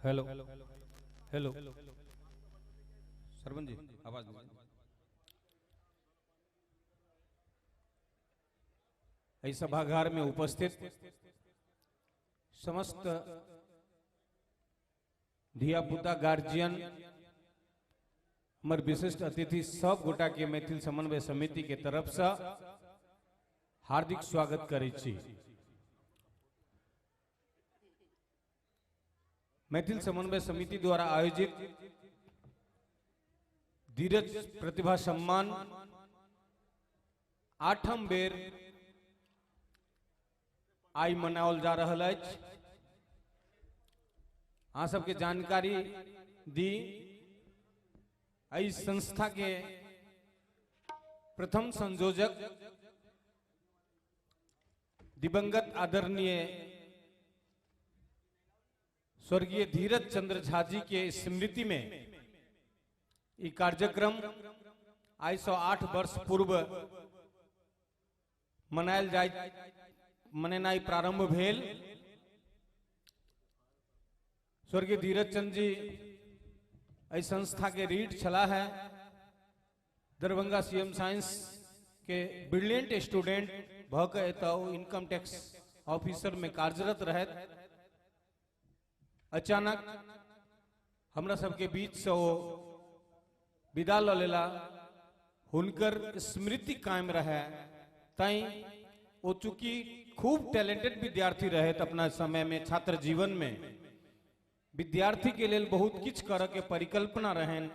Hello hello Sarwan जी आवाज। एहि सभागार में उपस्थित समस्त धिया पुता गार्जियन हमर विशिष्ट अतिथि सब गोटा के मैथिल समन्वय समिति के तरफ से हार्दिक स्वागत करै छी। मैथिल समन्वय समिति द्वारा आयोजित धीरज प्रतिभा सम्मान आठम बेर आई मनाओल जा रहल अछि। अहाँ सबके जानकारी दी, एहि संस्था के प्रथम संयोजक दिवंगत आदरणीय स्वर्गीय धीरज चंद्र झा जी के स्मृति में ई कार्यक्रम आई 108 वर्ष पूर्व मनायल जाय मनेनाइ प्रारंभ भेल। स्वर्गीय धीरज चंद्र जी एहि संस्था के रीढ़ छला है। दरभंगा सीएम साइंस के ब्रिलियंट स्टूडेंट भ के एतऽ इनकम टैक्स ऑफिसर में कार्यरत रहत। अचानक हमरा सबके बीच से ओ विदा ल लेला। हुनकर स्मृति कायम रहे तैं वो चूंकि खूब टैलेंटेड विद्यार्थी रहे अपना समय में छात्र जीवन में विद्यार्थी के लेल बहुत किछु करऽ के परिकल्पना रहन,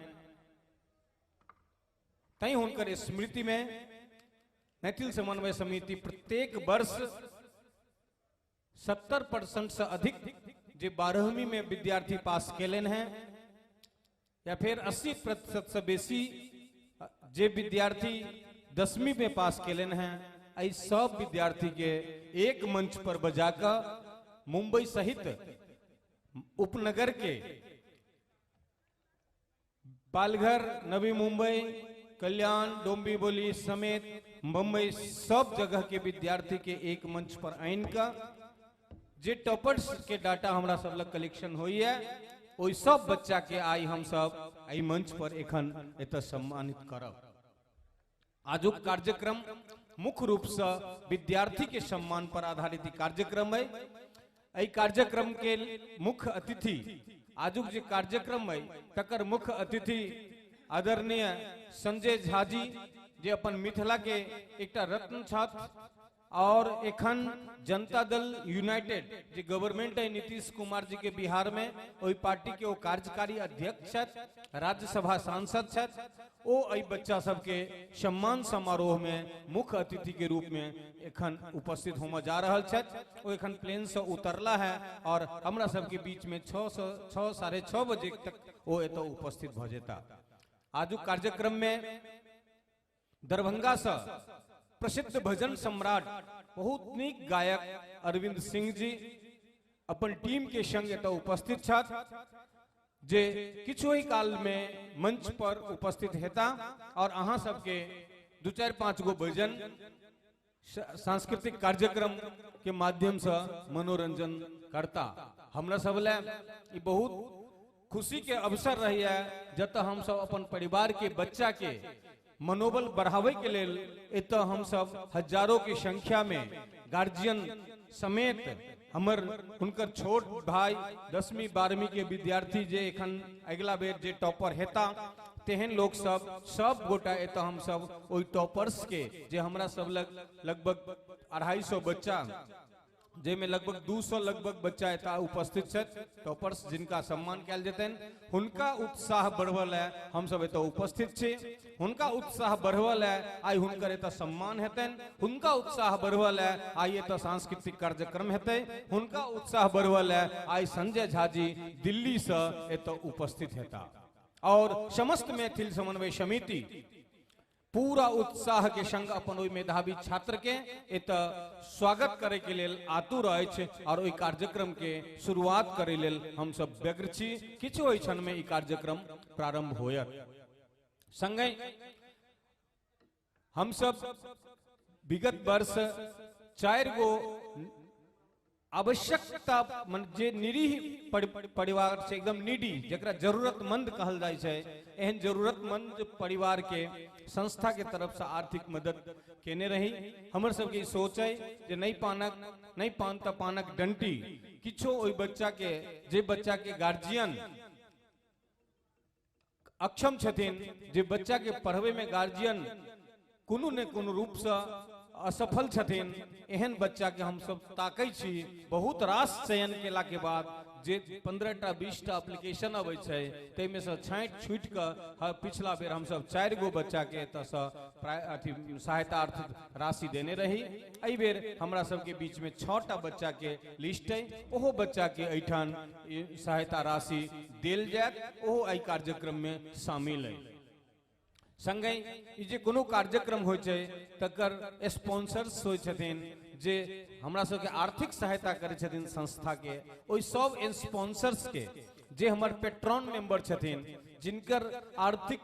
तैं हुनकर स्मृति में मैथिल समन्वय समिति प्रत्येक वर्ष 70% से अधिक जे 12वीं में विद्यार्थी पास केलन हैं या फिर 80% से बेसी जे विद्यार्थी 10वीं में पास केलन हैं, एहि सब विद्यार्थी के एक मंच पर बजाकर मुंबई सहित उपनगर के पालघर, नवी मुंबई, कल्याण, डोंबिवली समेत मुंबई सब जगह के विद्यार्थी के एक मंच पर आनि कऽ जे टॉपर्स के डाटा हमरा सब लग कलेक्शन होइए ओहि सब बच्चा के आई हम सब एहि मंच पर एखन एतऽ सम्मानित करब। आजुक कार्यक्रम मुख्य रूप से विद्यार्थी के सम्मान पर आधारित कार्यक्रम है। एहि कार्यक्रम के मुख्य अतिथि आजुक जे कार्यक्रम है तकर मुख्य अतिथि आदरणीय संजय झा जी जे अपन मिथिला के एकटा रत्न छात्र और एखन जनता दल यूनाइटेड जे गवर्नमेंट है नीतीश कुमार जी के बिहार में ओहि पार्टी के वो कार्यकारी अध्यक्ष छथि, राज्यसभा सांसद छथि। ओ एहि बच्चा सबके सम्मान समारोह में मुख्य अतिथि के रूप में एखन उपस्थित होमय जा रहल छथि। ओ एखन प्लेन से उतरला है और हमरा सबके बीच में 6 साढ़े 6 बजे तक ओ एतऽ उपस्थित भऽ जेता। आजुक कार्यक्रम में दरभंगा से प्रसिद्ध भजन सम्राट बहुत नीक गायक अरविंद सिंह जी अपन टीम के संग एतऽ उपस्थित छथि जे किछु ही काल में मंच पर उपस्थित हेता और अहाँ सबके 2 4 5 गो भजन सांस्कृतिक कार्यक्रम के माध्यम से मनोरंजन करता। हमरा सब ले ई बहुत खुशी के अवसर रही है जतऽ हम सब अपन परिवार के बच्चा के मनोबल बढ़ावे के लेल एतऽ हम सब हजारों की संख्या में गार्जियन समेत हमर हुनकर छोट भाई 10वीं 12वीं के विद्यार्थी जे एखन अगिला बेर जे टॉपर हेता तेहन लोक सब सब गोटा एतऽ हम सब ओहि टॉपर्स के जे हमरा सब लग लगभग 250 बच्चा जाहिमे लगभग 200 लगभग बच्चा एतऽ उपस्थित छथि टॉपर्स जिनका सम्मान कयल जेतनि हुनका उत्साह बढ़बऽ लए हम सब एतऽ उपस्थित छी। हुनका उत्साह बढ़बऽ लए आइ हुनकर एतऽ सम्मान हेतनि, हुनका उत्साह बढ़बऽ लए आइ एतऽ सांस्कृतिक कार्यक्रम हेतै, हुनका उत्साह बढ़बऽ लए आइ संजय झा जी दिल्ली से एतऽ उपस्थित हेता और समस्त मैथिल समन्वय समिति पूरा उत्साह के संग अपन ओहि मेधावी छात्र के एतऽ स्वागत करे के लेल आतुर अछि और ओहि कार्यक्रम के शुरुआत करे लेल हम सब व्यग्र छी। किछु ओहि क्षण में ई कार्यक्रम प्रारंभ होयत। संगहि हम सब विगत वर्ष 4 गो आवश्यकता मन जे निरीह परिवार छै, एकदम नीडी, जकरा जरूरतमंद कहल जाइ छै, एहन जरूरतमंद परिवार के संस्था के तरफ से आर्थिक मदद केने रही। हमर सबके सोच है जे नहीं पानक नहीं पान त पानक डंटी किछो ओहि बच्चा के, जे बच्चा के गार्जियन अक्षम छथिन, जे बच्चा के पढ़वे में गार्जियन कोनो ने कोनो रूप से असफल छथिन, एहन बच्चा के हम सब ताकै छी। बहुत रास चयन केला के बाद जे 15टा 20टा एप्लीकेशन अबै छै ताहिमे से छाँटि छूटि कऽ पिछला बेर हमसब 4 गो बच्चा के एतऽसँ अथी सहायता अर्थ राशि देने रही। एहि बेर हमरा सबके बीच में 6टा बच्चा के लिस्ट है, ओहो बच्चा के एहिठाम सहायता राशि देल जायत, ओहो एहि कार्यक्रम में शामिल है। संगहि ई जे कोनो कार्यक्रम होइ छै तकर स्पॉन्सर्स होइ छथिन जे हमरा सबके आर्थिक सहायता करै छथिन संस्था के, ओहि सब स्पॉन्सर्स के जे हमर पेट्रॉन मेंबर छथिन, जिनकर आर्थिक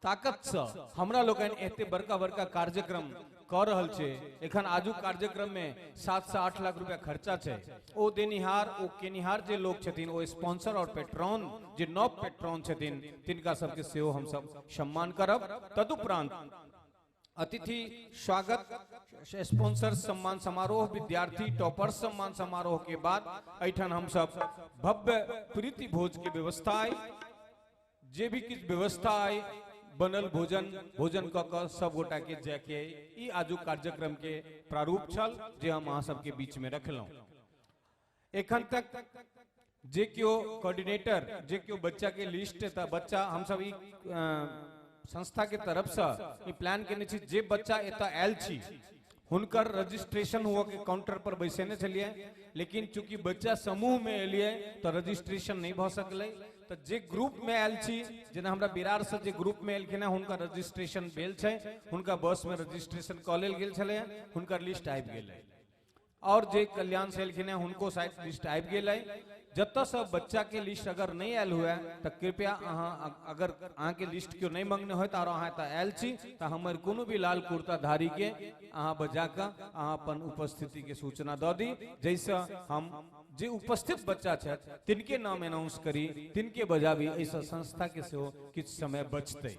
ताकत से हमरा लोकनि एते बड़का बड़का कार्यक्रम कऽ रहल छै। एखन आजुक कार्यक्रम में 7 से 8 लाख रुपया खर्चा छै। ओ देनिहार ओ केनिहार जे लोग छथिन, ओ स्पॉन्सर और पेट्रॉन जे नव पेट्रॉन छथिन तिनका सबके सेहो हमसब सम्मान करब। तदुपरांत अतिथि स्वागत, स्पॉन्सर सम्मान समारोह, विद्यार्थी टॉपर सम्मान समारोह के बाद एहिठाम हमसब भव्य प्रीति भोज के व्यवस्था अइ, जे भी किछु व्यवस्था अइ बनल भोजन भोजन कऽ कऽ सब गोटा के जाके ई आजुक कार्यक्रम के प्रारूप छल जे हम अहाँ सबके बीच में रखलहुँ। एखन तक जे केओ कोऑर्डिनेटर, जे केओ बच्चा के लिस्ट, तऽ बच्चा हमसब ई संस्था के तरफ से ई प्लान केने छी जे बच्चा एतऽ आयल छी हुनकर रजिस्ट्रेशन हुआ के काउंटर पर बैसेने छलियै, लेकिन चूंकि बच्चा समूह में एलियै तऽ रजिस्ट्रेशन नहीं भऽ सकलै। तऽ जे ग्रुप में आयल छी, जेना हमरा बिरार से जे ग्रुप में एलखिन हेँ हुनका रजिस्ट्रेशन भेल छै, हुनका बस में रजिस्ट्रेशन कऽ लेल गेल छलै, हुनकर लिस्ट आबि गेलै। और जे कल्याण से एलखिन हेँ हुनको शायद लिस्ट आबि गेलै। जतऽ से बच्चा के लिस्ट अगर नहीं आयल हुए तऽ कृपया अहाँ, अगर अहाँके लिस्ट केओ नहीं मंगने होय आओर अहाँ एतऽ आयल छी तऽ हमर कोनो भी लाल कुर्ताधारी के अहाँ बजा कऽ अहाँ अपन उपस्थिति के सूचना दऽ दी, जाहिसँ हम जे उपस्थित बच्चा छथि तिनके नाम अनाउंस करी, तिनके बजाबी, एहिसँ संस्था के सेहो किछु समय बचतै।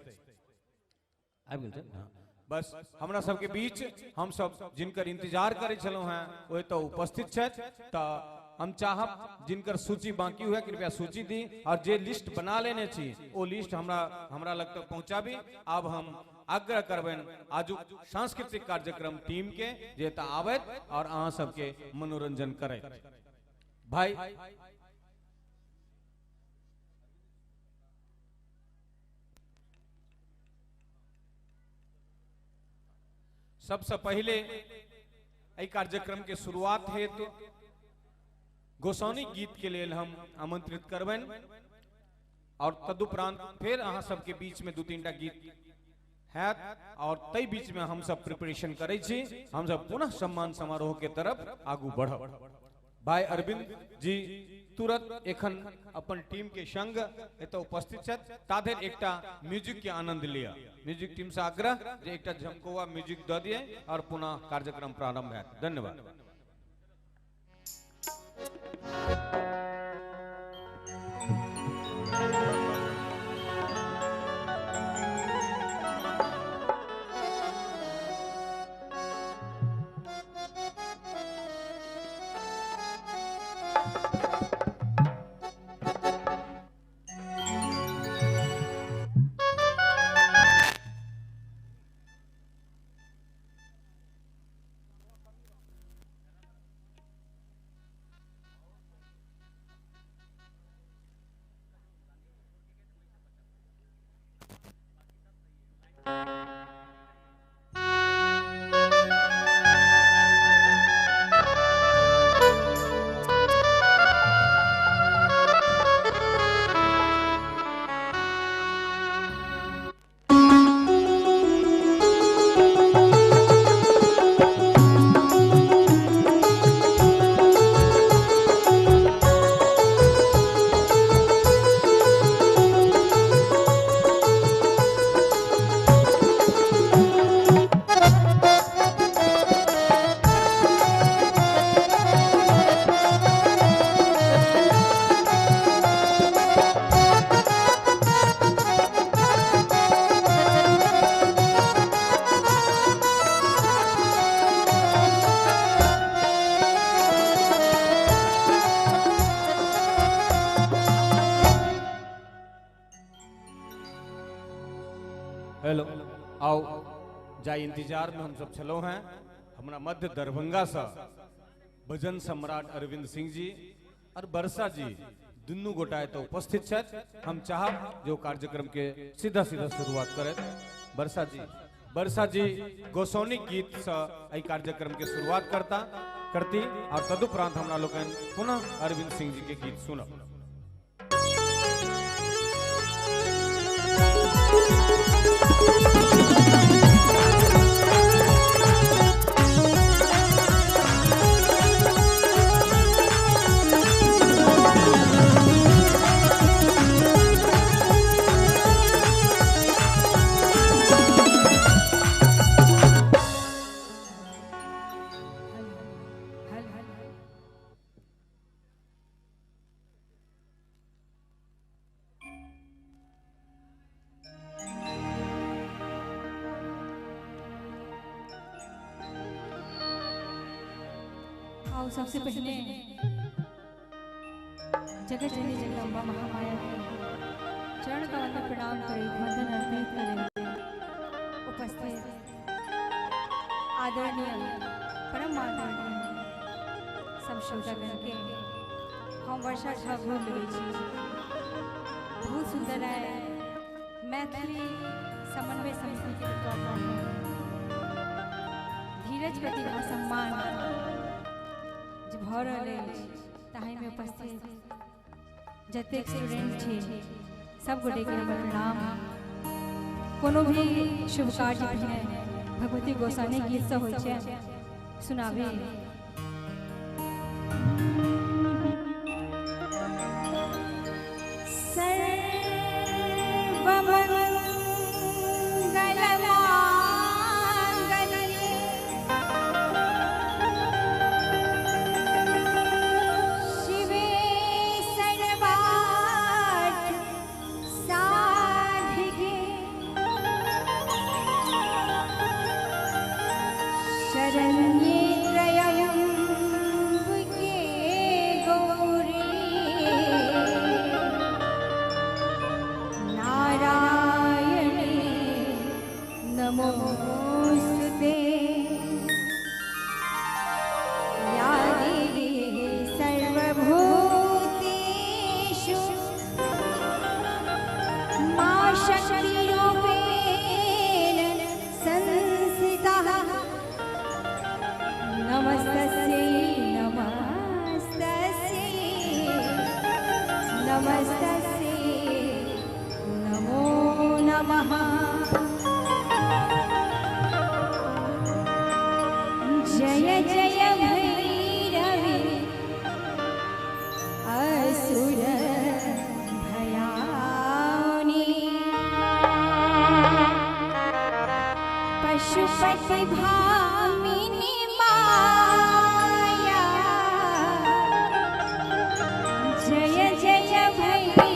आबि गेल छै? बस हमरा सबके बीच हम सब जिनकर इंतजार करै छलहुँ हेँ ओ एतऽ उपस्थित छथि। तऽ हम चाहब जिनकर सूची बाकी हुए कृपया सूची दी और जे लिस्ट बना लेने छी ओ लिस्ट हमरा हमरा लग तक पहुंचाबी। आब हम आग्रह करबनि आजुक सांस्कृतिक कार्यक्रम टीम के जे एतऽ आबैत और अहाँ सबके मनोरंजन करैत। भाई सबसे पहले एहि कार्यक्रम के शुरुआत हेतु गोसाउनी गीत के लेल हम आमंत्रित करबनि और तदुपरांत फिर अहाँ सबके बीच में 2-3 टा गीत हैत और तै बीच में हम सब प्रिपरेशन करै छी, हम सब पुनः सम्मान समारोह के तरफ आगू बढ़ब। भाई अरविंद जी तुरंत एखन अपन टीम के संग एतऽ उपस्थित छथि, ताधरि एकटा म्यूजिक के आनंद लिअ। म्यूजिक टीम से आग्रह जे एकटा झमकौआ म्यूजिक दऽ दिए और पुनः कार्यक्रम प्रारंभ हैत। धन्यवाद। आओ जाय इंतजार में हम सब छलहुँ हैं। हमरा मध्य दरभंगा से भजन सम्राट अरविंद सिंह जी और वर्षा जी दुनू गोटा एतऽ उपस्थित छथि। हम चाहब जो कार्यक्रम के सीधा सीधा शुरुआत करत। वर्षा जी गोसाउनिक गीत से एहि कार्यक्रम के शुरुआत करती और तदुपरांत हमरा लोकनि पुनः अरविंद सिंह जी के गीत सुनब। आओ सबसे पहले जगत जननी जगदम्बा महामाया के चरण कमल में प्रणाम करें, वंदन अर्पित करें। उपस्थित आदरणीय परम आदरणीय सब श्रोतागण के हम वर्षा झा गोर लगै छी। बहुत सुंदर है मैथिली समन्वय समिति के तत्वावधान में धीरज प्रतिभा सम्मान जे भऽ रहल अछि ताहिमे उपस्थित जतेक स्टूडेंट छै सब गोटेके हमर प्रणाम। कोनो भी शुभ कार्य पहिने भगवती गोसाई गीत सब होइ छै सुनाबी। शरण्ये त्र्यम्बके गौरी नारायणे नमोस्तुते। या देवी सर्वभूतेषु मा शक्तिरूपेण संस्थिता। नमस्तस्यै नमस्तस्यै नमस्तस्यै नमो नमः। जय जय भैरवी असुर भयाउनि पशुपति भामिनी माया। जय जय भैरवी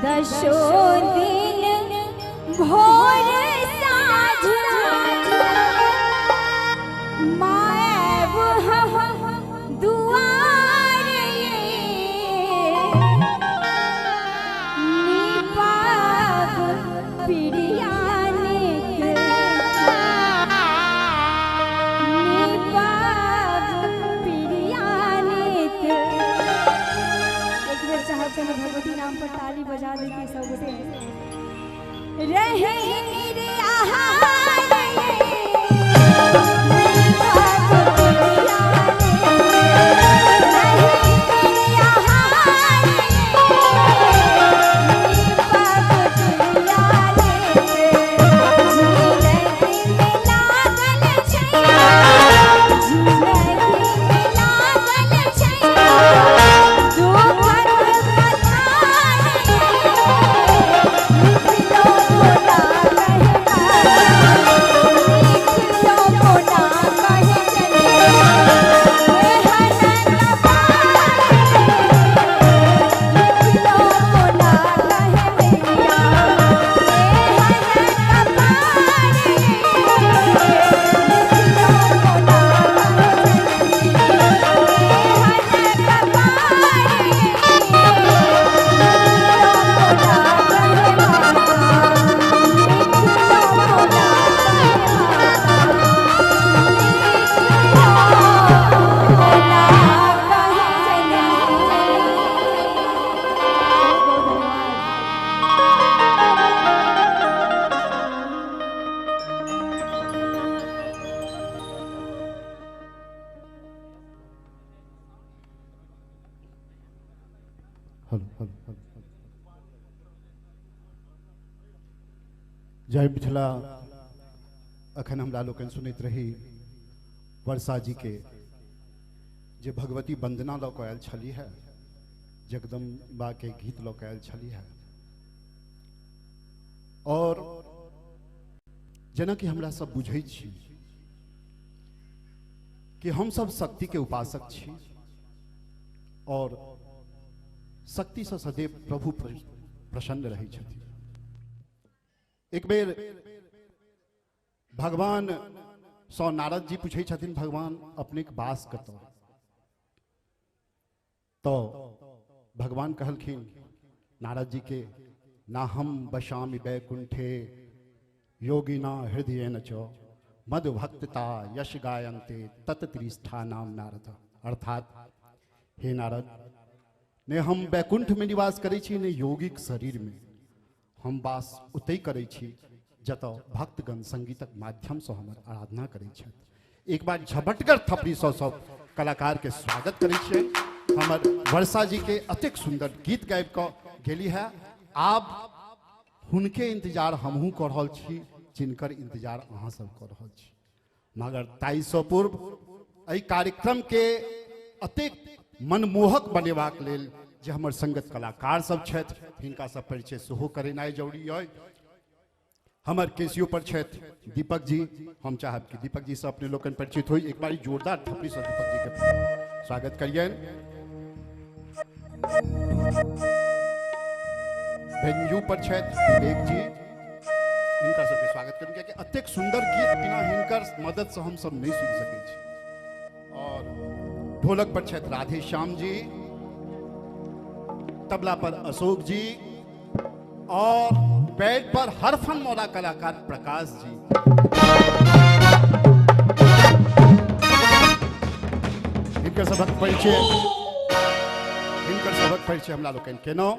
दशो दिन भोर साँझ मायब हम दुआर निपाब पिरियानिक निपाब पिरियानिक। एक बेर चाहब कि भगवती नाम पर ताली बजा देती सब गोटे रहे रे आहार हेलो हेलो हेलो। जय मिथिला। अखन हमरा लोकनि सुनैत रही वर्षा जी के जे भगवती वंदना लऽ कऽ आयल छली है, जगदम्बा के गीत लऽ कऽ आयल छली है। और जेनाकि हमरा सब बुझै छी कि हम सब शक्ति के उपासक छी और शक्ति से सदैव प्रभु प्रसन्न रहै छथिन। एक बेर भगवान सँ नारद जी पूछै छथिन, भगवान अपने के वास कतऽ? तो भगवान कहलखिन नारद जी के, ना हम बसामि वैकुंठे योगिना हृदयेन च मदभक्तता यश गायन्ते तत्त्रिष्ठा नाम नारद। अर्थात हे नारद, ने हम वैकुंठ में निवास करै छी ने योगिक शरीर में, हम वास ओतहि करै छी जतऽ भक्तगण संगीतक माध्यम से हमर आराधना करै छथि। एक बार झपटगर थपड़ी सँ सब कलाकार के स्वागत करै छियै। हमर वर्षा जी के अतेक सुंदर गीत गाबि कऽ गेली है। आब हुनके इंतजार हमहूँ कऽ रहल छी जिनकर इंतजार अहाँ सब कऽ रहल छी। मगर ताहिसँ पूर्व एहि कार्यक्रम के अतेक मनमोहक बनेबाक लेल जे हमर संगत कलाकार सब छथि हिनका सब परिचय सेहो करेनाइ जरूरी अइ। हमर केसियो पर छथि दीपक जी। हम चाहब कि दीपक जी से अपने लोकनि परिचित होई। एक बार जोरदार थपड़ी से दीपक जी के स्वागत करियनि। भेंजू पर छथि विवेक जी, हिनका सबके स्वागत करू कियाकि अतेक सुंदर गीत बिना हिनकर मदद से हम सब नहीं सुनि सकै छी। और ढोलक पर छथि राधे श्याम जी, तबला पर अशोक जी और बैट पर हरफन मौला कलाकार प्रकाश जी। हिनकर सबक परिचय, हिनकर सबक परिचय हमरा लोकनि केलहुँ।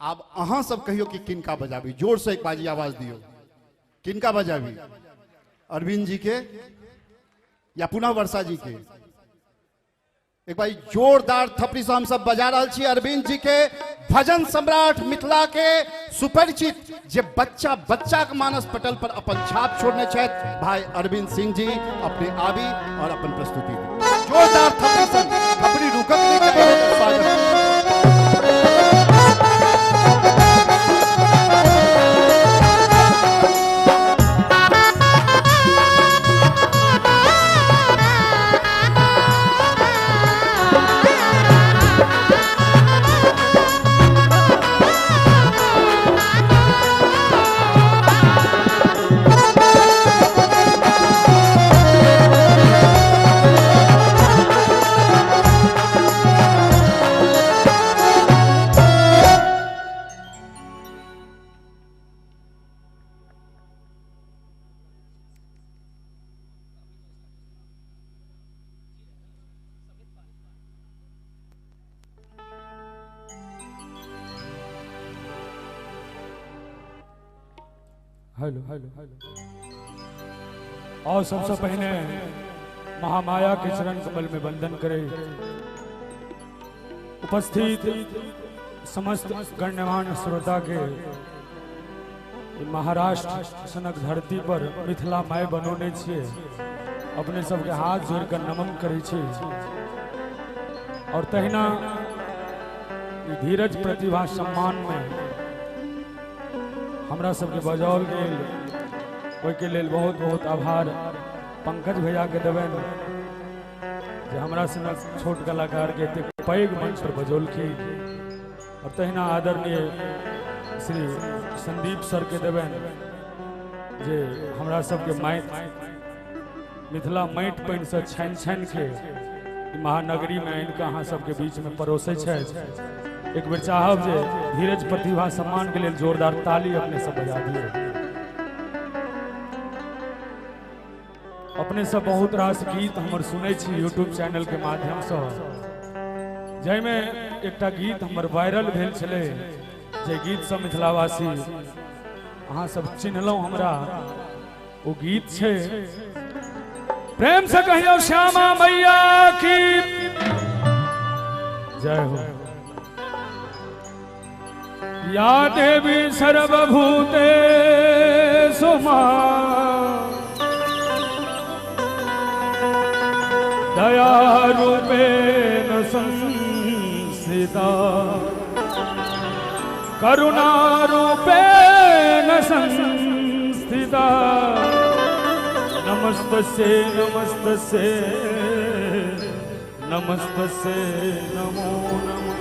आब अहाँ सब कहियो कि किनका बजाबी, जोर से एक बाजी आवाज दियौ, किनका बजाबी? अरविंद जी के या पुनः वर्षा जी के? एक बार जोरदार थपड़ी से हम सब बजा रहल छी अरविंद जी के, भजन सम्राट मिथिला के सुपरिचित, जे बच्चा बच्चा के मानस पटल पर अपन छाप छोड़ने छथि भाई अरविंद सिंह जी। अपने आबी और अपन प्रस्तुति दी। जोरदार थपड़ी से थपड़ी रुकत नहीं चाही, स्वागत। Thank you. हेलो। और सबसे पहले महामाया के चरण कमल में वंदन करे उपस्थित समस्त गण्यमान्य श्रोता के महाराष्ट्र सनक धरती पर मिथिला my बनौने छियै, अपने सबके हाथ जोड़कर नमन करै छी। और तहिना धीरज प्रतिभा सम्मान में हमरा सबके बजाओल गेल, ओहिके लेल बहुत बहुत आभार पंकज भैया के देबनि जे हमरा सनक छोट कलाकार के एतेक पैघ मंच पर बजौलखिन। और तहिना आदरणीय श्री संदीप सर के देबनि जे हमरा सबके माटि मिथिला माटि पानि से छानि छानि के महानगरी में आनि कऽ अहाँ सबके बीच में परोसै छथि। एक बेर चाहब जे धीरज प्रतिभा सम्मान के लेल जोरदार ताली अपने सब बजा दिए। अपने सब बहुत रास गीत हमर सुनै छी यूट्यूब चैनल के माध्यम से, जाहिमे एकटा गीत हमर वायरल भेल छलै, जे गीत सब मिथिलावासी अहाँ सब चिन्हलहुँ हमरा, ओ गीत छै प्रेम से कहियो श्यामा मैया की जय हो। या देवी सर्वभूतेषु मां दयारूपेण संस्थिता करुणारूपेण संस्थिता नमस्तस्यै नमस्तस्यै नमस्तस्यै नमो नमः।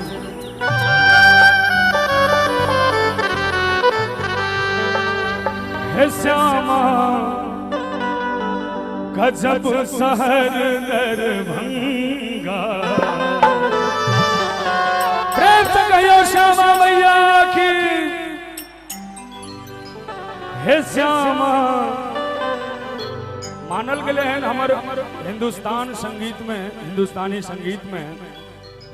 हे श्यामा गजब शहर दरभंगा, प्रेम से कहियो श्यामा मैया की। हे श्यामा मानल गेलै हन हमर हिंदुस्तान संगीत में, हिंदुस्तानी संगीत में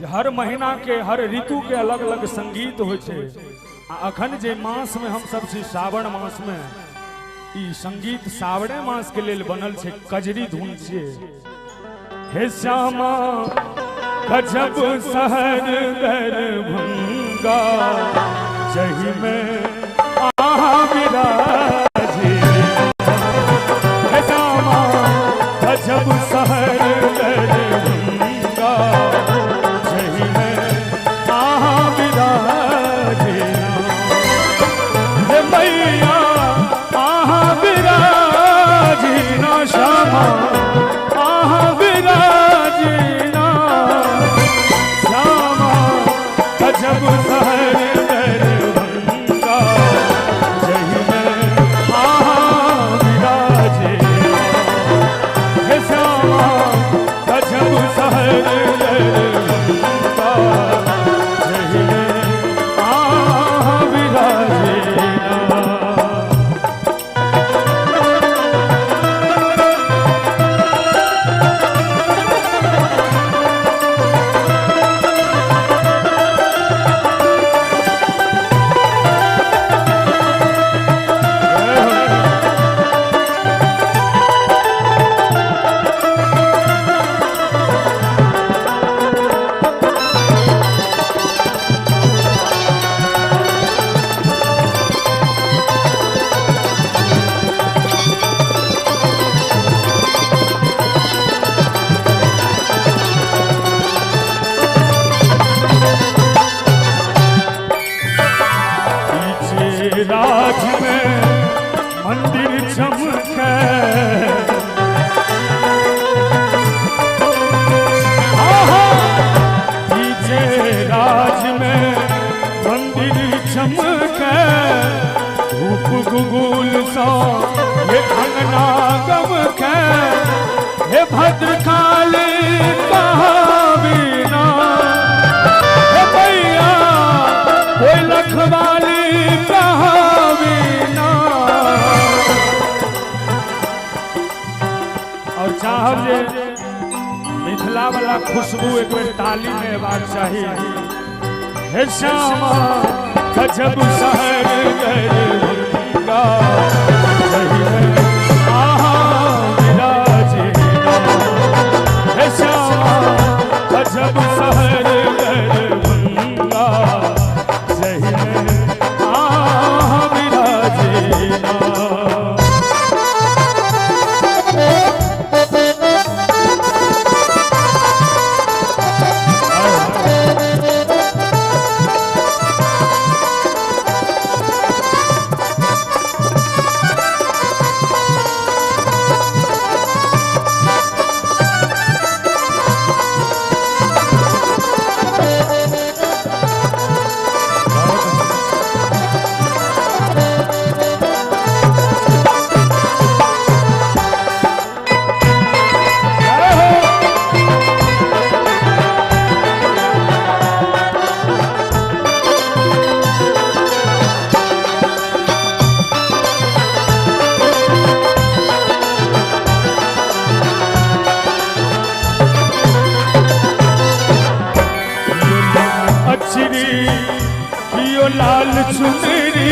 हर महीना के हर ऋतु के अलग अलग संगीत होइ छै। आ अखन जे मास में हम सब छी सावन मास में, ई संगीत सावने मास के लेल बनल छै, कजरी धुन छियै। हे श्यामा गजब शहर दरभंगा जही में आहा विराजे। हे श्यामा गजब शहर दरभंगा जही में आहा विराजे। हे मैया आहा विराजे ना श्यामा आहा विराजे ना श्यामा गजब शहर दरभंगा जही में आहा विराजे। हे श्यामा गजब शहर दरभंगा जही में आहा विराजे ना। पीछे राज में मंदिर चमके, आहा पीछे राज में मंदिर चमके, धूप गुगुल सा ये अंगना गमके। हे भद्रकाली कहाँ बिना, हे मैया कोई लखवाली कहाँ बिना। और चाहब जे मिथिला वाला खुशबू एक बेर ताली में अयबाक चाही। हे श्यामा गजब शहर दरभंगा। लाल चुनरी,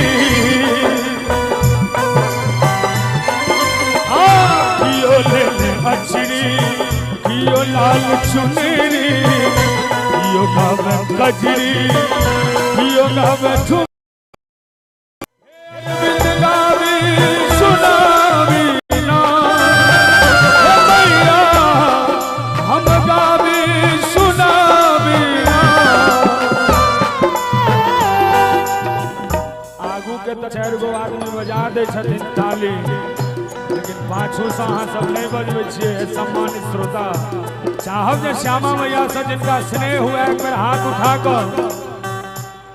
कियो लेने अचरी, कियो लाल चुनरी, कियो गावे कजरी, कियो गावे गावी सुनावी ना मैया, हम गावी सुनावी ना। आगू के तो 4 गो आदमी बजा दै छथिन ताली, लेकिन पाछू से अहाँ सब नहीं बजबै छियै। सम्मानित श्रोता, चाहब जे श्यामा मैया से जिनका स्नेह हुआ एक बेर हाथ उठाकर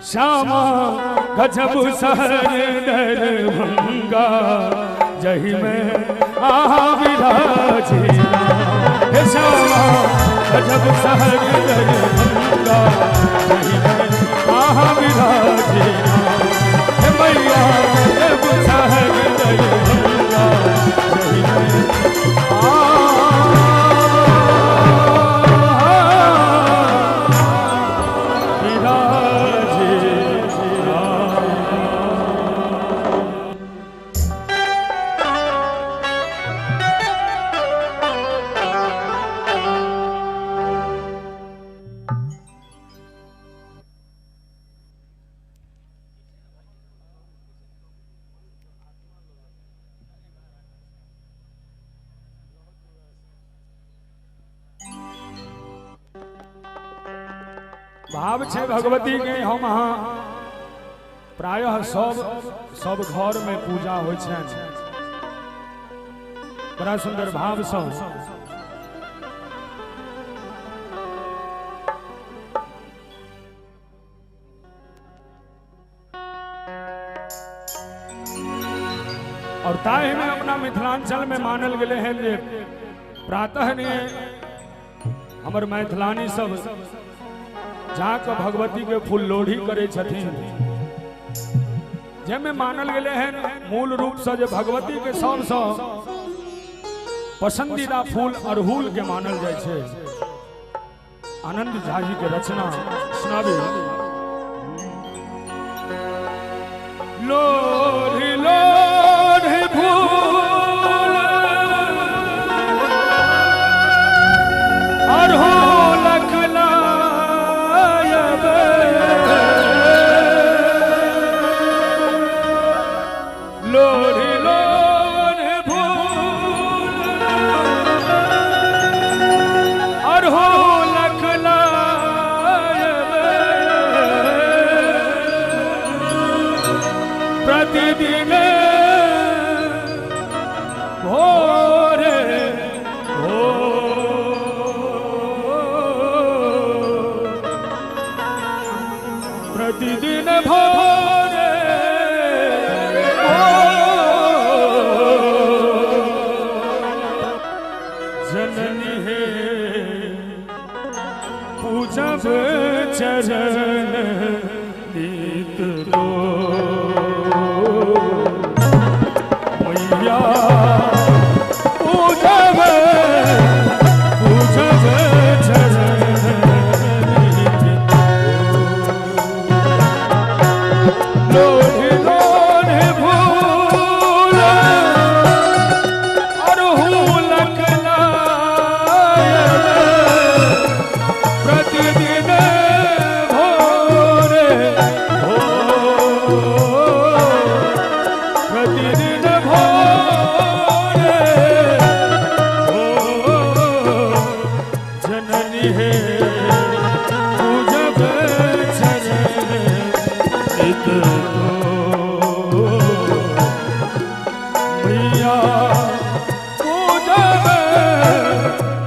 श्यामा गजब शहर दरभंगा जही में आहा विराजी, हे श्यामा गजब शहर दरभंगा जही में आहा विराजी, हे मैया गजब शहर दरभंगा जही में भाव छे भगवती के। हम अहाँ प्रायः सब सब घर में पूजा होइ छनि, बड़ा सुंदर भाव सँ। और ताहि में अपना मिथिलांचल में मानल गेलै हैं जे प्रातः ने हमर मैथिलानी सब जाके भगवती के फूल लोढ़ी करे छथिन, जाहिमे मानल गेलै हैं मूल रूप से जे भगवती के सबसँ पसंदीदा फूल अड़हुल के मानल जाइ छै। आनंद झा जी के रचना सुनाबी। लोढ़ी लोढ़ी फूल अड़हुलक लायब, लोढ़ी लोढ़ी फूल अड़हुलक लायब, प्रतिदिन भोरे प्रतिदिन भोरे जननी हे पूजब चरण नित रो मैया, पूजब पूजब चरण लोढ़ी लोढ़ी फूल अड़हुलक लायब, प्रतिदिन भोरे प्रतिदिन भोरे जननी हे पूजब चरण नित मैया, पूजब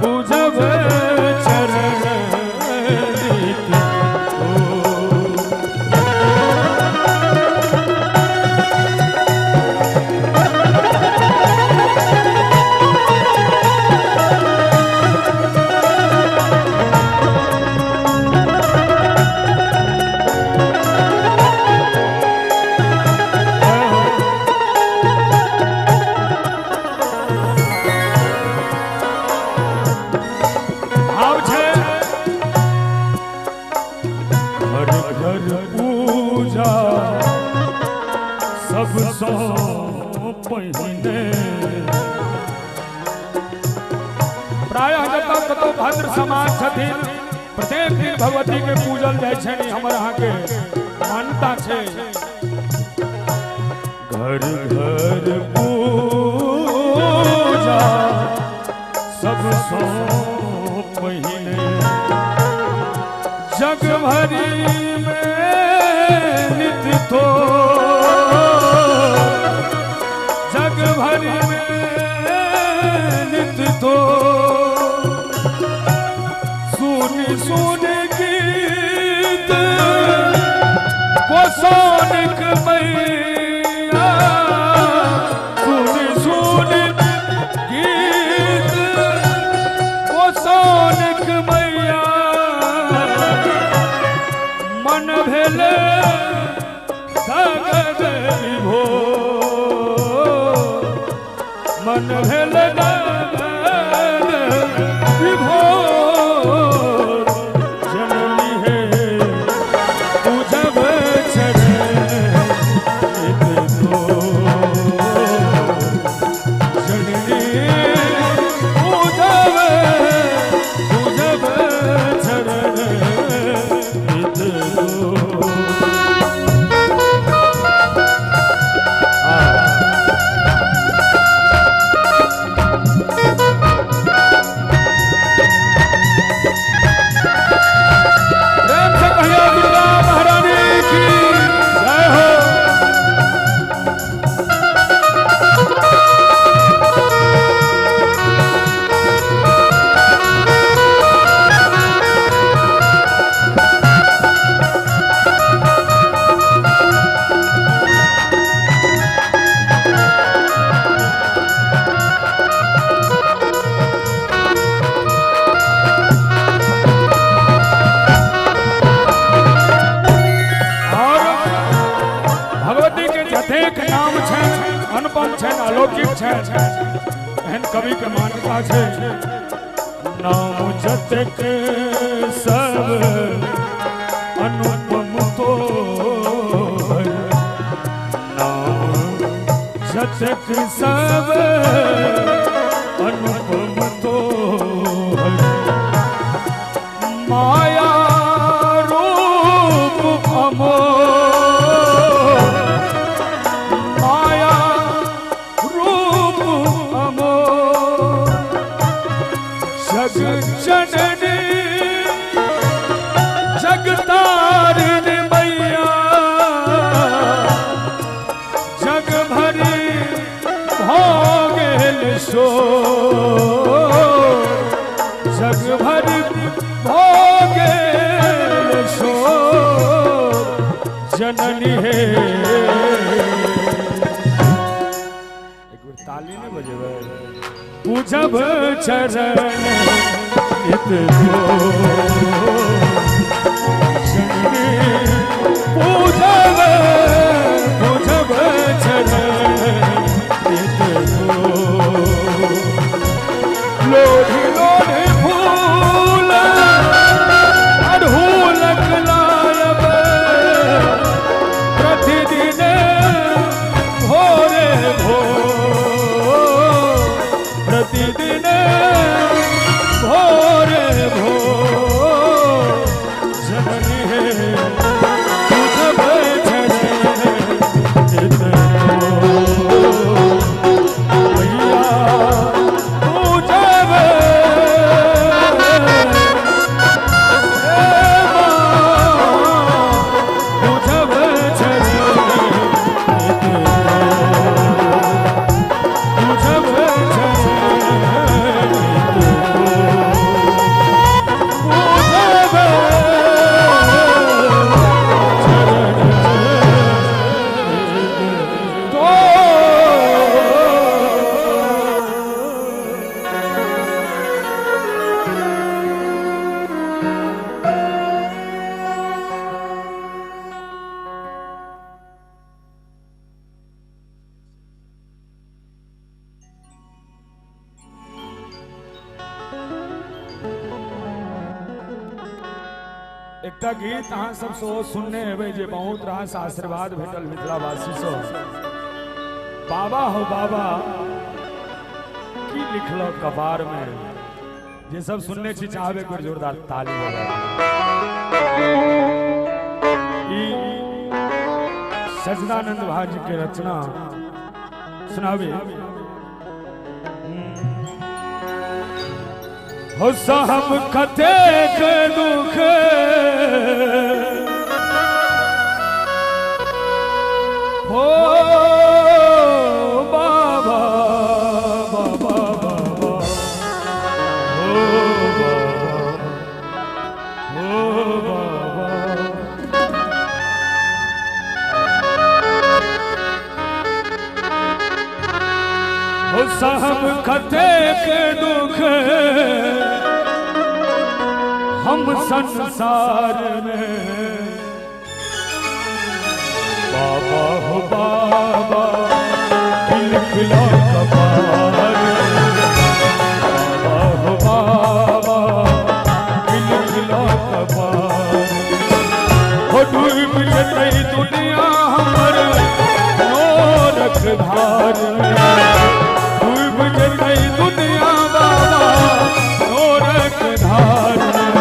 पूजब चरण नित। सबसँ पहिने। प्रायः जतऽ कतौ भद्र समाज छथिन प्रत्येक दिन भगवती के पूजल जाइ छनि, हमर अहाँके मान्यता छै। घर घर पूजा सबसँ पहिने, जग भरि में नित तो, जग भरि में नित तो, सुनि सुनि गीत कोसोनिक मैया, सुनि सुनि गीत कोसोनिक मैया, मन भेल गगन विभोर, मन भेल गगन विभोर। जननी हे पूजब चरण नित तोर, जननी पूजब पूजब चरण नित तोर। प्रेम से कहियो दुर्गा महारानी की जय हो। और भगवती के जतेक नाम छनि अनुपम छनि अलौकिक छनि, एहन कवि के मान्यता छै। नाम जतेक सब अनुपम तोहर, नाम जतेक सब अनुपम तोहर, माया रूप अमोल, माया रूप अमोल, जग जननी जगतारिणी मैया, जग भरि भऽ गेल शोर, जग भरि भऽ गेल शोर। जननी हे, एक बेर ताली नहि बजेबै। पूजब चरण नित तोर, जननी पूजब पूजब चरण नित तोर। लोढ़ी लोढ़ी फूल अड़हुलक लायब, प्रतिदिन भोरे भोर, प्रतिदिन भोरे भोर। एकटा गीत अहाँ सब सेहो सुनने हेबै जे बहुत रास आशीर्वाद भेटल मिथिलावासी सब। बाबा हो बाबा की लिखल कपार में, जे सब सुनने छी चाहबे एक बेर जोरदार ताली बजा। सच्चिदानंद भाजी के रचना सुनावे। हो साहब कतेक दुख हो बाबा बाबा बाबा हो बाबा हो बाबा। हो साहब कतेक दुख हम संसार में, बाबा हो बाबा खिलखिला कपार, बाबा हो बाबा खिलखिला कपार। हो डूब जतई दुनिया हमर नोरख धार में, डूब जतई दुनिया बाबा नोरख धार में।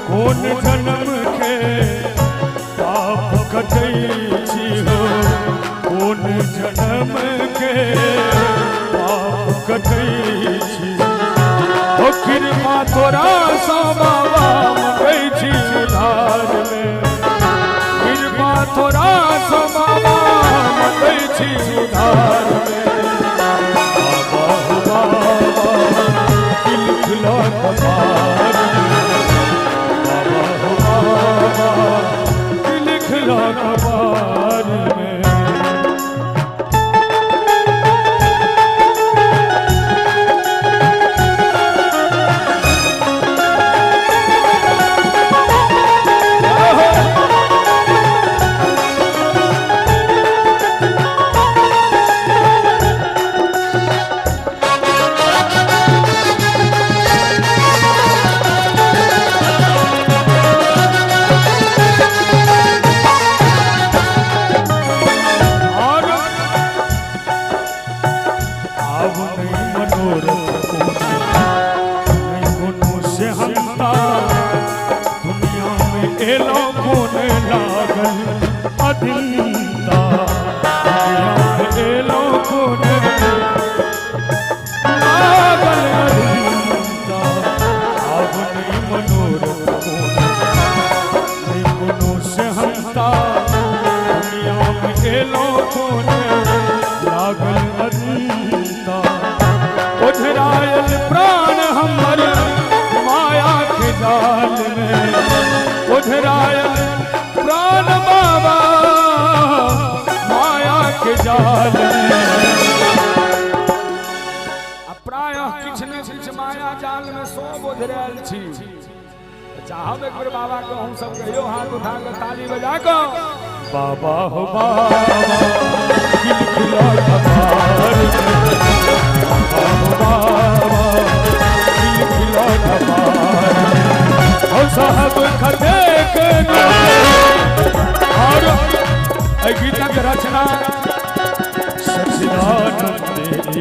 कोन जन्म के पाप कटै छी हो, कोन जन्म के पाप कटै छी हो। कृपा तोरा सा बाबा मंगै छी उधार में, कृपा तोरा सा बाबा मंगै छी उधार में। बाबा हो बाबा खिलखिला कपार, खिलखिला कपार में। प्राण बाबा माया के जाल में, प्रायः किछु ने किछु माया जाल में सब ओझरायल छी। चाहब एक बेर बाबा के हम सब कहियो हाथ उठा के ताली बजा के बाबा हो बाबा खिलखिला कपार, बाबा हो बाबा खिलखिला कपार। हो साहब कतेक और गीतक रचना सच्चिदानंद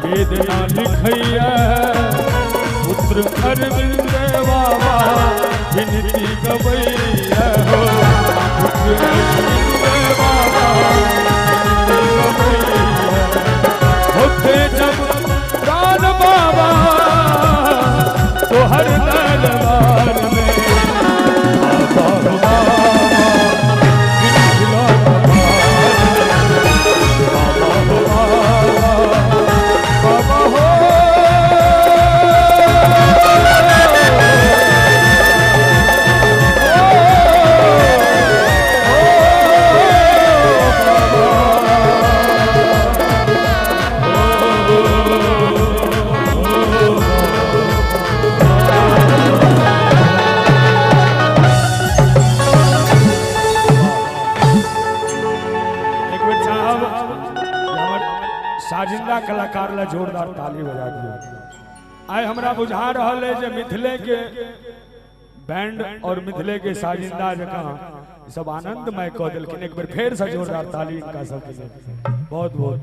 वेदना लिखैया, पुत्र अरविंद बाबा विनती गवैया हो। पुत्र साजिंदा कलाकार ला जोरदार ताली बजा दियो। आइ हमरा बुझा रहल है जे मिथिले के बैंड और मिथिले के साजिंदा जकाँ सब आनंदमय कऽ देलखिन। एक बेर फेर से जोरदार ताली इनका सबके लिए। बहुत बहुत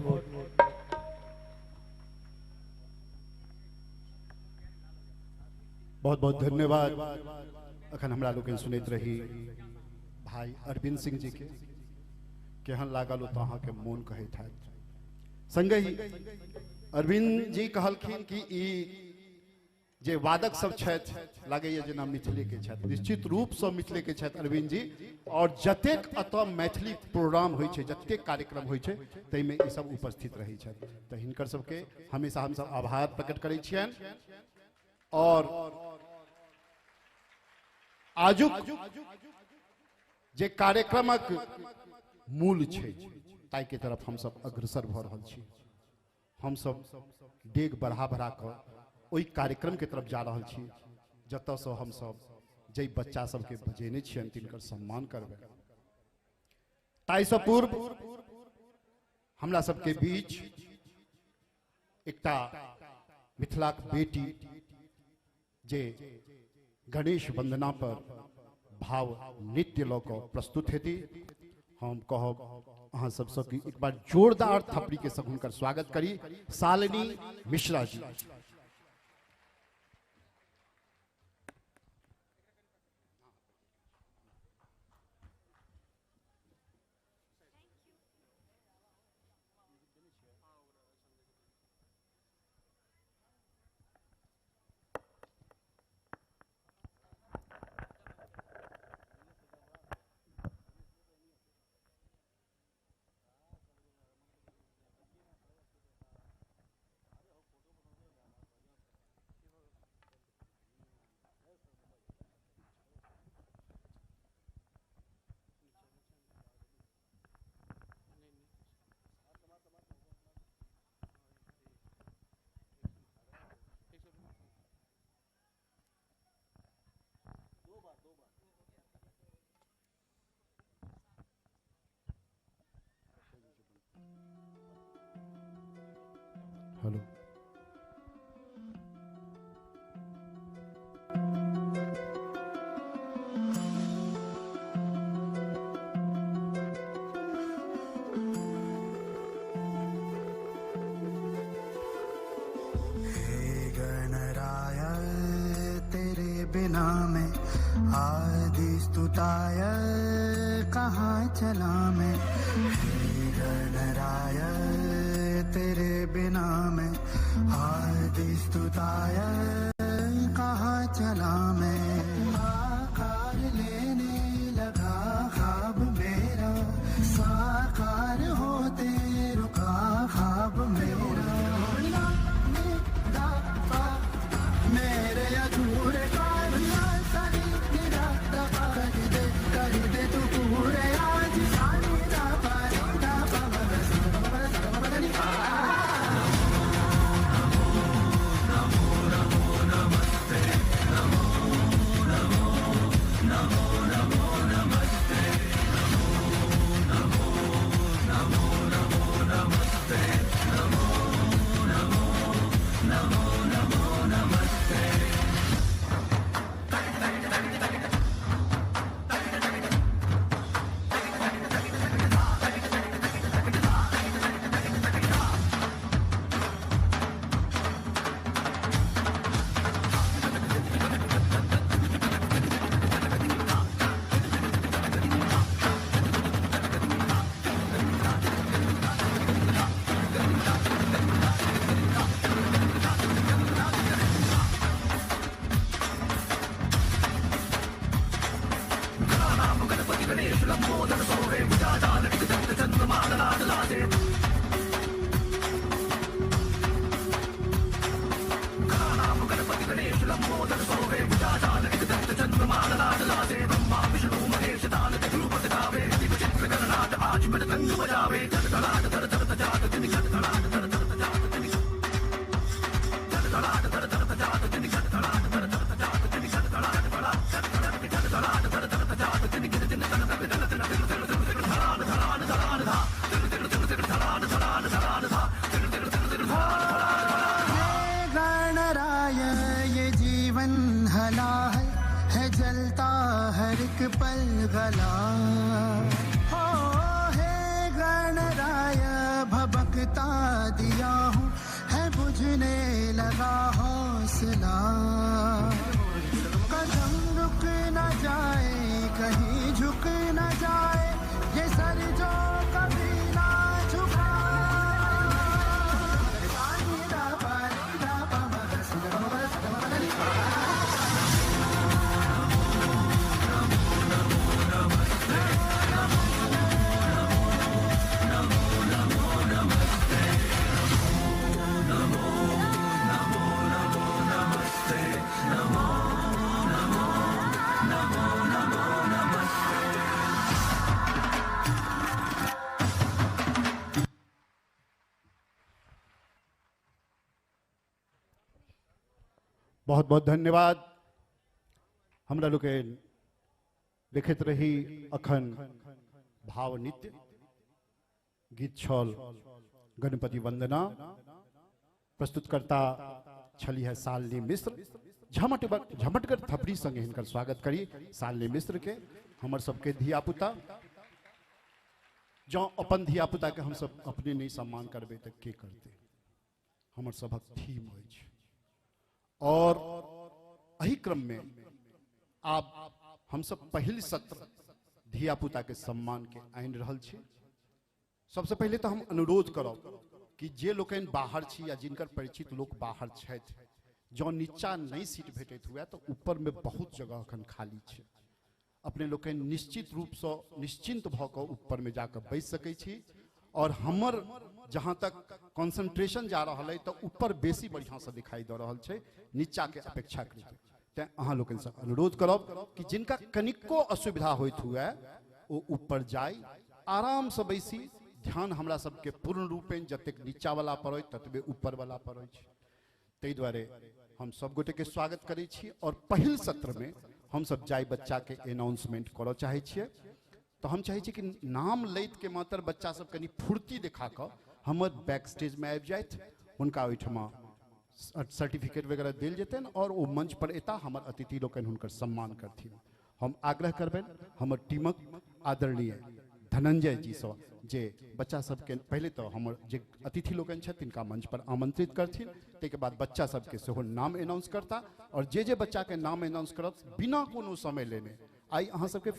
बहुत बहुत धन्यवाद। अखन हमरा लोकनि सुनैत रही भाई अरविंद सिंह जी के, केहन लागल ओ तऽ अहाँके मोन कहैत हैत। संगहि अरविंद जी कहलखिन कि ई जे वादक सब छथि लागैए जेना मिथिले के छथि, निश्चित रूपसँ मिथिले के छथि अरविंद जी। और जतेक एतऽ मैथिली प्रोग्राम होइ छै, जतेक कार्यक्रम होइ छै, ताहिमे ई सब उपस्थित रहै छथि। तऽ हिनकर सबके हमेशा हमसब आभार प्रकट करै छियनि। और आजुक जे कार्यक्रमक मूल छै ताहिके तरफ हमसब अग्रसर भऽ रहल छी। हमसब डेग बढ़ा बढ़ा कऽ ओहि कार्यक्रम के तरफ जा रहल छी जतऽसँ हमसब जाहि बच्चा सबके बजेने छियनि तिनकर सम्मान करबै। ताहिसँ पूर्व हमरा सबके बीच एकटा मिथिलाक बेटी जे गणेश वंदना पर भाव नृत्य लऽ कऽ प्रस्तुत हेती। हम कहब अहाँ सबसँ कि एक बार जोरदार थपड़ी के संग हुनकर स्वागत करी, शालिनी मिश्रा जी। हेलो, हे गणराय तेरे बिना मैं आदि स्तुताय कहाँ चला मैं। हे गणराय तेरे बिना मैं आदि स्तुताय कहाँ चला मैं। आकार लेने लगा ख्वाब मेरा, साकार होते रुका ख्वाब मेरा। मेरे अधूरे कर दे तू पूरे आज। नमो नमो एक पल गला। हो हे गणराय भबकता दिया हूँ, है बुझने लगा हौसला। कदम रुक न जाए कहीं झुक न जाए, ये सर जो कभी ना झुका। बहुत बहुत धन्यवाद। हमरा लोकनि देखैत रही अखन भाव नृत्य गीत छल गणपति वंदना, प्रस्तुतकर्ता छली है शालिनी मिश्र। झमटगर थपड़ी संगे हिनकर स्वागत करी शालिनी मिश्र के। हमर सबके धियापुता, जँ अपन धियापुता के हम सब अपने नहीं सम्मान करबै तऽ के करतै? हमर सभक थीम अछि। और एहि क्रम में आब हम सब पहिल सत्र धियापुता के सम्मान के आनि रहल छी। सबसे पहिले तो हम अनुरोध करब कि जे लोकनि बाहर छी या जिनकर परिचित लोक बाहर छथि, जँ नीचा नहीं सीट भेटैत हुए तो ऊपर में बहुत जगह अखन खाली छै। अपने लोकनि निश्चित रूपसँ निश्चिंत भऽ कऽ ऊपर में जाकऽ बैस सकै छी। और हमर जहाँ तक कॉन्सेंट्रेशन जा रहल है तो ऊपर बेसी बढ़िया से दिखाई दऽ रहल छै नीचा के अपेक्षाकृत। तें अहाँ लोकनिसँ अनुरोध करब कि जिनका कनिको असुविधा होइत हुए ओ ऊपर जाय, आरामसँ बैसी। ध्यान हमरा सबके पूर्ण रूपेण जतेक नीचा वाला पर अछि ततबे ऊपर वाला पर अछि। ताहि दुआरे हम सब गोटे के स्वागत करै छी। और पहिल सत्र में हम सब जाय बच्चा के एनाउंसमेंट करऽ चाहै छियै। तो हम चाहै छी कि नाम लैत के मात्र बच्चा सब कनि फुर्ती देखा कऽ हमर बैक स्टेज में आबि जाथि, हुनका ओहिठमा सर्टिफिकेट वगैरह देल जेतनि और ओ मंच पर एता, हमर अतिथि लोकनि हुनकर सम्मान करथिन। हम आग्रह करबनि हमर टीमक आदरणीय धनंजय जी सँ जे बच्चा सबके पहिले तो हमर जे अतिथि लोकनि छथि तिनका मंच पर आमंत्रित करथिन, ताहिके बाद बच्चा सबके सेहो नाम एनाउंस करता। और जे जे बच्चा के नाम एनाउंस करत बिना कोनो समय लेने, आइ अहाँ सबके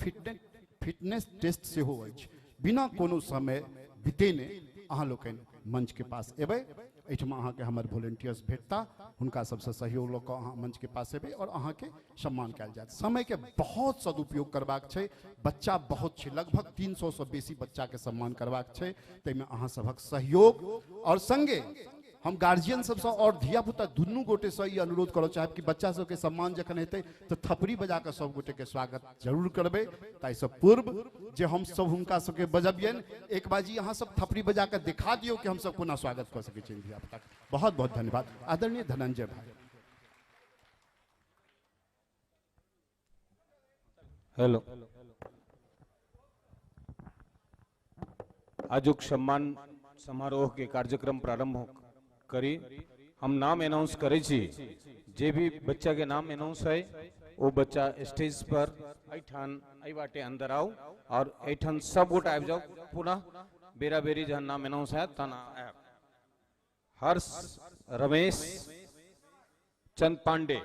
फिटनेस टेस्ट सेहो अछि, बिना कोनो समय बितेने अहाँ लोकनि मंच के पास एबै। एहिठमा अहाँके हमर वॉलेंटियर्स भेटता, हुनका सबसँ सहयोग लऽ कऽ अहाँ मंच के पास एबै और अहाँके सम्मान कयल जायत। समय के बहुत सदुपयोग करबाक छै, बच्चा बहुत छै, लगभग 300 सँ बेसी बच्चा के सम्मान करबाक छै, ताहिमे अहाँ सभक सहयोग। और संगे हम गार्जियन सबसँ और धियापुता दुनू गोटेसँ ई अनुरोध करऽ चाहब कि बच्चा सबके सम्मान जखन हेतै तऽ थपड़ी बजा कऽ सब गोटेके स्वागत जरूर करबै। ताहिसँ पूर्व जे हम सब हुनका सबके बजबियनि, एक बाजी अहाँ सब थपड़ी बजा कऽ देखा दियौ कि हम सब कोना स्वागत कऽ सकै छियनि धियापुताके। बहुत बहुत धन्यवाद आदरणीय धनंजय भाई। हेलो, आजुक सम्मान समारोह के कार्यक्रम प्रारंभ करी। हम नाम अनाउंस करै छी, जे भी बच्चा के नाम अनाउंस है वो बच्चा स्टेज पर एठान एहि बाटे अंदर आओ और एठान सब गोटा आबि जाओ। पुनः बेरा बेरी जहन नाम अनाउंस है तहन आयब। हर्ष रमेश चंद पांडे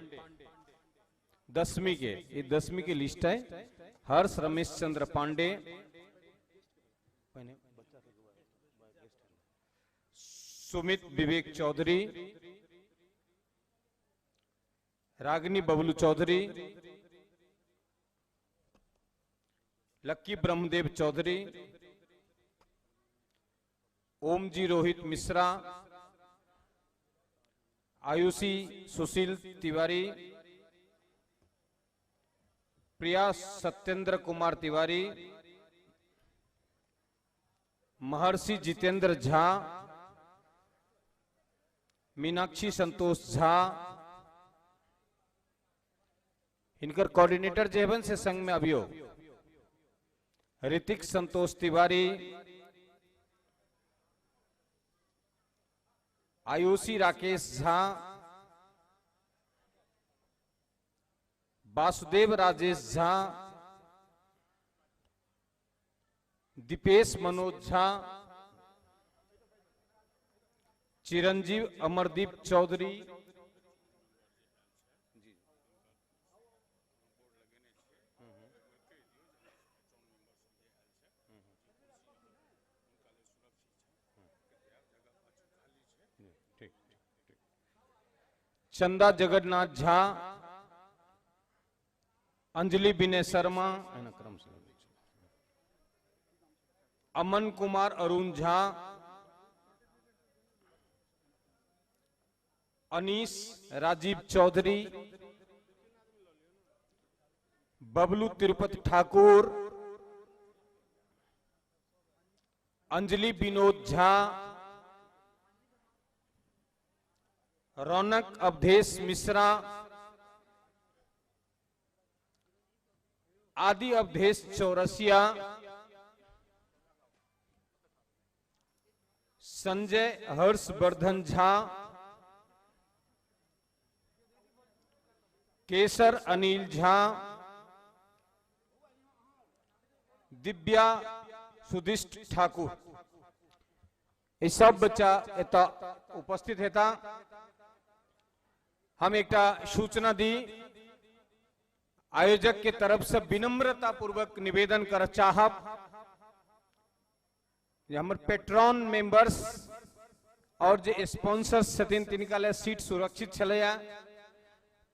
10वीं के, ये 10वीं की लिस्ट है। हर्ष रमेश चंद्र पांडे, सुमित विवेक चौधरी, रागिनी बबलू चौधरी, लक्की ब्रह्मदेव चौधरी, ओम जी रोहित मिश्रा, आयुषी सुशील तिवारी, प्रिया सत्येंद्र कुमार तिवारी, महर्षि जितेंद्र झा, मीनाक्षी संतोष झा। इनकर कोऑर्डिनेटर जेबन से संग में अभियो ऋतिक संतोष तिवारी, आयुषी राकेश झा, वासुदेव राजेश झा, दीपेश मनोज झा, चिरंजीव अमरदीप चौधरी, चंदा जगन्नाथ झा, अंजलि विनय शर्मा, क्रम से अमन कुमार अरुण झा, अनीस राजीव चौधरी, बबलू तिरुपति ठाकुर, अंजलि विनोद झा, रौनक अवधेश मिश्रा, आदि अवधेश चौरसिया, संजय हर्षवर्धन झा, केसर अनिल झा, दिव्या सुदिष्ट ठाकुर। ये सब बच्चा एतऽ उपस्थित हेता। हम एकटा सूचना दी, आयोजक के तरफ से विनम्रता पूर्वक निवेदन कर चाहब जे हमर पेट्रॉन मेंबर्स और जे स्पॉन्सर्स छथिन तिनका लेल सीट सुरक्षित छलैया,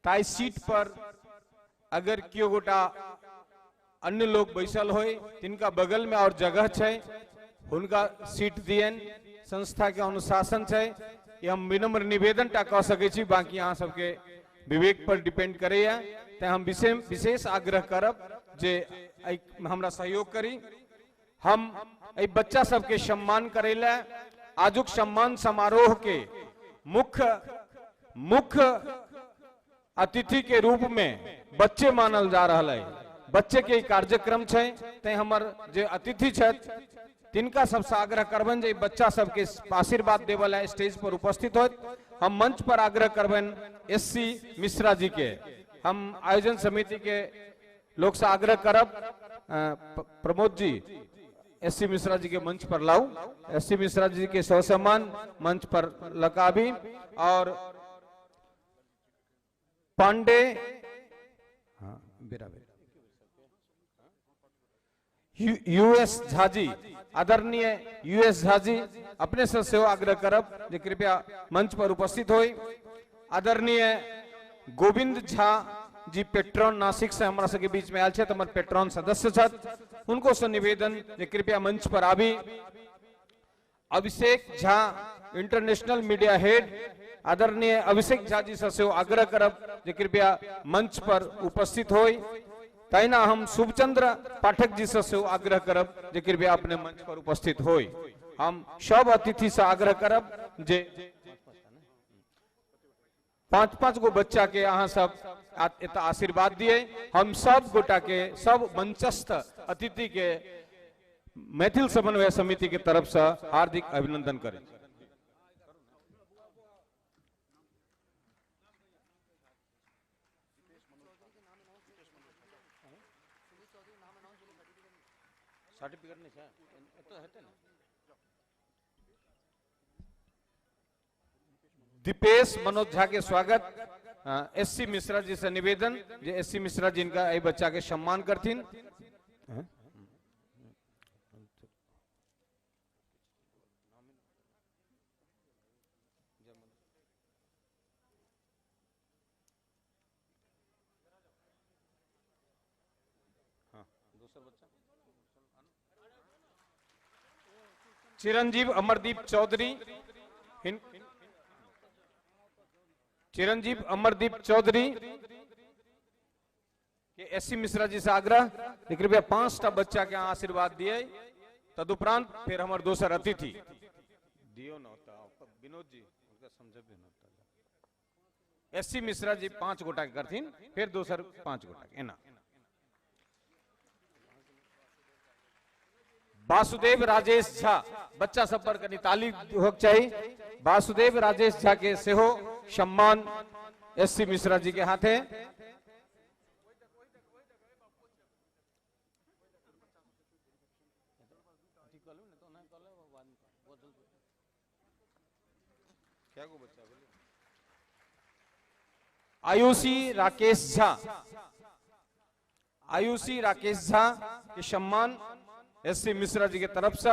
ताहि सीट पर अगर केओ गोटा अन्य लोग बैसल होय तिनका बगल में और जगह छै हुनका सीट दियन। संस्था के अनुशासन छै, ये हम विनम्र निवेदन टा कऽ सकै छी, बाकी अहाँ सबके विवेक पर डिपेंड करैया। तें हम विशेष आग्रह करब जे हमरा सहयोग करी। हम एहि बच्चा सबके सम्मान करै लए आजुक सम्मान समारोह के मुख्य मुख्य अतिथि के रूप में बच्चे मानल जा रहा है। बच्चे के कार्यक्रम छै, तें हमर जे अतिथि छथि तिनका सबसे आग्रह करबनि जे बच्चा सबके आशीर्वाद देवल लए स्टेज पर उपस्थित होत। हम मंच पर आग्रह करबनि एस.सी. मिश्रा जी के। हम आयोजन समिति के लोग से आग्रह करब प्रमोद जी एस.सी. मिश्रा जी के मंच पर लाऊ। एस.सी. मिश्रा जी के ससम्मान मंच पर लकाबी। और पांडे, हाँ बेरा बेरा, यूएस झाजी, आदरणीय यूएस झाजी अपने से सेहो आग्रह करब जे कृपया मंच पर उपस्थित होई। आदरणीय गोविंद झा जी पेट्रॉन नासिक से हमरा सबके बीच में आयल छथि, हमर पेट्रॉन सदस्य छथि, उनको से निवेदन जे कृपया मंच पर आबी। Abhishek Jha international media head, आदरणीय अभिषेक झा जी से सेहो आग्रह करब जे कृपया मंच पर उपस्थित होई। तहिना हम शुभचंद्र पाठक जी से सेहो आग्रह करब जे कृपया अपने मंच पर उपस्थित होई। हम सब अतिथि से आग्रह करब जे पांच पांच गो बच्चा के अहाँ सब एतऽ आशीर्वाद दिए। हम सब गोटा के, सब मंचस्थ अतिथि के मैथिल समन्वय समिति के तरफ से हार्दिक अभिनंदन करें। सर्टिफिकेट नहीं है तो हेतै ने। दीपेश मनोज झा के स्वागत। एस.सी. मिश्रा जी से निवेदन जे एस.सी. मिश्रा जी इनका एहि बच्चा के सम्मान करथिन। चिरंजीव अमरदीप चौधरी, चिरंजीव अमरदीप चौधरी के एस.सी. मिश्रा जी से आग्रह कृपया 5टा बच्चा के आशीर्वाद दिए। तदुपरांत फिर हमारे दोसर अतिथि दियो न विनोद जी उनका समझबे न। एस.सी. मिश्रा जी 5 गोटा के करथिन, फिर दोसर 5 गोटा के एना। वासुदेव राजेश झा, बच्चा सब पर कनी ताली होक चाही। वासुदेव राजेश झा के सेहो सम्मान एस.सी. मिश्रा जी के हाथे। Ayushi Rakesh Jha, Ayushi Rakesh Jha के सम्मान एस सी मिश्रा जी के तरफ से।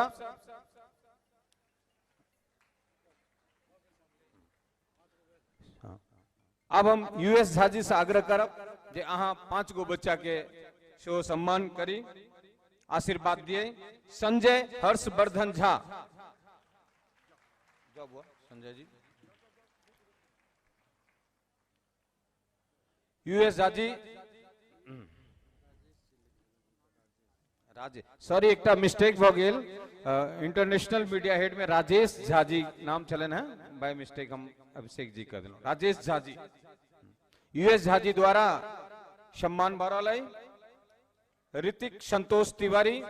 अब हम यूएस झा जी से आग्रह करब जे अहाँ 5 गो बच्चा के सेहो सम्मान करी, आशीर्वाद दिए। संजय हर्षवर्धन झा, संजय जी, यूएस झा जी, राजेश, सॉरी एकटा मिस्टेक भ गेल, इंटरनेशनल मीडिया हेड में राजेश झा जी नाम छलनि हैं, बाय मिस्टेक हम अभिषेक जी कह देलहुँ। राजेश झा जी, यूएस झा जी द्वारा सम्मान भऽ रहल अइ। ऋतिक संतोष तिवारी,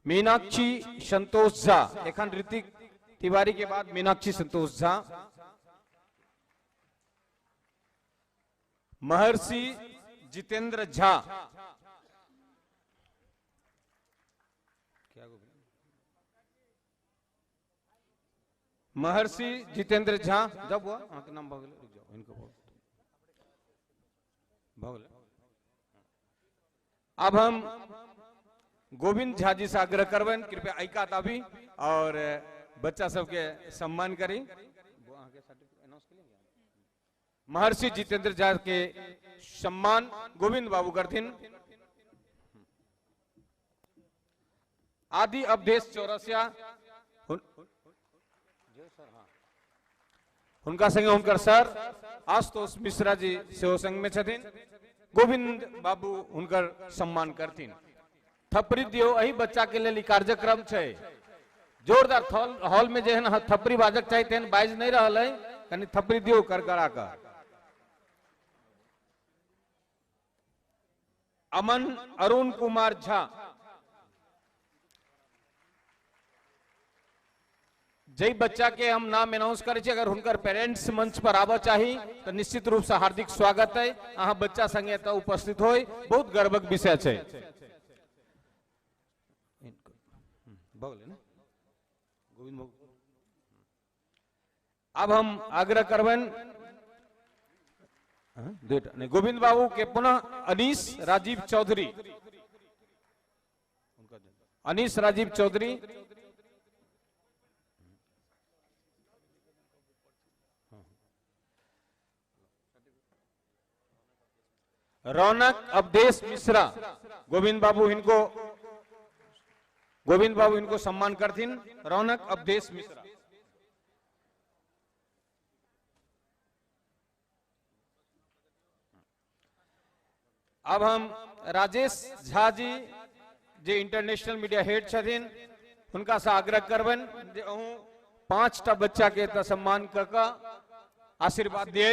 मीनाक्षी संतोष झा, एखन ऋतिक तिवारी के बाद मीनाक्षी संतोष झा, महर्षि जितेंद्र झा, महर्षि जितेंद्र झा, जब हुआ अहाँके नाम भऽ गेलै, रुकि जाउ, हिनको भऽ गेलै। अब हम गोविंद झा जी से आग्रह करबनि कृपया एहि कात आबी और बच्चा सबके सम्मान करी। महर्षि जितेंद्र झा के सम्मान गोविंद बाबू करथिन। आदि अवधेश चौरसिया, हुनका संगे हुनकर सर आशुतोष मिश्रा जी सेहो संग में छथिन। गोविंद बाबू हुनकर सम्मान करथिन। थपड़ी दियो, एहि बच्चा के लेल ई कार्यक्रम छै। जोरदार हॉल में जेहन थपड़ी बाजक चाही तेहन बाजि नहीं रहल है, कनि थपड़ी दियो करकरा कऽ। अमन अरुण कुमार झा, जै बच्चा के हम नाम अनाउंस करै छी, अगर हुनकर पेरेंट्स मंच पर आबऽ चाही तऽ निश्चित रूप से हार्दिक स्वागत है। अहाँ बच्चा संगे एतऽ उपस्थित होय, बहुत गर्वक विषय छै। अब हम आग्रह करबनि गोविंद बाबू के पुनः अनीस राजीव चौधरी, अनीस राजीव चौधरी, रौनक अवधेश मिश्रा, गोविंद बाबू इनको, गोविंद बाबू इनको सम्मान करथिन। रौनक अवधेश मिश्रा, अब हम राजेश झा जी जे इंटरनेशनल मीडिया हेड छथिन हुनका से आग्रह करबनि जे अहूँ 5टा बच्चा के एतऽ सम्मान कऽ कऽ आशीर्वाद दिए।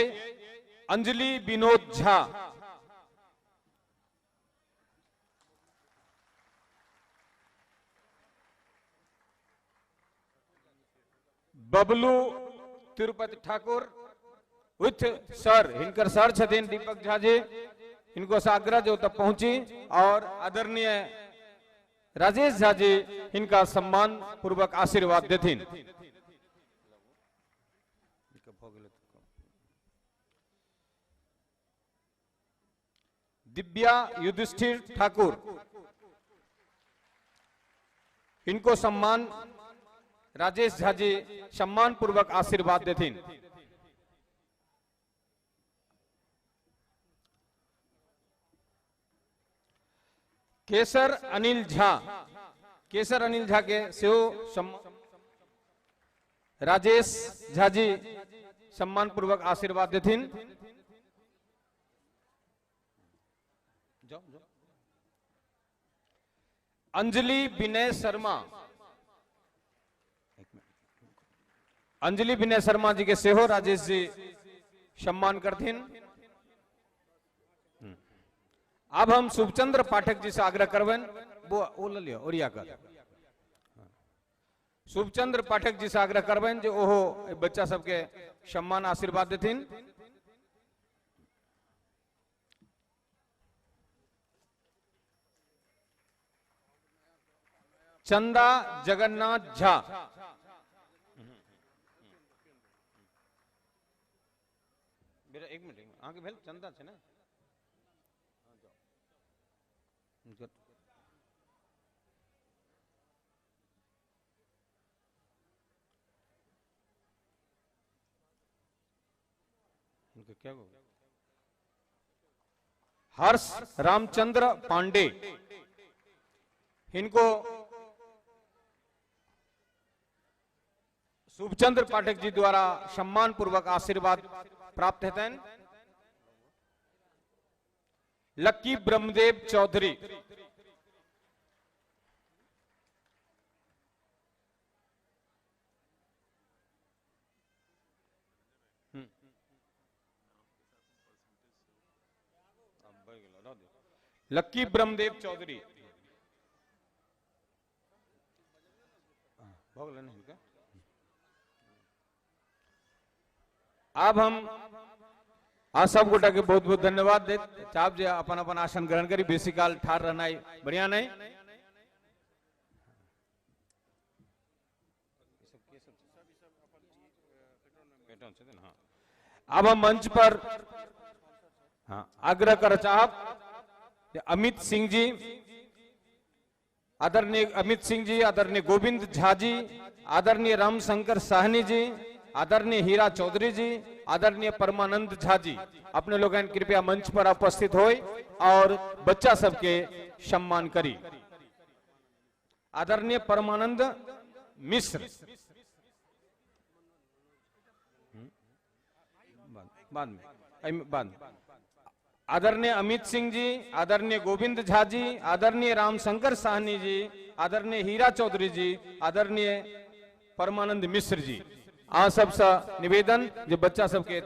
अंजलि विनोद झा, बबलू तिरुपति ठाकुर विथ सर, हिनकर सर छथिन दीपक झा जी, इनको से आग्रह जो तक पहुंची और आदरणीय राजेश झा जी इनका सम्मान पूर्वक आशीर्वाद देथिन। दिव्या युधिष्ठिर ठाकुर, इनको सम्मान राजेश झा जी सम्मान पूर्वक आशीर्वाद देथिन। केसर अनिल झा, केसर अनिल झा के सेहो राजेश झा जी सम्मान पूर्वक आशीर्वाद देथिन। अंजलि विनय शर्मा, अंजलि विनय शर्मा जी के सेहो राजेश जी सम्मान करथिन। अब हम शुभचंद्र पाठक जी से आग्रह करबनि, वो ल लिअ ओरिया कर। शुभचंद्र पाठक जी से आग्रह करबनि जे ओहो बच्चा सबके सम्मान आशीर्वाद देथिन। चंदा जगन्नाथ झा। एक मिनट, अहाँके भेल चंदा छै ने? क्या हर्ष रामचंद्र पांडे, इनको शुभचंद्र पाठक जी द्वारा सम्मान पूर्वक आशीर्वाद प्राप्त हेतनि। लक्की ब्रह्मदेव चौधरी। लक्की ब्रह्मदेव चौधरी अब हम आ सब गोटा के बहुत बहुत धन्यवाद देत चाहब जे अपन अपन आसन ग्रहण करी, बेसी काल ठार रहना बढ़िया नहीं। अब हम मंच पर आग्रह कर चाहब अमित सिंह जी, आदरणीय अमित सिंह जी, आदरणीय गोविंद झा जी, आदरणीय रामशंकर साहनी जी, आदरणीय हीरा चौधरी जी, आदरणीय परमानंद झा जी, अपने लोग कृपया मंच पर उपस्थित होए और बच्चा सबके सम्मान करी। आदरणीय परमानंद मिश्र, बाद में आदरणीय अमित सिंह जी, आदरणीय गोविंद झा जी, आदरणीय रामशंकर साहनी जी, आदरणीय हीरा चौधरी जी, आदरणीय परमानंद मिश्र जी, आ सबसे निवेदन जो बच्चा सबके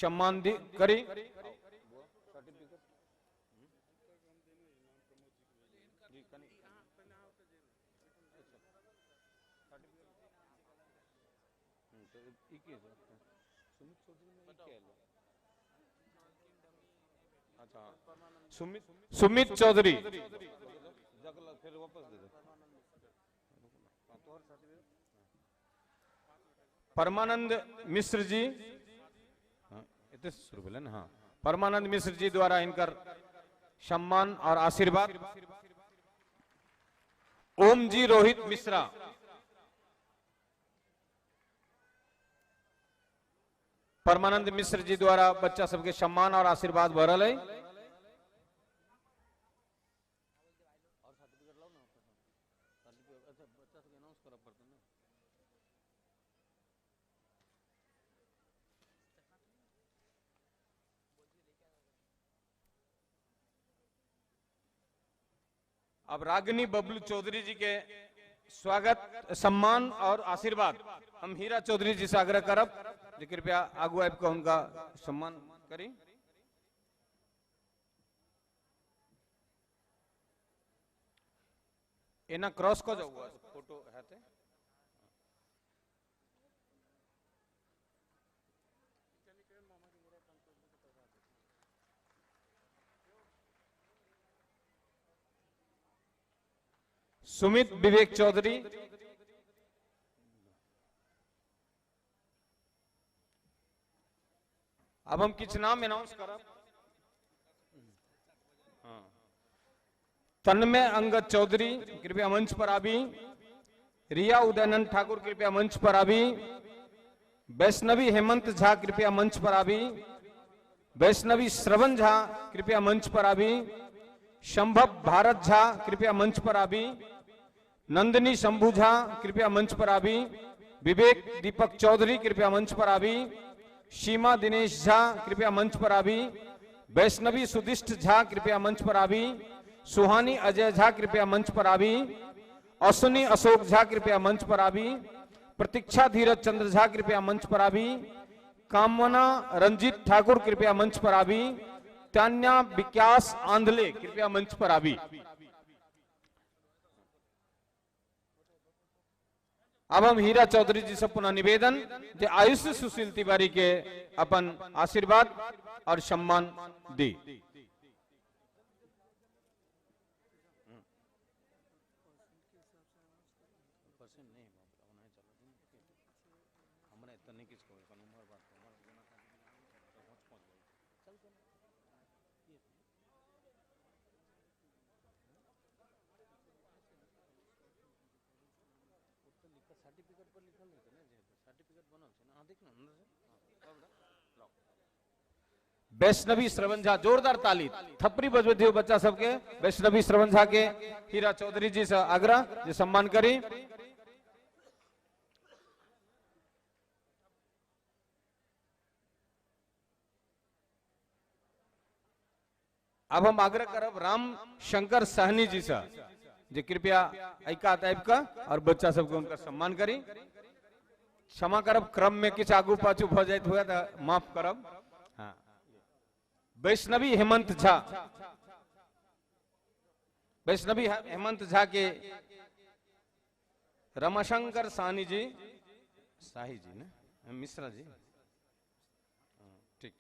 सम्मान करी। सुमित चौधरी, परमानंद मिश्र जी, शुरू भेल ने, हाँ, परमानंद मिश्र जी द्वारा इनकर सम्मान और आशीर्वाद। ओम जी रोहित मिश्रा, परमानंद मिश्र जी द्वारा बच्चा सबके सम्मान और आशीर्वाद भरल है। अब रागिनी बबलू चौधरी जी के स्वागत, सम्मान और आशीर्वाद हम हीरा चौधरी जी से आग्रह करब जे कृपया आगू आबि कऽ हुनका सम्मान करी। एना क्रॉस कऽ जाउ, फोटो हेतै। सुमित विवेक चौधरी, अब हम किछु नाम अनाउंस करब। तन्मय अंगद चौधरी कृपया मंच पर आबी, रिया उदयनंद ठाकुर कृपया मंच पर आबी, वैष्णवी हेमंत झा कृपया मंच पर आबी, वैष्णवी श्रवण झा कृपया मंच पर आबी, संभव भारत झा कृपया मंच पर आबी, नंदिनी शंभू झा कृपया मंच पर आबी, विवेक दीपक चौधरी कृपया मंच पर आबी, सीमा दिनेश झा कृपया मंच पर आबी, वैष्णवी सुदिष्ट झा कृपया मंच पर आबी, सुहानी अजय झा कृपया मंच पर आबी, अश्विनी अशोक झा कृपया मंच पर आबी, प्रतीक्षा धीरज चंद्र झा कृपया मंच पर आबी, कामना रंजीत ठाकुर कृपया मंच पर आबी, तान्या विकास आंधले कृपया मंच पर आबी। अब हम हीरा चौधरी जी से पुनः निवेदन जे आयुष सुशील तिवारी के अपन आशीर्वाद और सम्मान दी। वैष्णवी श्रवण झा, जोरदार ताली थप्पड़ी बजबै दियौ बच्चा सबके। वैष्णवी श्रवण झा के हीरा चौधरी जी से आग्रह जे सम्मान करी। अब हम आग्रह करब राम शंकर सहनी जी से जे कृपया एहि कात आबि कऽ और बच्चा सबके उनका सम्मान करी। क्षमा करब, क्रम में किछु आगू पाछू भऽ जाइत हुए तऽ माफ करब। हाँ, वैष्णवी हेमंत झा, वैष्णवी हेमंत झा के रमाशंकर सहनी जी, शाही जी ने, मिश्रा जी, ठीक,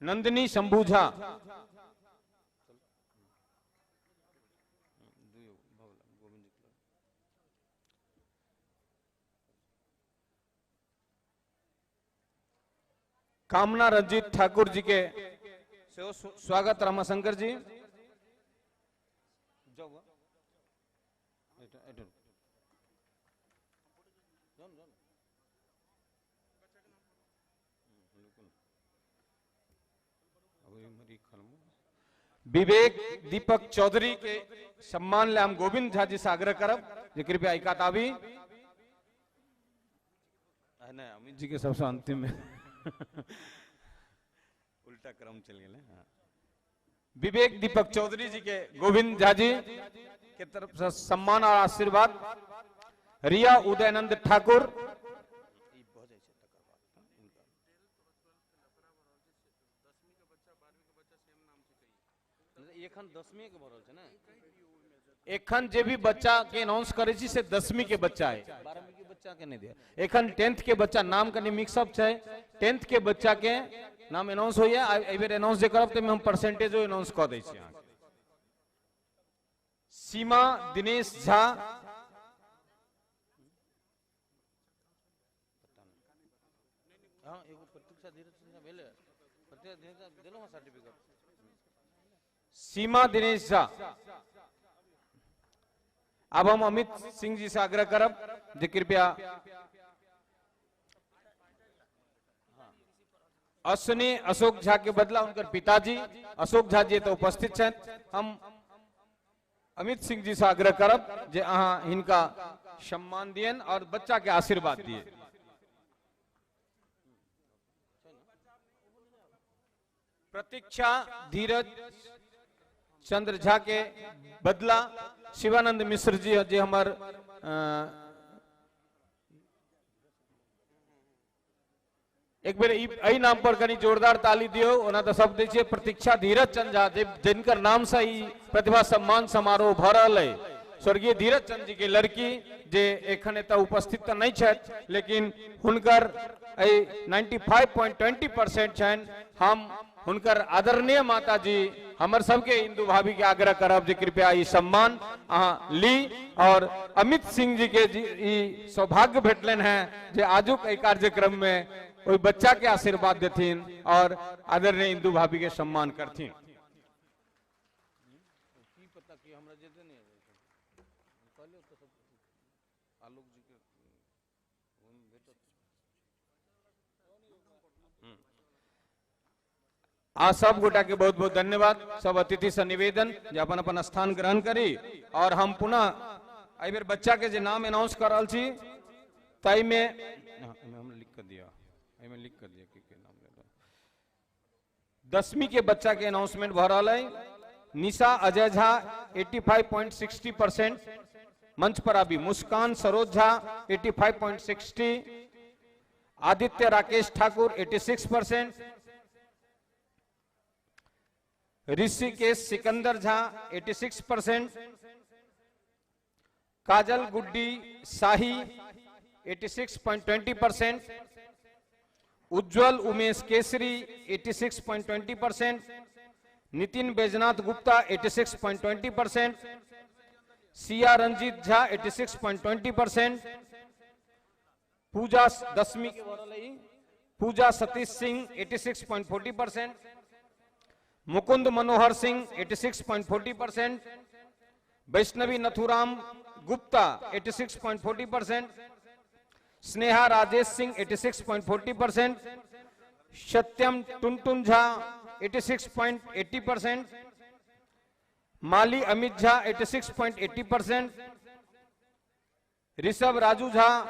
नंदिनी शंभू झा, कामना रंजीत ठाकुर जी के सेहो स्वागत। रमाशंकर जी विवेक दीपक चौधरी के सम्मान ले हम गोविंद झा जी से आग्रह करब जे कृपया एकात आबी। नहीं, अमित जी के सबसे अंतिम में उल्टा क्रम चल गए। हाँ। विवेक दीपक चौधरी जी के गोविंद झा जी के तरफ से सम्मान और आशीर्वाद। रिया उदयानंद ठाकुर, एखन जे भी बच्चा के अनाउंस करे छी से 10वीं के बच्चा है, 12वीं के बच्चा के नहीं दिया। एखन 10th के बच्चा नाम कनि मिक्सअप छै, 10th के बच्चा के नाम अनाउंस होइया। एहि बेर अनाउंस जे करब तमे हम परसेंटेजो अनाउंस कऽ दै छी अहाँके। सीमा दिनेश झा, सीमा दिनेश झा। अब हम अमित सिंह जी से आग्रह करब जे कृपया अश्विनी अशोक झा के बदला उनकर पिताजी अशोक झा जी तो उपस्थित छथि। हम अमित सिंह जी से आग्रह करब जे अहाँ हिनका सम्मान दियन और बच्चा के आशीर्वाद दिए। प्रतीक्षा धीरज चंद्र झा के बदला शिवानंद मिश्र जी जे हमर एक बेर एहि नाम पर कनि जोरदार ताली दियौ। ओना तऽ सब दै छियै। प्रतीक्षा धीरज चंद्र झा जिनकर नाम से ई प्रतिभा सम्मान समारोह भऽ रहल अइ, स्वर्गीय धीरज चंद्र जी के लड़की जे एखन एतऽ उपस्थित तऽ नहि छथि, लेकिन हुनकर एहि 95.20% छनि। हम हुनकर आदरणीय माता जी हमर सबके इंदु भाभी के आग्रह करब जे कृपया ई सम्मान अहाँ ली। और अमित सिंह जी के ई सौभाग्य भेटलनि हैं जे आजुक एहि कार्यक्रम में ओहि बच्चा के आशीर्वाद देथिन और आदरणीय इंदु भाभी के सम्मान करथिन। आ सब गोटा के बहुत बहुत धन्यवाद। सब अतिथि से निवेदन जे अपन अपन स्थान ग्रहण करी। और हम पुनः एहि बेर बच्चा के जे नाम अनाउंस कर रहल छी ताहिमे हम लिख कर दिया, एहिमे लिख कर दिया के नाम लेबै। 10वीं के बच्चा के अनाउंसमेंट भऽ रहल है। निशा अजय झा 85.60% मंच पर आबी। मुस्कान सरोज झा 85.60, आदित्य राकेश ठाकुर 86%, ऋषिकेश सिकंदर झा 86%, काजल गुड्डी शाही 86.20%, उज्जवल उमेश केसरी 86.20%, नितिन बैजनाथ गुप्ता 86.20%, सिया रंजीत झा 86.20%, पूजा 10वीं के पूजा Satish Singh 86.40%, Mukund Manohar Singh 86.40%, Vaishnavi Nathuram Gupta 86.40%, Sneha Rajesh Singh 86.40%, Satyam Tuntun Jha 86.80%, Mali Amit Jha 86.80%, Rishabh Raju Jha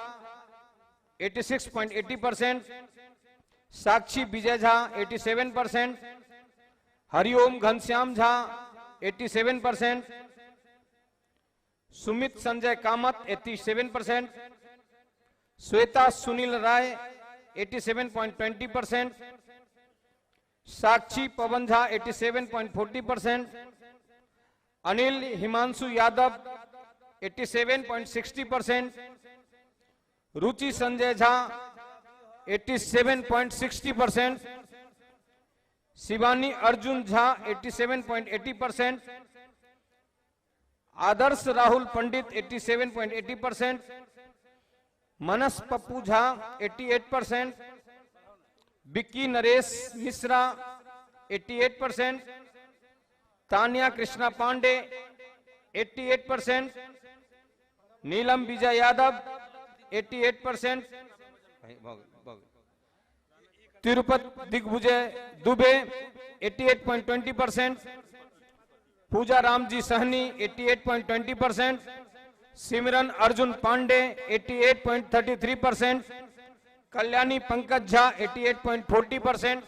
86.80%, Sakshi Vijay Jha 87%, Hariom Ghanshyam Jha 87%, Sumit Sanjay Kamat 87%, Shweta Sunil Rai 87.20%, Sakshi Pawan Jha 87.40%, Anil Himanshu Yadav 87.60%, Ruchi Sanjay Jha 87.60%, Shivani Arjun Jha 87.80%, Adarsh Rahul Pandit 87.80%, Manas Pappu Jha 88%, Vicky Naresh Mishra 88%, Tanya Krishna Pandey 88%, Neelam Vijay Yadav 88%, Tirupati Digvijay Dubey 88.20%, Pooja Ramji Sahni 88.20%, Simran Arjun Pandey 88.33%, Kalyani Pankaj Jha 88.40%,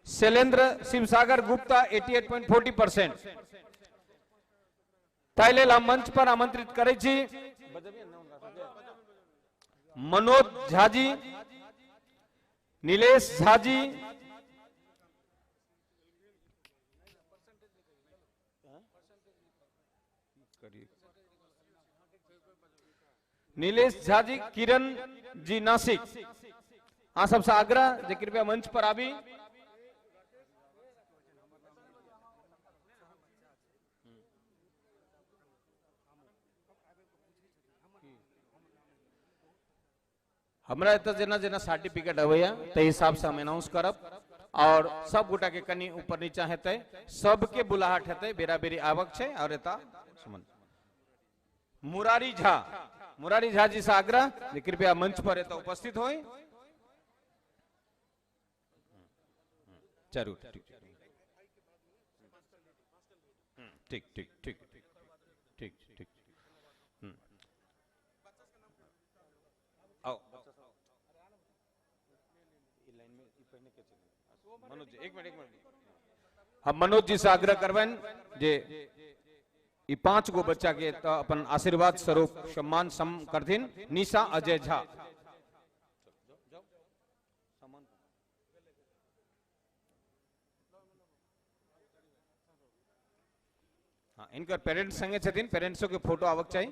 Shailendra Shivsagar Gupta 88.40%। ताहि लेल हम मंच पर आमंत्रित करै छी मनोज झाजी, नीलेश झाजी, नीलेश झाजी, किरण जी नासिक। अहाँ सबसे आग्रह जे कृपया मंच पर आबी। हमरा एतऽ जेना जेना सर्टिफिकेट अबैया ताहि हिसाब से हम अनाउंस करब और सब गोटा के कनि ऊपर नीचा हेतै, सबके बुलाहट हेतै, बेरा बेरी आवक छै। और एतऽ मुरारी झा, मुरारी झा जी से आग्रह जे कृपया मंच पर एतऽ उपस्थित होई। जरूर, ठीक ठीक ठीक ठीक ठीक ठीक। आओ मनोज जी, एक मिनट एक मिनट। हम मनोज जी से आग्रह करबनि जे ई 5 गो बच्चा के तो अपन आशीर्वाद स्वरूप सम्मान सम करथिन। निशा अजय झा, हाँ, इनकर पेरेंट्स संगे छथिन, पेरेंट्सो के फोटो आवक चाही।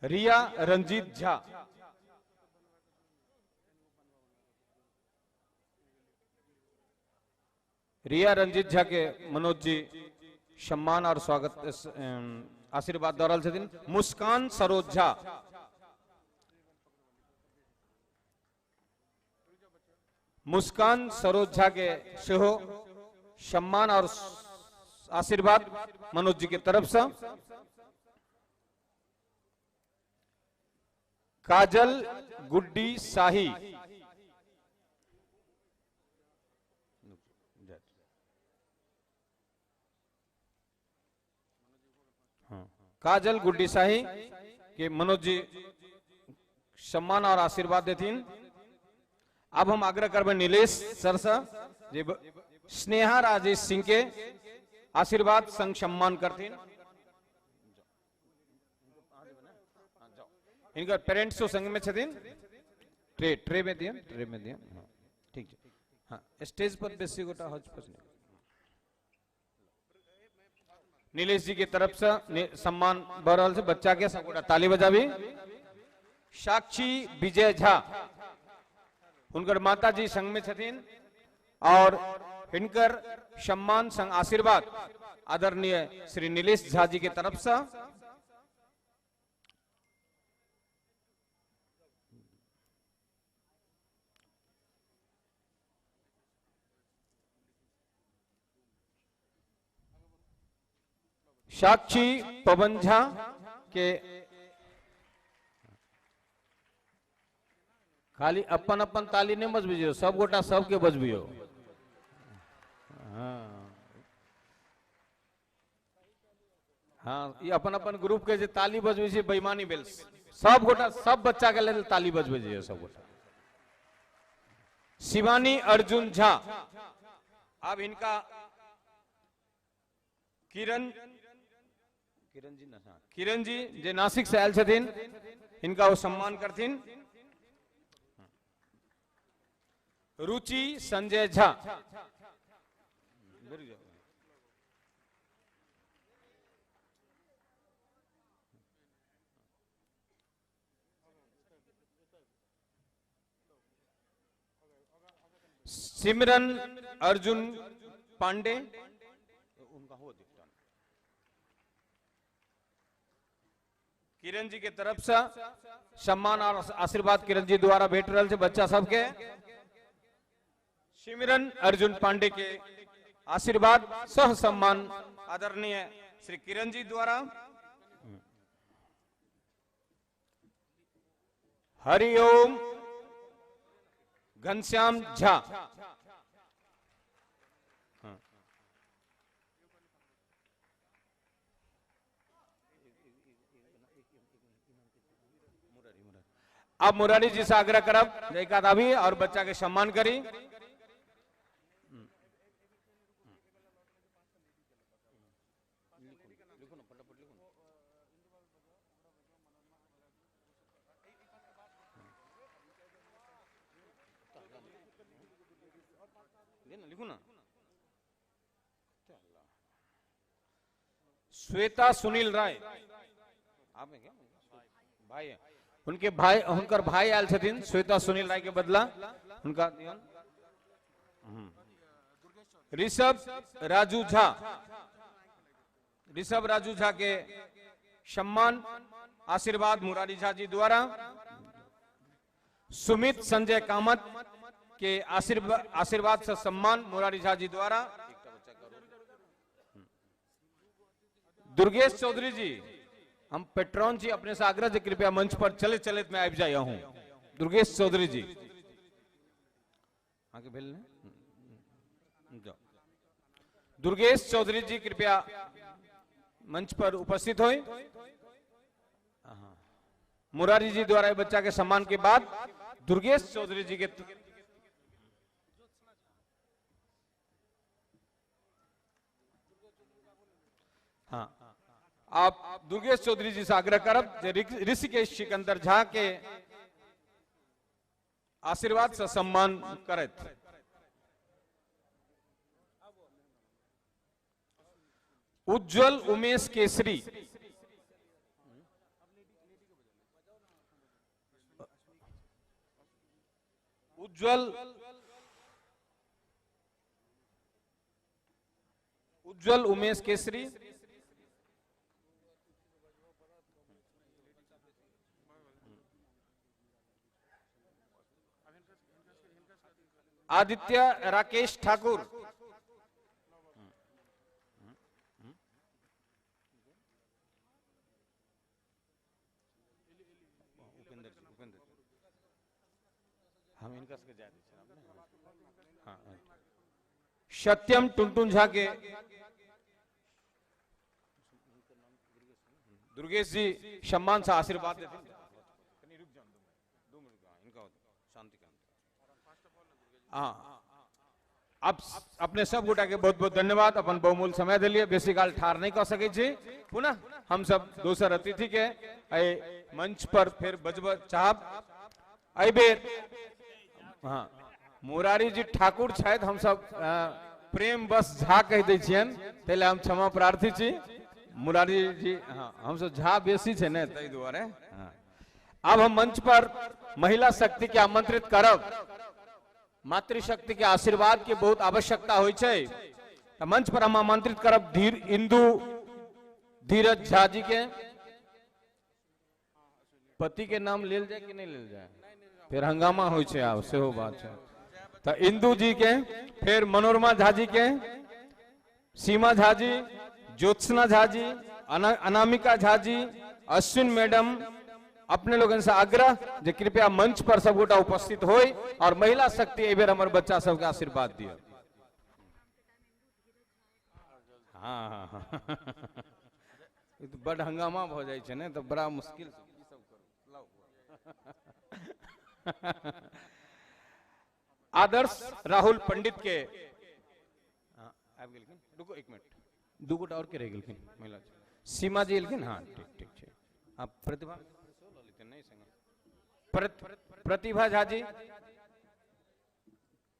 रिया रंजीत झा, रिया रंजीत झा के मनोज जी सम्मान और स्वागत आशीर्वाद दऽ रहल छथिन। मुस्कान सरोज झा, मुस्कान सरोज झा के सेहो सम्मान और आशीर्वाद मनोज जी के तरफ से। काजल गुड्डी शाही, काजल गुड्डी शाही के मनोज जी सम्मान और आशीर्वाद देथिन। अब हम आग्रह करबै नीलेश सर से जे स्नेहा राजेश सिंह के आशीर्वाद संग सम्मान करथिन। इनकर पेरेंट्स संग में छथिन। ट्रे ट्रे में दियन, ट्रे में दियन, हाँ ठीक है। हाँ, स्टेज पर बेसी गोटा हौच-पौच नहीं। नीलेश जी के तरफ से सम्मान भऽ रहल छै बच्चा के, सब गोटा ताली बजाबी। साक्षी विजय झा, हुनकर माता जी संग में छथिन और हिनकर सम्मान संग आशीर्वाद आदरणीय श्री नीलेश झा जी के तरफ से। साक्षी पवन झा के खाली अपन अपन ताली नहीं बजबियो, सब गोटा सबके बजबियो। हाँ हाँ, ये अपन अपन ग्रुप के जे ताली बजबै छै बेईमानी भेल। सब गोटा सब बच्चा के लेल ताली बजबै छै सब गोटा। शिवानी अर्जुन झा, अब इनका किरण किरण जी ना, किरण जी जे नासिक से आयल छथिन, इनका वो सम्मान करथिन। रुचि संजय झा, सिमरन अर्जुन पांडे, उनका हो किरण जी के तरफ से सम्मान और आशीर्वाद किरण जी द्वारा भेट रहा है बच्चा सबके। सिमरन अर्जुन पांडे के आशीर्वाद सह सम्मान आदरणीय श्री किरण जी द्वारा। हरिओम घनश्याम झा, आप मुरारी जी से आग्रह करब एक आध अभी और बच्चा के सम्मान करी। लिखो ना। श्वेता सुनील राय, आप क्या भाई है उनके भाई, उनकर भाई आयल छथिन श्वेता सुनील राय के बदला उनका। ऋषभ राजू झा, ऋषभ राजू झा के सम्मान आशीर्वाद मुरारी झा जी द्वारा। सुमित संजय कामत के आशीर्वाद से सम्मान मुरारी झा जी द्वारा। दुर्गेश चौधरी जी, हम पेट्रॉन जी अपने से आग्रह से कृपया मंच पर चले चले में आबि जाय हूं। दुर्गेश चौधरी जी आगे भेल ने, दुर्गेश चौधरी जी कृपया मंच पर उपस्थित होए। मुरारी जी द्वारा बच्चा के सम्मान के बाद दुर्गेश चौधरी जी के हाँ, आप दुर्गेश चौधरी जी से आग्रह करब जे ऋषिकेश सिकंदर झा के आशीर्वाद से सम्मान करत। उज्जवल उमेश केसरी, उज्जवल उज्जवल उमेश केसरी, आदित्य राकेश ठाकुर, हम इनका हाँ, सत्यम टुनटुन झा के दुर्गेश जी सम्मान से आशीर्वाद देते। हाँ, आप अपने सब गोटा के बहुत बहुत धन्यवाद, अपन बहुमूल्य समय दिलिए, बेसी काल ठार नहीं कर सकै छी। पुनः हम सब दोसर अतिथि के मंच पर फिर बजब चाहब। एहि बेर हाँ मुरारी जी ठाकुर छथि, हम सब प्रेम बस झा कहि दै छियनि, ताहि लए हम क्षमा प्रार्थी छी मुरारी जी। हाँ, हम सब झा बेसी छै ने ताहि दुआरे। हाँ, अब हम मंच पर महिला शक्ति के आमंत्रित करब। मातृशक्ति के आशीर्वाद के बहुत आवश्यकता होइ छै, त मंच पर हम आमंत्रित करब इंदु धीरज झा जी के। पति के नाम लेल जाए कि नहीं लेल जाए, फिर हंगामा होइ छै आब, सेहो बात छै। त इंदु जी के, फिर मनोरमा झा जी के, सीमा झा जी, ज्योत्सना झा जी, अनामिका झा जी, अश्विन मैडम, अपने लोगन से आग्रह जे कृपया मंच पर सब गोटा उपस्थित होय और महिला शक्ति एहि बेर हमर बच्चा सबके आशीर्वाद दिअ। हाँ हाँ, ई तऽ बड हंगामा भऽ जाइ छै ने, तऽ बड़ा मुश्किल से ई सब करू। लाउ। आदर्श राहुल पंडित के हाँ, आबि गेलखिन, रुको एक मिनट, दू गोटा और के रहि गेलखिन महिला सीमा जी एलखिन। हाँ ठीक ठीक छै। आ प्रतिभा प्रतिभा झा जी,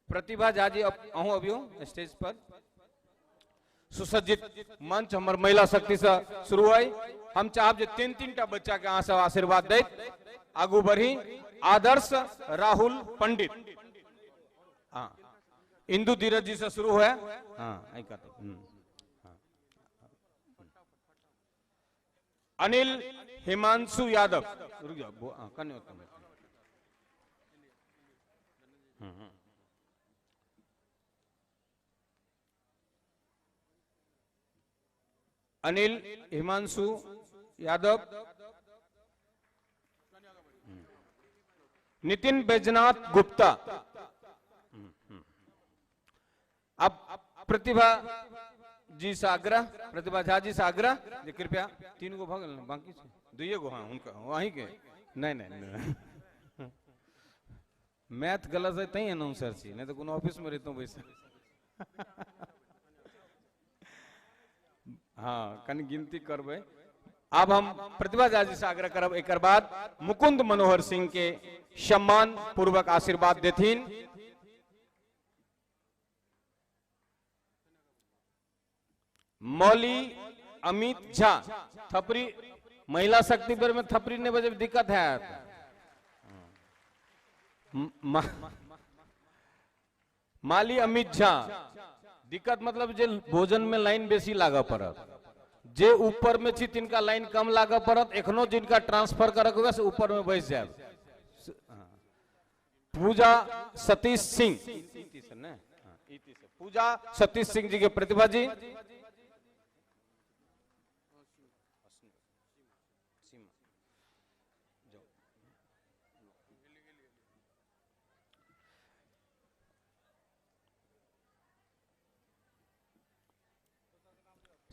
प्रतिभा झा जी अहूँ अबियौ स्टेज पर। सुसज्जित मंच हमर महिला शक्ति से शुरू है। हम चाहब जे तीन तीन टा बच्चा के अहाँ सब आशीर्वाद दैत आगू बढ़ी। आदर्श राहुल पंडित, हाँ इंदु धीरज जी से शुरू है। हाँ अनिल हिमांशु यादव, रुक जाओ, हाँ, कन्या उत्तम। अनिल हिमांशु यादव, नितिन बैजनाथ गुप्ता। अब प्रतिभा जी से आग्रह, प्रतिभा झा जी से आग्रह जे कृपया तीन गो भऽ गेल ने, बाकी छै दुइये गो। हाँ हुनका वहीं के नहीं नहीं नहीं मैथ गलत है तैं अनाउंसर छी, नहीं तो कोनो ऑफिस में रहितहुँ बैसल। हाँ कनि गिनती करबै। अब हम प्रतिभा झा जी से आग्रह करब एक बाद मुकुंद मनोहर सिंह के सम्मान पूर्वक आशीर्वाद देथिन। मौली अमित झा, थपरी महिला शक्ति पर में थपरी नहीं बजे दिक्कत है। माली अमित झा, दिक्कत मतलब जे भोजन में लाइन बेसी लागऽ पड़त, जे ऊपर में छी तिनका लाइन कम लागऽ पड़त, एखनो जिनका ट्रांसफर करक हुए से ऊपर में बैस जायब। पूजा सतीश सिंह, पूजा सतीश सिंह जी के प्रतिभा जी।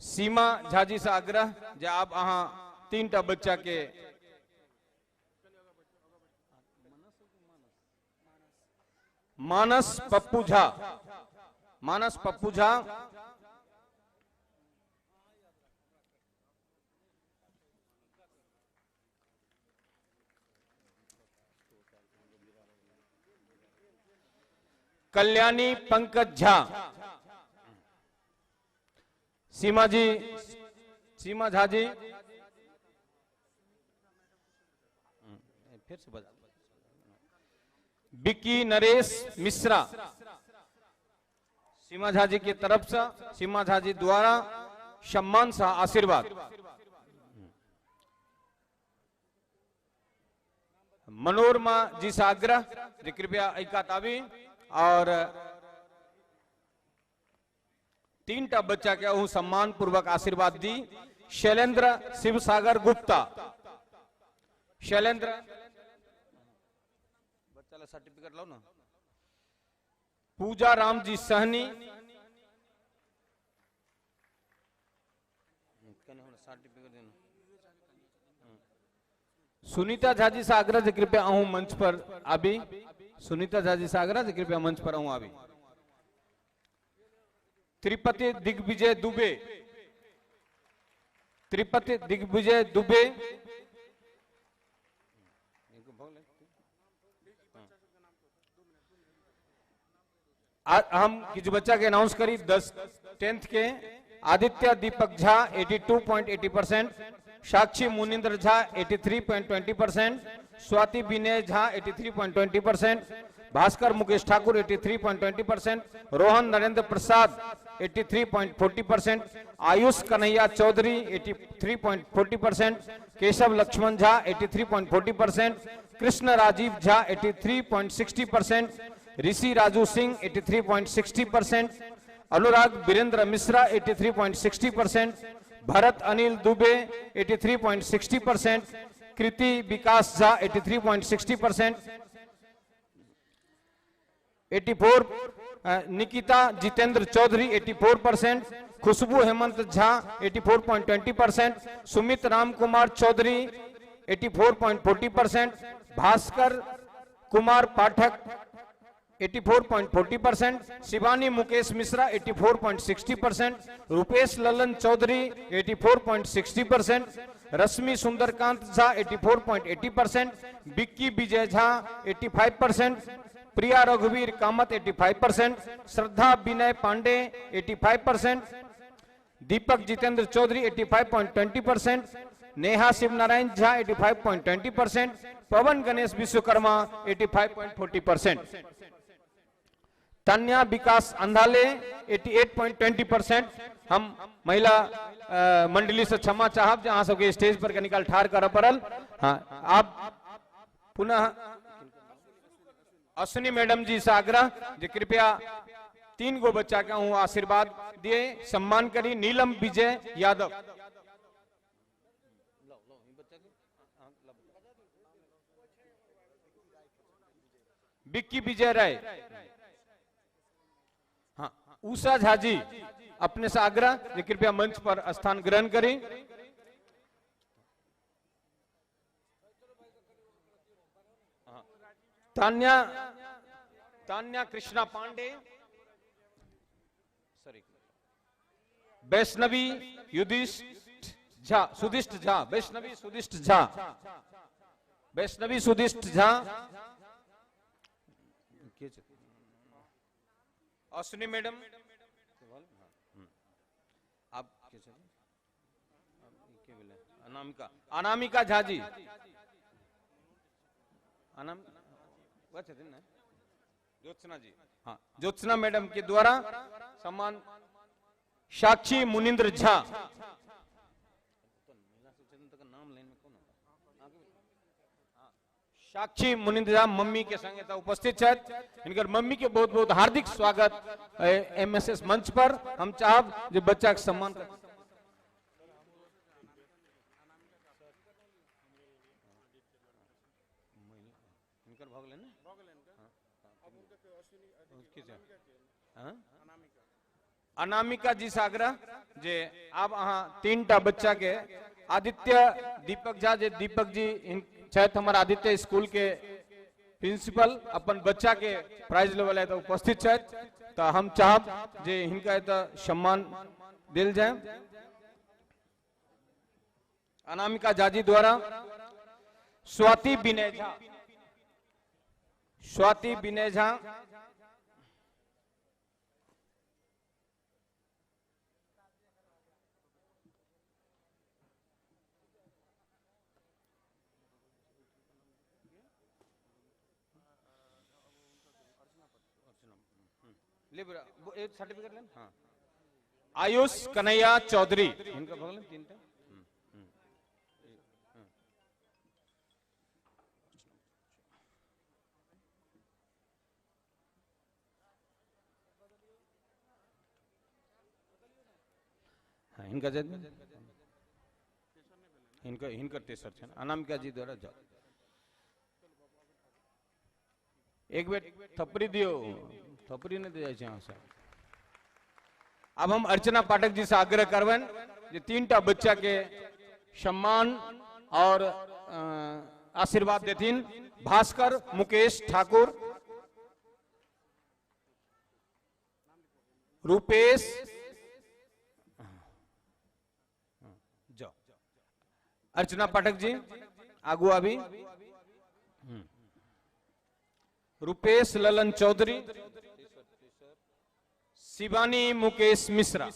सीमा झा जी से आग्रह जे आप अहाँ तीन टा बच्चा के मानस पप्पू झा, मानस पप्पू झा, कल्याणी पंकज झा, सीमा जी, सीमा झा जी फिर से बजा, बिक्की नरेश मिश्रा, सीमा झा जी की तरफ से सीमा झा जी द्वारा सम्मान सह आशीर्वाद। मनोरमा जी से आग्रह जे कृपया एकात आबी और तीन टा बच्चा के अहू सम्मान पूर्वक आशीर्वाद दी। शैलेंद्र शिवसागर गुप्ता, शैलेंद्र बच्चा ला सर्टिफिकेट लाओ ना। पूजा राम जी सहनी, सुनीता झा जी से आग्रह जे कृपया अहू मंच पर आबी। सुनीता झा जी से आग्रह जे कृपया मंच पर अहू आबी। त्रिपति दिग्विजय दुबे, त्रिपति दिग्विजय दुबे, हम किछु बच्चा के अनाउंस करी 10th के। आदित्य दीपक झा 82.80%, साक्षी मुनिंद्र झा 83.20%, स्वाति विनय झा 83.20%, भास्कर मुकेश ठाकुर 83.20%, रोहन नरेंद्र प्रसाद 83.40%, आयुष कन्हैया चौधरी 83.40%, केशव लक्ष्मण झा 83.40%, कृष्ण राजीव झा 83.60%, ऋषि राजू सिंह 83.60%, अनुराग Virendra Mishra 83.60%, Bharat Anil Dubey 83.60%, Kriti Vikas Jha 83.60%, 84 Nikita Jitendra Chaudhary 84%, Khushboo Hemant Jha 84.20%, Sumit Ram Kumar Chaudhary 84.40%, Bhaskar Kumar Pathak 84.40%, Shivani Mukesh Mishra 84.60%, Rupesh Lallan Chaudhary 84.60%, Rashmi Sundarkant Jha 84.80%, Vicky Vijay Jha 85%, Priya Raghuvir Kamat 85%, Shraddha Vinay Pandey 85%, Deepak Jitendra Chaudhary 85.20%, Neha Shivnarayan Jha 85.20%, Pawan Ganesh Vishwakarma 85.40%, Tanya Vikas Andhale 88.20%। हम महिला मंडली से क्षमा चाहब जे अहाँ सबके stage पर कनिकाल ठाढ़ करऽ पड़ल। हाँ, आप पुनः अश्विनी मैडम जी से आग्रह जे कृपया 3 गो बच्चा के अहूँ आशीर्वाद दिए सम्मान करी। नीलम विजय यादव, विक्की विजय राय, हाँ उषा झा जी अपने से आग्रह जे कृपया मंच पर स्थान ग्रहण करी। तान्या तान्या कृष्णा पांडे, सॉरी वैष्णवी युधिष्ठ झा, सुदिष्ट झा, वैष्णवी सुदिष्ट झा, वैष्णवी सुदिष्ट झा, अश्विनी मैडम आप अनामिका, अनामिका झा जी, अनाम ज्योत्सना जी, हाँ ज्योत्सना मैडम के द्वारा सम्मान। साक्षी मुनिंद्र झा, साक्षी मुनिंद्र झा मम्मी के संग एतऽ उपस्थित छथि। हिनकर मम्मी के बहुत बहुत हार्दिक स्वागत एमएसएस मंच पर। हम चाहब जे बच्चा के सम्मान कर। अनामिका जी से आग्रह जे आब अहाँ 3 टा बच्चा के आदित्य दीपक झा, जे दीपक जी छथि हमर आदित्य स्कूल के प्रिंसिपल, अपन बच्चा के प्राइज लेवल एतऽ उपस्थित छथि, तऽ हम चाहब जे हिनका एतऽ सम्मान देल जाय। अनामिका झा जी द्वारा स्वाति विनय झा, स्वाति विनय झा, सर्टिफिकेट लेन, हाँ आयुष कन्हैया चौधरी, इनका भगल 3 टा। हाँ इनका हिनकर हिनकर तेसर छनि अनामिका जी द्वारा। जाओ एक बेर थपड़ी दियो, थपड़ी नहीं दे जाए अहाँ सब। अब हम अर्चना पाठक जी से आग्रह करबनि जे 3 टा बच्चा के सम्मान और आशीर्वाद देथिन। भास्कर मुकेश ठाकुर, रूपेश, जाओ अर्चना पाठक जी आगू आबी, रूपेश ललन चौधरी, शिवानी मुकेश मिश्रा।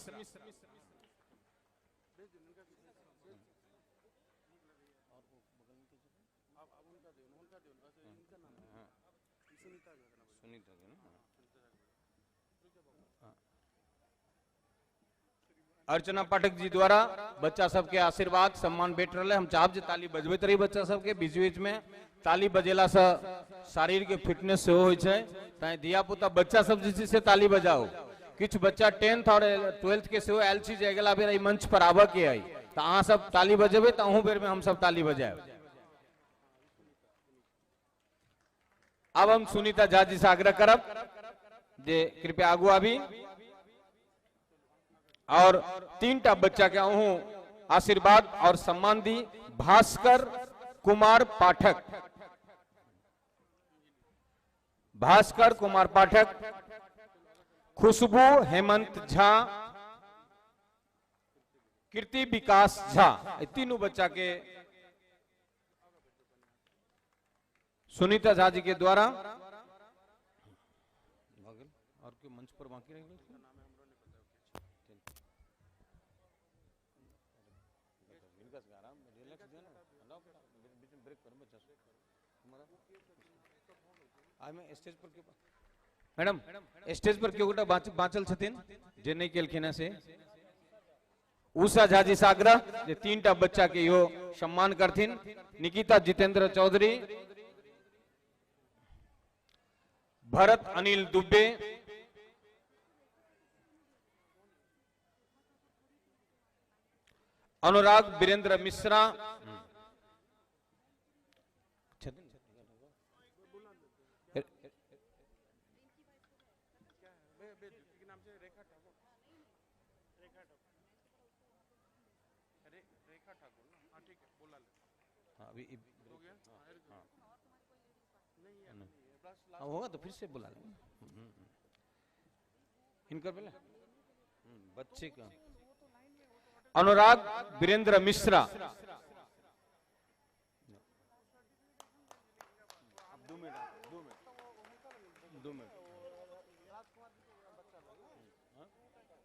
अर्चना पाठक जी द्वारा बच्चा सबके आशीर्वाद सम्मान भेट रहा है। हम चाहब जे ताली बजबैत रही बच्चा सबके, बीच बीच में ताली बजेला से शरीर के फिटनेस सेहो होइ छै, तैं धिया पुता बच्चा सब जे छै से ताली बजाओ। किछु बच्चा 10th और 12th के सेहो आयल छी जे अगिला बेर एहि मंच पर आबऽ के अइ, तऽ अहाँ सब ताली बजेबै तऽ अहूँ बेर में हम सब ताली बजायब। अब हम सुनीता झा जी से आग्रह करब जे कृपया आगू आबी और 3टा बच्चा के अहूँ आशीर्वाद और सम्मान दी। भास्कर कुमार पाठक, भास्कर कुमार पाठक, खुशबू हेमंत झा, कीर्ति विकास झा, तीनों बच्चा के सुनीता झा जी के द्वारा। और क्यों मंच पर बाकी रह गए? स्टेज पर क्यों मैडम, स्टेज पर क्यों गोटा बाँचल छथिन जे नहीं केलखिन से? उषा झा जी से आग्रह जे 3टा बच्चा के यो सम्मान करथिन। निकिता जितेंद्र चौधरी, भरत अनिल दुबे, अनुराग वीरेंद्र मिश्रा, होगा तो फिर से बुला लेंगे इनका पहले बच्चे का। अनुराग वीरेंद्र मिश्रा, दो मिनट,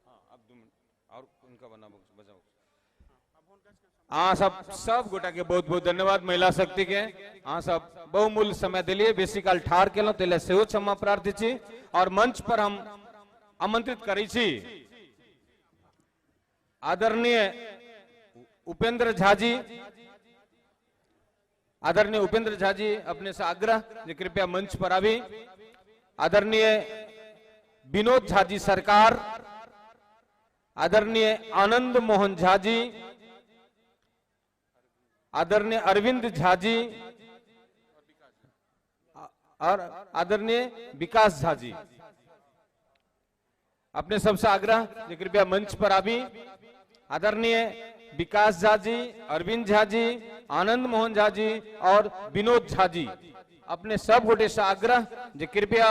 हाँ, 2 मिनट और उनका बना बजाओ। अहाँ सब गोटा के बहुत बहुत धन्यवाद। महिला शक्ति के अहाँ सब बहुमूल्य समय दिलिए, बेसी काल ठाड़ केलहुँ ताहि लेल सेहो क्षमा प्रार्थी छी। और मंच पर हम आमंत्रित करै छी आदरणीय उपेंद्र झा जी। आदरणीय उपेंद्र झा जी अपने से आग्रह जे कृपया मंच पर आबी। आदरणीय विनोद झा जी सरकार, आदरणीय आनंद मोहन झा जी, आदरणीय अरविंद झा जी और आदरणीय विकास झा जी, अपने सबसे आग्रह जे कृपया मंच पर आबी। आदरणीय विकास झा जी, अरविंद झा जी, आनंद मोहन झा जी और विनोद झा जी, अपने सब गोटे से आग्रह जे कृपया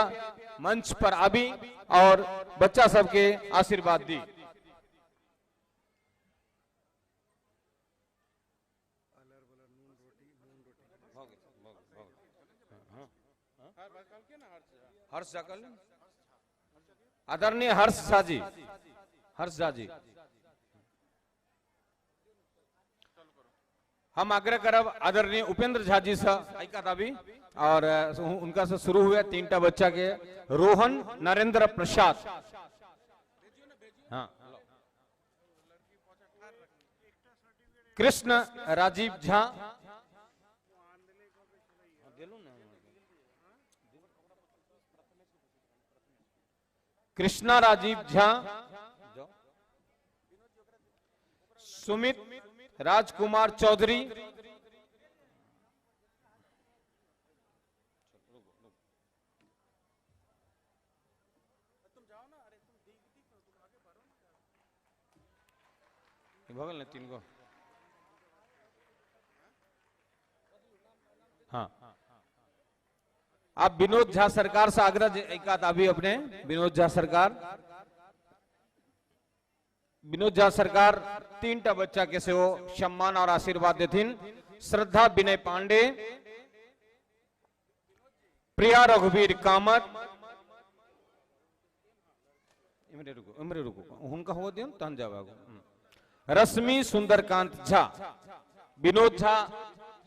मंच पर आबी और बच्चा सबके आशीर्वाद दी। हर्ष झा, आदरणीय हर्ष झा जी, हर्ष झा जी, हम आग्रह करब आदरणीय उपेंद्र झा जी से अभी और उनका से शुरू हुआ 3टा बच्चा के। रोहन नरेंद्र प्रसाद, हाँ, कृष्ण राजीव झा, कृष्णा राजीव झा, सुमित राजकुमार चौधरी, भगल ने 3 को, हाँ। आप विनोद झा सरकार से आग्रह एक अभी अपने विनोद झा सरकार, विनोद झा सरकार 3टा बच्चा के सेहो सम्मान और आशीर्वाद देथिन। श्रद्धा विनय पांडे, प्रिया रघुवीर कामत, इमरे रुको, इमरे रुको, हुनका हो दियन तहन जाब आगू। रश्मि सुंदरकांत झा, विनोद झा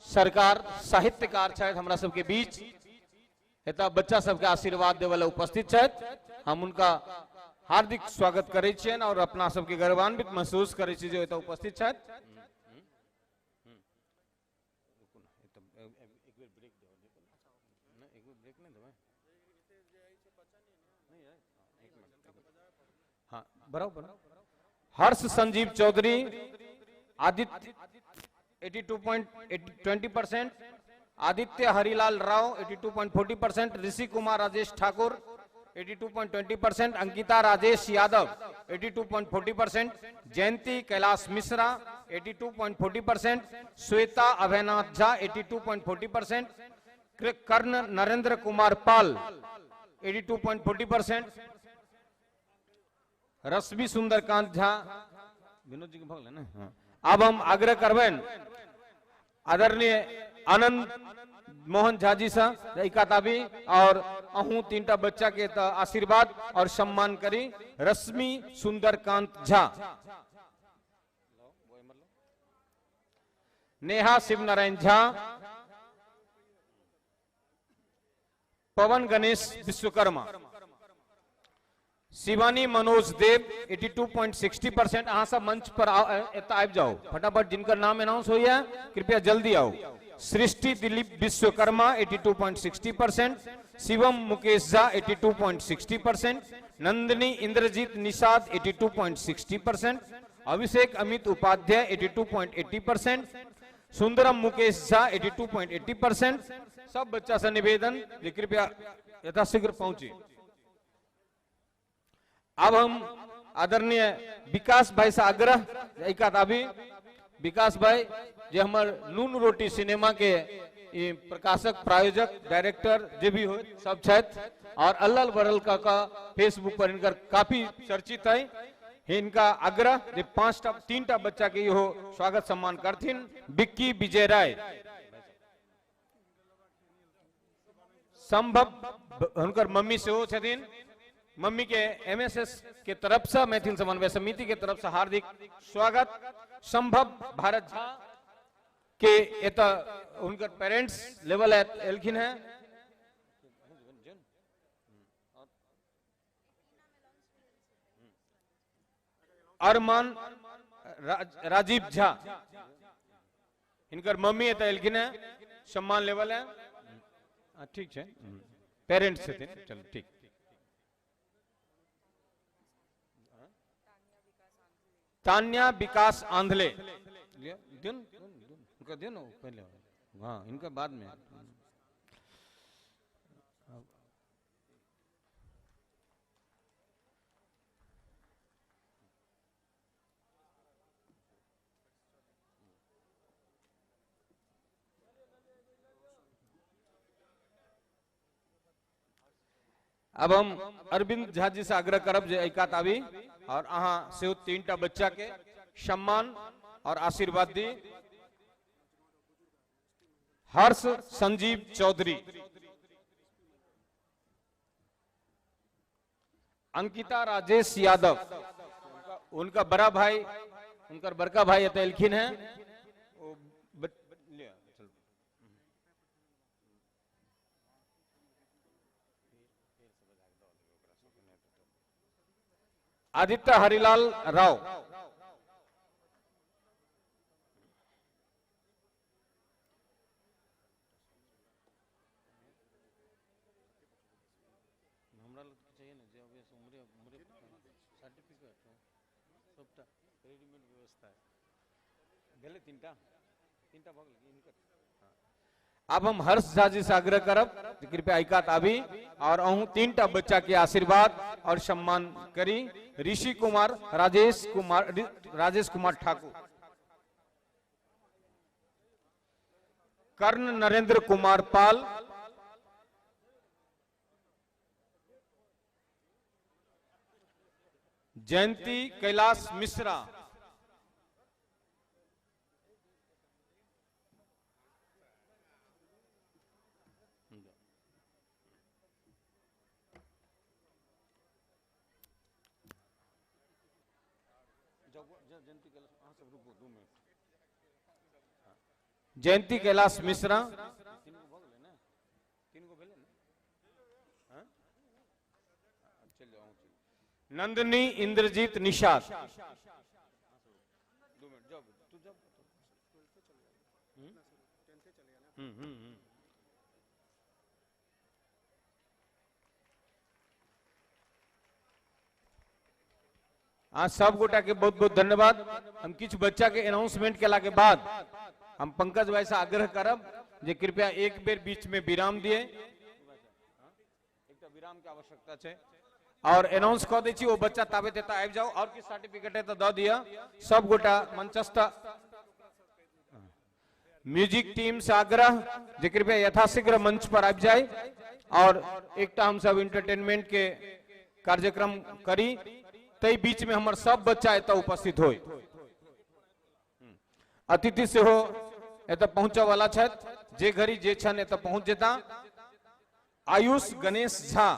सरकार साहित्यकार छथि हमरा सबके बीच, एतऽ बच्चा सबके आशीर्वाद देवे उपस्थित छथि। हम उनका हार्दिक स्वागत करै छियनि और अपना सबके गौरवान्वित महसूस करै छी जे एतऽ उपस्थित छथि। हाँ, बराबर। हर्ष Sanjeev Chaudhary, Aditya 82.20%, Aditya Harilal Rao 82.40%, Rishi Kumar Rajesh Thakur 82.20%, Ankita Rajesh Yadav 82.40%, Jayanti Kailash Mishra 82.40%, Shweta Abhaynath Jha 82.40%, Karna Narendra Kumar Pal 82.40%, Rashmi Sundarkant Jha Vinod ji के भऽ गेलै ने। हाँ। अब हम आग्रह करबनि आदरणीय आनंद मोहन झा जी से एकात आबी और अहूँ तीनटा बच्चा के त आशीर्वाद और सम्मान करी। रश्मि सुंदरकांत झा, नेहा शिवनारायण झा, पवन गणेश विश्वकर्मा, शिवानी मनोज देव 82.60%। अहाँ सब मंच पर एतऽ आबि जाओ फटाफट, जिनकर नाम अनाउंस होइए कृपया जल्दी आओ। सृष्टि दिलीप विश्वकर्मा 82.60%, शिवम मुकेश झा 82.60%, नंदिनी इंद्रजीत निषाद 82.60%, अभिषेक अमित उपाध्याय 82.80%, सुंदरम मुकेश झा 82.80%। सब बच्चा से निवेदन जे कृपया यथाशीघ्र पहुंची। अब हम आदरणीय विकास भाई से आग्रह एकात आबी। विकास भाई जे हमर नून रोटी सिनेमा के प्रकाशक, प्रायोजक, डायरेक्टर जे भी हो सब छथि और अल्लल बरल का फेसबुक पर इनकर काफी चर्चित है। इनका आग्रह जे तीनटा बच्चा के इहो स्वागत सम्मान करथिन। विक्की विजय राय, संभव हुनकर मम्मी सेहो छथिन। मम्मी के एमएसएस के तरफ से, मैथिल समन्वय समिति के तरफ से हार्दिक स्वागत। संभव भारत झा के एतऽ हुनकर पेरेंट्स लेवल एलखिन हैं। अरमान राजीव झा, इनकर मम्मी एतऽ एलखिन हैं, सम्मान लेवल है। ठीक है, पेरेंट्स छथिन, चलो ठीक। तान्या विकास आंधले, इनका दियो ना पहले, हाँ इनका बाद में। अब हम अरविंद झा जी से आग्रह करब जे एकात आबी और अहाँ सेहो तीनटा बच्चा के सम्मान और आशीर्वाद दी। हर्ष संजीव चौधरी, अंकिता राजेश यादव, उनका बड़ा भाई, उनका बड़का भाई एतऽ एलखिन हैं। आदित्य हरिलाल राव, अब हम हर्ष झा जी से आग्रह करब कृपया एकात आबी और अहूँ तीनटा बच्चा के आशीर्वाद और सम्मान करी। ऋषि कुमार, राजेश कुमार ठाकुर, कर्ण नरेंद्र कुमार पाल, जयंती कैलाश मिश्रा, जयंती कैलाश मिश्रा, नंदनी इंद्रजीत निषाद, आज सब गोटा के बहुत बहुत धन्यवाद। हम किछु बच्चा के अनाउंसमेंट केला के बाद हम पंकज भाई से आग्रह करब जे कृपया एक बेर बीच में विराम दिए, एकटा विराम के आवश्यकता छै। और अनाउंस कऽ दै छी, ओ बच्चा ताबे एतऽ आबि जाउ और किछु सर्टिफिकेट है तऽ दऽ दिअ। सब गोटा मंचस्थ म्यूजिक टीम से आग्रह जे कृपया यथाशीघ्र मंच पर आबि जाय और एकटा हम सब इंटरटेनमेंट के कार्यक्रम करी, तै बीच में हमर सब बच्चा एतऽ उपस्थित होय। अतिथि सेहो एतऽ पहुंचऽ वाला छथि, जे घड़ी जे क्षण एतऽ पहुंच जेता। आयुष गणेश झा,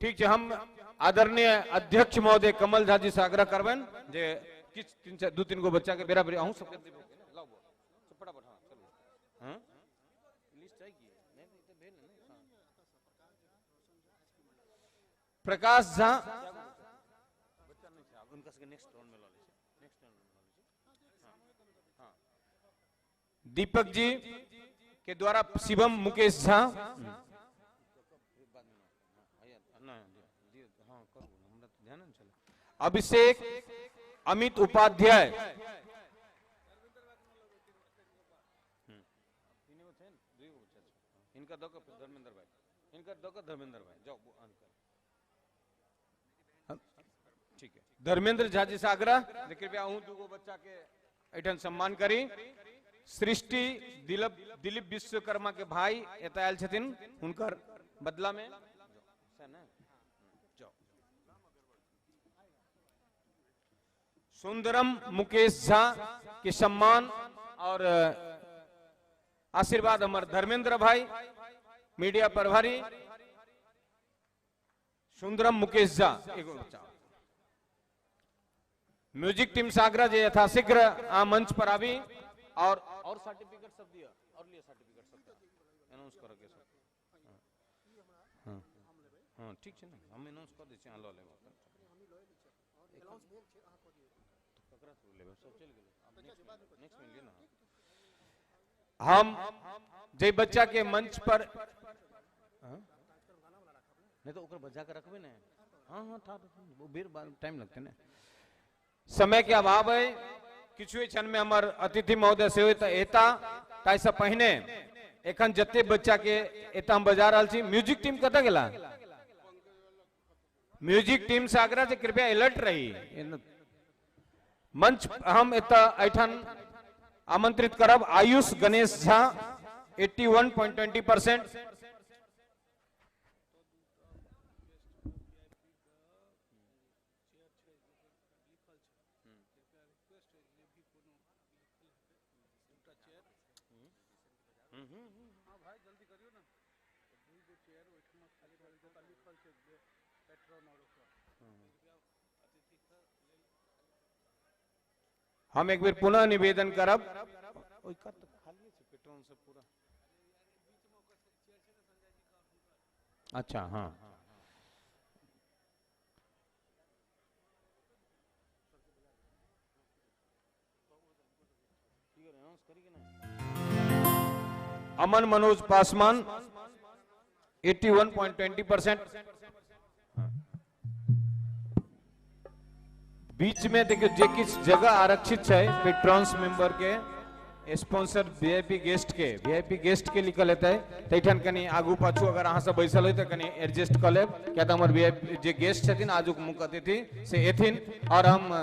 ठीक छै, हम आदरणीय अध्यक्ष महोदय कमल झा जी से आग्रह करबनि जे किछु तीन चारि दू तीन गो बच्चा के बेरा बेरी अहूँ सबके देबै। लाउ फटाफट, हाँ चलू, हाँ लिस्ट है की नहीं, नहीं तो भेल ने। प्रकाश झा बच्चा नहीं छै, उनका सबके नेक्स्ट राउंड में लऽ लै छै, नेक्स्ट राउंड में लऽ लै छै। हाँ दीपक जी के द्वारा शिवम मुकेश झा, अभिषेक अमित उपाध्याय, इनका दो धर्मेंद्र भाई, इनका दो धर्मेंद्र भाई जाओ, ठीक है। धर्मेंद्र झा जी से आग्रह कृपया अहूँ दूगो बच्चा के एठन सम्मान करी। सृष्टि दिलीप विश्वकर्मा के भाई एतऽ आयल छथिन, हुनकर बदला में सुंदरम मुकेश झा के सम्मान और आशीर्वाद हमर धर्मेंद्र भाई मीडिया प्रभारी सुंदरम मुकेश झा एगो बच्चा। म्यूजिक टीम से आग्रह जे यथाशीघ्र आ मंच पर आबी और सर्टिफिकेट सब दिया और लिए सर्टिफिकेट सब अनाउंस कर के सब। हां हां ठीक छै ने, हम अनाउंस कर दै छी, अहाँ ल लेब। हम जे बच्चा के मंच पर नहीं तो ओकर बजा के रखबे ने, हाँ हाँ था वो बेर टाइम लगते ने, समय के अभाव है। किछु क्षण में हमर अतिथि महोदय से एता, ताहिसँ पहिने एखन जते बच्चा के एता हम बजा रहल छी। म्यूजिक टीम कतऽ गेला? म्यूजिक टीम से आग्रह जे कृपया अलर्ट रही। मंच हम एतऽ एठन आमंत्रित करब आयुष गणेश झा 81.20%। हम एक बेर पुनः निवेदन करब, अच्छा हाँ, अमन मनोज पासवान 81.20%। बीच में देखियो जे किछु जगह आरक्षित है पेट्रॉन्स मेंबर के स्पॉन्सर वीआईपी गेस्ट के, वीआईपी गेस्ट के लिखल हेतै तैठान कनि आगू पाछू अगर अहाँ सब बैसल होइ तऽ कनि एडजस्ट कऽ लेब, किया तऽ हमर वीआईपी जे गेस्ट छथिन आजुक मुख्य अतिथि से एथिन। और हम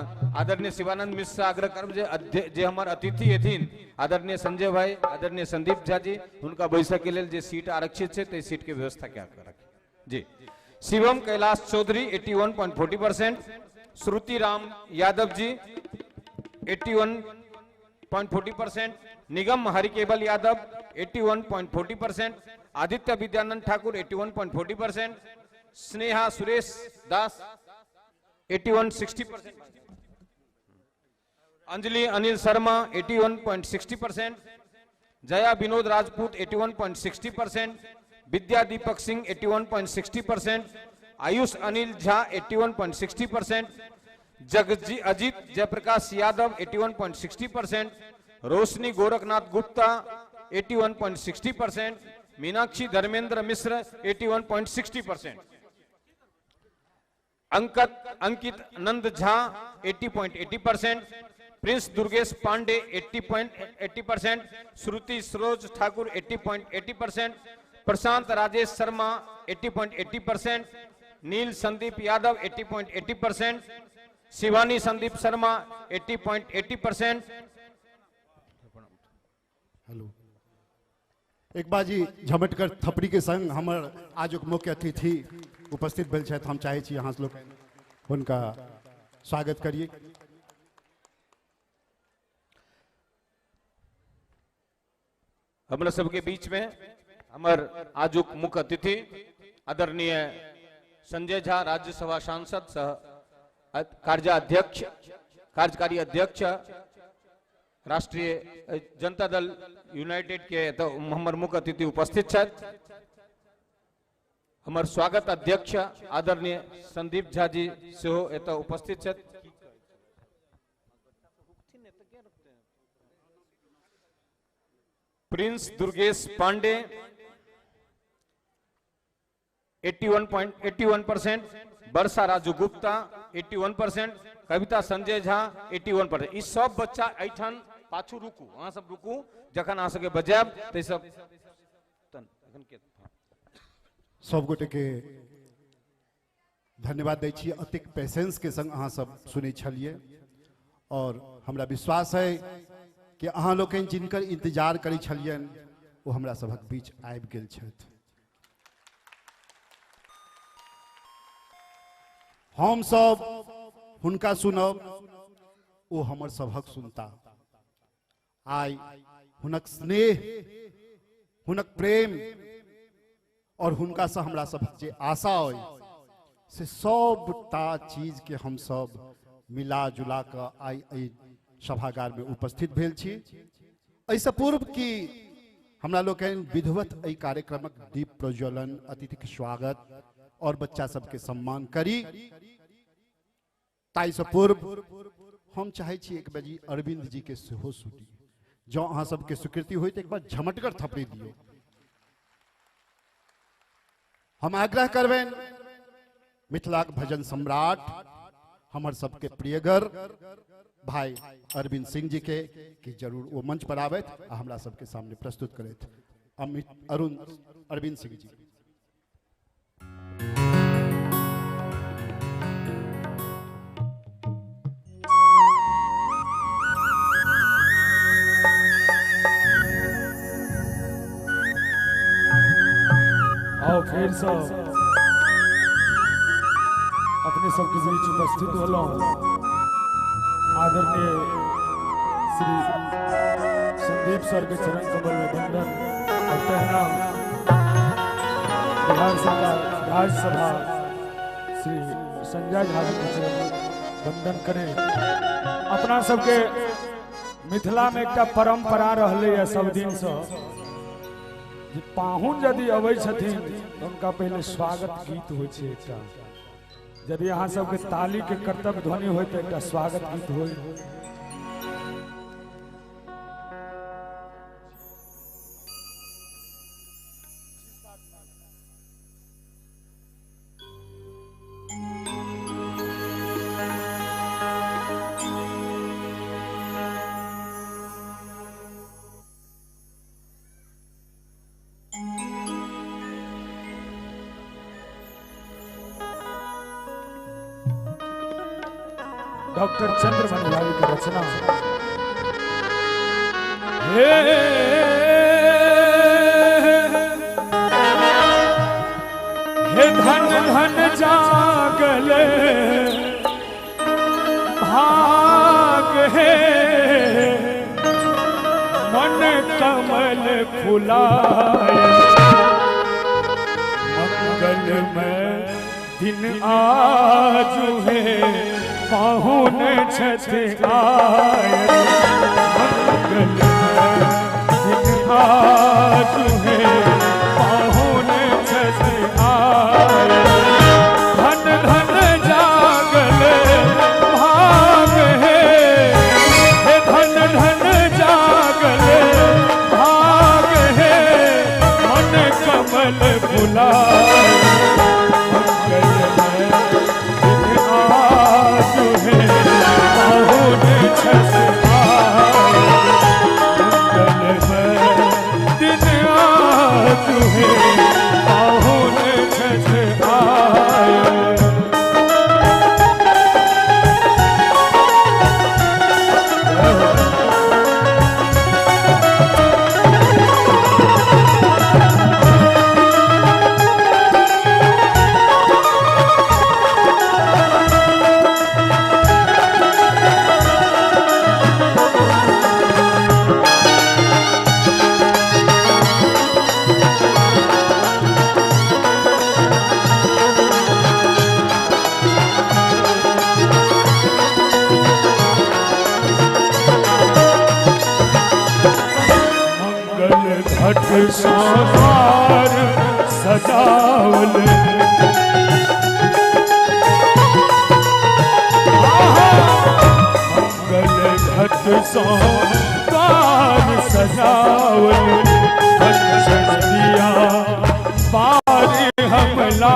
आदरणीय शिवानंद मिश्र से आग्रह करब जे जे हमर अतिथि एथिन आदरणीय संजय भाई, आदरणीय संदीप झा जी, हुनका बैसऽ के लेल जे सीट आरक्षित छै ताहि सीट के व्यवस्था क्या कऽ रखी जी। शिवम कैलाश चौधरी 81.40%, श्रुति राम यादव जी 81.40%, निगम हरिकेबल यादव 81.40%, आदित्य विद्यानंद ठाकुर 81.40%, स्नेहा सुरेश दास 81.60%, अंजलि अनिल शर्मा 81.60%, जया विनोद राजपूत 81.60%, विद्या दीपक सिंह 81.60%, आयुष अनिल झा 81.60%, जगजी अजीत जयप्रकाश यादव 81.60%, रोशनी Gorakhnath Gupta 81.60%, Meenakshi Dharmendra Mishra 81.60%। Ankit Ankit Nand Jha 80.80%, Prince Durgesh Pandey 80.80%, Shruti Saroj Thakur 80.80%, Prashant Rajesh Sharma 80.80%, Neel Sandeep Yadav 80.80%, Shivani Sandeep Sharma 80.80%। Hello, एक बाजी झमटकर थपड़ी के संग हमर आजुक मुख्य अतिथि उपस्थित भेल छथि। हम चाहै छी अहाँ लोग हुनका स्वागत करिए। हमरा सबके बीच में हमर आजुक मुख्य अतिथि आदरणीय संजय झा, राज्यसभा सांसद सह कार्याध्यक्ष कार्यकारी अध्यक्ष राष्ट्रीय जनता दल यूनाइटेड के तो हमर मुख्य अतिथि उपस्थित छथि। हमर स्वागत अध्यक्ष आदरणीय संदीप झा जी सेहो एतऽ उपस्थित छथि। प्रिंस दुर्गेश पांडे 81.81%, वर्षा राजू गुप्ता 81%, कविता संजय झा 81%। ई सब बच्चा एहिठाम पाछू रुकू, अहाँ सब रुकू, जखन अहाँ सबके बजायब तऽ सब सब गोटे के धन्यवाद दै छी। अतिक पेशेंस के संग अहाँ सब सुनै छलियै और हमरा विश्वास है कि अहाँ लोकनि जिनकर इंतजार करै छलियनि ओ हमरा सभक बीच आबि गेल छथि। हम सब हुनका सुनब, ओ हमर सभक सुनता। आइ हुनक स्नेह, हुनक प्रेम और हुनका से हमरा सभक जे आशा अइ से सबटा चीज के हम सब मिला जुला कऽ आइ एहि सभागार में उपस्थित भेल छी। एहिसँ पूर्व कि हमरा लोकनि विधिवत एहि कार्यक्रमक दीप प्रज्वलन, अतिथिक स्वागत और बच्चा सबके सम्मान करी, ताहिसँ पूर्व हम चाहै छी एक बेर अरविंद जी के सेहो सुनी। जँ अहाँ सबके स्वीकृति होय तऽ एक बार झमटगर थपड़ी दियौ। हम आग्रह करबनि मिथिलाक भजन सम्राट हमर सबके प्रियगर भाई अरविंद सिंह जी के कि जरूर वो मंच पर आबथि आ हमरा सबके सामने प्रस्तुत करथि। अमित अरुण अरविंद सिंह जी। आओ फिर सब अपने सबके बीच उपस्थित होलहुँ आदरणीय श्री संदीप सर के चरण कमल में वंदन और तहना बिहार सरकार राज्यसभा श्री संजय झा जी के चरण वंदन करें। अपना सबके मिथिला में एकटा परंपरा रहलै है सब दिन से जे पाहुन यदि अबै छथिन तऽ हुनका पहिले स्वागत गीत होइ छै एकटा। यदि अहाँ सबके ताली के कर्तव्य ध्वनि होय तऽ एकटा स्वागत गीत होय। डॉक्टर चंद्रमणि भाई की रचना। हे हे धन धन जागले भाग हे मन कमल फुलाए मंगल में दिन आज है पाहुन छथि आए मंगल दिन आज है पाहुन छथि आए धन धन जागल भाग हे धन धन जागल भाग हे मन कमल फुलाए मंगल आज है पाहुन छठ आए। घट साकार सजावल मंगल घट साकार सजावल दिया बारी हमला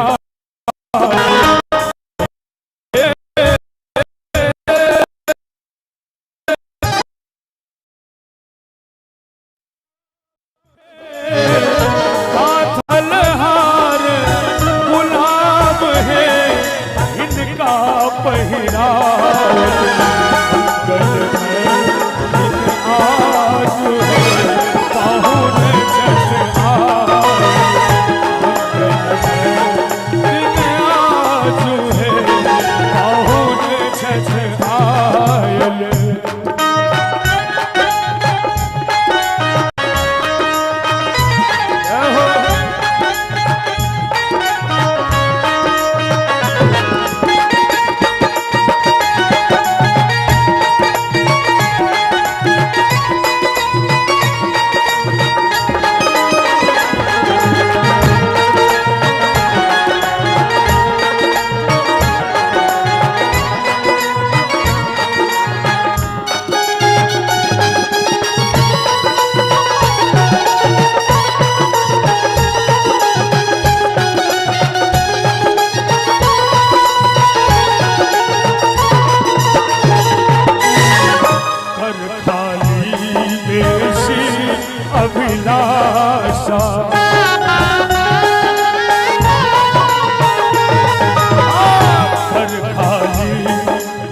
अभिलाषा कर खाली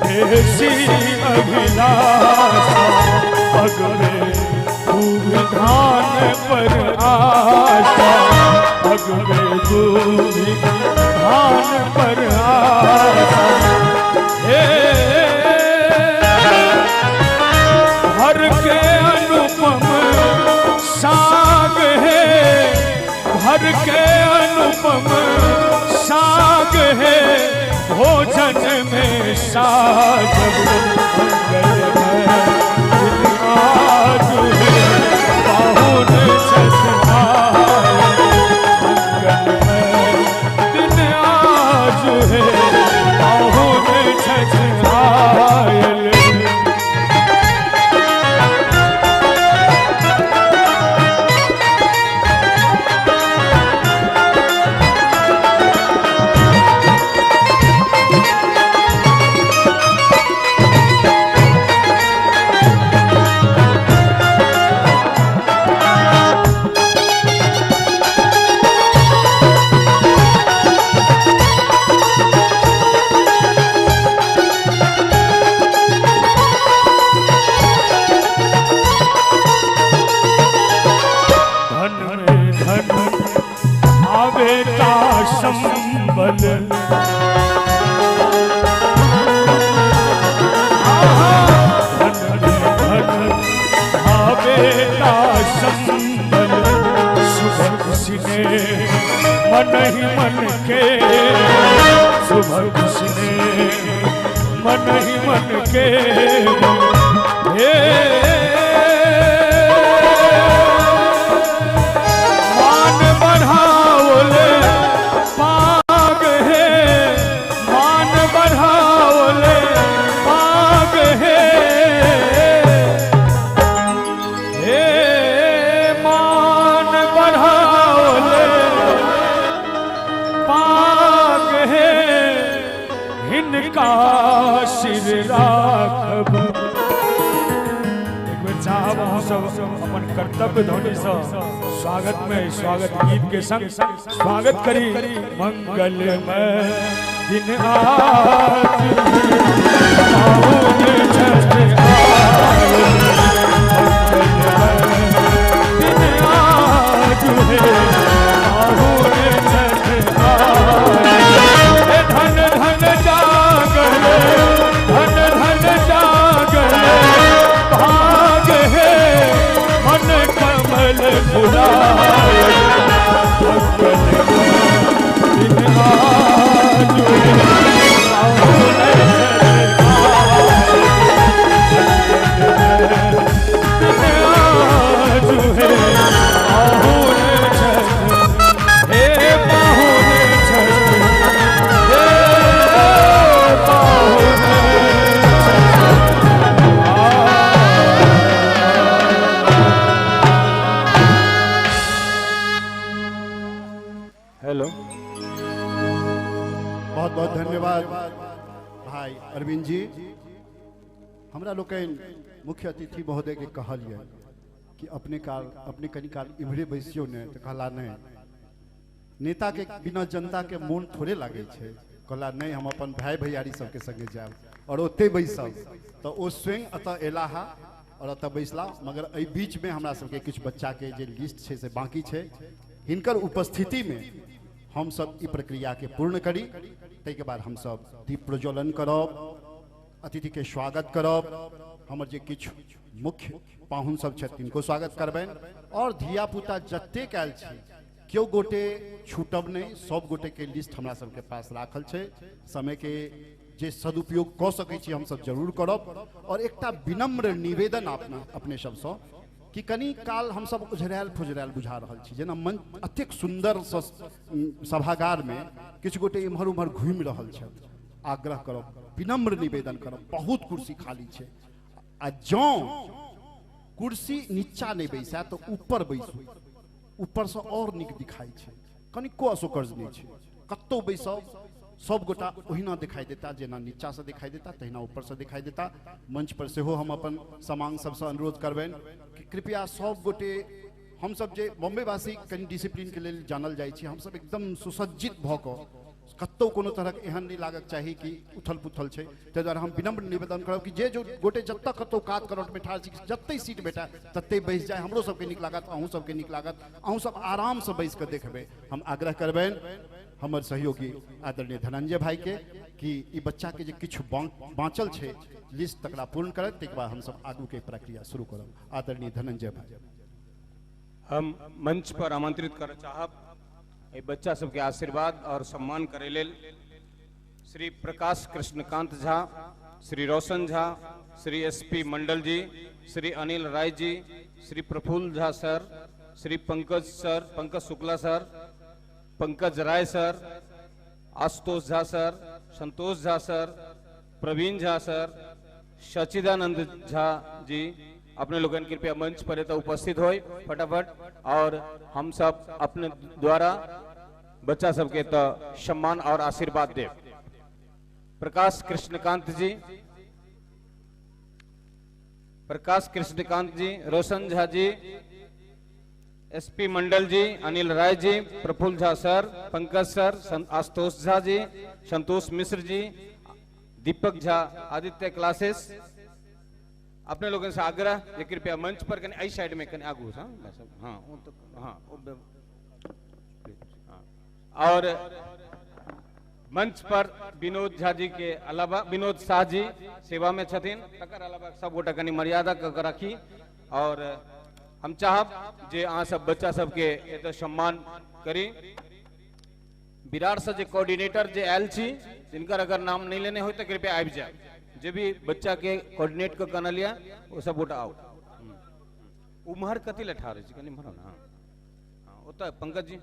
देसी अभिलाषा अगले खूब धान पर आशा अगले खूब धान पर आशा। हे हर के अनुपम साग है घर के अनुपम साग है भोजन में साग मंगल है आज है पाहुन छठ आए मंगल है दिन आज है पाहुन छठ आए। संबल आवेता संबल सुभग सिने मन ही मन के सुभग सिने मन ही मन के हे मान बढ़ाओले पाग है मान बढ़ाओले पाग है हे मान बढ़ाओले पाग है हिनका सिर राखब दिव्य ध्वनि से स्वागत में स्वागत गीत के संग स्वागत करी। मंगलमय दिन आज पाहुन छठ आए, दिन आज है पाहुन छठ आए। धन धन जागल, धन धन जागल भाग है, मन कमल फुलाए। दिन आज पाहुन छठ आए, दिन आज है पाहुन छठ, हे पाहुन छठ, हे पाहुन छठ। हेलो, बहुत बहुत धन्यवाद भाई अरविंद जी। हमरा लोकनि मुख्य अतिथि महोदय के कहलियै कि अपने काल अपने कनी काल इम्हरे बैसियो ने, तो कहला नहीं, नेता के बिना जनता के मोन थोड़े लागै छै। कहला नहीं, हम अपन भाई भैयारी सबके संगे जायब और ओते बैसब। तो ओ स्वयं एतऽ एलाह और एतऽ बैसला, मगर एहि बीच में हमरा सबके किछु बच्चा के जे लिस्ट छै से बाकी छै। हिनकर उपस्थिति में हम सब ई प्रक्रिया के पूर्ण करी, ताहिके बाद हम सब दीप प्रज्वलन करब, अतिथि के स्वागत करब, हमर जे किछु मुख्य पाहुन सब छथि तिनको स्वागत करबनि और धिया पुता जतेक आयल छी केओ गोटे छूटब नहीं, सब गोटे के लिस्ट हमरा सबके पास राखल छै। समय के जे सदुपयोग कऽ सकै छी हम सब जरूर करब। और एकटा विनम्र निवेदन अपना अपने सबसँ कि कनी काल हम सब ओझरायल फुजरायल बुझा रहल छी, जेना मन अतेक सुंदर सभागार में किछु गोटे इम्हर उम्हर घूमि रहल छथि। आग्रह करब, विनम्र निवेदन करब, बहुत कुर्सी खाली छै आ जँ कुर्सी नीचा नहीं बैसा तो ऊपर बैसू, ऊपर से और नीक दिखाई छै, कनिको असौकर्य नहीं छै। कतौ बैसब सब गोटा ओहिना दिखाई देता जेना नीचा से दिखाई देता तहिना ऊपर से दिखाई देता। मंच पर सेहो हम अपन समांग सबसे अनुरोध करबनि कि कृपया सब गोटे, हम सब जे बॉम्बेवासी कनि डिसिप्लिन के लेल जानल जाइ छी, हम सब एकदम सुसज्जित भऽ कऽ कतौ कोनो तरहक एहन नहीं लागक चाही कि उथल पुथल छै। ताहि दुआरे हम विनम्र निवेदन करब कि जे जो गोटे जतऽ कतौ कात करौट में ठाढ़ छी, जते सीट भेटय तते बैस जाय, हमरो सबके नीक लागत, अहूँ सबके नीक लागत, अहूँ सब आरामसँ बैस कऽ देखबै। हम आग्रह करबनि हमर सहयोगी आदरणीय धनंजय भाई के कि ई बच्चा के जे किछु बाँचल छै लिस्ट तकरा पूर्ण करत, ताहिके बाद हम सब आगू के प्रक्रिया शुरू करब। आदरणीय धनंजय भाई, हम मंच पर आमंत्रित करऽ चाहब एहि बच्चा सबके आशीर्वाद और सम्मान करे लेल श्री प्रकाश कृष्णकांत झा, श्री रोशन झा, श्री एस.पी. मंडल जी, श्री अनिल राय जी, श्री प्रफुल्ल Jha sir, Shri Pankaj sir, Pankaj Shukla sir, Pankaj Rai sir, Ashutosh Jha sir, Santosh Jha sir, Praveen Jha sir, Sachidanand Jha ji, अपने लोगन कृपया मंच पर एतऽ उपस्थित होय फटाफट और हम सब अपने द्वारा बच्चा सबके एतऽ सम्मान और आशीर्वाद देव। प्रकाश कृष्णकांत जी, प्रकाश कृष्णकांत जी, रोशन झा जी, एसपी मंडल जी, अनिल राय जी, प्रफुल्ल झा सर, पंकज सर, आशुतोष झा जी, संतोष मिश्र जी, दीपक झा, आदित्य क्लासेस, अपने लोगों से आग्रह ये कृपया मंच पर कने आई साइड में कने आगू हाँ हाँ तो हाँ और मंच पर विनोद झा जी के अलावा विनोद शाह जी सेवा में छथिन, तकर अलावा सब गोटा कनी मर्यादा क राखी और हम चाहब जे अहाँ सब बच्चा सबके एतऽ सम्मान करी। विरार से जे कोऑर्डिनेटर जे आयल छी जिनकर अगर नाम नहीं लेने हो तो कृपया आबि जाए, जे भी बच्चा के कोऑर्डिनेट कऽ कऽ लिया वो सब गोटा आउ। उम्हर कथी लए ठाढ़ छी कनि इम्हर आउ ने, हाँ हाँ ओतऽ पंकज जी,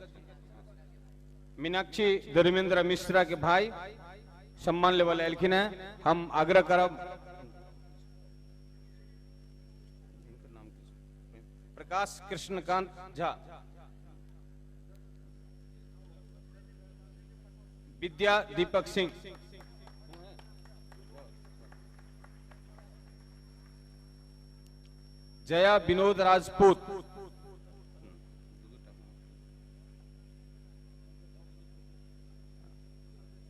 मीनाक्षी धर्मेंद्र मिश्रा के भाई सम्मान लेवल एलखिन हैं, हम आग्रह करब प्रकाश कृष्णकांत झा, विद्या दीपक सिंह, जया विनोद राजपूत,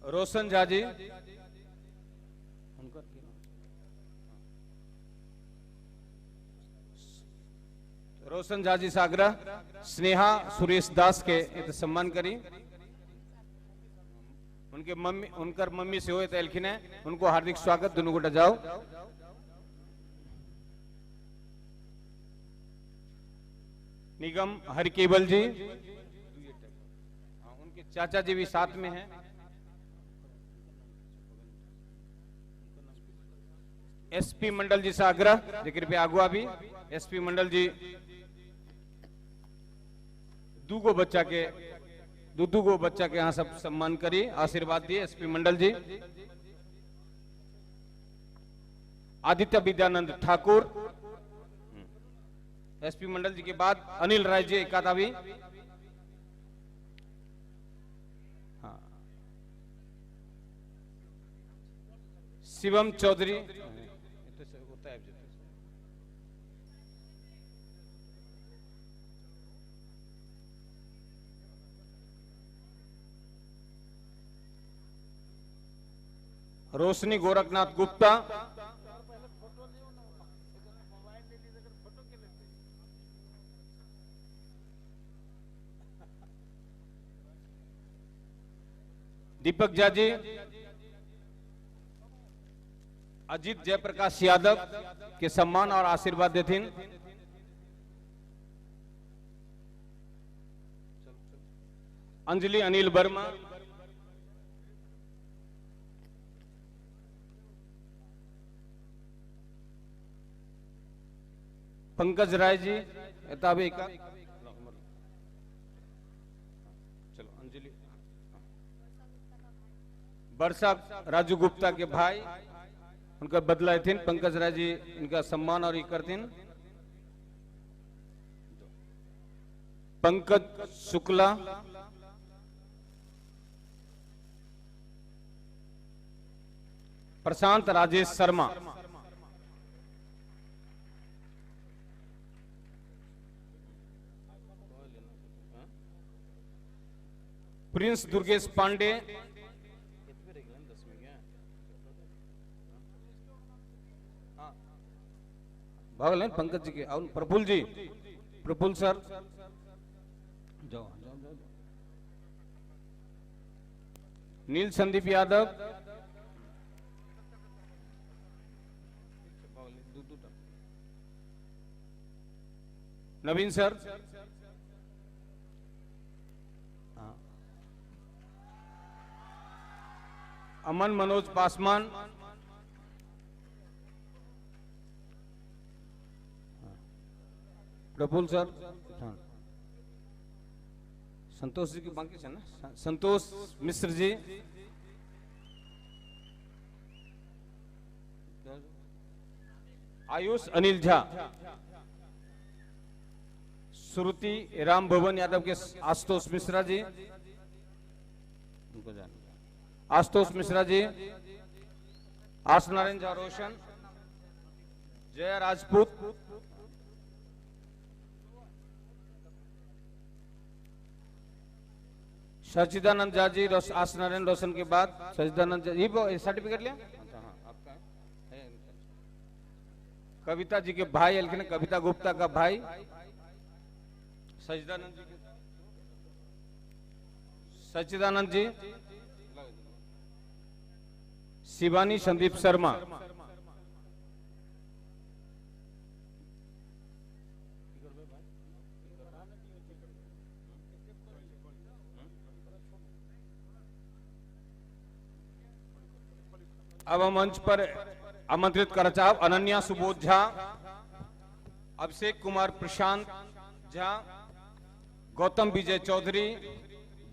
रोशन झा जी, रोशन झा जी से आग्रह स्नेहा सुरेश दास के सम्मान करी। उनके मम्मी, उनकर मम्मी से हुए एलखिन है, उनको हार्दिक स्वागत। दोनों गोटा जाओ। निगम हरिकेवल जी, उनके चाचा जी भी साथ में हैं। एसपी मंडल जी से आग्रह कृपया आगुआ भी। एसपी मंडल जी दूगो बच्चा के, दू गो बच्चा के यहाँ सब सम्मान करी, आशीर्वाद दिए एसपी मंडल जी। आदित्य विद्यानंद ठाकुर, एसपी मंडल जी के बाद अनिल राय जी एक आधा भी। हाँ, शिवम चौधरी, रोशनी गोरखनाथ गुप्ता, दीपक झा जी, अजीत जयप्रकाश यादव के सम्मान और आशीर्वाद देथिन। अंजलि अनिल वर्मा, पंकज राय जी, चलो अंजलि, वर्षा राजू गुप्ता के भाई, उनका बदला थे पंकज राय जी, इनका सम्मान और ये करथिन। पंकज शुक्ला, प्रशांत राजेश शर्मा, प्रिंस दुर्गेश पांडे, भागल पंकज जी के, और प्रफुल्ल जी, प्रफुल्ल सर जाओ जाओ जाओ। नील संदीप यादव, नवीन सर, अमन मनोज पासवान, प्रफुल्ल सर, संतोष जी की बाकी है ना, संतोष मिश्र जी, आयुष अनिल झा, श्रुति राम भुवन यादव के आशुतोष मिश्रा जी, उनको जान, आशुतोष मिश्रा जी, आश नारायण झा रोशन, जया राजपूत, सचिदानंद झा जी, आश नारायण रोशन के बाद सचिदानंद झा, ये सर्टिफिकेट लिया? अच्छा हाँ, आपका है। कविता जी के भाई एलखिन, कविता गुप्ता का भाई सचिदानंद जी, सचिदानंद जी, शिवानी संदीप शर्मा, अब हम मंच पर आमंत्रित करना चाहब अनन्या सुबोध झा, अभिषेक कुमार प्रशांत झा, गौतम विजय चौधरी,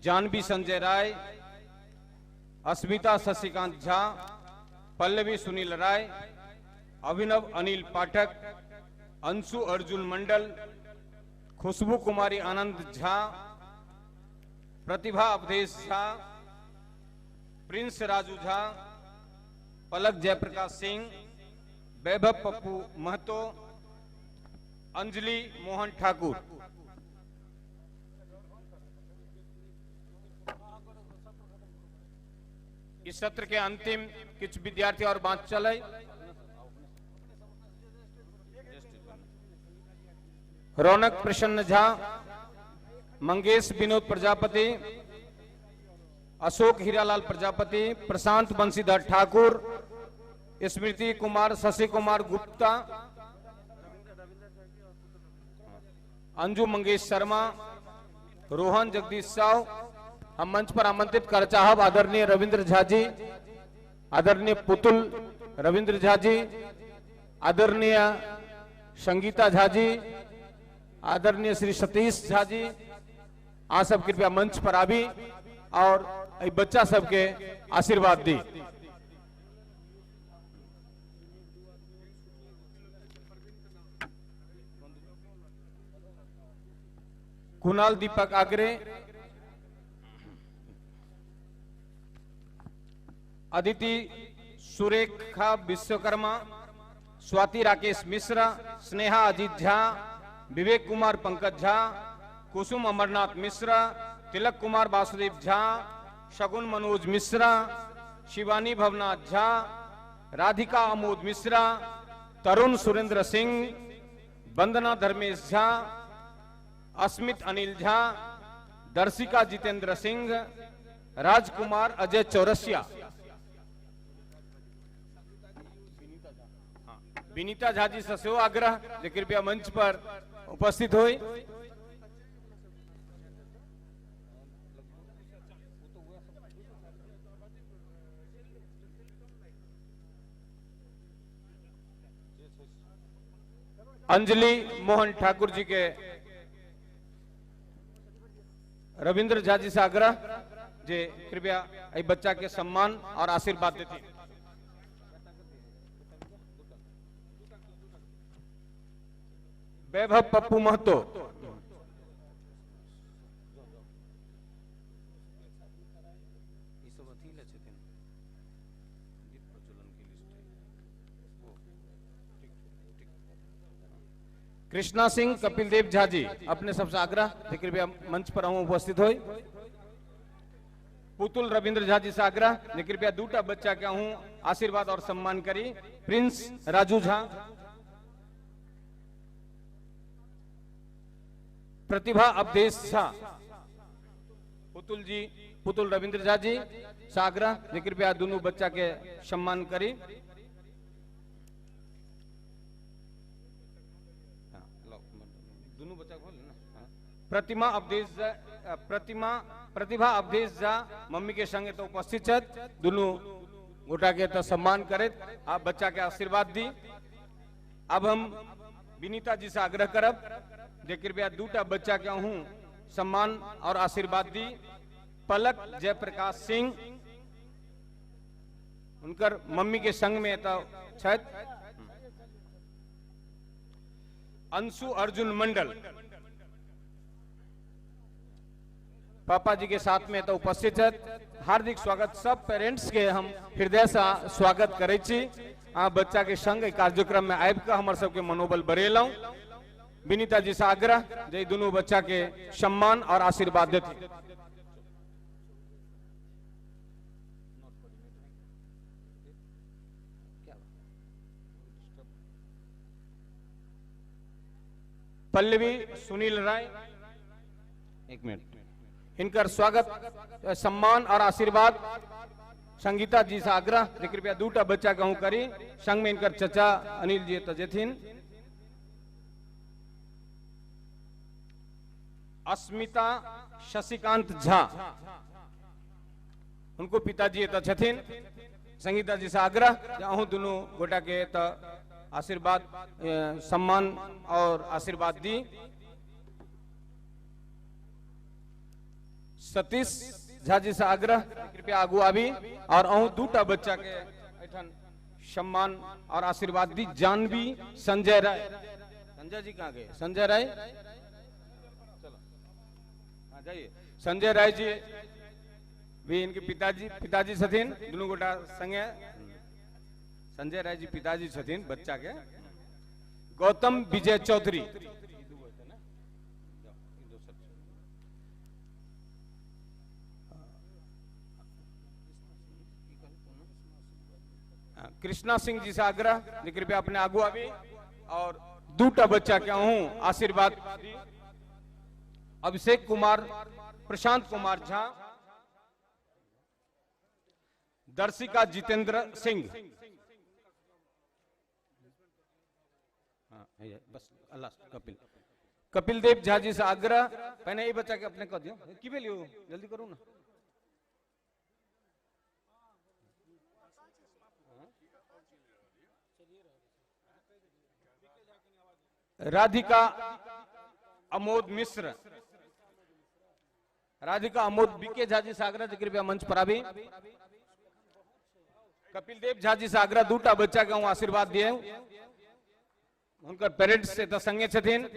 जानवी संजय राय, अस्मिता शशिकांत झा, पल्लवी सुनील राय, अभिनव अनिल पाठक, अंशु अर्जुन मंडल, खुशबू कुमारी आनंद झा, प्रतिभा अवधेश झा, प्रिंस राजू झा, पलक जयप्रकाश सिंह, वैभव पप्पू महतो, अंजलि मोहन ठाकुर। इस सत्र के अंतिम किछु विद्यार्थी और बाँचल है। रौनक प्रसन्न झा, मंगेश विनोद प्रजापति, अशोक हीरालाल प्रजापति, प्रशांत बंशीधर ठाकुर, स्मृति कुमार, शशि कुमार गुप्ता, अंजू मंगेश शर्मा, रोहन जगदीश साव। हम मंच पर आमंत्रित कर चाहब आदरणीय रविंद्र झा जी, आदरणीय पुतुल रविंद्र झा जी, आदरणीय संगीता झा जी, आदरणीय श्री सतीश झा जी। आ सब कृपया मंच पर आबी और बच्चा सबके आशीर्वाद दी। कुणाल दीपक आगरे, अदिति सुरेखा विश्वकर्मा, स्वाति राकेश मिश्रा, स्नेहा अजीत झा, विवेक कुमार पंकज झा, कुसुम अमरनाथ मिश्रा, तिलक कुमार वासुदेव झा, शगुन मनोज मिश्रा, शिवानी भवनाथ झा, राधिका अमोद मिश्रा, तरुण सुरेंद्र सिंह, वंदना धर्मेश झा, अस्मित अनिल झा, दर्शिका जितेंद्र सिंह, राजकुमार अजय चौरसिया, विनीता झा जी से आग्रह जे कृपया मंच पर उपस्थित होई। अंजलि मोहन ठाकुर जी के रविंद्र झा जी से आग्रह जे कृपया बच्चा के सम्मान और आशीर्वाद देती। वैभव पप्पू महतो, कृष्णा सिंह, कपिल देव झा जी अपने सबसे आग्रह कृपया मंच पर हम उपस्थित हो। पुतुल रविंद्र झा जी से आग्रह कृपया दूटा बच्चा के हूं आशीर्वाद और सम्मान करी। प्रिंस राजू झा, प्रतिभा अवधेश झा, पुतुल जी, पुतुल रविंद्र झा जी से आग्रह कृपया दोनों बच्चा के सम्मान करी। दोनों बच्चा को ना। प्रतिमा अवधेश प्रतिमा प्रतिभा अवधेश झा मम्मी के संगे तो उपस्थित छथि, दोनों गोटा के तो सम्मान करैत आप बच्चा के आशीर्वाद दी। अब हम विनीता जी से आग्रह करब जे कृपया दूटा बच्चा के अहूँ सम्मान और आशीर्वाद दी। पलक जयप्रकाश सिंह उनकर मम्मी के संग में तो छथि। अंशु अर्जुन मंडल पापा जी के साथ में तो उपस्थित है। हार्दिक स्वागत सब पेरेंट्स के हम हृदय से स्वागत करै छी। आ बच्चा के संग कार्यक्रम में आबि कऽ हमर सबके मनोबल बढ़ेलहुँ। विनीता जी से आग्रह जे दुनू बच्चा के सम्मान और आशीर्वाद देती। पल्लवी सुनील राय, एक मिनट, इनकर स्वागत सम्मान और आशीर्वाद संगीता जी से आग्रह कृपया दूटा बच्चा कहूं करी। संग में इनकर चचा अनिल जी तो जेथिन। अस्मिता शशिकांत झा उनको पिताजी तो छथिन। संगीता जी से आग्रह अहूँ दोनों गोटा के तो आशीर्वाद सम्मान और आशीर्वाद दी। सतीश झा जी से आग्रह कृपया आगू आबी और अहूँ दूटा बच्चा के एठन सम्मान और आशीर्वाद दी। जानवी संजय राय, संजय जी कहाँ गए? संजय राय, चलो हाँ जाइए। संजय राय जी भी इनके पिताजी छथिन, दुनू गोटा संगे संजय राय जी पिताजी छथिन बच्चा के। गौतम विजय चौधरी, कृष्णा सिंह जी से आग्रह जे कृपया अपने आगू आबी और दूटा बच्चा के अहूँ आशीर्वाद दी। अभिषेक कुमार, प्रशांत कुमार झा, दर्शिका जितेंद्र सिंह। हाँ, बस अल्लाह। कपिल कपिल देव झा जी से आग्रह, पहले ये बच्चा के अपने कह दियो की भेल यौ, जल्दी करू ना। राधिका अमोद मिश्र, राधिका अमोद बीके झा जी से आग्रह जे कृपया मंच पर आबी। कपिल देव झा जी से आग्रह दूटा बच्चा के आशीर्वाद दिए। हुनकर पेरेंट्स एतऽ संगे छथिन,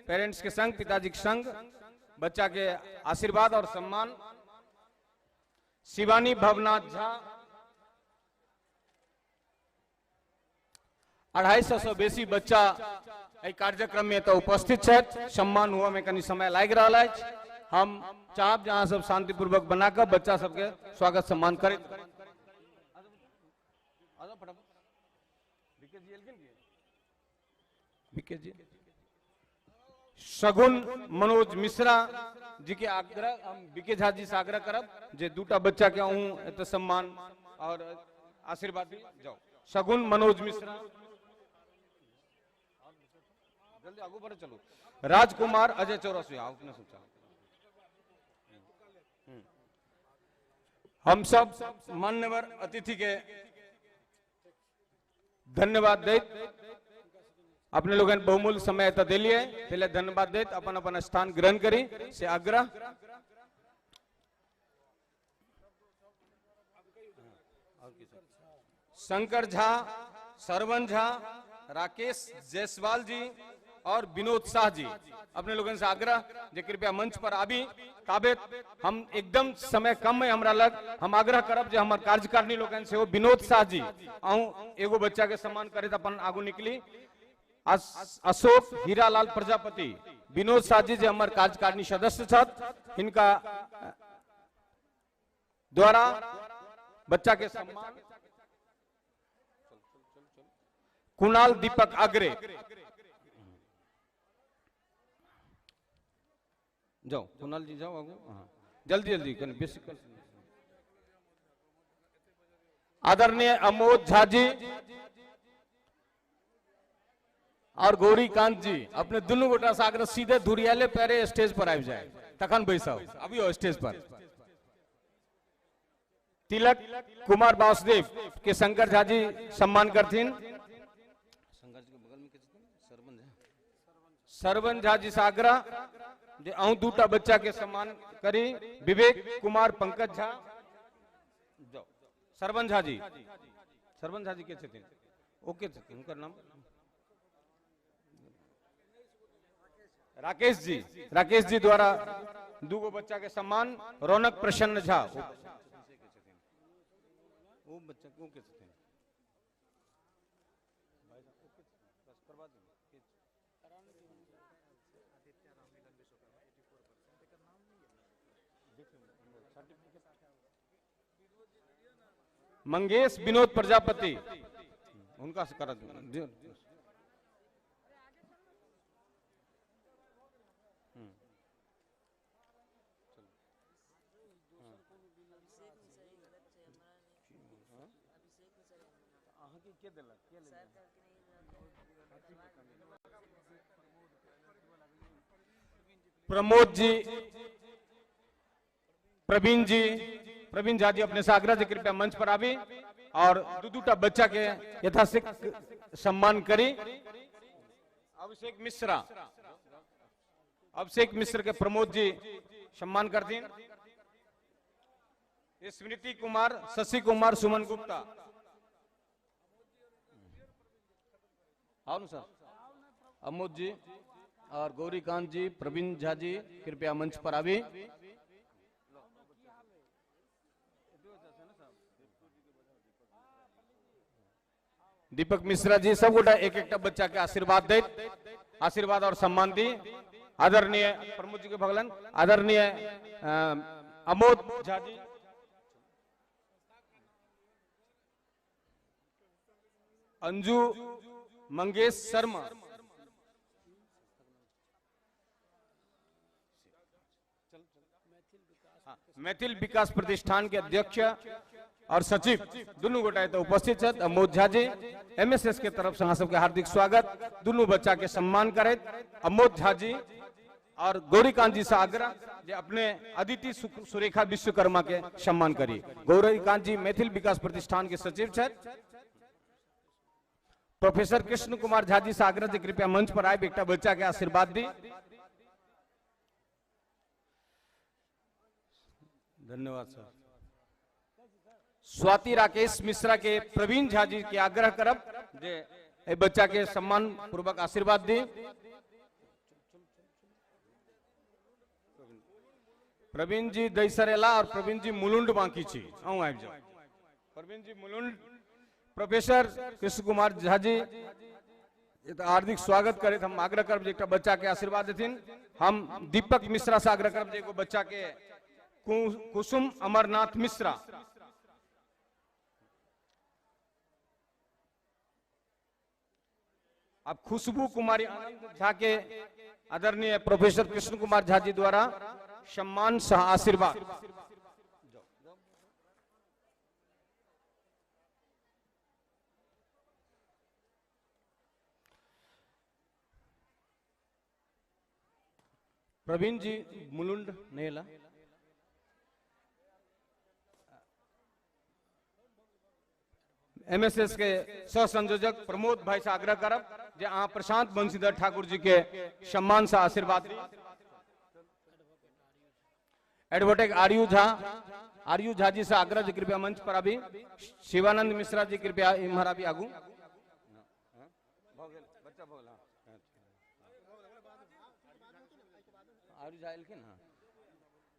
पेरेंट्स के संग, पिताजी के संग बच्चा के आशीर्वाद और सम्मान। शिवानी भवनाथ झा, 250 से बेसी बच्चा एहि कार्यक्रम में एतऽ उपस्थित छथि। सम्मान हुआ में कनी समय लागि रहल अछि। हम चाहब जे अहाँ सब शांतिपूर्वक बना कऽ बच्चा सबके स्वागत सम्मान करैत। शगुन मनोज मिश्रा जी के आग्रह, हम बीके झा जी से आग्रह करब जे दूटा बच्चा के अहूँ एतऽ सम्मान और आशीर्वाद दी जाओ। शगुन मनोज मिश्रा, जल्दी आगू बढ़े चलू। राजकुमार अजय चौरसिया, अपने सब चाहो। हम सब मान्यवर अतिथि के धन्यवाद दैत, अपने लोगन बहुमूल्य समय एतऽ देलियै, पहले धन्यवाद दैत अपन अपन स्थान ग्रहण करी से आग्रह। शंकर झा, सरवन झा, राकेश जायसवाल जी और विनोद शाह जी, अपने लोगन से आग्रह जे कृपया मंच पर आबी। ताबे हम एकदम समय कम है हमरा लग, हम आग्रह करब जे हमर कार्यकारिणी लोगन से विनोद शाह जी अहूँ एगो बच्चा के सम्मान करैत अपन आगू निकली। अशोक हीरालाल प्रजापति, विनोद शाह जी जे हमर कार्यकारिणी सदस्य छथि, हिनका द्वारा बच्चा के सम्मान। कुणाल दीपक आग्रे, जाओ कुणाल जी जाओ आगू। हाँ, जल्दी जल्दी कनी बेसी। आदरणीय अमोद झा जी और गौरीकांत जी, अपने दुनू गोटा से आग्रह सीधे धुरियाले पैरे स्टेज पर आबि जाए तखन बैसब, अबियो स्टेज पर। तिलक कुमार वासुदेव के शंकर झा जी सम्मान करथिन। शंकर जी के बगल में के छथिन? सरवन झा। सरवन झा जी से आग्रह जे अहूँ दूटा बच्चा के सम्मान करी। विवेक कुमार पंकज झा, जाओ। सरवन झा जी, सरवन झा जी के छथिन? ओके छथिन, हुनकर नाम राकेश जी, राकेश जी द्वारा दूगो बच्चा के सम्मान। रौनक प्रसन्न झा, वो बच्चा को के छथिन? मंगेश विनोद प्रजापति, उनका से करा दो। प्रमोद जी, प्रवीण जी, प्रवीण झा जी अपने से आग्रह जे कृपया मंच पर आबी और दू दूटा बच्चा के यथाशीघ्र सम्मान करी। अभिषेक मिश्रा, अभिषेक मिश्र के प्रमोद जी सम्मान करथिन। स्मृति कुमार, शशि कुमार, सुमन गुप्ता। आओ ना सर। अमोद जी और गौरीकांत जी, प्रवीण झा जी कृपया मंच पर आबी। दीपक मिश्रा जी, सब गोटा एक एक बच्चा के आशीर्वाद दैत, आशीर्वाद और सम्मान दी। आदरणीय प्रमोद जी के भगलन, आदरणीय अमोद झा जी। अंजू मंगेश शर्मा। मैथिल विकास प्रतिष्ठान के अध्यक्ष और सचिव दुनू गोटा एतऽ उपस्थित छथि। अमोद झा जी एमएसएस के तरफ से अहाँ सबके हार्दिक स्वागत। दुनू बच्चा के सम्मान करैत अमोद झा जी और गौरीकांत जी से आग्रह जे अपने अदिति सुरेखा विश्वकर्मा के सम्मान करी। गौरीकांत जी मैथिल विकास प्रतिष्ठान के सचिव छथि। प्रोफेसर कृष्ण कुमार झा जी से आग्रह जे कृपया मंच पर आबि एकटा बच्चा के आशीर्वाद दी। धन्यवाद सर। स्वाति राकेश मिश्रा के प्रवीण झा जी के आग्रह करब जे एहि बच्चा के सम्मान पूर्वक आशीर्वाद दी। प्रवीण जी दैसरेला और प्रवीण जी मुलुंड बाकी छी, अहूँ आबि जाउ। प्रवीण जी मुलुंड, प्रोफेसर कृष्ण कुमार झा जी हार्दिक स्वागत करैत हम आग्रह करब जे एकटा बच्चा के आशीर्वाद देथिन। हम दीपक मिश्रा से आग्रह करब जे एगो बच्चा के कुसुम अमरनाथ मिश्रा। अब खुशबू कुमारी आनंद झा के आदरणीय प्रोफेसर कृष्ण कुमार झा जी द्वारा सम्मान सह आशीर्वाद। प्रवीण जी मुलुंड नहीं एमएसएस के सह संयोजक प्रमोद भाई से आग्रह करब जे अहाँ प्रशांत बंशीधर ठाकुर जी के सम्मान से आशीर्वाद दी। एडवोकेट आर्यू झा जी से आग्रह जे कृपया मंच पर आबी। शिवानंद मिश्रा जी कृपया इम्हर आबी आगू।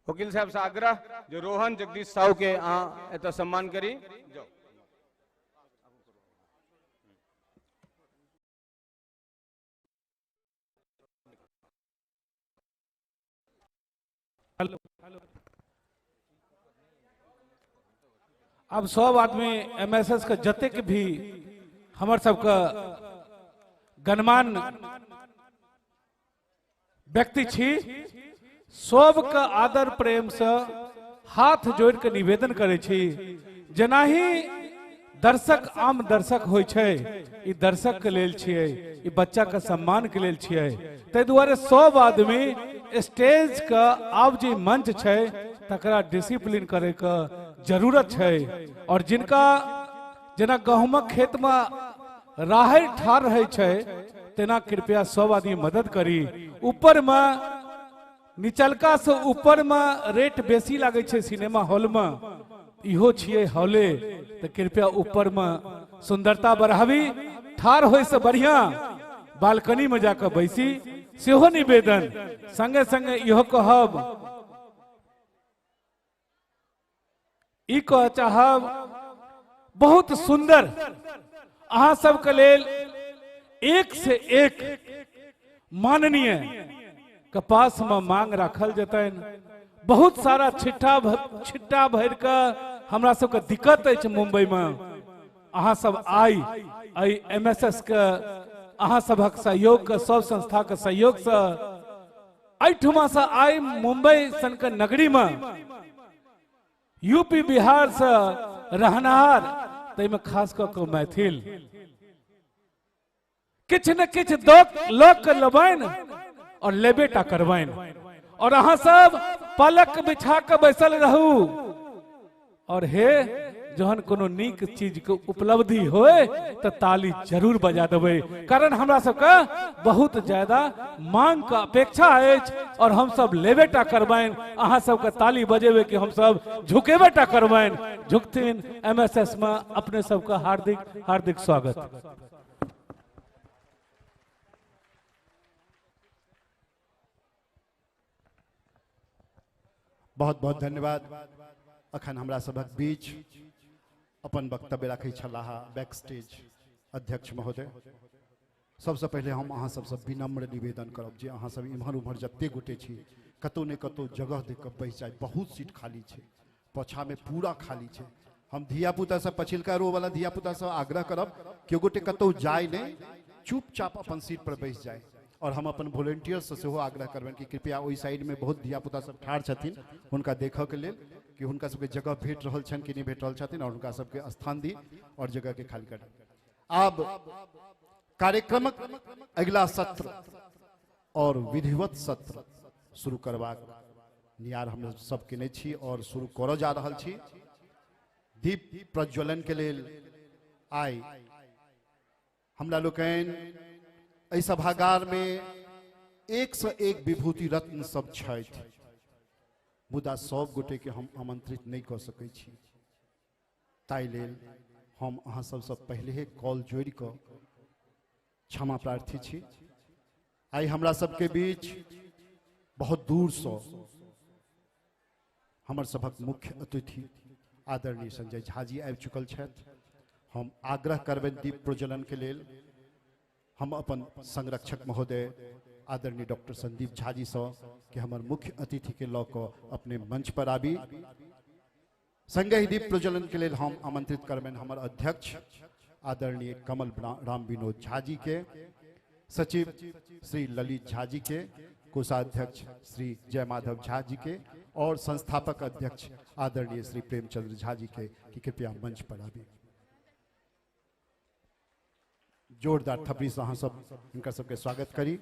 वकील साहब से आग्रह जो रोहन जगदीश साहू के अहाँ एतऽ सम्मान करी। जाउ। अब सब आदमी एमएसएस के जतेक भी हमर सबके गणमान्य व्यक्ति छी, सबके आदर प्रेम से हाथ जोड़ के निवेदन करे छी, जेनाही दर्शक आम दर्शक होइ छै, ई दर्शक के लेल छियै, ई बच्चा के सम्मान के लेल छियै। ताहि दुआरे सब आदमी स्टेज के आब जे मंच छै तकरा डिसिप्लिन करे के जरूरत छै। और जिनका जेना गहूमक खेत में राहरि ठाढ़ रहै छै तेना कृपया सब आदमी मदद करी। ऊपर में निचलका से ऊपर में रेट बेसी लागै छै सिनेमा हॉल में, इहो छियै हॉले, तो कृपया ऊपर में सुंदरता बढ़ावी, ठाढ़ होय से बढ़िया बालकनी में जाकर बैसी, सेहो निवेदन। संगे संगे इहो कहब, ई कह चाहब, बहुत सुंदर अहाँ सबके लेल एक से एक माननीय कपास में मांग राखल जतनि। बहुत सारा छिट्टा भरि के हमरा सबके दिक्कत अछि मुंबई में। अहाँ सब आई एहि एमएसएस के अहाँ सबहक सहयोग के, सब संस्था के सहयोग से एहिठुमा से आई मुंबई सन के नगरी में यूपी बिहार से रहनहार, ताहिमे खास कऽ के मैथिल किछु ने किछु लऽ के लेबनि और लेबे टा करबनि। और अहाँ सब पलक बिछा के बैसल रहू और हे जहन कोनो नीक चीज के उपलब्धि होए तो ताली जरूर बजा देबै, कारण हमरा सबके बहुत ज्यादा मांग के अपेक्षा अछि और हम सब लेबे टा करबनि। अहाँ सबके ताली बजेबै कि हम सब झुकेबे टा करबनि। झुकथिन एमएसएस में अपने सबके हार्दिक हार्दिक स्वागत। बहुत बहुत धन्यवाद। अखन हमरा सबक बीच अपन वक्तव्य राखै छलाह बैक स्टेज अध्यक्ष महोदय। सबसे पहले हम अहाँ सबसे विनम्र निवेदन करब जे अहाँ सब इम्हर उम्हर जते गोटे छी कतौ ने कतौ जगह देख के बैस जाय। बहुत सीट खाली छै, पाछा में पूरा खाली छै। हम धियापुता से पछिलका रो वाला धियापुता से आग्रह करब कि गोटे कतौ जाय नहीं, चुपचाप अपन सीट पर बैस जाए। और हम अपन वॉलेंटियर से सेहो आग्रह करबनि कि कृपया ओहि साइड में बहुत धियापुता सब ठाढ़ छथिन, हुनका देखऽ के लेल कि हुनका सबके जगह भेट रहल छनि कि नहीं भेट रहल छथिन, और हुनका सबके स्थान दी और जगह के खाली करी। आब कार्यक्रमक अगिला सत्र और विधिवत सत्र शुरू करबाक नियार हम सब केने छी और शुरू करऽ जा रहल छी। दीप प्रज्वलन के लेल आइ हमरा लोकनि एहि सभागार में एक से एक विभूति रत्न सब छथि, मुदा सब गोटे के हम आमंत्रित नहीं कऽ सकै छी। ताहि लेल हम अहाँ सबसँ पहिले कॉल जोड़ि कऽ क्षमा प्रार्थी छी। आइ हमरा सबके बीच बहुत दूरसँ हमर सभक मुख्य अतिथि आदरणीय संजय झा जी आबि चुकल छथि। हम आग्रह करबनि दीप प्रज्वलन के लेल हम अपन संरक्षक महोदय आदरणीय डॉक्टर संदीप झा जी सँ कि हमर मुख्य अतिथि के लऽ कऽ अपने मंच पर आबी। संगहि दीप प्रज्वलन के लेल हम आमंत्रित करबनि हमर अध्यक्ष आदरणीय कमल राम विनोद झा जी के, सचिव श्री ललित झा जी के, कोषाध्यक्ष श्री जय माधव झा जी के और संस्थापक अध्यक्ष आदरणीय श्री प्रेमचंद्र झा जी के कि कृपया मंच पर आबी। जोरदार थपड़ी से अहाँ सब इनका सबके स्वागत करी।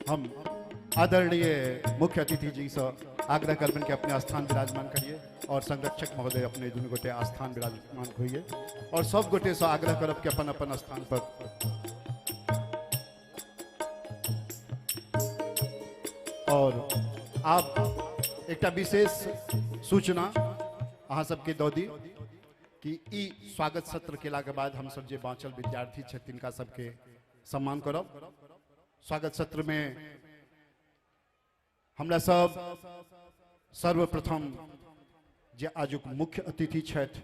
हम आदरणीय मुख्य अतिथि जी से आग्रह करबनि कि अपने स्थान विराजमान करिए और संरक्षक महोदय अपने दुनू गोटे स्थान विराजमान होइए और सब गोटे से आग्रह करब कि अपन अपन स्थान पर। और आप एकटा विशेष सूचना अहाँ सबके दऽ दी कि ई स्वागत सत्र केला के बाद हम सब जे बाँचल विद्यार्थी छथि तिनका सबके सम्मान करब। स्वागत सत्र में हमरा सब सर्वप्रथम जे आजुक मुख्य अतिथि छथि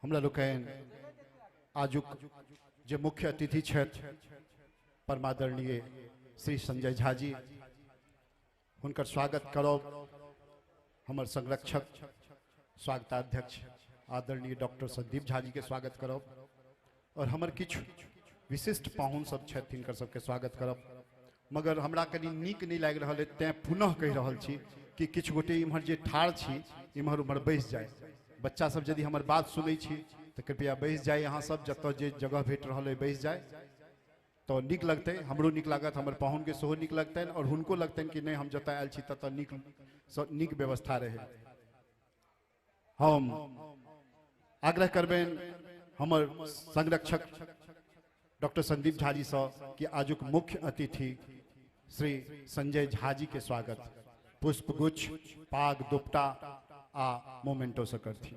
हमरा लोकनि आजुक जे मुख्य अतिथि छथि परमादरणीय श्री संजय झा जी, हुनकर स्वागत करब हमर संरक्षक स्वागताध्यक्ष आदरणीय डॉक्टर संदीप झा जी के स्वागत करब और हमर किछु विशिष्ट पाहुन सब छथि तिनकर सबके स्वागत करब। मगर हमरा कनि नीक नहीं लागि रहल है तैं पुनः कहि रहल छी कि किछु गोटे इम्हर जे ठाढ़ छी इम्हर उम्हर बैस जाए। बच्चा सब यदि हमर बात सुनै छी तो कृपया बैस जाए, अहाँ सब जतऽ जे जगह भेट रहल है बैस जाए तो नीक लगतै, हमरो नीक लागत, हमर पाहुनके सेहो नीक लगतनि और हुनको लगतनि कि नहीं हम जतऽ आयल छी ततऽ नीक व्यवस्था रहे। हम आग्रह करबनि हमर संरक्षक डॉक्टर संदीप झा जी सँ कि आजुक मुख्य अतिथि श्री संजय झा जी के स्वागत पुष्पगुच्छ, पाग, दुपट्टा आ मोमेंटो से करथि।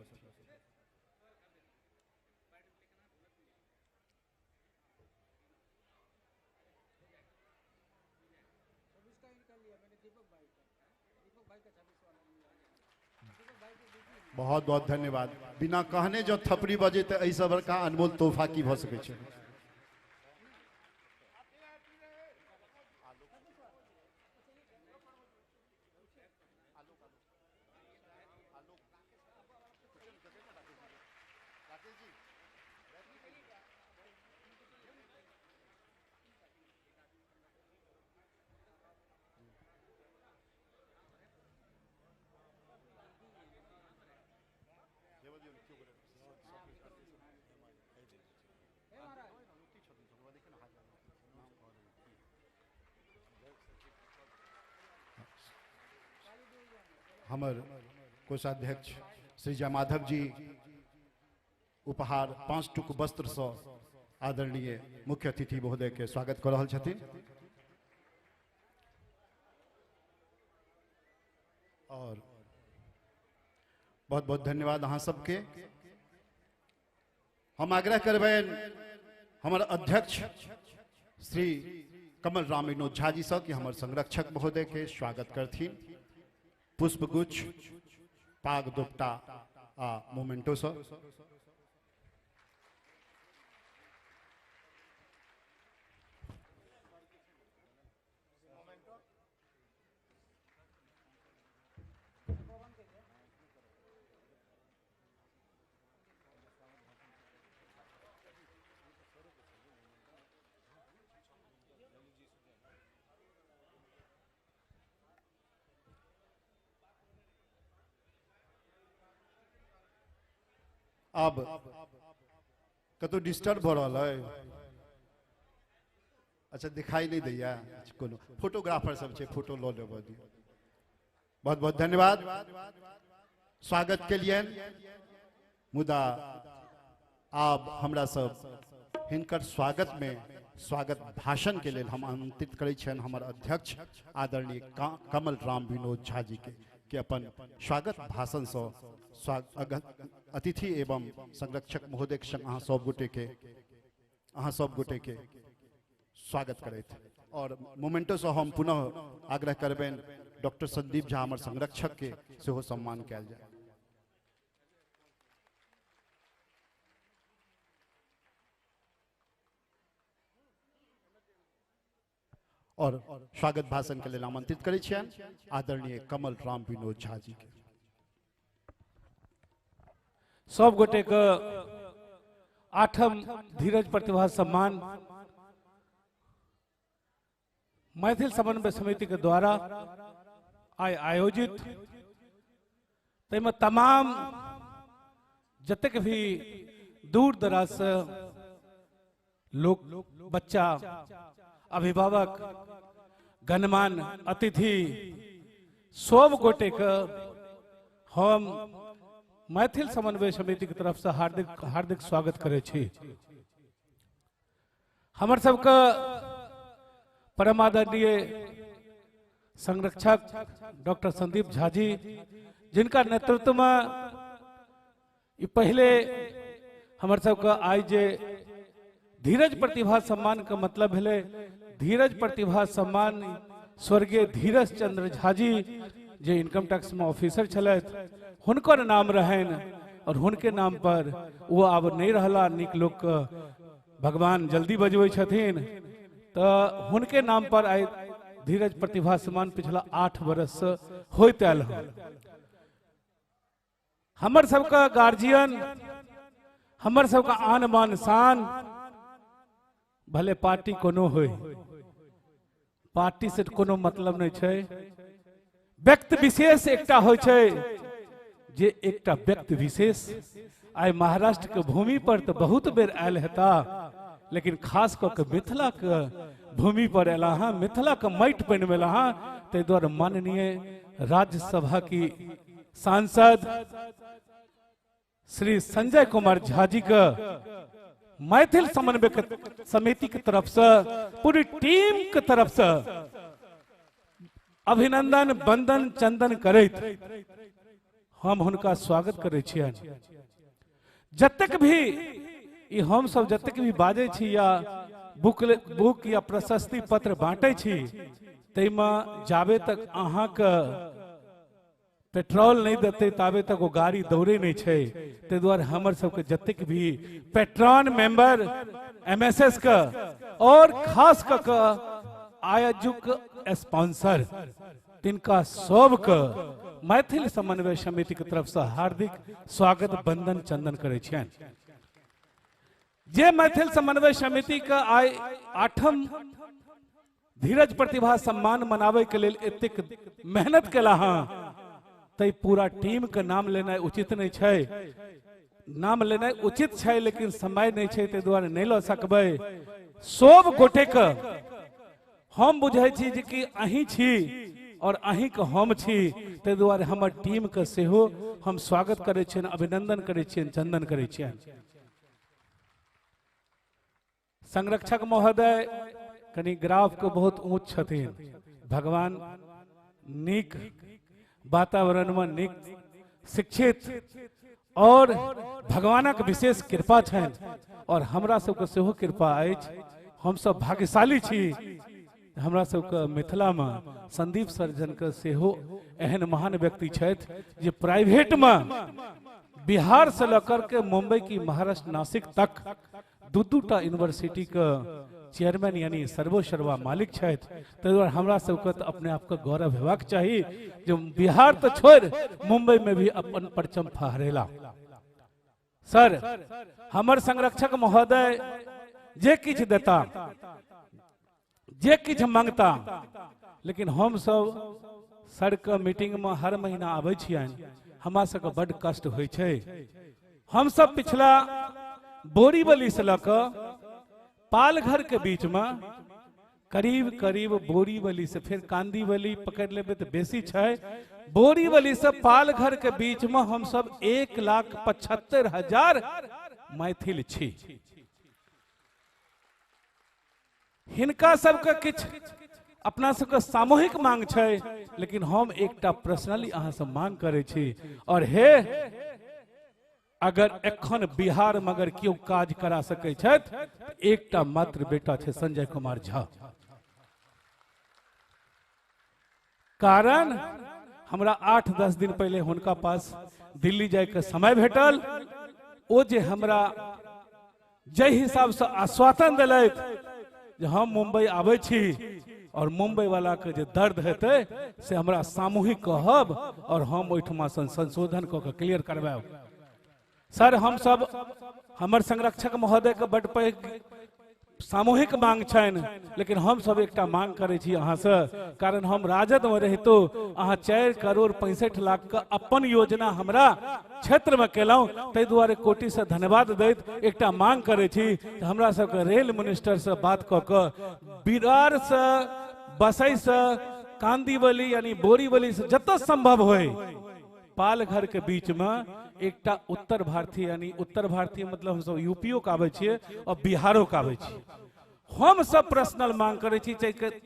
बहुत बहुत धन्यवाद। बिना कहने जो थपड़ी बजे तो एहिसँ बड़का अनमोल तोहफा की भऽ सकै छै। हमर कोषाध्यक्ष श्री जय माधव जी उपहार 5 टुक वस्त्र से आदरणीय मुख्य अतिथि महोदय के स्वागत कर रहल छथिन। और बहुत बहुत धन्यवाद अहाँ सबके। हम आग्रह करबनि हमर अध्यक्ष श्री कमल राम विनोद झा जी से कि हमर संरक्षक महोदय के स्वागत करथिन पुष्पगुच्छ, पाग, दुपटा आ मोमेंटो से। अब कतौ डिस्टर्ब भऽ रहल है? अच्छा, दिखाई नहीं दैया। कोनो फोटोग्राफर सब छै, फोटो लऽ लेबऽ दियौ। बहुत बहुत धन्यवाद स्वागत के लिए। मुदा आब हमरा सब हिनकर स्वागत में स्वागत भाषण के लेल हम आमंत्रित करै छियनि हमर अध्यक्ष आदरणीय कमल राम विनोद झा जी के अपन स्वागत भाषण से अतिथि एवं संरक्षक महोदय के संग अहाँ सब गोटे के स्वागत करैत। और मोमेंटो से हम पुनः आग्रह करबनि डॉक्टर संदीप झा हमर संरक्षक के सेहो सम्मान कयल जाय। और स्वागत भाषण के लेल आमंत्रित करै छियनि आदरणीय कमल राम विनोद झा जी के। सब गोटे के 8म धीरज प्रतिभा सम्मान मैथिल समन्वय समिति के द्वारा आइ आयोजित, ताहिमे तमाम जतेक भी दूर दराज से लोक, बच्चा, अभिभावक, गणमान्य अतिथि सब गोटे के हम मैथिल समन्वय समिति के तरफ से हार्दिक हार्दिक स्वागत करै छी। हमर सबके परम आदरणीय संरक्षक डॉक्टर संदीप झा जी, जिनका नेतृत्व में ई पहले हमर सबके आइ जे धीरज प्रतिभा सम्मान के मतलब भेलै धीरज प्रतिभा सम्मान स्वर्गीय धीरज चंद्र झा जी जे इनकम टैक्स में ऑफिसर छलथि, हुनकर नाम रहनि और हुनके नाम पर वो आब नहीं रहला। निक लोक भगवान जल्दी बजबै छथिन, तो हुनके नाम पर आइ धीरज प्रतिभा सम्मान पिछला 8 बरस से होइत आयल हन। हमर सबके गार्जियन, हमर सबके आन बान शान, भले पार्टी कोनो होय, पार्टी से कोनो मतलब नहीं छै, व्यक्ति विशेष एकटा होइ छै जे एकटा व्यक्ति विशेष आइ महाराष्ट्र के भूमि पर तो बहुत बेर आयल हेता, लेकिन खास कऽ के मिथिला के भूमि पर एला हँ, मिथिला के माटि पानि में एला हँ। ताहि दुआरे माननीय राज्यसभा की सांसद श्री संजय कुमार झा जी के मैथिल समन्वय समिति के तरफ से, पूरी टीम के तरफ से अभिनंदन, वंदन, चंदन करैत हम हुनका स्वागत करै छियनि। जतेक भी ई हम सब जतेक भी बाजै छी या बुक या प्रशस्ति पत्र बांटै छी, ताहिमे जाबे तक अहाँके पेट्रोल नहीं देते ताबे तक वो गाड़ी दौड़े नहीं छै। ताहि दुआरे हमर सबके जतेक भी पेट्रॉन मेंबर एमएसएस के और खास कऽ के आयोजक स्पॉन्सर तिनका सबके मैथिल समन्वय समिति के तरफ से हार्दिक स्वागत वंदन चंदन करै छियनि। जे मैथिल समन्वय समिति के आइ 8म धीरज प्रतिभा सम्मान मनावे के लेल एतेक मेहनत केला हँ, तै पूरा टीम के नाम लेनाइ उचित नहीं छै। नाम लेनाइ उचित छै लेकिन समय नहीं छै, ताहि दुआरे नहीं लऽ सकबै। सब गोटे के हम बुझै छी जे कि अहीं छी और अहीं के हम छी, ताहि दुआरे हमर टीम के सेहो हम स्वागत करै छियनि, अभिनंदन करै छियनि, चंदन करै छियनि। संरक्षक महोदय कनि ग्राफ के बहुत ऊंच छथिन, भगवान नीक वातावरण में नीक शिक्षित और भगवानक विशेष कृपा छनि और हमरा सबके सेहो कृपा अछि। हम सब भाग्यशाली छी, हमरा सबके मिथिला में संदीप सर्जन के सेहो एहन महान व्यक्ति छथि जे प्राइवेट में बिहार से लऽ के मुंबई की महाराष्ट्र नासिक तक दू दूटा यूनिवर्सिटी के चेयरमैन यानी सर्वोसर्वा मालिक छथि। ताहि दुआरे हमरा सबके तऽ अपने आपके गौरव हेबाक चाही जे बिहार तऽ छोड़ि मुंबई में भी अपन परचम फहरेला। सर हमर संरक्षक महोदय जे किछु देता, जे किछु मांगता, लेकिन हम सब सर के मीटिंग में हर महीना आबै छियनि, हमरा सबके बड्ड कष्ट होइ छै। हम सब पिछला बोरीवली से लऽ कऽ पालघर के बीच में करीब करीब बोरीवली से फिर कांदीवली पकड़ लेबै तऽ बेसी छै, बोरीवली से पालघर के बीच में हम सब 1,75,000 मैथिल छी। हिनका सबके किछु अपना सबके सामूहिक मांग छै, लेकिन हम एकटा पर्सनली अहाँ से मांग करै छी। और हे अगर एखन बिहार में अगर केओ काज करा सकै छथि एकटा मात्र बेटा छै संजय कुमार झा। कारण हमरा 8-10 दिन पहले हुनका पास दिल्ली जायके समय भेटल, ओ जे हमरा जाहि हिसाब से आश्वासन देलथि जे हम मुंबई आबै छी और मुंबई वाला के जे दर्द हेतै से हमरा सामूहिक कहब और हम ओहिठमा संशोधन कऽ के क्लियर करवायब। सर हम सब हमर संरक्षक महोदय के बड पैघ सामूहिक मांग छनि, लेकिन हम सब एकटा मांग करै छी अहाँ से, कारण हम राजद में रहितो अहाँ 4 करोड़ 65 लाख के अपन योजना हमरा क्षेत्र में केलहुँ, ताहि दुआरे कोटि से धन्यवाद दैत एकटा मांग करै छी हमरा सबके रेल मिनिस्टर से बात कऽ के बिरार से बसई से कांदीवली यानी बोरीवली से जतऽ संभव होय पालघर के बीच में एकटा उत्तर भारतीय यानी उत्तर भारतीय मतलब हम सब यूपीओ के आबै छियै और बिहारो के आबै छियै। हम सब पर्सनल मांग करै छी,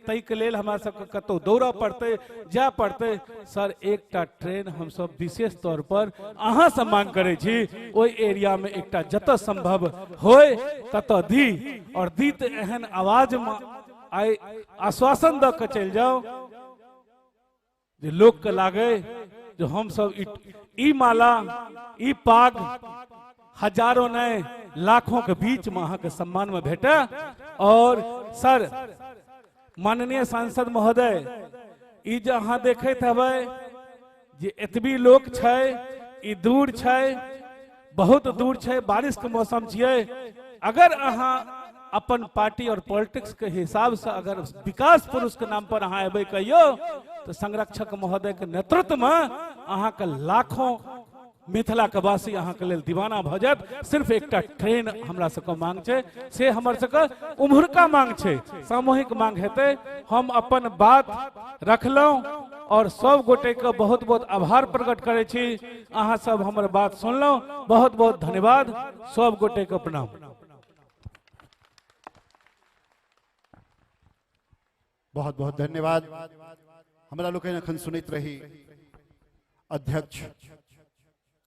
ताहिके लेल हमरा सबके कतहु दौड़ऽ पड़तै, जाय पड़तै। सर एकटा ट्रेन हम सब विशेष तौर पर अहाँ से मांग करै छी ओहि एरिया में एकटा जतऽ संभव होय ततऽ दी, और दी तऽ एहन आवाज में आइ आश्वासन दऽ के चलि जाउ जे लोक के लागे जो हम सब ई माला ई पाग हजारों नहीं लाखों के बीच में अहाँ के सम्मान में भेटे। और सर माननीय सांसद महोदय ई जे अहाँ देखैत हेबै जे एतबी लोक छै, ई दूर छै, बहुत दूर छै, बारिश के मौसम छियै। अगर अहाँ अपन पार्टी और पॉलिटिक्स के हिसाब से अगर विकास पुरुष के नाम पर अहाँ एबै कहियो तो संरक्षक महोदय के नेतृत्व में अहाँ के लाखों मिथिला के वासी अहाँ के लेल दीवाना भऽ जायत। सिर्फ एकटा ट्रेन हमरा सबके मांग छै, से हमर सबके उम्हरका मांग छै, सामूहिक मांग हेतै। हम अपन बात रखलहुँ और सब गोटे के बहुत बहुत आभार प्रकट करै छी। अहाँ सब हमर बात सुनलहुँ, बहुत बहुत धन्यवाद, सब गोटे के प्रणाम। बहुत बहुत धन्यवाद। हमरा लोकनि एखन सुनैत रही अध्यक्ष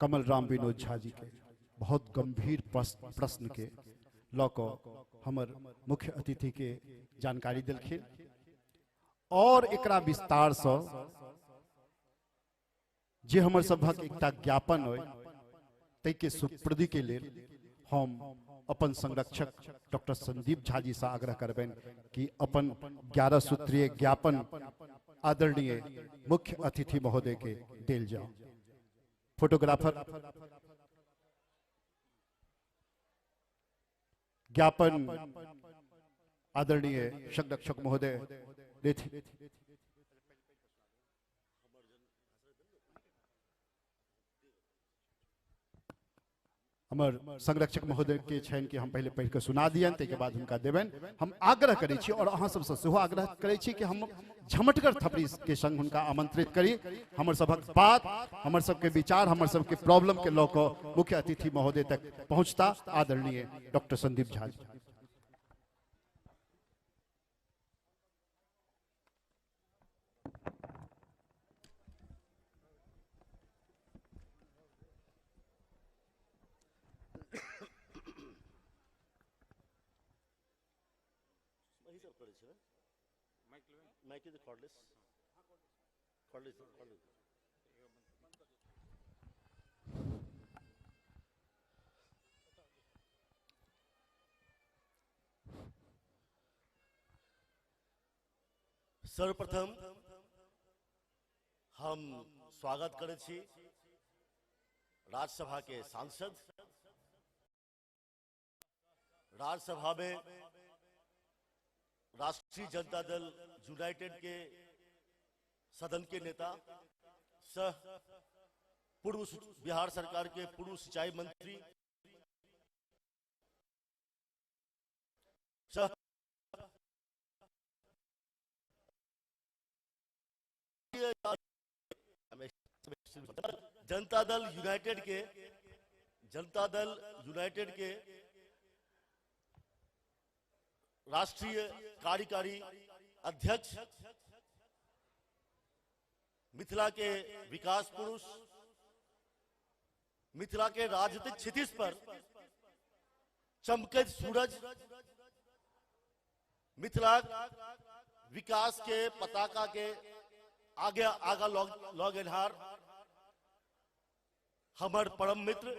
कमल राम विनोद झा जी के बहुत गंभीर प्रश्न के लऽ कऽ हमर मुख्य अतिथि के जानकारी देलखिन और एकरा विस्तार से जे हमर सभक एकटा ज्ञापन होय ताहिके सुप्रति के लेल हम अपन संरक्षक डॉक्टर संदीप झा जी से आग्रह करबनि कि अपन 11 सूत्रीय ज्ञापन आदरणीय मुख्य अतिथि महोदय के देल जाओ। फोटोग्राफर ज्ञापन आदरणीय संरक्षक महोदय देथि। हमर संरक्षक महोदय के छनि कि हम पहले पढ़ि कऽ सुना दियनि, ताहिके बाद हुनका देबनि। हम आग्रह करै छी और अहाँ सबसँ सेहो आग्रह करै छी कि हम झमटगर थपड़ी के संग हुनका आमंत्रित करी। हमर सभक बात, हमर सबके विचार, हमर सबके प्रॉब्लम के लऽ कऽ मुख्य अतिथि महोदय तक पहुँचता आदरणीय डॉक्टर संदीप झा जी। सर्वप्रथम हम स्वागत करै छी राज्यसभा के सांसद, राज्यसभा में राष्ट्रीय जनता दल यूनाइटेड के सदन के नेता सह पूर्व बिहार सरकार के पूर्व सिंचाई मंत्री सह जनता दल यूनाइटेड के राष्ट्रीय कार्यकारी अध्यक्ष, मिथिला के विकास पुरुष, मिथिला के राजनीतिक क्षितिज पर चमकैत सूरज, मिथिला विकास के पताका के आगे आगा लऽ गेनहार हमर परम मित्र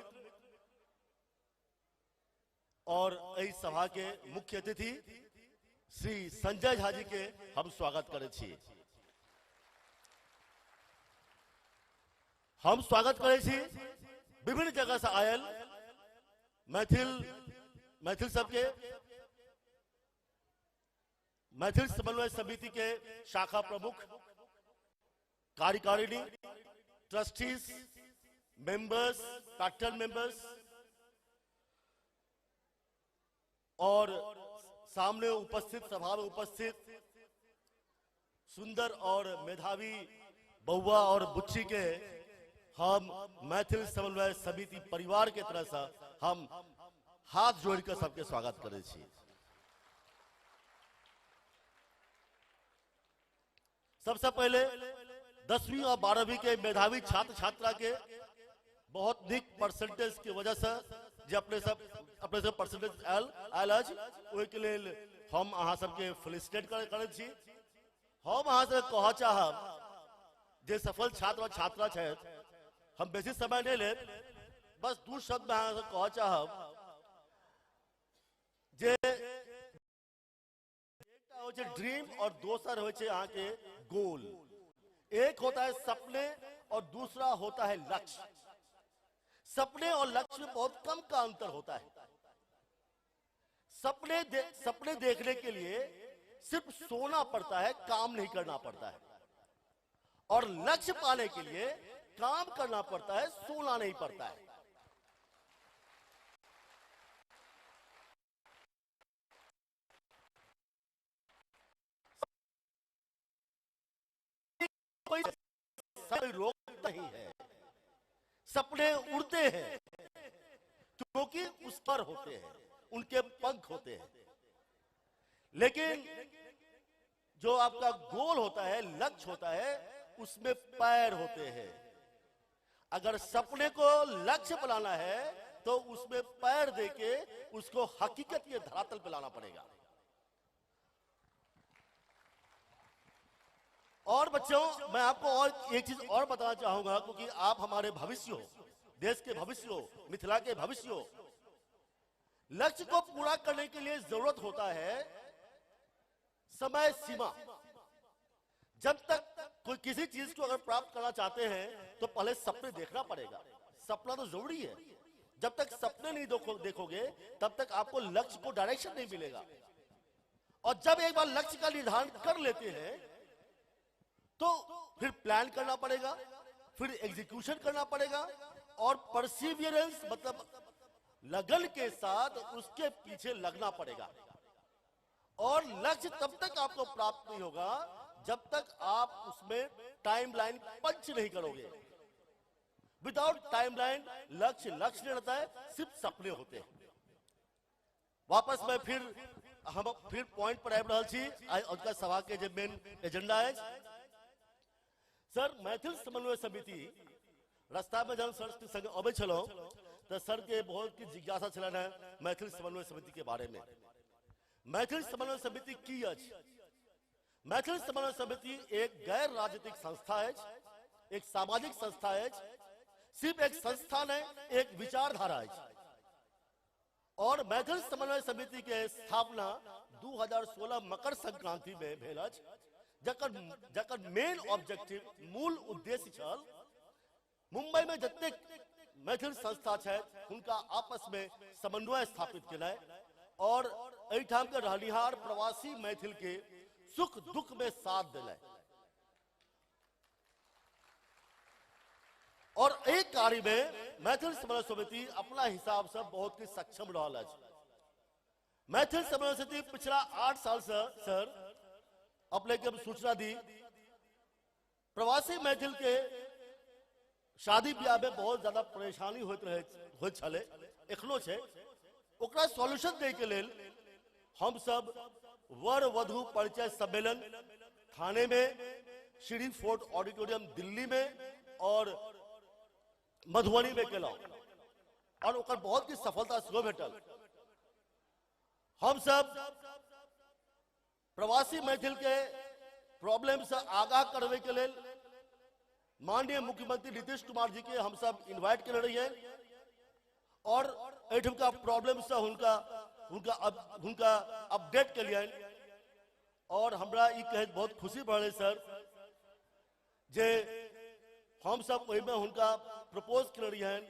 और एहि सभा के मुख्य अतिथि श्री संजय झा जी के हम स्वागत करै छी। हम स्वागत करै छी विभिन्न जगह से आयल मैथिल मैथिल सबके, मैथिल समन्वय समिति के शाखा प्रमुख, कार्यकारिणी, ट्रस्टीज, मेंबर्स, फैक्टर मेंबर्स और सामने उपस्थित सभा में उपस्थित सुंदर और मेधावी बउआ और बुच्ची के हम मैथिल समन्वय समिति परिवार के तरह से हम हाथ जोड़कर सबके स्वागत करै छी। सबसे पहले 10वीं और 12वीं के मेधावी छात्र छात्रा के बहुत निक परसेंटेज के वजह से जे अपने सब परसेंटेज आयल अछि, ओहिके लेल हम अहाँ सबके फेलिसिटेट करै छी। हम अहाँ सबके कहऽ चाहब जे सफल छात्र और छात्रा छथि, हम बेसी समय नहीं लेब, बस दू शब्द में अहाँ सबके कहऽ चाहब जे एकटा होइ छै ड्रीम और दोसर होइ छै अहाँके गोल। एक होता है सपने और दूसरा होता है लक्ष्य। सपने और लक्ष्य में बहुत कम का अंतर होता है। सपने देखने के लिए सिर्फ सोना पड़ता है, काम नहीं करना पड़ता है, और लक्ष्य पाने के लिए काम करना पड़ता है, सोना नहीं पड़ता है। कोई रोक नहीं है, सपने उड़ते हैं क्योंकि उस पर होते हैं, उनके पंख होते हैं। लेकिन जो आपका गोल होता है, लक्ष्य होता है, उसमें पैर होते हैं। अगर सपने को लक्ष्य बनाना है तो उसमें पैर देके उसको हकीकत के धरातल पे लाना पड़ेगा। और बच्चों, मैं आपको और एक चीज और बताना चाहूंगा, क्योंकि आप हमारे भविष्य हो, देश के भविष्य हो, मिथिला के भविष्य हो। लक्ष्य को पूरा करने के लिए जरूरत होता है समय सीमा। जब तक कोई किसी चीज को अगर प्राप्त करना चाहते हैं तो पहले सपने देखना पड़ेगा। सपना तो जरूरी है, जब तक सपने नहीं देखोगे तब तक आपको लक्ष्य को डायरेक्शन नहीं मिलेगा। और जब एक बार लक्ष्य का निर्धारण कर लेते हैं तो फिर प्लान करना पड़ेगा, फिर एग्जीक्यूशन करना पड़ेगा, और परसिवियरेंस मतलब लगन के साथ उसके पीछे लगना पड़ेगा। और लक्ष्य तब तक आपको प्राप्त नहीं होगा जब तक आप उसमें टाइमलाइन पंच नहीं करोगे। विदाउट टाइमलाइन लक्ष्य लक्ष्य नहीं रहता है, सिर्फ सपने होते हैं। वापस मैं फिर हम फिर पॉइंट पर आबि रहल छी। आइ अजुका सभा के जे मेन एजेंडा अछि सर, मैथिल समन्वय समिति। रास्ता में जब सर के संग अबै छलहुँ तो सर के बहुत किछु जिज्ञासा छलनि हेँ मैथिल समन्वय समिति के बारे में। मैथिल समन्वय समिति की अछि? मैथिल समन्वय समिति एक गैर राजनीतिक संस्था अछि, एक सामाजिक संस्था अछि, सिर्फ एक संस्था नहीं, एक विचारधारा अछि। और मैथिल समन्वय समिति के स्थापना 2016 मकर संक्रांति में भेल अछि, जकर मेन ऑब्जेक्टिव, मूल उद्देश्य छल मुंबई में जतेक मैथिल संस्था छथि हुनका आपस में समन्वय स्थापित केनाइ और एहिठाम के रहनिहार प्रवासी मैथिल के सुख दुख में साथ देनाइ। और एक कार्य में मैथिल समन्वय समिति अपना हिसाब से बहुत ही सक्षम रहल अछि। मैथिल समन्वय समिति पिछला 8 साल से सर अपने के हम सूचना दी, प्रवासी मैथिल के शादी ब्याह में बहुत ज्यादा परेशानी होइत रहे, होइत छलै, एखनो छै। ओकरा सॉल्यूशन दै के लेल हम सब वर वधु परिचय सम्मेलन थाने में, श्री फोर्ट ऑडिटोरियम दिल्ली में और मधुबनी में केलहुँ और ओकर बहुत ही सफलता सेहो भेटल। हम सब प्रवासी मैथिल के प्रॉब्लम से आगाह करवे के लेल माननीय मुख्यमंत्री नीतीश कुमार जी के हम सब इन्वाइट केने रहिए और एहिठुमका प्रॉब्लम से हुनका हुनका हुनका अपडेट केलियनि। और हमरा ई कहैत बहुत खुशी भऽ सर जे हम सब ओहिमे हुनका प्रपोज केने रहियनि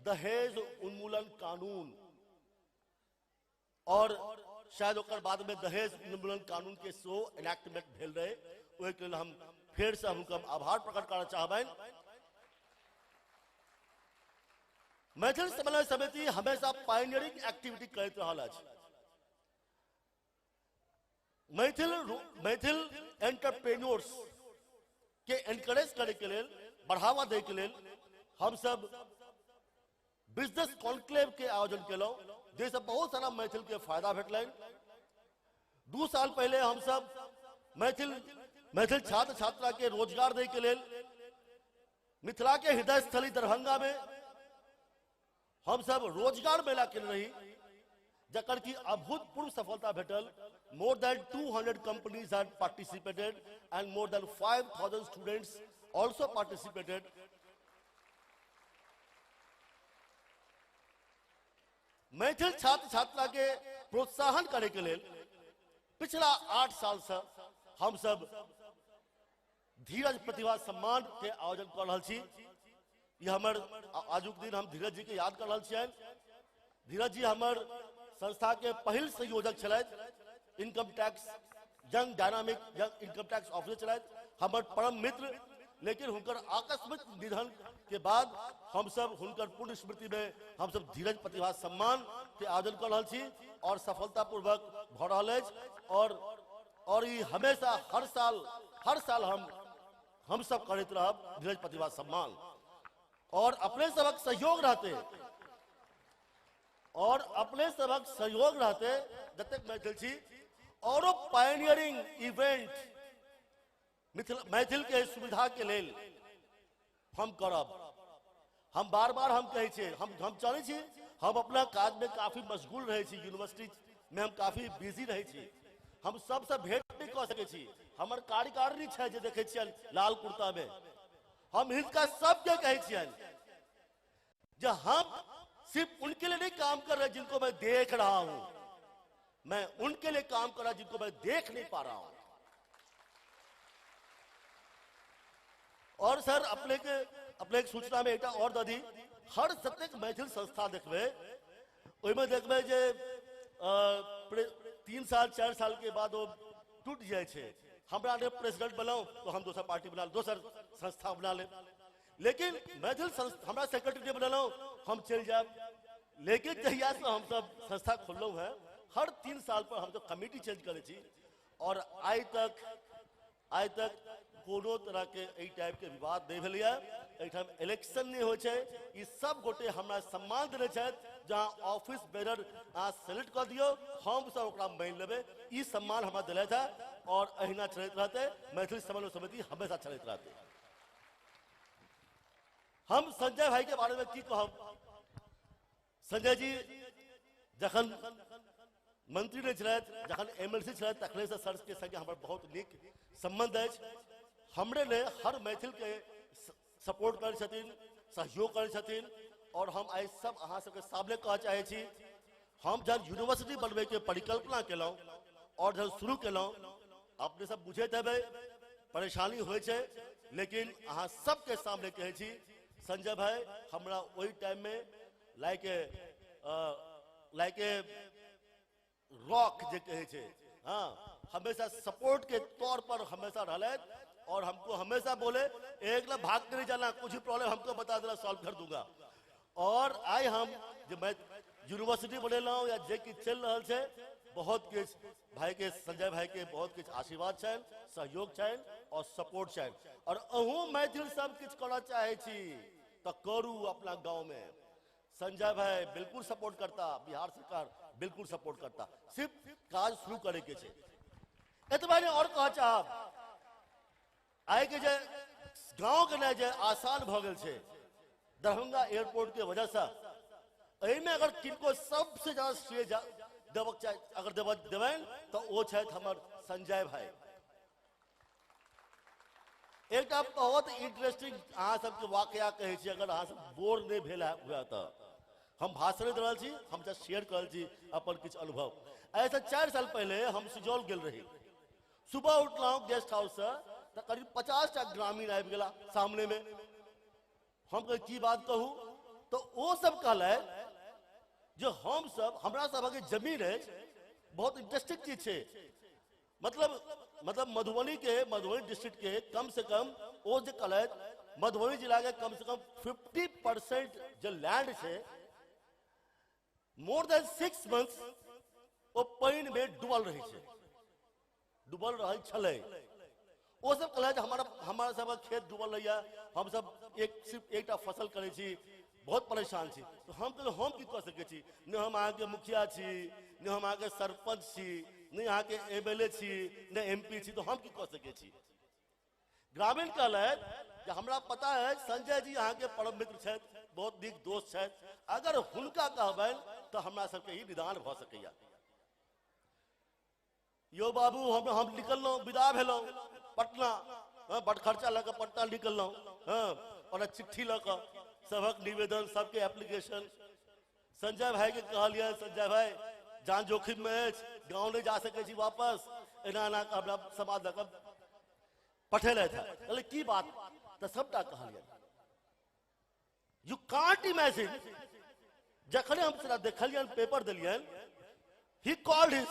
दहेज उन्मूलन कानून, और शायद ओकर बाद में दहेज उन्मूलन कानून के सेहो एनैक्टमेंट भेल रहे। ओहिके लेल हम फेर से हुनका आभार प्रकट करऽ चाहबनि। मैथिल समन्वय समिति हमेशा पायनियरिंग एक्टिविटी करैत रहल अछि। मैथिल मैथिल एंटरप्रेन्योर्स के एनकरेज करे के लेल, बढ़ावा दै के लेल हम सब बिजनेस कॉन्क्लेव के आयोजन केलहुँ, जाहिसँ बहुत सारा मैथिल के फायदा भेटलनि। 2 साल पहले हम सब मैथिल मैथिल छात्र छात्रा के रोजगार दै के लेल मिथिला के हृदय स्थली दरभंगा में हम सब रोजगार मेला केने रही, जकर की अभूतपूर्व सफलता भेटल। More than 200 companies had participated and more than 5000 students also participated. Maithil छात्र छात्रा के प्रोत्साहन करे के लेल पिछला 8 साल से हम सब धीरज प्रतिभा सम्मान के आयोजन कर रहल छी। ई हमर आजुक दिन हम धीरज जी के याद कर रहल छियनि। धीरज जी हमर संस्था के पहिल संयोजक छलथि, income tax young dynamic young income tax officer छलथि, हमर परम मित्र। लेकिन हुनकर आकस्मिक निधन के बाद हम सब हुनकर पूर्ण स्मृति में हम सब धीरज प्रतिभा सम्मान के आयोजन कर रहल छी और सफलतापूर्वक भऽ रहल अछि। और ई हमेशा हर साल हम सब करैत रहब धीरज प्रतिभा सम्मान। और अपने सबक सहयोग रहते, और अपने सबक सहयोग रहते जतेक मैथिल छी, औरो पायनियरिंग इवेंट मैथिल के सुविधा के लेल हम करब। हम बार बार हम कहै छियै, हम चलै छी, हम अपना काज में काफी मशगूल रहै छी, यूनिवर्सिटी में हम काफी बिजी रहै छी, हम सबसँ भेंट नहि कऽ सकै छी। हमर कार्यकारिणी छै जे देखै छियनि लाल कुर्ता में, हम हिनका सबके कहै छियनि जे हम सिर्फ उनके लिए नहीं काम कर रहे जिनको मैं देख रहा हूं, मैं उनके लिए काम कर रहा जिनको मैं देख नहीं पा रहा हूं। और सर अपने के सूचना में एकटा और ददी, हर जतेक मैथिल संस्था देखबै ओहिमे देखबै जे 3 साल 4 साल के बाद वो टूट जाइ छै। हमरा ने प्रेसिडेंट बनाओ तो हम दोसर पार्टी बना, दोसर संस्था बना ले, लेकिन मैथिल संस्था हमरा सेक्रेटरी बनेलहुँ हम चलि जायब। लेकिन जहिया से हम सब संस्था खोललहुँ हैं हर 3 साल पर हम सब कमिटी चेंज करै छी और आइ तक कोनो तरह के एहि टाइप के विवाद नहीं भेलैया। एहिठाम इलेक्शन नहीं होइ छै। ई सब गोटे हमरा सम्मान देने छथि, जहाँ ऑफिस बेरर अहाँ सेलेक्ट कऽ दियौ हम सब ओकरा मानि लेबै। ई सम्मान हमरा देलथि है और अहिना चलैत रहतै। मैथिली समन्वय समिति हमेशा चलैत रहतै। हम संजय भाई के बारे में की कहब, संजय जी जखन मंत्री नहीं छलथि, जखन एमएलसी छलथि, तखने से सर के संगे हमर बहुत नीक संबंध अछि। हमरे ने हर मैथिल के सपोर्ट करै छथिन, सहयोग करै छथिन। और हम आइ सब अहाँ सबके सामने कह चाहै छी, हम जहन यूनिवर्सिटी बनबै के परिकल्पना केलहुँ और जहन शुरू केलहुँ, अपने सब बुझैत हेबै परेशानी होइ छै, लेकिन अहाँ सबके सामने कहै छी संजय भाई हमरा ओहि टाइम में लाइक ए रॉक जे कहै छै, हाँ, हमेशा सपोर्ट के तौर पर हमेशा रहलथि और हमको हमेशा बोले एक ना भाग के नहीं जाना, कुछ भी प्रॉब्लम हमको बता देना, सॉल्व कर दूंगा। और आइ हम जे मैं यूनिवर्सिटी बनेलहुँ या जे किछु चलि रहल छै, बहुत किछु भाई के, संजय भाई के बहुत किछु आशीर्वाद छनि, सहयोग छनि और सपोर्ट छनि। और अहूँ मैथिल सब किछु करऽ चाहै छी तऽ करू अपना गाँव में। संजय भाई बिल्कुल सपोर्ट करता, बिहार सरकार बिल्कुल सपोर्ट करता, सिर्फ काज शुरू करे के छै। एतबा नहीं और कह चाहब, आइ के जे गाँव के नहि जे आसान भऽ गेल छै दरभंगा एयरपोर्ट के वजह से, एहिमे अगर किनको सबसे ज्यादा श्रेय देबक चाही, अगर देबनि तऽ ओ छथि हमर संजय भाई। एकटा बहुत इंटरेस्टिंग अहाँ सबके वाकया कहै छी, अगर अहाँ सब बोर नहीं भेल हुए तऽ हम भाषण दऽ रहल छी, हम जस्ट शेयर कर रहल छी अपन किछु अनुभव। ऐसे 4 साल पहले हम सुजौल गेल रही, सुबह उठलहुँ गेस्ट हाउस से तऽ करीब 50 टा ग्रामीण आबि गेला सामने में। हम कहे की बात कहू, तो ओ सब कहलथि जे हम सब, हमरा सबके जमीन अछि, बहुत इंटरेस्टिंग चीज छै, मतलब मधुबनी के, मधुबनी डिस्ट्रिक्ट के कम से कम ओ जे कहलथि मधुबनी जिला के कम से कम 50% जे लैंड छै मोर देन 6 मंथ्स ओ पानि में डूबल रहै छै, डूबल रहै छलै। ओ सब कहलथि हमारा सबके खेत डूबल रहैया, हम सब एक सिर्फ एकटा फसल करै छी, बहुत परेशान छी। तो हम कहलहुँ हम की कऽ सकै छी, नहि हम अहाँके मुखिया छी, नहि हम अहाँके सरपंच छी, नहि अहाँके एमएलए छी, नहि एमपी छी, तो हम की कऽ सकै छी। ग्रामीण कहलथि जे हमरा पता है संजय जी अहाँके परम मित्र छथि, बहुत नीक दोस्त छथि, अगर हुनका कहबनि तऽ हमरा सबके ई निदान भऽ सकैया। यो बाबू हम निकललहुँ, विदा भेलहुँ पटना, बड खर्चा लऽ कऽ पटना निकललहुँ, हँ, और चिट्ठी लऽ कऽ सबक निवेदन, सबके एप्लीकेशन। संजय भाई के कहलियै संजय भाई जान जोखिम में अछि, गाँव नहीं जा सकै छी वापस, एना एना हमरा समाज लऽ कऽ पठेलथि। कहलियै की बात, तऽ सबटा कहलियै। You can't imagine, जखने हम सरा देखलियनि पेपर देलियनि, he called his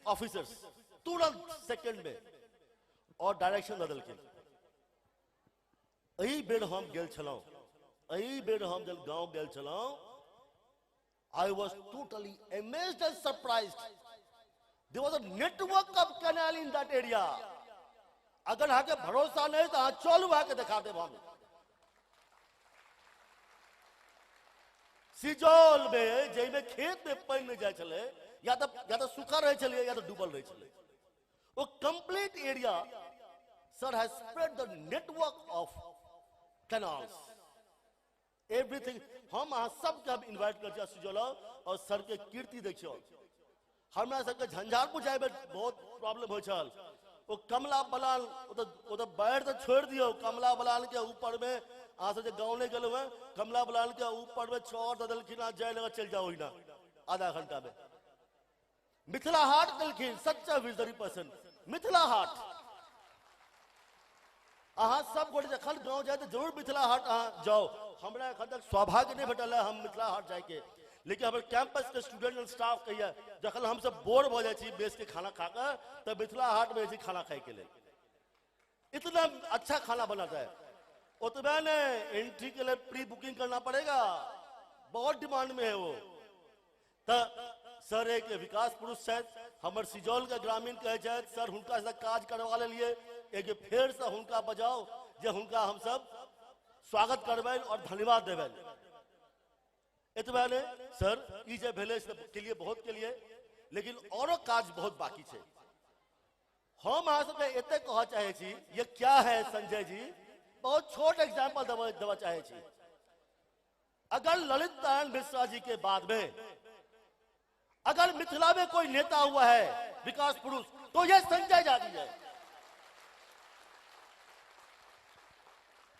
officers तुरंत सेकंड में और डायरेक्शन दऽ देलखिन। एहि बेर हम गेल छलहुँ, एहि बेर हम जब गाँव गेल छलहुँ, I was totally amazed and surprised. There was a network of canal in that area. अगर अहाँके भरोसा नहीं तो अहाँ चलू, अहाँके देखा देब हम। सिजौल में जाहिमे खेत में पानि नहीं जाइ छलै, या तऽ सूखा रहै छलै या तऽ डूबल रहै छलै, ओ complete area sir has spread the network of canals, everything. हम अहाँ सबके हम इन्वाइट करै छी सुजौल और सर के कीर्ति देखियौ। हमरा सबके झंझारपुर जायमे बहुत प्रॉब्लम होइ छल। ओ कमला बलान, ओ तऽ बाढ़ि तऽ छोड़ि दियौ, कमला बलान के ऊपर में अहाँ सब जे गाँव नहि गेलहुँ हेँ, कमला बलान के ऊपर में चौर दऽ देलखिन, अहाँ जयनगर चलि जाउ ओहिना आधा घंटा में। मिथिला हाट देलखिन, सच्चा विजनरी पर्सन। मिथिला हाट अहाँ सब गोटे जखन गाँव जाय तऽ जरूर मिथिला हाट अहाँ जाउ। हमरा एखन तक सौभाग्य नहि भेटल है हम मिथिला हाट जायके, लेकिन हमर कैंपस के स्टूडेंट एंड स्टाफ कहिया जखन हम सब बोर भऽ जाइ छी बेस के खाना खा कऽ, तऽ मिथिला हाट में जाइ छी खाना खायके लेल। इतना अच्छा खाना बनाता है। ओतबे ने एंट्री के लिए प्री बुकिंग करना पड़ेगा, बहुत डिमांड में है वो। तऽ सर एक विकास पुरुष छथि, हमर सिजौल के ग्रामीण कहै छथि सर हुनका से काज करवा लेलिए, एक फेर से हुनका बजाओ जे हुनका हम सब स्वागत करबनि और धन्यवाद देबनि। एतबे ने सर, ई जे भेलै से के लिए बहुत के लिए, लेकिन औरो काज बहुत बाकी छै। हम अहाँ सबके एते कहऽ चाहै छी, ये क्या है संजय जी, बहुत छोट एग्जाम्पल देबऽ चाहै छी। अगर ललित नारायण मिश्रा जी के बाद में अगर मिथिला में कोई नेता हुआ है विकास पुरुष, तो ये संजय झा जी है।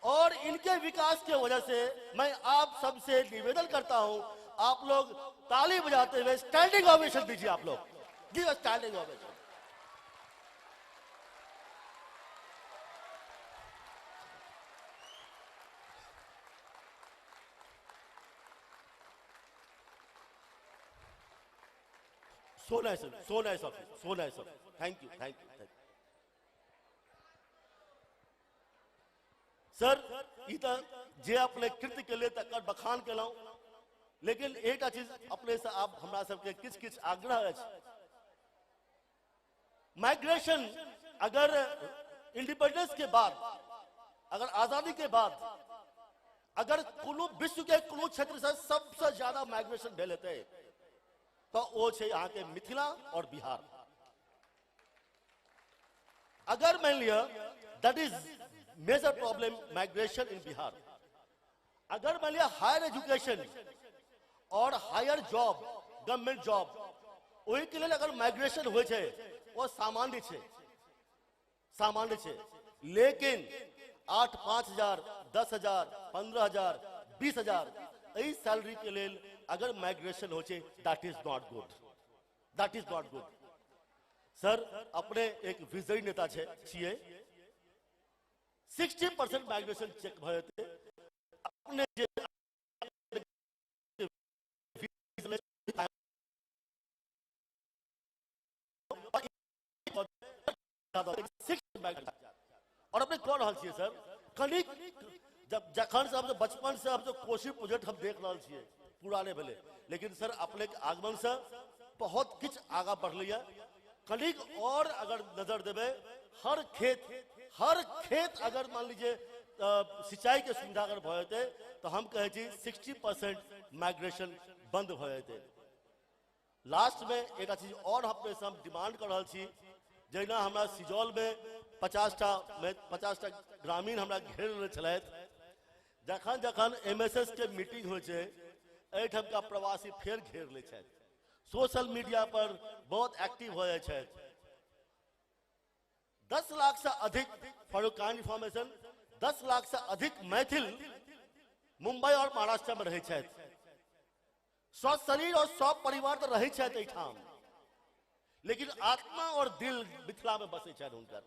और इनके विकास के वजह से मैं आप सबसे निवेदन करता हूं, आप लोग ताली बजाते हुए स्टैंडिंग ओवेशन दीजिए। आप लोग give standing ovation. So nice, so nice of you, so nice of you. Thank you, thank you, thank you. Sir, ई तऽ जे अपने कृत्य के लिए तकर बखान केलहुँ, लेकिन एकटा चीज अपने से आप हमरा सबके किछु किछु आग्रह अछि। माइग्रेशन अगर इंडिपेंडेंस के बाद, अगर आजादी के बाद अगर कोनो विश्व के कोनो क्षेत्र से सबसे ज्यादा माइग्रेशन भेल हेतै तो ओ छै अहाँके मिथिला और बिहार। अगर मान लिअ that is major problem migration in Bihar. अगर मान लिअ हायर एजुकेशन और हायर जॉब, गवर्नमेंट जॉब, ओहिके लेल अगर माइग्रेशन होइ छै ओ सामान्य छै, सामान्य छै। लेकिन 8, 5 हजार, 10 हजार, 15 हजार, 20 हजार एहि सैलरी के लेल अगर माइग्रेशन होइ छै, that is not good, that is not good. Sir अपने एक विजयी नेता छियै, 60% माइग्रेशन चेक भऽ जेतै। अपने जे और अपने कह रहल छियै सर, कनिक जब जखन से हम बचपन से हम कोसी प्रोजेक्ट हम देख रहल छियै, पूरा नहि भेलै, लेकिन सर अपने के आगमन से बहुत किछु आगाँ बढ़लैया। कनिक और अगर नजर देबै, हर खेत, हर खेत अगर मान लीजिए सिंचाई के सुविधा अगर भऽ जेतै तऽ हम कहै छी 60% माइग्रेशन बंद भऽ जेतै। लास्ट में एकटा चीज और अपने से हम डिमांड कर रहल छी, जहिना हमरा सिजौल में 50टा ग्रामीण हमरा घेर लेने छलथि, जखन जखन MSS के मीटिंग होइ छै एहिठामका प्रवासी फेर घेर लै छथि, सोशल मीडिया पर बहुत एक्टिव हो जाइ छथि। 10 लाख से अधिक, for your kind information, 10 lakh से अधिक मैथिल मुंबई और महाराष्ट्र में रहै छथि। सशरीर और सब परिवार तो रहै छथि एहिठाम, लेकिन आत्मा और दिल मिथिला में बसै छथि हुनकर।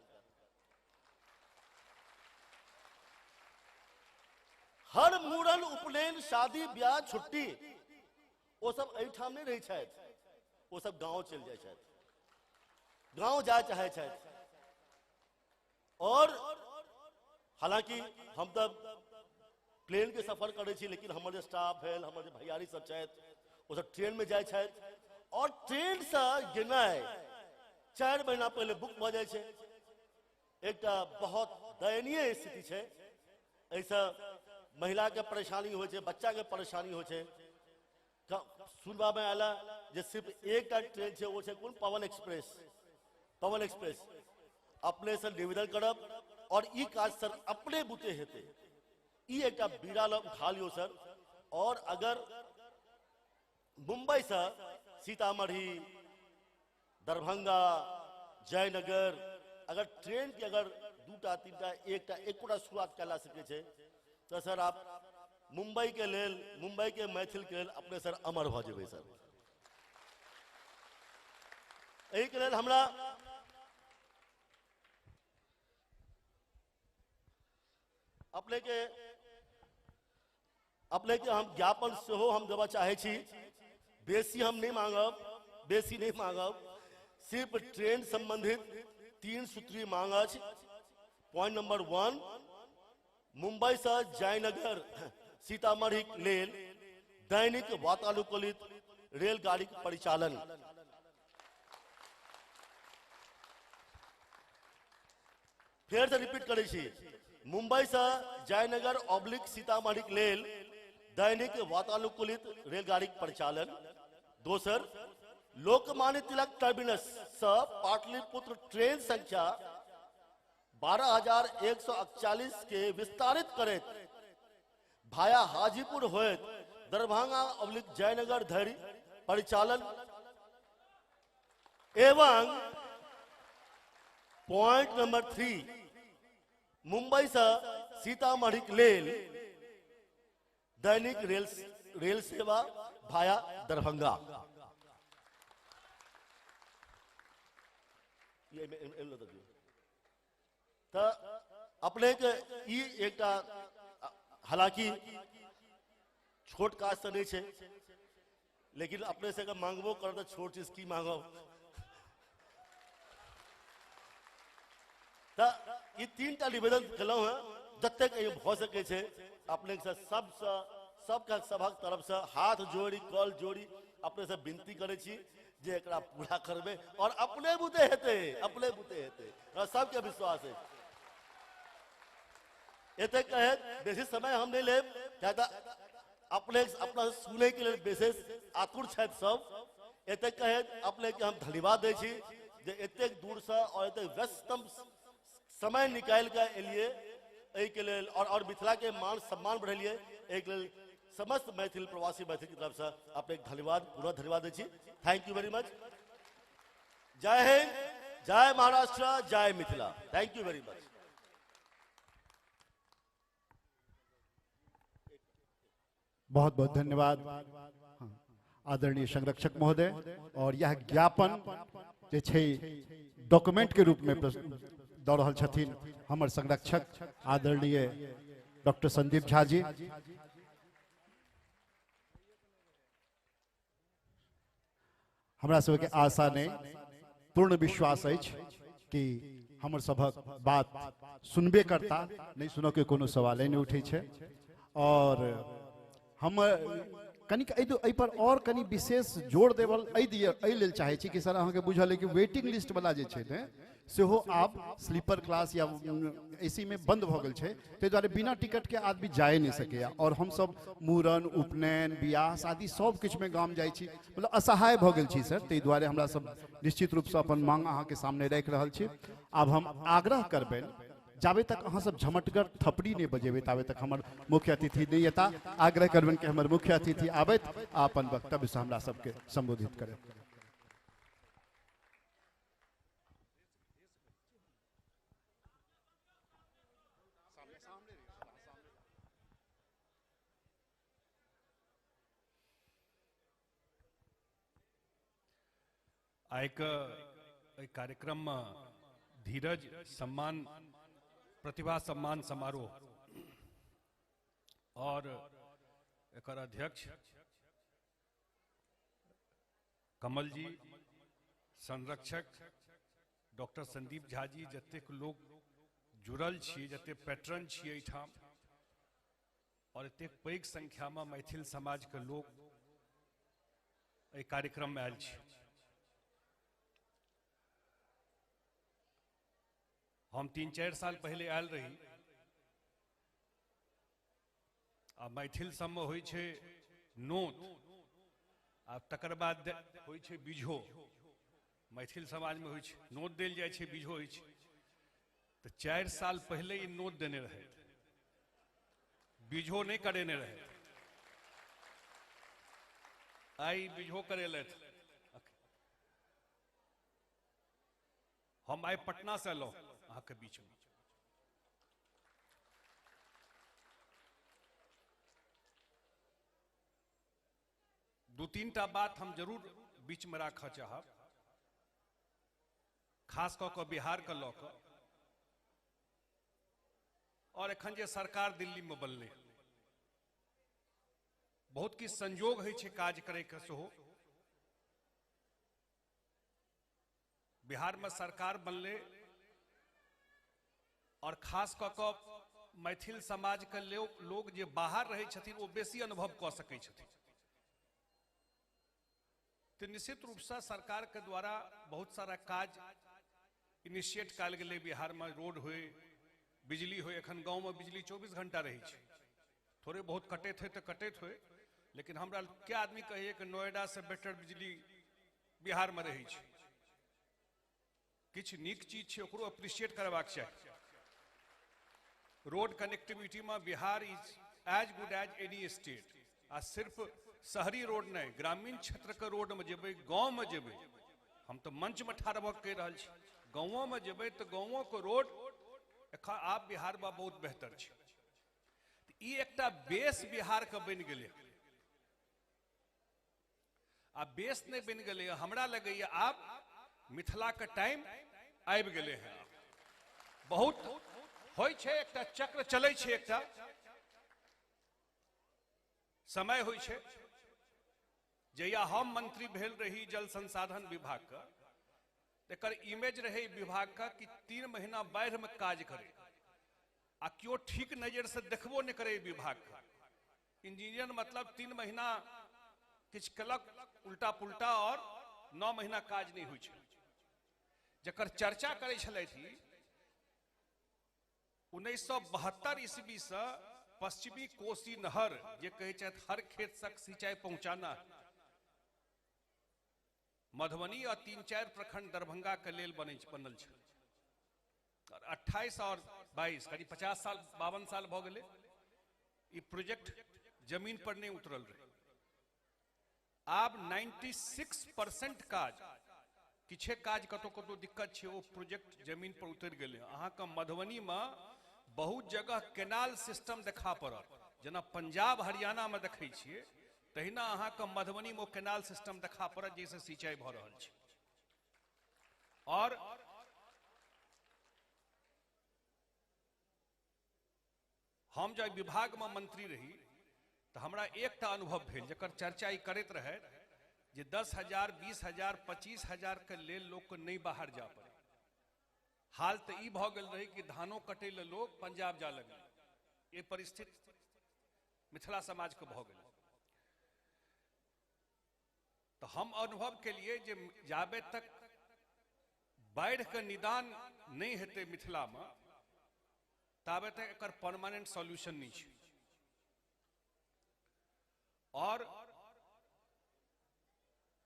हर मूड़न, उपनयन, शादी ब्याह, छुट्टी ओ सब एहिठाम नहीं रहै छथि, ओ सब गांव चलि जाइ छथि, गांव जाय चाहै छथि। और हालांकि हम तऽ प्लेन के सफर करै छी, लेकिन हमर जे स्टाफ भेल, हमर जे भैयारी सब छथि, ओ सब ट्रेन में जाइ छथि। और ट्रेन से गेनाइ 4 महीना पहिले बुक भऽ जाइ छै। एकटा बहुत दयनीय स्थिति छै। एहिसँ महिला के परेशानी होइ छै, बच्चा के परेशानी होइ छै। सुनबा में आयल जे सिर्फ एकटा ट्रेन छै, ओ छै कोन, पवन एक्सप्रेस। पवन एक्सप्रेस अपने से निवेदन करब, और ई काज सर अपने बुते हेतै, ई एकटा बीड़ा लग उठा लियौ सर। और अगर मुंबई से सीतामढ़ी, दरभंगा, जयनगर, अगर ट्रेन के अगर दूटा तीनटा एकटा एकोटा शुरुआत कयल जा सकै छै तऽ सर आप मुंबई के लेल, मुंबई के मैथिल के लेल अपने सर अमर भऽ जेबै सर। एहिके लेल हमरा अपने के हम ज्ञापन सेहो हम देबऽ चाहै छी। बेसी हम नहीं मांगब, बेसी नहीं मांगब, सिर्फ ट्रेन संबंधित 3 सूत्री मांग अछि। पॉइंट नंबर 1, मुंबई से जयनगर सीतामढ़ी लेल दैनिक वातानुकूलित रेलगाड़ी के परिचालन। फेर से रिपीट करै छी, मुंबई से जयनगर ऑब्लिक सीतामढ़ी के लेल दैनिक वातानुकूलित रेलगाड़ी के परिचालन। दोसर, लोकमान्य तिलक टर्मिनस से पाटलिपुत्र ट्रेन संख्या 12,141 के विस्तारित करैत भाया हाजीपुर होइत दरभंगा ऑब्लिक जयनगर धरि परिचालन। एवं पॉइंट नंबर 3, मुंबई से सीतामढ़ी के लेल दैनिक रेल सेवा भाया दरभंगा। तो अपने के ई एकटा हालांकि छोट काज तो नहीं है, लेकिन अपने से अगर मांगबो कर तो छोट चीज की मांगब। तो ये 3 टा निवेदन केलहुँ हैं, जतेक भऽ सकै छै अपने से सबसे सबके सभक तरफ से हाथ जोड़ी कल जोड़ी अपने से विनती करै छी जे एकरा पूरा करबै और अपने बुते हेतै, अपने बुते हेतै, हमरा सबके विश्वास है। एतेक कहैत बेसी समय हम नहीं लेब, किया तऽ अपने अपना सुनै के लेल विशेष आतुर छथि सब। एतेक कहैत अपने के हम धन्यवाद दै छी जे एतेक दूर से और एतेक व्यस्तम समय निकालि कऽ एलियै एहिके लेल और मिथिला के मान सम्मान बढ़ेलियै, एहिके लेल समस्त मैथिल प्रवासी मैथिल की तरफ से अपने धन्यवाद, पूरा धन्यवाद दै छी। Thank you very much. जय हिंद, जय महाराष्ट्र, जय Mithila. Thank you very much. बहुत बहुत धन्यवाद आदरणीय संरक्षक महोदय। और यह ज्ञापन जे छै डॉक्यूमेंट के रूप में दऽ रहल छथिन हमर संरक्षक आदरणीय डॉक्टर संदीप झा जी। हमरा सबके आशा नहीं, पूर्ण विश्वास अछि कि हमर सभक बात सुनबे करता, नहीं सुनऽ के कोनो सवाले नहीं उठै छै। और हम कनिक एहि पर और कनि विशेष जोर देवल एहि लेल चाहै छी कि सर अहाँके बुझल अइ कि वेटिंग लिस्ट वाला जे छै ने सेहो आब स्लीपर क्लास या एसी में बंद भऽ गेल छै, ताहि दुआरे बिना टिकट के आदमी जाए नहीं सकैया। और हमसब मूड़न, उपनयन, बियाह शादी सब किछु में गाम जाइ छी, मतलब असहाय भऽ गेल छी सर। ताहि दुआरे हमरा सब निश्चित रूपसँ अपन मांग अहाँके सामने राखि रहल छी। आब हम आग्रह करबनि, जाबे तक अहाँ सब झमटगर थपड़ी नहीं बजेबै ताबे तक हमर मुख्य अतिथि नहीं एता। आग्रह करबनि कि हमर मुख्य अतिथि आबथि आ अपन वक्तव्य से हमरा सबके संबोधित करथि। आइ कार्यक्रम में धीरज सम्मान प्रतिभा सम्मान समारोह और एकर अध्यक्ष कमल जी, संरक्षक डॉक्टर संदीप झा जी, जतेक लोग जुड़ल छी, जतेक पैट्रन छी एहिठाम और एतेक पैघ संख्या में मैथिल समाज के लोग एहि कार्यक्रम में आयल छी। हम 3-4 साल पहले आयल रही आ मैथिल सबमे होइ छै नोत आ तकर बाद होइ छै बीझो। मैथिल समाजमे होइ छै नोत देल जाइ छै, बीझो होइ छै। तऽ 4 साल पहले ई नोत देने रहे, बीझो नहीं करेने रहे, आई बीझो करेलथि। हम आइ पटना से एलहुँ अहाँके बीचमे। दू तीन टा बात हम जरूर बीच में राखऽ चाहब, खास कऽ कऽ बिहार के लऽ कऽ, और एखन जे सरकार दिल्ली में बनलै, बहुत किछु संयोग होइ छै काज करैके सेहो। बिहार में सरकार बनलै और खास कऽ कऽ मैथिल समाज के लोग जे बाहर रहै छथिन ओ बेसी अनुभव कऽ सकै छथिन। तो निश्चित रूप से सरकार के द्वारा बहुत सारा काज इनिशिएट कयल गेलै। बिहार में रोड होय, बिजली होय, एखन गाँव में बिजली 24 घंटा रहै छै, थोड़े बहुत कटैत होय तऽ कटैत होय, लेकिन हमरा क्या आदमी कहिए कि नोएडा से बेटर बिजली बिहार में रहै छै। किछु नीक चीज छै, ओकरो अप्रिशिएट करबाक चाही। रोड कनेक्टिविटी में Bihar is as good as any state. आ सिर्फ शहरी रोड नहीं, ग्रामीण क्षेत्र के रोड में जेबै, गाँव में जेबै, हम तो मंच में ठाढ़ भऽ कहि रहल छी, गाँवों में जेबै तऽ गाँवों के रोड एखन आब बिहार में बहुत बेहतर छै। ई एकटा बेस बिहार के बनि गेलै, आ बेस नहीं बनि गेलै, हमरा लगैया आब मिथिला के टाइम आबि गेलै हैं। बहुत होइ छै, एकटा चक्र चलै छै, एकटा समय होइ छै। जहिया हम मंत्री भेल रही जल संसाधन विभाग का, एकर इमेज रहे विभाग का कि 3 महीना बाढ़ि में काज करे आ केओ ठीक नजर से देखबो नहीं करे विभाग का। इंजीनियर मतलब 3 महीना किछु केलक उल्टा पुल्टा और 9 महीना काज नहीं होइ छै। जकर चर्चा करै छलथि 1972 ईस्वी से पश्चिमी कोसी नहर जे कहै छथि हर खेत तक सिंचाई पहुंचाना, मधुबनी और 3-4 प्रखंड दरभंगा के लेल बनल छै। 28 और 22 करीब 50 साल 52 साल भऽ गेलै ई प्रोजेक्ट जमीन पर नहीं उतरल रहे। आब 96% काज, किछे काज कतौ कतौ दिक्कत छै, ओ प्रोजेक्ट जमीन पर उतरि गेलै। अहाँके मधुबनी में बहुत जगह केनाल सिस्टम देखा पड़त, जेना पंजाब हरियाणा में देखै छियै तहिना अहाँके मधुबनी में केनाल सिस्टम देखा पड़त जाहिसँ सिंचाई भऽ रहल छै। और हम जब विभाग में मंत्री रही तो हमरा एकटा अनुभव भेल जकर चर्चा ई करैत रहे जे 10,000 20,000 25,000 के लेल लोक के नहीं बाहर जा पड़े। हाल तो ई भऽ गेल रहे कि धानो कटै ले लोग पंजाब जा लगल। ये परिस्थिति मिथिला समाज के भऽ गेल। तो हम अनुभव के लिए जे जाबे तक बाढ़ि के निदान नहीं हेतै मिथिला में ताबे तक एकर परमानेंट सॉल्यूशन नहीं छै। और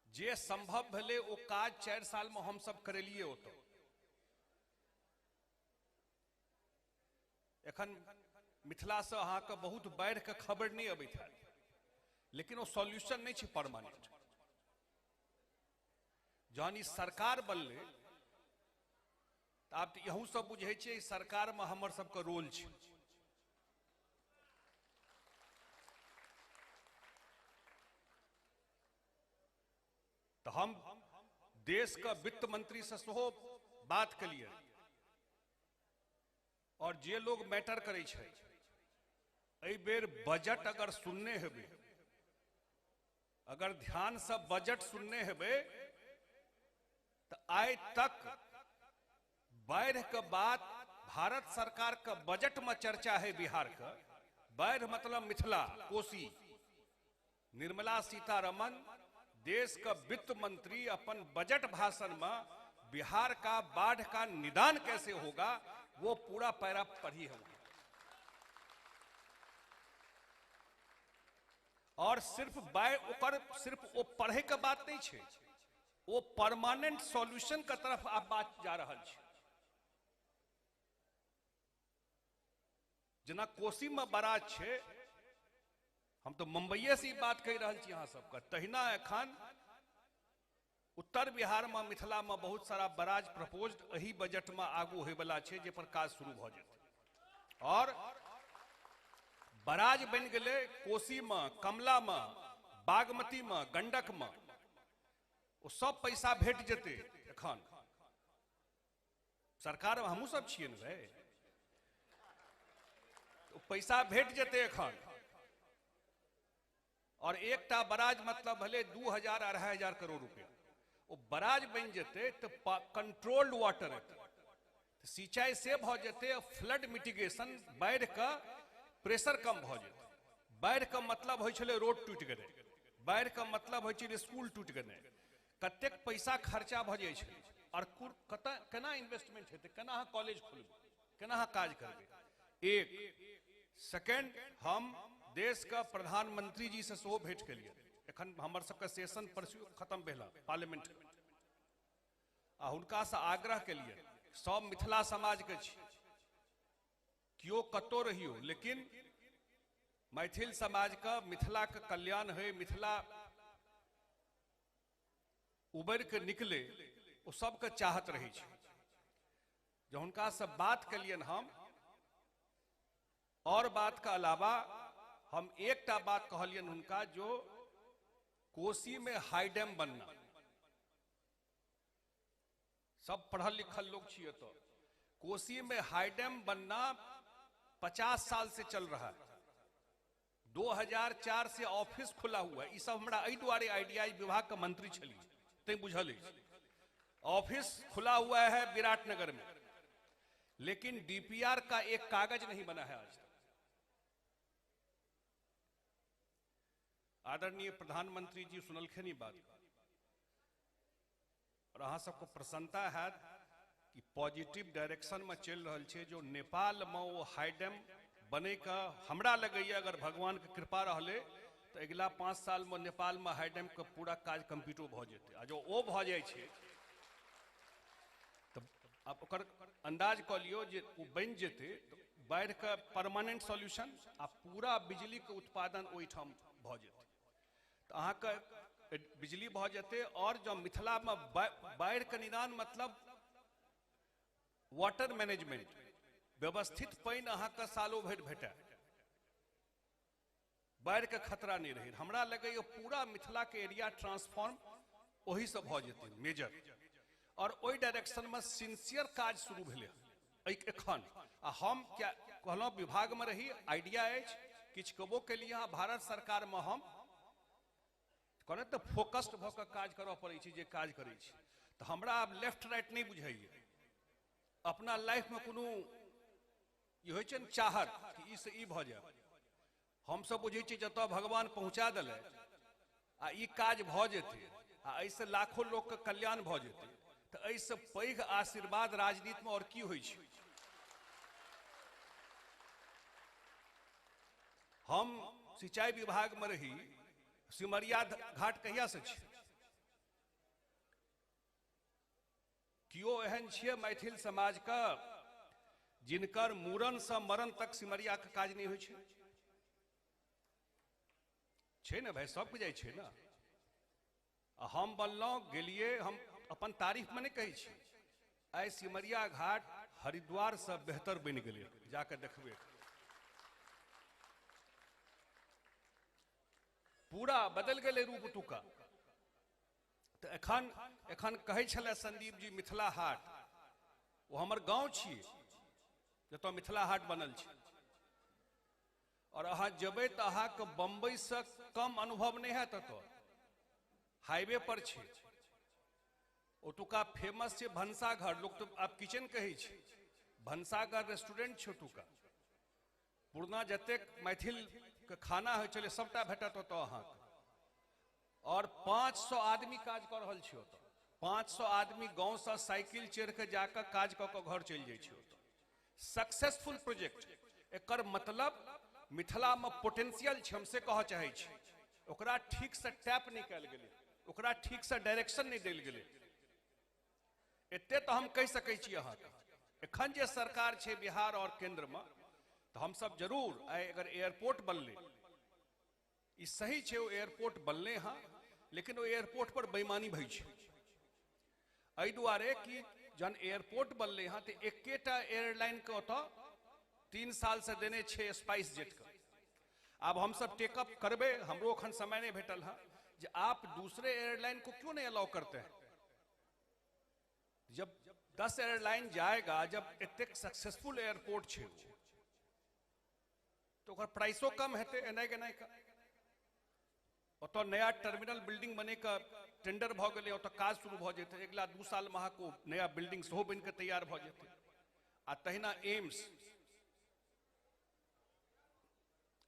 जे संभव भेलै ओ काज 4 साल में हम सब करेलिए। ओतऽ एखन मिथिला से अहाँके बहुत बाढ़ि के खबर नहीं अबैत हैत, लेकिन ओ सॉल्यूशन नहीं छै परमानेंट। जहन ई सरकार बनलै तऽ आब तऽ इहू सब बुझै छियै सरकार में हमर सबके रोल छै। तो हम देश का वित्त मंत्री से सेहो बात केलिए और जे लोग मैटर करै छै एहि बेर बजट अगर सुनने हेबै, अगर ध्यान से बजट सुनने हेबै तो आइ तक बाढ़ि के बात भारत सरकार के बजट में चर्चा है बिहार के। बाढ़ि मतलब मिथिला कोसी। निर्मला सीतारमन देश का वित्त मंत्री अपन बजट भाषण में बिहार का बाढ़ का निदान कैसे होगा वो पूरा पैरा पढ़ी है। और सिर्फ बाढ़ ओकर सिर्फ वो पढ़े के बात नहीं छै, वो परमानेंट सॉल्यूशन के तरफ आप बात जा रहा छै। जेना कोसी में बराज छै, हम तो मुंबईए से ई बात कहि रहल छी अहाँ सबके, तहिना एखन उत्तर बिहार में मिथिला में बहुत सारा बराज प्रपोज्ड एही बजट में आगू होयवला छै जे पर काज शुरू भऽ जेतै। और बराज बनि गेलै कोसी में, कमला में, बागमती में, गंडक में, ओ सब पैसा भेट जेतै। एखन सरकार में हमहूँ सब छियै ने भाई, तो पैसा भेट जेतै एखन। और एकटा बराज मतलब भेलै 2000 2500 करोड़ रुपया। ओ बराज बनि जेतै तऽ कंट्रोल्ड वाटर एतै, सिंचाई से भऽ जेतै, फ्लड मिटिगेशन, बाढ़िके प्रेशर कम भऽ जेतै। बाढ़िके मतलब होइ छलै रोड टूटि गेलै, बाढ़िके मतलब होइ छलै स्कूल टूटि गेलै, कतेक पैसा खर्चा भऽ जाइ छलै। और कतऽ केना इन्वेस्टमेंट हेतै, केना अहाँ कॉलेज खोलबै, केना अहाँ काज करबै। एक सेकेंड, हम देश के प्रधानमंत्री जी से सेहो भेंट केलियै। एखन हमर सबके सेशन परसू खत्म भेल पार्लियामेंट, आ हुनका से आग्रह केलियै, सब मिथिला समाज के छी, केओ कतौ रहियो लेकिन मैथिल समाज के मिथिला के कल्याण है, मिथिला उबरि के निकले, ओ सबके चाहत रहै छै। जे हुनका से बात केलियनि हम, और बात के अलावा हम एकटा बात कहलियनि हुनका, जो कोसी में हाई डैम बनना, सब पढ़ल लिखल लोग छियै, तो कोसी में हाई डैम बनना 50 साल से चल रहा है, 2004 से ऑफिस खुला हुआ है। ई सब हमरा एहि दुआरे आइडिया विभाग के मंत्री छलियै तैं बुझल अछि। ऑफिस खुला हुआ है विराटनगर में, लेकिन डीपीआर का एक कागज नहीं बना है आज तक। आदरणीय प्रधानमंत्री जी सुनलखिन ई बात, और अहाँ सबको प्रसन्नता है कि पॉजिटिव डायरेक्शन में चलि रहल छै। जो नेपाल में ओ हाई डैम बने का हमरा लगैया अगर भगवान के कृपा रहलै तऽ अगिला 5 साल में नेपाल में हाई डैम के पूरा काज कंप्लीटो भऽ जेतै। आ जो ओ भऽ जाइ छै तऽ आब ओकर अंदाज कऽ लियौ जे ओ बनि जेतै तऽ बाढ़िके परमानेंट सॉल्यूशन आ पूरा बिजलीके उत्पादन ओहिठाम भऽ जेतै। तऽ अहाँके बिजली भऽ जेतै। और जँ मिथिलामे बाढ़िके निदान मतलब वाटर मैनेजमेंट, व्यवस्थित पानि अहाँके सालो भरि भेटय, बाढ़िके खतरा नहि रहै। हमरा लगैए पूरा मिथिलाके एरिया ट्रांसफॉर्म ओहिसँ भऽ जेतै मेजर। और ओहि डायरेक्शनमे सिंसियर काज शुरू भेलै एखन। आ हम क्या कहलहुँ, विभागमे रही, आइडिया अछि, किछु कहबो केलियै हँ। भारत सरकारमे हम कहलहुँ तऽ फोकस्ड भऽ कऽ काज करऽ पड़ै छै, जे काज करै छी तऽ हमरा आब लेफ्ट राइट नहि बुझाइए। अपना लाइफमे कोनो ई होइ छै ने चाहत कि ई से ई भऽ जाय, हमसब बुझै छियै जतऽ भगवान पहुँचा देलै आ ई काज भऽ जेतै आ एहिसँ लाखों लोकके कल्याण भऽ जेतै, तऽ एहिसँ पैघ आशीर्वाद राजनीतिमे आओर की होइ छै। हम सिंचाई विभागमे रही, सिमरिया घाट कहिया से छै? केओ एहन छियै मैथिल समाजके जिनकर मूड़न से मरण तक सिमरिया के काज नहि होइ छै? छै ने भाई, सबके जाइ छै ने। आ हम बनलहुँ, गेलियै, हम अपन तारीफमे नहि कहै छी, आइ सिमरिया घाट हरिद्वार से बेहतर बनि गेलै, जाके देखबै पूरा बदलि गेलै रूप ओतुका। तऽ एखन एखन कहै छलै संदीप जी मिथिला हाट, ओ हमर गाँव छियै जतऽ मिथिला हाट बनल छै। और अहाँ जेबै तऽ अहाँके बम्बई से कम अनुभव नहि हैत। ओतऽ हाईवे पर छै, ओतुका फेमस छै भनसाघर, लोक तऽ आब किचन कहै छै, भनसाघर रेस्टोरेंट छै ओतुका। पुरना जतेक मैथिल के खाना होइ छलै सबटा भेटत ओतऽ अहाँके। और 500 आदमी काज कऽ रहल छै ओतऽ, 500 आदमी गाँवसँ साइकिल चढ़ि कऽ जाकऽ काज कऽ कऽ घर चलि जाइ छै ओतऽ। सक्सेसफुल प्रोजेक्ट, एकर मतलब मिथिलामे पोटेंशियल छै, हम से कहऽ चाहै छी। ओकरा ठीकसँ टैप नहि कयल गेलै, ओकरा ठीकसँ डायरेक्शन नहि देल गेलै। एते तऽ हम कहि सकै छी अहाँके, एखन जे सरकार छै बिहार और केंद्रमे, तऽ हमसब जरूर आइ अगर एयरपोर्ट बनलै, ई सही छै ओ एयरपोर्ट बनलै हँ, लेकिन ओ एयरपोर्ट पर बेईमानी भइ छै। एहि दुआरे कि जहन एयरपोर्ट बनलै हँ तऽ एकेटा एयरलाइन के ओतऽ 3 साल से देने छै स्पाइस जेट के। आब हम सब टेकअप करबै, हमरो अखन समय नहीं भेटल हँ जे आप दूसरे एयरलाइन को क्यों नहीं अलाउ करते हैं। जब 10 एयरलाइन जाएगा, जब एतेक सक्सेसफुल एयरपोर्ट छै तो ओकर प्राइसो कम हेतै एनाइ गेनाइ का। ओतऽ नया टर्मिनल बिल्डिंग बने का टेंडर भऽ गेलै, ओतऽ काज शुरू भऽ जेतै, अगिला 2 साल में अहाँके नया बिल्डिंग सेहो बनि कऽ तैयार भऽ जेतै। आ तहिना एम्स,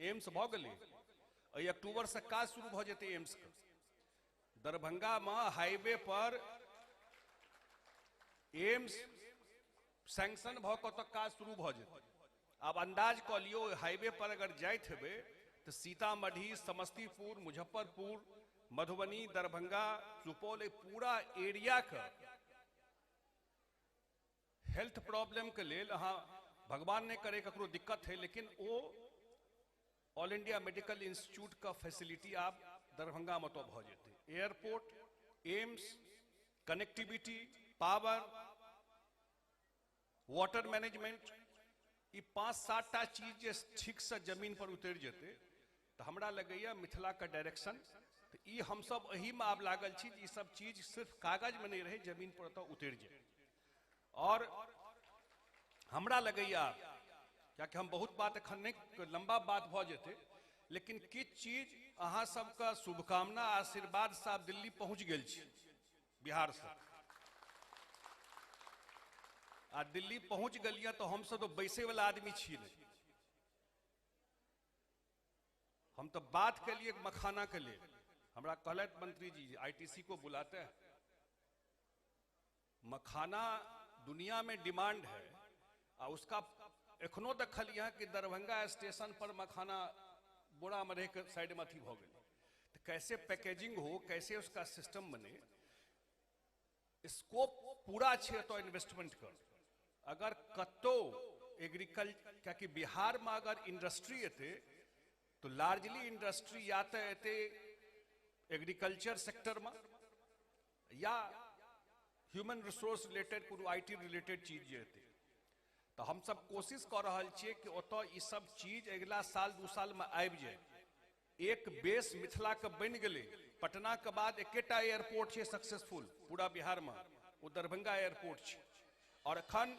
एम्स भऽ गेलै, एहि अक्टूबर से काज शुरू भऽ जेतै एम्स के। दरभंगा में हाईवे पर एम्स सैंक्शन भऽ कऽ ओतऽ काज शुरू भऽ जेतै। आब अंदाज कऽ लियौ, हाईवे पर अगर जाइत हेबै तऽ सीतामढ़ी, समस्तीपुर, मुजफ्फरपुर, मधुबनी, दरभंगा, सुपौल, पूरा एरिया के हेल्थ प्रॉब्लम के लेल अहाँ भगवान नहीं करे ककरो दिक्कत है, लेकिन वो ऑल इंडिया मेडिकल इंस्टीट्यूट का फैसिलिटी आप दरभंगा में तो भऽ जेतै। Airport, AIIMS, connectivity, power, water management, ई 5-7 टा चीज जे ठीक से जमीन पर उतरि जेतै तऽ हमरा लगैया मिथिला के डायरेक्शन तऽ ई हमसब एहिमे आब लागल छी जे ई सब चीज सिर्फ कागज में नहीं रहे, जमीन पर ओतऽ उतरि जाय। और हमरा लगैया, कियाकि हम बहुत बात एखन नहीं, लंबा बात भऽ जेतै, लेकिन किछु चीज अहाँ सबके शुभकामना आशीर्वाद से आब दिल्ली पहुँच गेल छी बिहार से। आ दिल्ली पहुँच गेलियै तऽ हमसब तऽ बैसे वाला आदमी छी नहीं। हम तो बात के लिए मखाना के लिए हमरा कहलथि मंत्री जी आईटीसी को बुलाते हैं, मखाना दुनिया में डिमांड है आ उसका एखनो देखलियै कि दरभंगा स्टेशन पर मखाना बोरा में रह के साइड में अथी भऽ गेलै। तो कैसे पैकेजिंग हो, कैसे उसका सिस्टम बने, स्कोप पूरा छै तो इन्वेस्टमेंट कर। अगर कतौ एग्रीकल्चर, कियाकि बिहार में अगर इंडस्ट्री एतै तो लार्जली इंडस्ट्री या तो एतै एग्रीकल्चर सेक्टर में या ह्यूमन रिसोर्स रिलेटेड कोनो IT related चीज जे एतै। तो हम सब कोशिश कऽ रहल छियै कि ओतऽ ई सब चीज अगिला साल 2 साल में आबि जाय। एक बेस मिथिला के बनि गेलै, पटना के बाद एकेटा एयरपोर्ट छै सक्सेसफुल पूरा बिहार में, ओ दरभंगा एयरपोर्ट छै। और अखन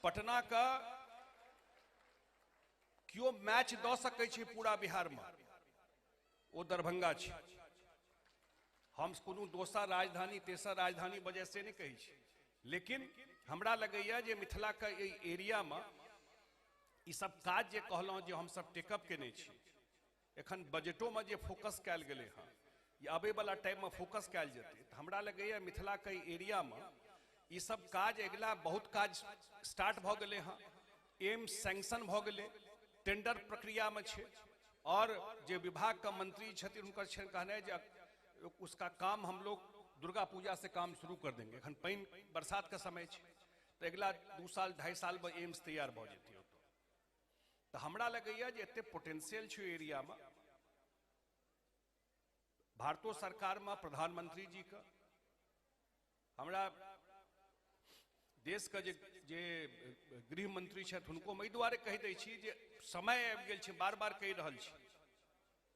पटना के केओ मैच दऽ सकै छै पूरा बिहार में, ओ दरभंगा छै। हम कोनो दोसर राजधानी तेसर राजधानी वजह से नहीं कहै छी, लेकिन हमरा लगैया जे मिथिला के एहि एरिया में ई सब काज जे कहलहुँ जे हम सब टेकअप केने छी, एखन बजटो में जे फोकस कयल गेलै हँ, ई आबै वाला टाइम में फोकस कयल जेतै, तऽ हमरा लगैया मिथिला के एरिया में ई सब काज अगिला बहुत काज स्टार्ट भऽ गेलै हँ। एम्स सैंक्शन भऽ गेलै, टेंडर प्रक्रिया में छै, और जे विभाग के मंत्री छथिन हुनकर छनि कहनाइ जे उसका काम हम लोग दुर्गा पूजा से काम शुरू कर देंगे। एखन पानि बरसात के समय छै, तऽ अगिला 2 साल 2.5 साल में एम्स तैयार भऽ जेतै ओतऽ। तऽ हमरा लगैया जे एते पोटेंशियल छै एरिया में। भारतो सरकार में प्रधानमंत्री जी के, हमरा देश के जे जे गृह मंत्री छथि हुनको हम एहि दुआरे कहि दै छी जे समय आबि गेल छै, बार बार कहि रहल छी।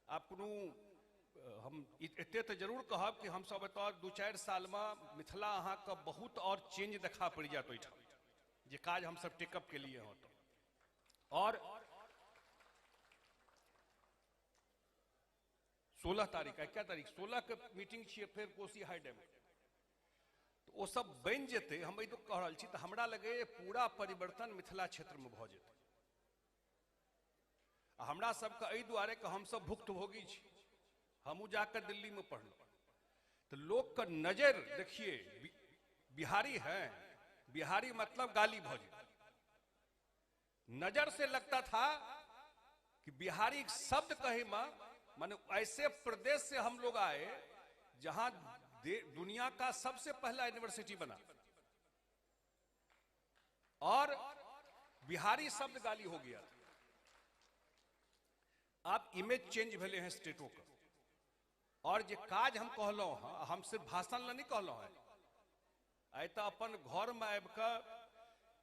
आब कोनो हम एते तऽ जरूर कहब कि हमसब एतऽ 2-4 साल में मिथिला अहाँके बहुत और चेंज देखा पड़ि जायत ओहिठाम, जे काज हमसब टेकअप केलिए हँ ओतऽ। और 16 तारीख, क्या तारीख, 16 के मीटिंग छियै फेर कोसी हाई डैम, तो ओ सब बनि जेतै। हम एहि कह रहल छी तऽ हमरा लगैए पूरा परिवर्तन मिथिला क्षेत्रमे भऽ जेतै। आ हमरा सबके एहि दुआरे कि हमसब भुक्तभोगी छी, हमहूँ जाकऽ दिल्ली में पढ़लहुँ तो लोग का नजर देखिए, बिहारी है, बिहारी मतलब गाली भऽ जेतै। नजर से लगता था कि बिहारी शब्द कहे माने ऐसे प्रदेश से हम लोग आए जहां दुनिया का सबसे पहला यूनिवर्सिटी बना, और बिहारी शब्द गाली हो गया था। आप इमेज चेंज भेले हैं स्टेटों का। और जे काज हम कहलहुँ हँ, हम सिर्फ भाषण ला नहीं कहलहुँ हैं, आइ तऽ अपन घरमे आबि कऽ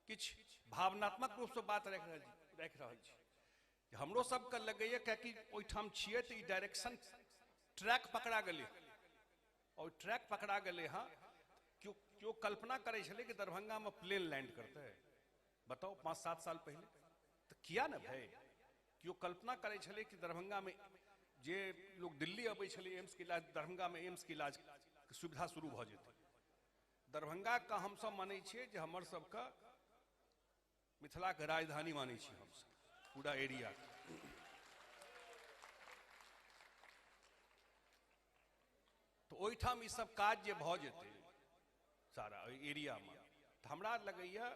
किछु भावनात्मक रूपसँ बात राखि रहल छी। हमरो सबके लगैए कियाकि ओहिठाम छियै तऽ ई डायरेक्शन ट्रैक पकड़ा गेलै और ट्रैक पकड़ा गेलै। हँ, केओ कल्पना करै छलै कि दरभंगामे प्लेन लैंड करतै? बताउ, 5-7 साल पहिले तऽ किया ने भाई केओ कल्पना करै छलै कि दरभंगामे जे लोग दिल्ली अबै छलै एम्सके इलाज, दरभंगामे एम्सके इलाज सुविधा शुरू भऽ जेतै। दरभंगाके हमसब मानै छियै जे हमर सबके मिथिलाके राजधानी मानै छियै हमसब पूरा एरिया। तऽ ओहिठाम ई सब काज जे भऽ जेतै सारा ओहि एरियामे, तऽ हमरा लगैए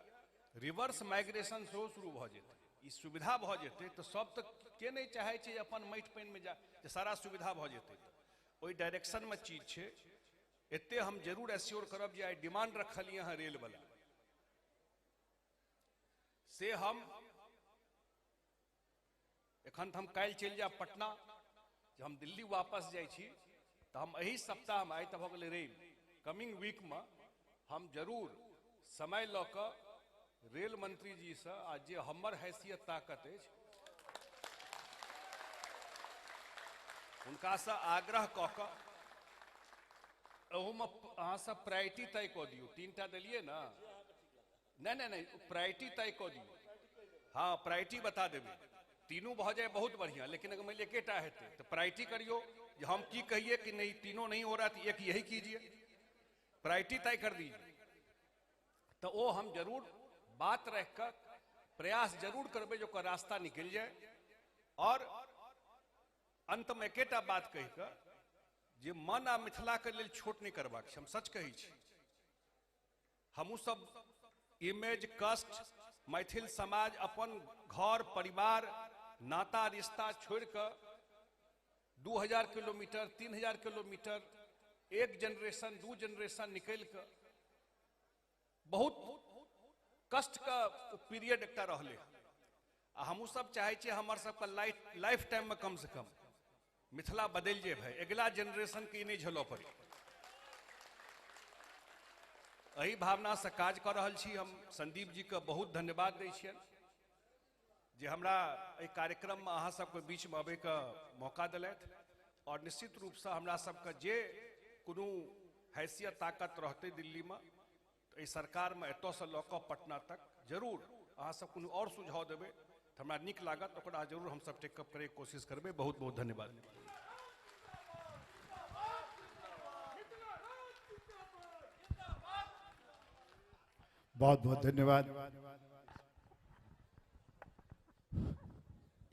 रिवर्स माइग्रेशन सेहो शुरू भऽ जेतै। ई सुविधा भऽ जेतै तऽ सब तऽ के नहि चाहै छै जे अपन माटि पानिमे जा, जे सारा सुविधा भऽ जेतै। ओहि डायरेक्शनमे चीज छै। एते हम जरूर एश्योर करब जे आइ डिमांड रखलियै हँ रेलवला, से हम एखन तऽ हम काल्हि चलि जायब पटना, जे हम दिल्ली वापस जाइ छी तऽ हम एहि सप्ताहमे, आइ तऽ भऽ गेलै रवि, कमिंग वीकमे हम जरूर समय लऽ कऽ रेल मंत्री जीसँ आ जे हमर हैसियत ताकत अछि हुनकासँ आग्रह कऽ कऽ एहूमे अहाँसब प्रायोरिटी तय कऽ दियौ। 3टा देलियै ने? नहि नहि नहि, प्रायोरिटी तय कऽ दियौ। हाँ, प्रायोरिटी बता देबै। तीनू भऽ जाए बहुत बढ़िया, लेकिन अगर मान लिअ एकेटा हेतै तऽ प्रायोरिटी करियौ जे हम की कहिए कि नहीं तीनों नहीं हो रहा तो एक यही कीजिए, प्रायोरिटी तय कर दीजिए। तो वो हम जरूर बात रख कर प्रयास जरूर करबै जे ओकर रास्ता निकलि जाए। और अंत में एकेटा बात कहि कऽ जे मन आ मिथिला के लेल छोट नहीं करबाक छै। हम सच कहै छी, हमहूँ सब इमेज कष्ट मैथिल समाज अपन घर परिवार नाता रिश्ता छोड़ि कऽ 2000 किलोमीटर 3000 किलोमीटर एक जनरेशन 2 जनरेशन निकलि कऽ बहुत कष्ट का पीरियड एकटा रहलै। आ हमहूँ सब चाहै छियै हमर सबके लाइफ टाइम में कम से कम मिथिला बदलि जाए भाई, अगिला जनरेशन के ई नहीं झेलऽ पड़े। एहि भावना से काज कऽ रहल छी। हम संदीप जी के बहुत धन्यवाद दै छियनि जे हमरा एहि कार्यक्रम में अहाँ सबके बीच में अबै के मौका देलथि। और निश्चित रूप से हमरा सबके जे कोनो हैसियत ताकत रहतै दिल्ली में एहि सरकार में एतऽ से लऽ कऽ पटना तक जरूर अहाँ सब कोनो और सुझाव देबै तऽ हमरा नीक लागत, ओकरा जरूर हमसब टेकअप करैके कोशिश करबै। बहुत बहुत धन्यवाद। बहुत बहुत धन्यवाद।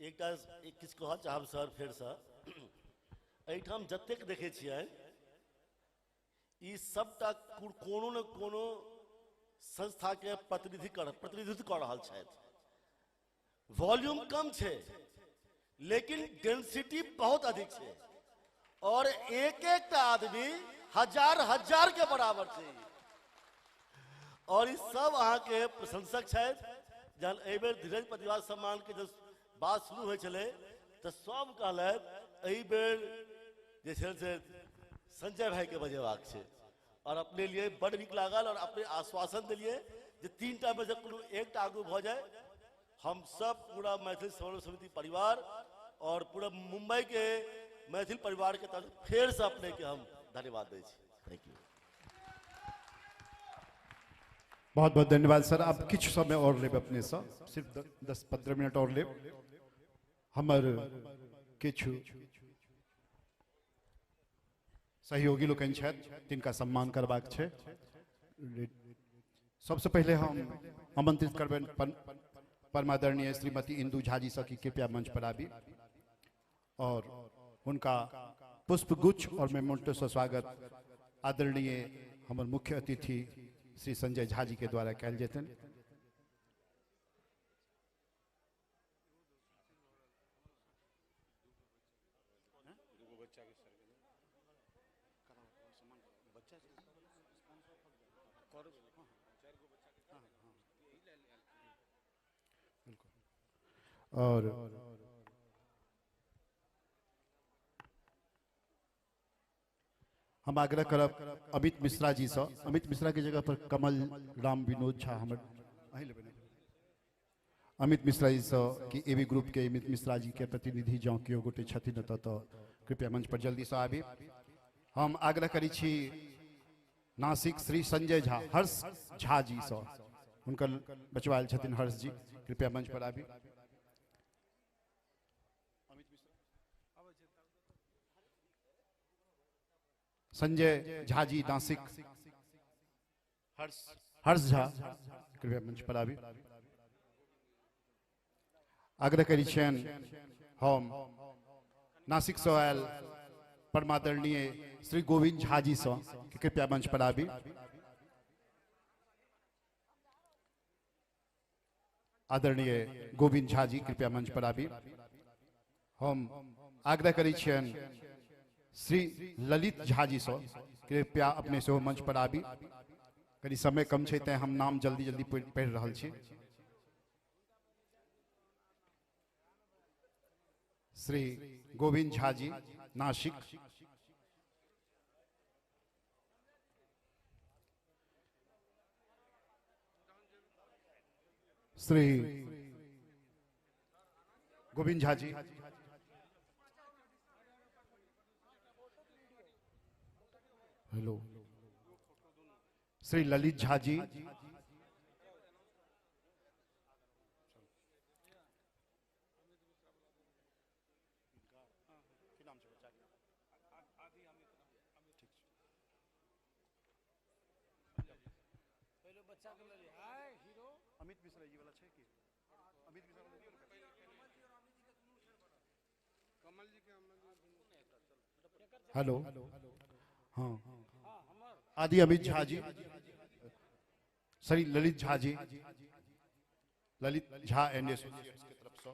एकटा किछु कहऽ चाहब सर फेरसँ। एहिठाम जतेक देखै छियै ई सबटा कोनो ने कोनो संस्था के प्रतिनिधित्व कऽ रहल छथि। वॉल्यूम कम छै लेकिन डेंसिटी बहुत अधिक छै और एक एकटा आदमी हजार हजार के बराबर छै। और ई सब अहाँके प्रशंसक छथि। जहन एहि बेर धीरज प्रतिभा सम्मान के जब बात शुरू होइ छलै तऽ सब कहलथि एहि बेर जे छै से संजय भाई के बजेबाक छै। और अपने लिए बड़ नीक लागल और अपने आश्वासन दिलिए जे 3टा में से कोनो एकटा आगू भऽ जाए, हम सब पूरा मैथिल समन्वय समिति परिवार और पूरा मुंबई के मैथिल परिवार के तरफ फेर से अपने के हम धन्यवाद दै छी। Thank you. बहुत बहुत धन्यवाद सर। अब किछु समय और लेब अपने से, सिर्फ 10-15 मिनट और लेब। हमर किछु सहयोगी लोकनि छथि तिनका सम्मान करबाक छै। सबसे पहले हम आमंत्रित करबनि परमादरणीय श्रीमती इंदु झा जी से कि कृपया मंच पर आबी और हुनका पुष्पगुच्छ और मेमोंटो से स्वागत आदरणीय हमर मुख्य अतिथि श्री संजय झा जी के द्वारा कयल जेतनि। और हम आग्रह करब अमित मिश्रा जी से, अमित मिश्रा के जगह पर कमल राम विनोद झा हमर अहीं लेबै ने। अमित मिश्रा जी से कि एबी ग्रुप के अमित मिश्रा जी के प्रतिनिधि जँ केओ गोटे छथिन एतऽ तऽ कृपया मंच पर जल्दी से आबी। हम आग्रह करै छी नासिक श्री संजय झा हर्ष झा जी से, हुनकर बचवायल छथिन हर्ष जी, कृपया मंच पर आबी। संजय झा जी नासिक, हर्ष झा कृपया मंच पर आबी। आग्रह करै छियनि हम नासिक से आयल परमादरणीय श्री गोविंद झा जी से कि कृपया मंच पर आबी। आदरणीय गोविंद झा जी कृपया मंच पर आबी। हम आग्रह करै छियनि श्री ललित झा जी से कृपया अपने सेहो मंच पर आबी। कनि समय कम छै तैं हम नाम जल्दी जल्दी पढ़ि रहल छी। श्री गोविंद झा जी नासिक, श्री गोविंद झा जी, हेलो श्री ललित झा जी, अमित मिश्रा जी वाला छै की? अमित मिश्रा हेलो, हाँ आदि अमित झा जी, श्री ललित झा जी, ललित झा एंड एसोसिएट्स के तरफ से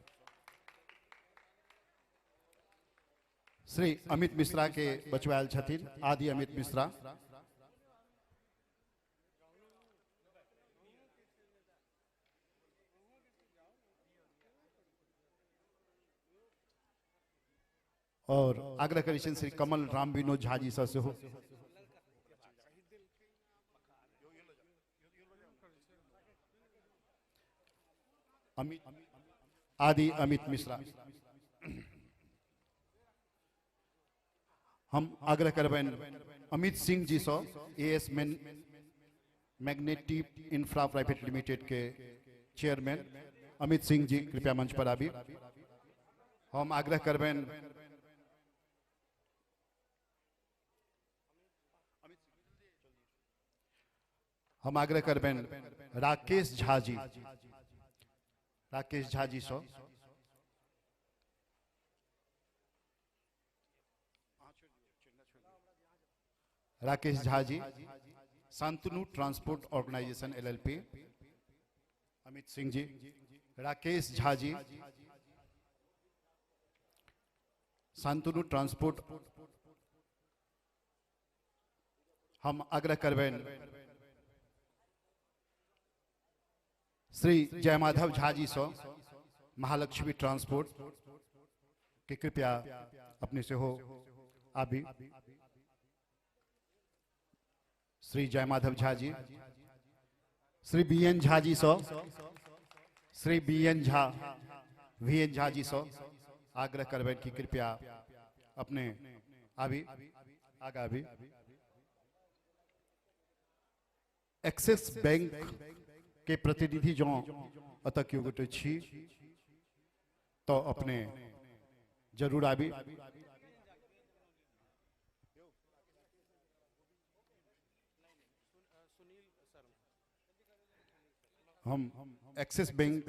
श्री अमित मिश्रा के बचवायल छथिन आदि अमित मिश्रा। और आग्रह करै छियनि श्री कमल राम विनोद झा जी से सेहो। अमित आदि अमित मिश्रा। हम आग्रह करबनि अमित सिंह जी से AS Magnetic Infra Private limited के चेयरमैन अमित सिंह जी कृपया मंच पर आबी। हम आग्रह करबनि राकेश झा जी, राकेश झा जी से Rakesh Jha ji, Shantanu transport organisation LLP, Amit Singh ji, Rakesh Jha ji, Shantanu transport. हम आग्रह करबनि श्री जयमाधव झा जी से महालक्ष्मी ट्रांसपोर्ट के कृपया अपने से हो आबी। श्री जयमाधव झा जी, श्री बी एन झा जी से, Shri B N Jha, V N Jha ji से आग्रह करबनि कि कृपया अपने आबी, आगा आबी। एक्सिस बैंक के प्रतिनिधि जो अतः केओ गोटे छी तो अपने जरूर आबी। हम एक्सिस बैंक,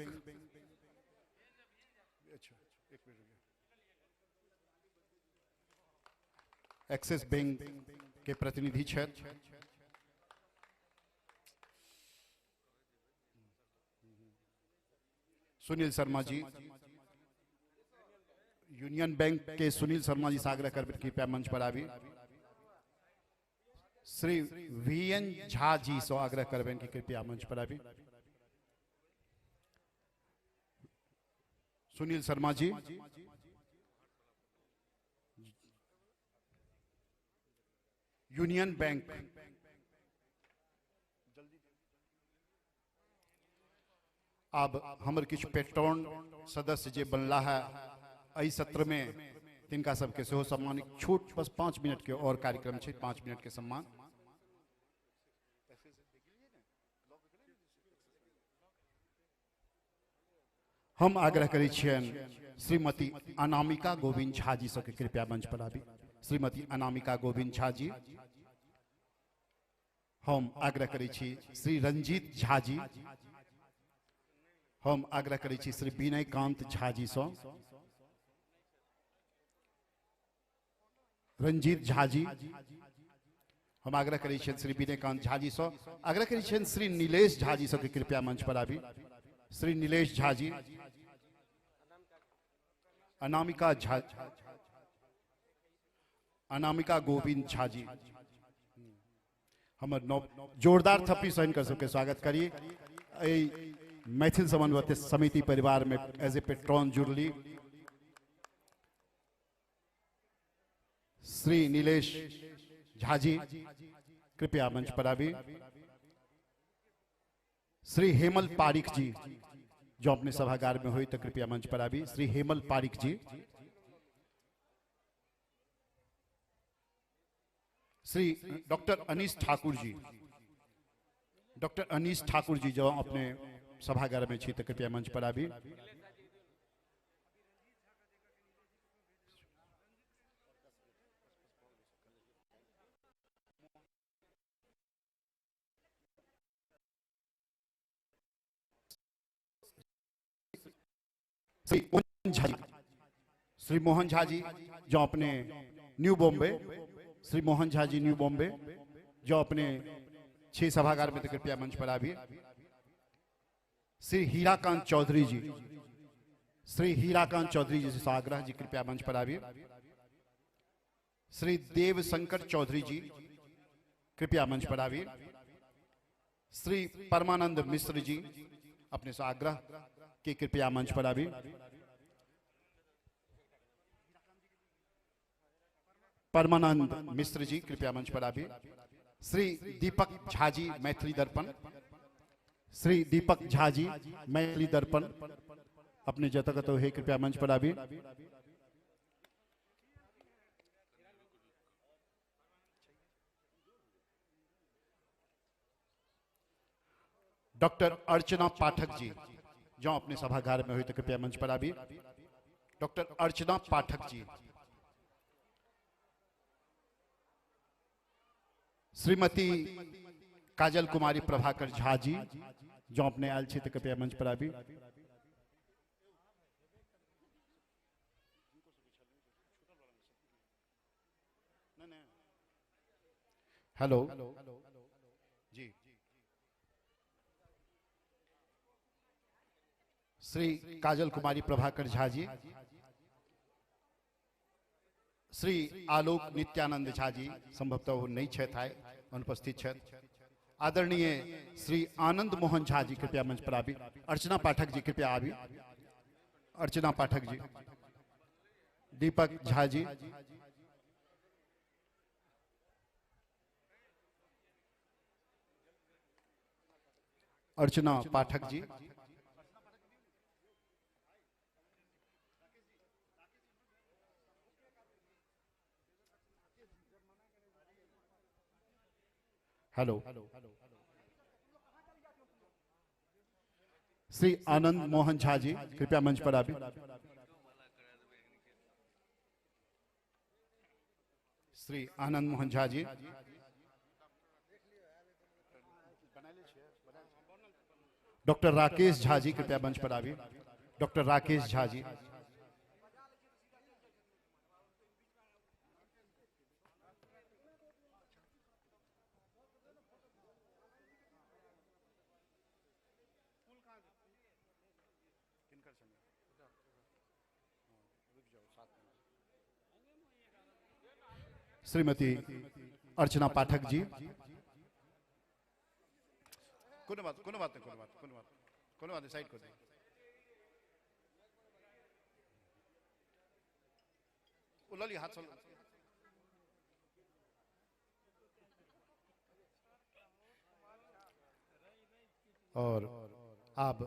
एक्सिस बैंक के प्रतिनिधि छथि। सुनील शर्मा जी, यूनियन बैंक के सुनील शर्मा जी से आग्रह करबनि कृपया मंच पर आबी। श्री वी एन झा जी से आग्रह करबनि कि कृपया मंच पर आबी। Sunil Sharma ji, union bank. आब हमर किछु पेट्रोन सदस्य जे बनला है एहि सत्र में तिनका सबके सेहो सम्मानित। छोट बस 5 मिनट के और कार्यक्रम छै, 5 मिनट के सम्मान। हम आग्रह करै छियनि श्रीमती अनामिका गोविंद झा जी सबके कृपया मंच पर आबी। श्रीमती अनामिका गोविंद झा जी। हम आग्रह करै छी श्री रंजीत झा जी। हम आग्रह करै छी श्री विनय कांत झा जी सँ। रंजीत झा जी। हम आग्रह करै छियनि श्री विनय कांत झा जी सँ। आग्रह करै छियनि श्री नीलेश झा जी सबके कृपया मंच पर आबी। श्री नीलेश झा जी। अनामिका झा, अनामिका गोविंद झा जी। हमर जोरदार थप्पी से हिनकर सबके स्वागत करी। एहि मैथिल समन्वय समिति परिवार में एज ए पेट्रॉन जुड़ली श्री नीलेश झा जी, कृपया मंच पर आबी। श्री हेमल पारिक जी जो अपने सभागार में हुई तो कृपया मंच पर आबी। श्री हेमल पारिक जी। श्री डॉक्टर अनीश ठाकुर जी, डॉक्टर अनीश ठाकुर जी जो अपने सभागार में छी तो कृपया मंच पर आबी। श्री मोहन झा जी, श्री मोहन झा जी जो अपने न्यू बॉम्बे, श्री मोहन झा जी न्यू बॉम्बे जो अपने 6 सभागार में तो कृपया मंच पर आबिए। श्री हीराकांत चौधरी जी, श्री हीराकांत चौधरी जी से आग्रह जी कृपया मंच पर आबिए। श्री देवशंकर चौधरी जी कृपया मंच पर आबिए। श्री परमानंद मिश्र जी अपने से आग्रह कि कृपया मंच पर आबी। परमानंद मिश्र जी कृपया मंच पर आबी। श्री दीपक झा जी मैथिली दर्पण, श्री दीपक झा जी मैथिली दर्पण अपने जतऽ कतौ है कृपया मंच पर आबी। डॉक्टर अर्चना पाठक जी जो अपने सभागार में हुई तो कृपया मंच पर आबी। डॉक्टर अर्चना पाठक जी। श्रीमती काजल कुमारी प्रभाकर झा जी जो अपने आयल छी तो कृपया मंच पर आबी। हेलो जी, श्री काजल कुमारी प्रभाकर झा जी, श्री आलोक नित्यानंद झा जी संभवतः वो नहीं छथि आइ, अनुपस्थित छथि। आदरणीय श्री आनंद मोहन झा जी कृपया मंच पर आबी। अर्चना पाठक जी कृपया आबी। अर्चना पाठक जी, दीपक झा जी, अर्चना पाठक जी, हेलो श्री आनंद मोहन झा जी कृपया मंच पर आबी। श्री आनंद मोहन झा जी, डॉक्टर राकेश झा जी कृपया मंच पर आबी। डॉक्टर राकेश झा जी, श्रीमती अर्चना पाठक जी। कोनो बात, कोनो बात नहीं, कोनो बात, कोनो बात, कोनो बात नहीं, साइड कर दे। लली हाथ। और आब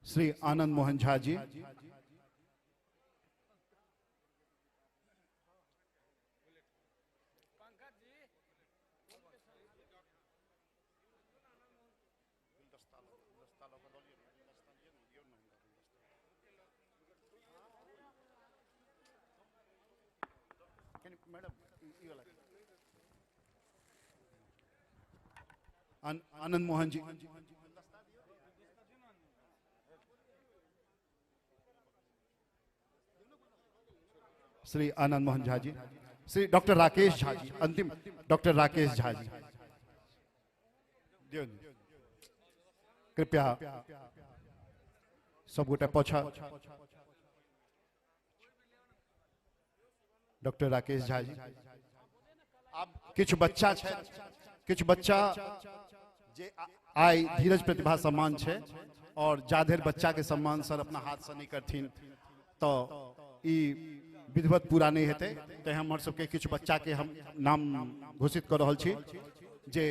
श्री आनंद मोहन झा जी। आनंद मोहन जी। श्री आनंद मोहन झा जी, श्री डॉक्टर राकेश झा जी, अंतिम डॉक्टर राकेश झा जी, कृपया सब गोटा पोछा। डॉक्टर राकेश झा जी। किछु बच्चा छै, किछु बच्चा जे आइ धीरज प्रतिभा सम्मान छै और जाधेर बच्चा के सम्मान सर अपना हाथ से नहीं करथिन तो ई विधिवत पूरा नहीं हेतै। तैं हमर सबके किछु बच्चा के हम नाम घोषित कर रहल छी जे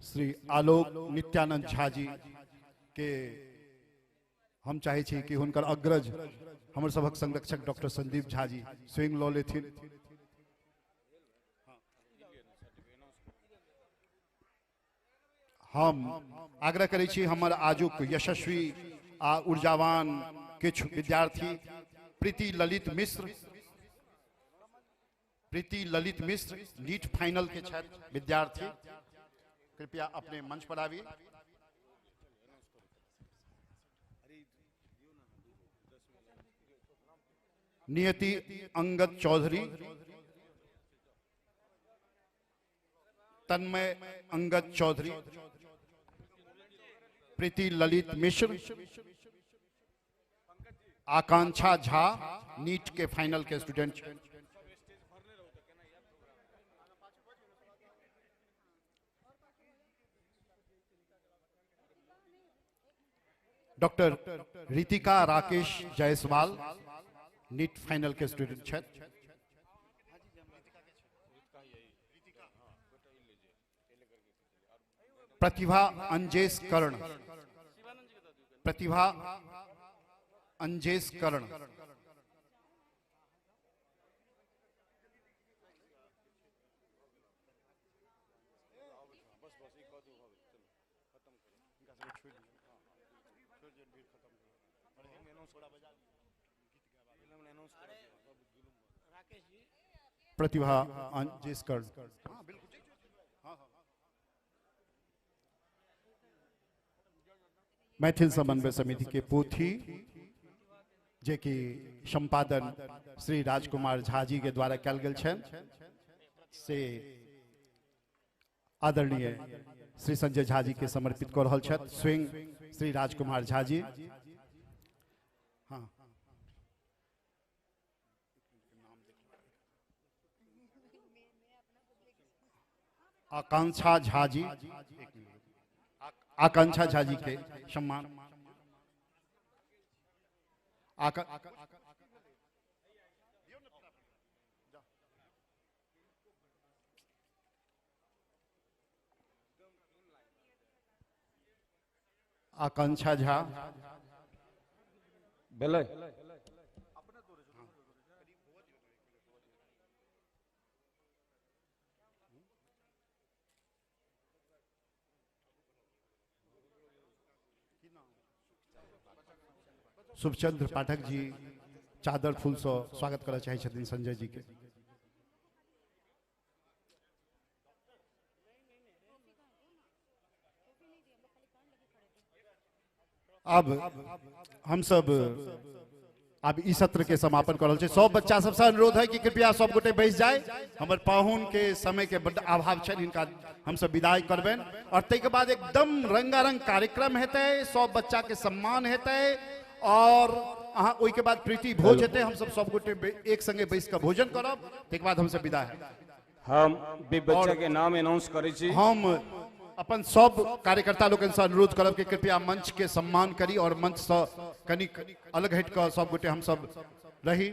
श्री आलोक नित्यानंद झा जी के हम चाहे छी कि हुनकर अग्रज हमर सभक संरक्षक डॉक्टर संदीप झा जी स्वयं लऽ लेथिन। हम आग्रह करै छी हमर आजुक यशस्वी आ ऊर्जावान किछु विद्यार्थी प्रीति ललित मिश्र, प्रीति ललित मिश्र नीट फाइनल के छात्र विद्यार्थी, कृपया अपने मंच पर आबी। नियति अंगद चौधरी, तन्मय अंगद चौधरी, प्रीति ललित मिश्र, आकांक्षा झा नीट के फाइनल के student. Doctor Ritika Rakesh Jaiswal NEET final के स्टूडेंट छथि। प्रतिभा अंजेश कर्ण, प्रतिभा अंजेश कर्ण, प्रतिभा अंजेश कर्ण। मैथिल समन्वय समिति के पोथी जे कि संपादन श्री राजकुमार झा जी के द्वारा कयल गेल छनि से आदरणीय श्री संजय झा जी के समर्पित कऽ रहल छथि स्वयं श्री राजकुमार झा जी। हाँ, आकांक्षा झा जी, आकांक्षा झा जी के सम्मान। आकांक्षा झा भेलै। शुभचंद्र पाठक जी चादर फूल से स्वागत करऽ चाहै छथिन संजय जी के। अब हम सब अब इस सत्र के समापन कर रहल छी। सब बच्चा सबसे अनुरोध है कि कृपया सब गोटे बैस जाए, हमर पाहुन के समय के बड्ड अभाव छनि, हिनका हम सब विदाई करबनि और ताहिके बाद एकदम रंगारंग कार्यक्रम हेतै, सब बच्चा के सम्मान हेतै और अहाँ ओहिके बाद प्रीति भोज हेतै। हम सब सब गोटे एक संगे बैस कऽ भोजन करब, ताहिके बाद हम सब विदा है। हम भी बच्चा के नाम अनाउंस करै छी। हम अपन सब कार्यकर्ता लोकनि से अनुरोध करब कि कृपया मंच के सम्मान करी और मंच से कनी अलग हटि कऽ सब गोटे हम सब रही।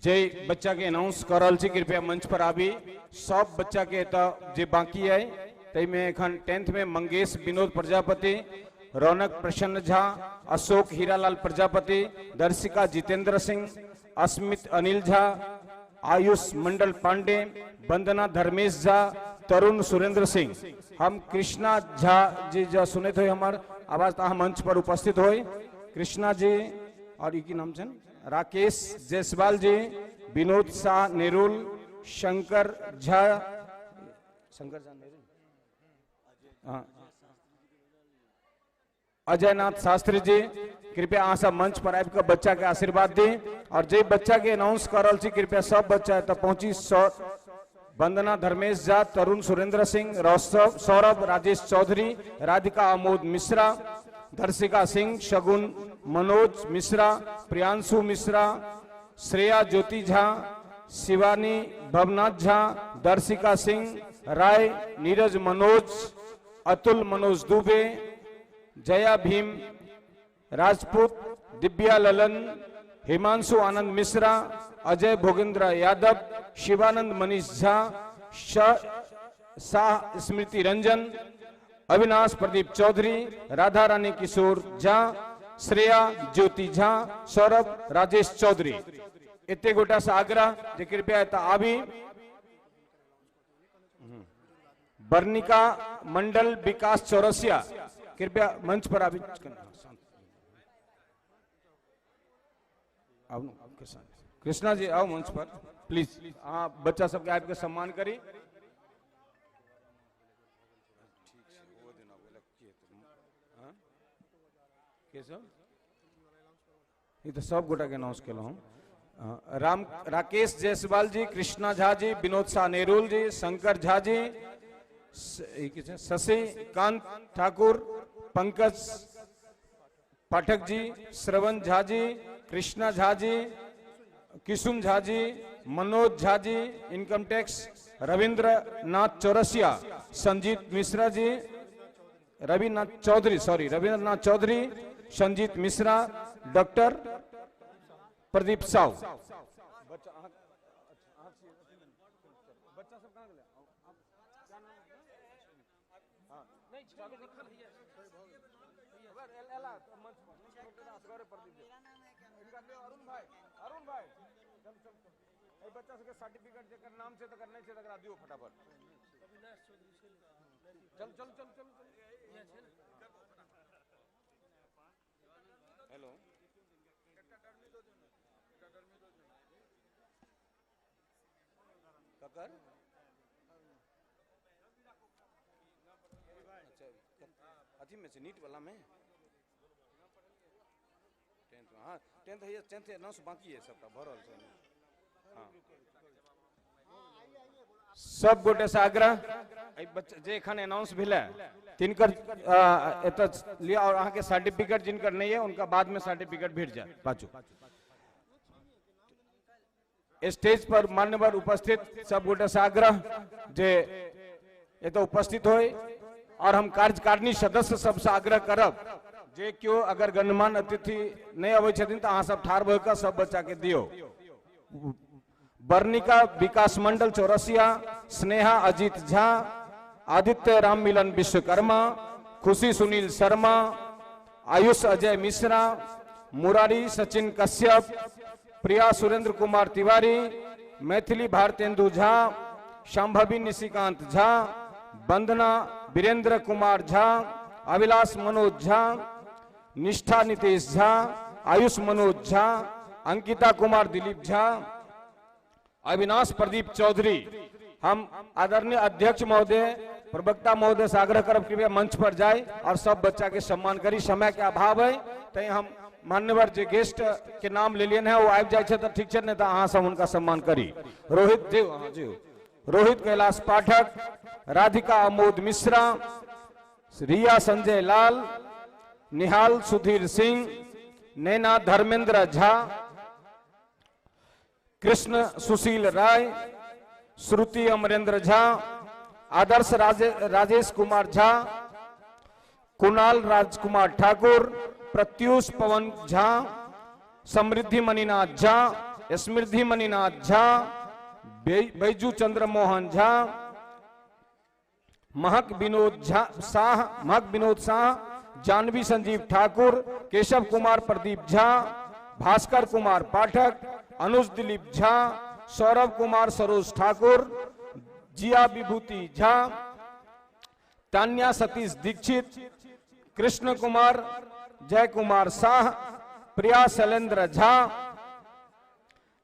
जे बच्चा के अनाउंस कर रहल छी कृपया मंच पर आबी। सब बच्चा के एतऽ जे बाकी है ताहिमे एखन 10th में मंगेश विनोद प्रजापति, रौनक प्रसन्न झा, अशोक हीरालाल प्रजापति, दर्शिका जितेंद्र सिंह, अस्मित अनिल झा, आयुष मंडल पांडे, वंदना धर्मेश झा, तरुण सुरेंद्र सिंह। हम कृष्णा झा जी जो सुनैत होय हमर आवाज तऽ अहाँ मंच पर उपस्थित होय। कृष्णा जी और ई की नाम छनि राकेश जायसवाल जी, विनोद शाह नेरुल, शंकर झा, शंकर झा नेरुल, हाँ, अजयनाथ शास्त्री जी, कृपया अहाँ सब मंच पर आबि कऽ बच्चा के आशीर्वाद दी। और जे बच्चा के अनाउंस कर रहल छी कृपया सब बच्चा एतऽ पहुंची। वंदना धर्मेश झा, तरुण सुरेंद्र सिंह, सौरभ राजेश चौधरी, राधिका आमोद मिश्रा, दर्शिका सिंह, शगुन मनोज मिश्रा, प्रियांशु मिश्रा, श्रेया ज्योति झा, शिवानी भवनाथ झा, दर्शिका सिंह राय, नीरज मनोज, अतुल मनोज दुबे, जया भीम राजपूत, दिव्या ललन, हिमांशु आनंद मिश्रा, अजय भोगेंद्र यादव, शिवानंद मनीष झा, शाह स्मृति रंजन, अविनाश प्रदीप चौधरी, राधा रानी किशोर झा, श्रेया ज्योति झा, सौरभ राजेश चौधरी। एते गोटा से आग्रह जे कृपया एतऽ आबी। बर्निका मंडल, विकास चौरसिया, कृपया मंच पर आबी। कृष्णा जी आओ मंच पर प्लीज। अहाँ बच्चा सबके आबि के सम्मान करी। ई तऽ सब गोटा के अनाउंस केलहुँ हम। राम राकेश जायसवाल जी, कृष्णा झा जी, विनोद शाह नेरुल जी, शंकर झा जी, शशिकांत ठाकुर, पंकज पाठक जी, श्रवण झा जी, कृष्णा झा जी, किशुन झा जी, मनोज झा जी, इनकम टैक्स रविंद्र नाथ चौरसिया, संजीत मिश्रा जी, रविनाथ चौधरी, सॉरी रविंद्रनाथ चौधरी, संजीत मिश्रा, डॉक्टर प्रदीप साव। बच्चा सबके सर्टिफिकेट जेकर नाम छै तकर नहि छै तकरा दियौ फटाफट। चल चल चल चल। हेलो, ककर? अच्छा, अथी में छै नीट वाला में 10th में। हाँ 10th है, 10th announce बाकी है, सबटा भऽ रहल छै। हाँ, सब गोटे से आग्रह बच्चा जे एखन अनाउंस भेलै तिनकर एतऽ लिअ और अहाँके सर्टिफिकेट जिनकर नहीं है उनका बाद में सर्टिफिकेट भेट जाए। पाछू स्टेज पर मान्यवर उपस्थित सब गोटे से आग्रह जे एतऽ उपस्थित होय और हम कार्यकारिणी सदस्य सबसे आग्रह करब जे केओ अगर गणमान्य अतिथि नहीं अबै छथिन तऽ अहाँ सब ठाढ़ भऽ कऽ सब बच्चा के दियौ। बर्निका विकास मंडल चौरसिया, स्नेहा अजीत झा, आदित्य राम मिलन विश्वकर्मा, खुशी सुनील शर्मा, आयुष अजय मिश्रा, मुरारी सचिन कश्यप, प्रिया सुरेंद्र कुमार तिवारी, मैथिली भारतेंदु झा, शांभवी निशिकांत झा, वंदना वीरेंद्र कुमार झा, अभिलाष मनोज झा, निष्ठा नितेश झा, आयुष मनोज झा, अंकिता कुमार दिलीप झा, अविनाश प्रदीप चौधरी। हम आदरणीय अध्यक्ष महोदय, प्रवक्ता महोदय से आग्रह करब कृपया मंच पर जाए और सब बच्चा के सम्मान करी। समय के अभाव है तैं हम मान्यवर जे गेस्ट के नाम लेलियन है वो आबि जाइ छै तऽ ठीक छै, नहीं तऽ अहाँ सब हुनका सम्मान करी। रोहित जी, जी रोहित कैलाश पाठक, राधिका आमोद मिश्रा, रिया संजय लाल, निहाल सुधीर सिंह, नैना धर्मेंद्र झा, कृष्ण सुशील राय, श्रुति अमरेंद्र झा, आदर्श राजेश कुमार झा, कुणाल राजकुमार ठाकुर, प्रत्यूष पवन झा, समृद्धि मणिनाथ झा, स्मृद्धि मणिनाथ झा, बैजू चंद्र मोहन झा, महक विनोद झा शाह, महक विनोद शाह, जानवी संजीव ठाकुर, केशव कुमार प्रदीप झा, भास्कर कुमार पाठक, अनुज दिलीप झा, सौरभ कुमार सरोज ठाकुर, जिया विभूति झा, तान्या सतीश दीक्षित, कृष्ण कुमार जय कुमार शाह, प्रिया शैलेंद्र झा,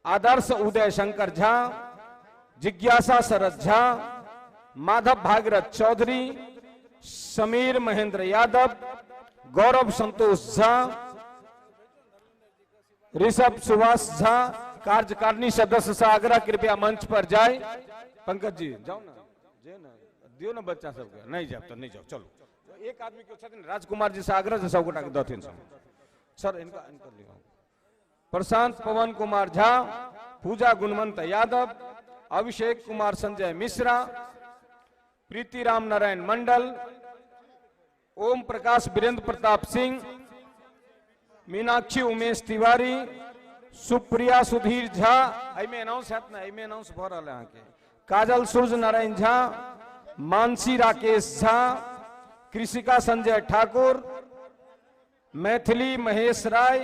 आदर्श उदय शंकर झा, जिज्ञासा शरद झा, माधव भागीरथ चौधरी, समीर महेंद्र यादव, गौरव संतोष झा, ऋषभ सुभाष झा। कार्यकारिणी सदस्य से आग्रह कृपया मंच पर जाए। पंकज जी जाओ ना, जे ना दियो ना बच्चा सबके, नहीं जाओ तो नहीं जाओ, चलो एक आदमी क्यों छथिन, राजकुमार जी से आग्रह से सब गोटा के दथिन सर, इनका इनका लियो। प्रशांत पवन कुमार झा, पूजा गुणवंत यादव, अभिषेक कुमार संजय मिश्रा, प्रीति राम नारायण मंडल, ओम प्रकाश वीरेंद्र प्रताप सिंह, मीनाक्षी उमेश तिवारी, सुप्रिया सुधीर झा, एहिमे अनाउंस हैत ना, एहिमे अनाउंस भ रहल है अहाँके, काजल सूर्य नारायण झा, मानसी राकेश झा, कृषिका संजय ठाकुर, मैथिली महेश राय,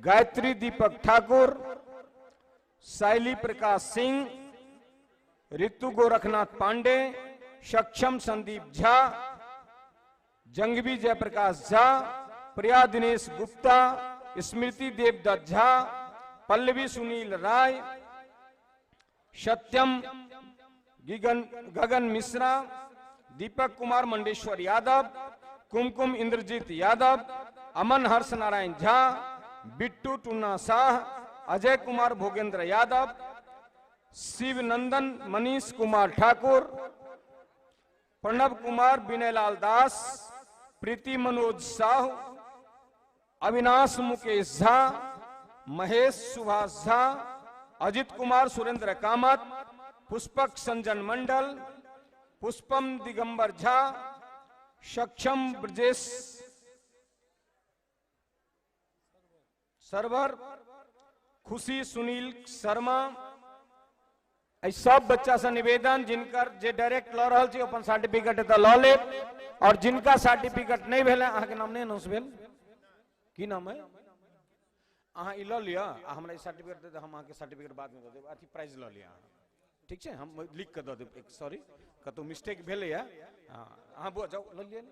गायत्री दीपक ठाकुर, साइली प्रकाश सिंह, ऋतु गोरखनाथ पांडे, सक्षम संदीप झा, जंगवी जयप्रकाश झा, प्रिया दिनेश गुप्ता, स्मृति देवदत्त झा, पल्लवी सुनील राय, सत्यम गगन मिश्रा, दीपक कुमार मंडेश्वर यादव, कुमकुम इंद्रजीत यादव, अमन हर्ष नारायण झा, बिट्टू टुन्ना शाह, अजय कुमार भोगेंद्र यादव, शिवनंदन मनीष कुमार ठाकुर, प्रणब कुमार विनयलाल दास, प्रीति मनोज साहू, अविनाश मुकेश झा, महेश सुभाष झा, अजित कुमार सुरेंद्र कामत, पुष्पक संजन मंडल, पुष्पम दिगंबर झा, सक्षम ब्रजेश सरवर, खुशी सुनील शर्मा। सब बच्चा से निवेदन, जिनकर जे डायरेक्ट ल रहल छी अपन सर्टिफिकेट एतऽ लऽ लेब, और जिनका सर्टिफिकेट नहीं भेल, अहाँके नाम नहीं अनाउंस भेल, की नाम है अहाँ, ई लऽ लिअ आ हमरा ई सर्टिफिकेट दे, हम अहाँके सर्टिफिकेट बादमे दऽ देब, अथी प्राइज लऽ लिअ अहाँ, ठीक छै, हम लिख कऽ दऽ देब, सॉरी कतहु मिस्टेक भेलैए, अहाँ बौआ जाउ लऽ लिअ ने,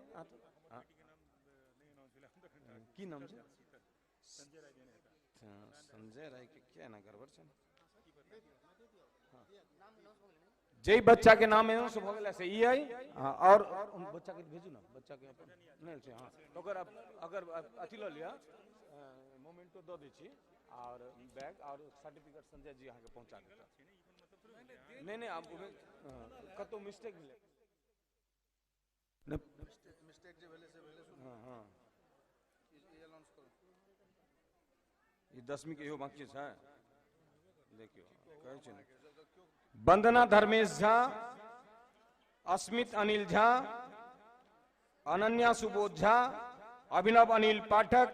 की नाम छै, संजय राय के किया एना गड़बड़ छै, जे बच्चा के नाम एनाउंस भऽ गेल से ई अइ, और बच्चा के भेजू ना, बच्चा के अपन नहि छै, हाँ ओकर अगर अथी लऽ लिअ, मोमेंटो दऽ दै छी और बैग और सर्टिफिकेट संजय जी अहाँके पहुँचा देता। नहीं नहीं आप कतहु मिस्टेक भेलै, हाँ हाँ ई 10वीं के इहो बाकी छै, देखियौ कहै छै ने। वंदना धर्मेश झा, अस्मित अनिल झा, अनन्या सुबोध झा, अभिनव अनिल पाठक,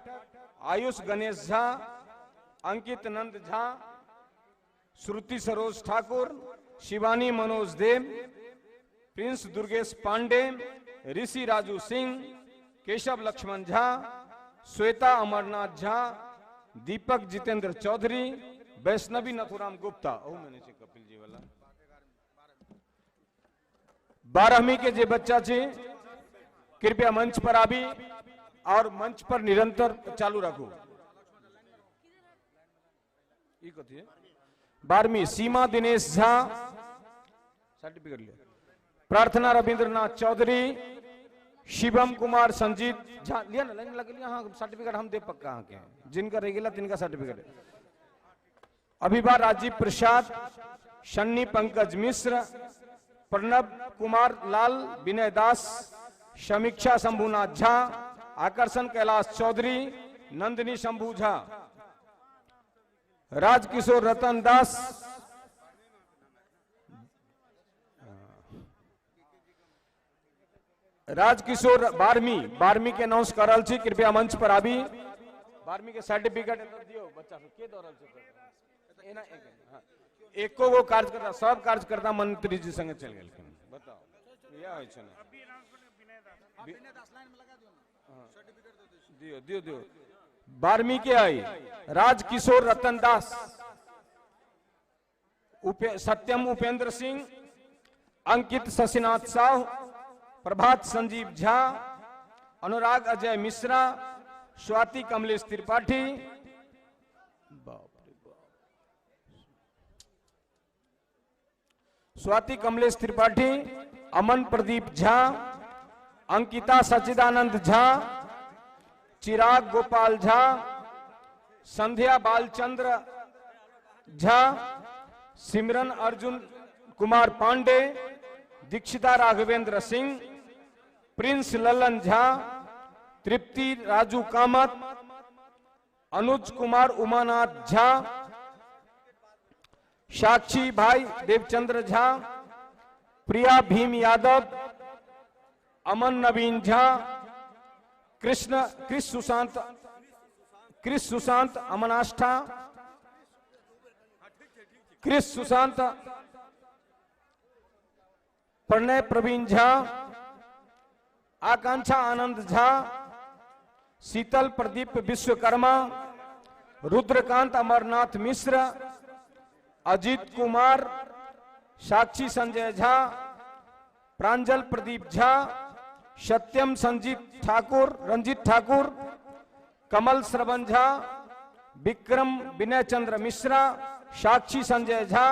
आयुष गणेश झा, अंकित नंद झा, श्रुति सरोज ठाकुर, शिवानी मनोज देव, प्रिंस दुर्गेश पांडे, ऋषि राजू सिंह, केशव लक्ष्मण झा, श्वेता अमरनाथ झा, दीपक जितेंद्र चौधरी, वैष्णवी नथुराम गुप्ता। मैंने कपिल जी वाला 12वीं के जे बच्चा छे कृपया मंच पर आबी और मंच पर निरंतर चालू राखू। ई कथी है 12वीं सीमा दिनेश झा सर्टिफिकेट ले, प्रार्थना रविंद्रनाथ चौधरी, शिवम कुमार संजीत झा, लिया ना लाइन लग लिया, हाँ सर्टिफिकेट हम दे पक्का अहाँ के, जिनका रह गेला तिनका सर्टिफिकेट। अभिभा राजीव प्रसाद, शन्नी पंकज मिश्र, प्रणब कुमार लाल, विनय दास, समीक्षा शंभुनाथ झा, आकर्षण कैलाश चौधरी, नंदिनी शंभू झा, राजकिशोर रतन दास, राजकिशोर 12वीं के अनाउंस कर रहल छी, कृपया मंच पर आबी। 12वीं के सर्टिफिकेट दियौ बच्चा सब के दऽ रहल छै एना एक। एको गो कार्यकर्ता, सब कार्यकर्ता मंत्री जी संगे चलि गेलखिन। बताउ इएह होइ छै ने। दियौ दियौ दियौ। 12वीं के आई राजकिशोर रतन दास, सत्यम उपेंद्र सिंह, अंकित शशिनाथ साहु, प्रभात संजीव झा, अनुराग अजय मिश्रा, स्वाति कमलेश त्रिपाठी, बाप रे बाप, स्वाति कमलेश त्रिपाठी, अमन प्रदीप झा, अंकिता सच्चिदानंद झा, चिराग गोपाल झा, संध्या बालचंद्र झा, सिमरन अर्जुन कुमार पांडे, दीक्षिता राघवेंद्र सिंह, प्रिंस ललन झा, तृप्ति राजू कामत, अनुज कुमार उमानाथ झा, साक्षी भाई देवचंद्र झा, प्रिया भीम यादव, अमन नवीन झा, कृष्ण कृष सुशांत अमनाष्ठा, कृष सुशांत, प्रणय प्रवीण झा, आकांक्षा आनंद झा, शीतल प्रदीप विश्वकर्मा, रुद्रकांत अमरनाथ मिश्र, अजीत कुमार, साक्षी संजय झा, प्रांजल प्रदीप झा, सत्यम संजीत ठाकुर, रंजीत ठाकुर, कमल श्रवण झा, विक्रम विनय चंद्र मिश्रा, साक्षी संजय झा,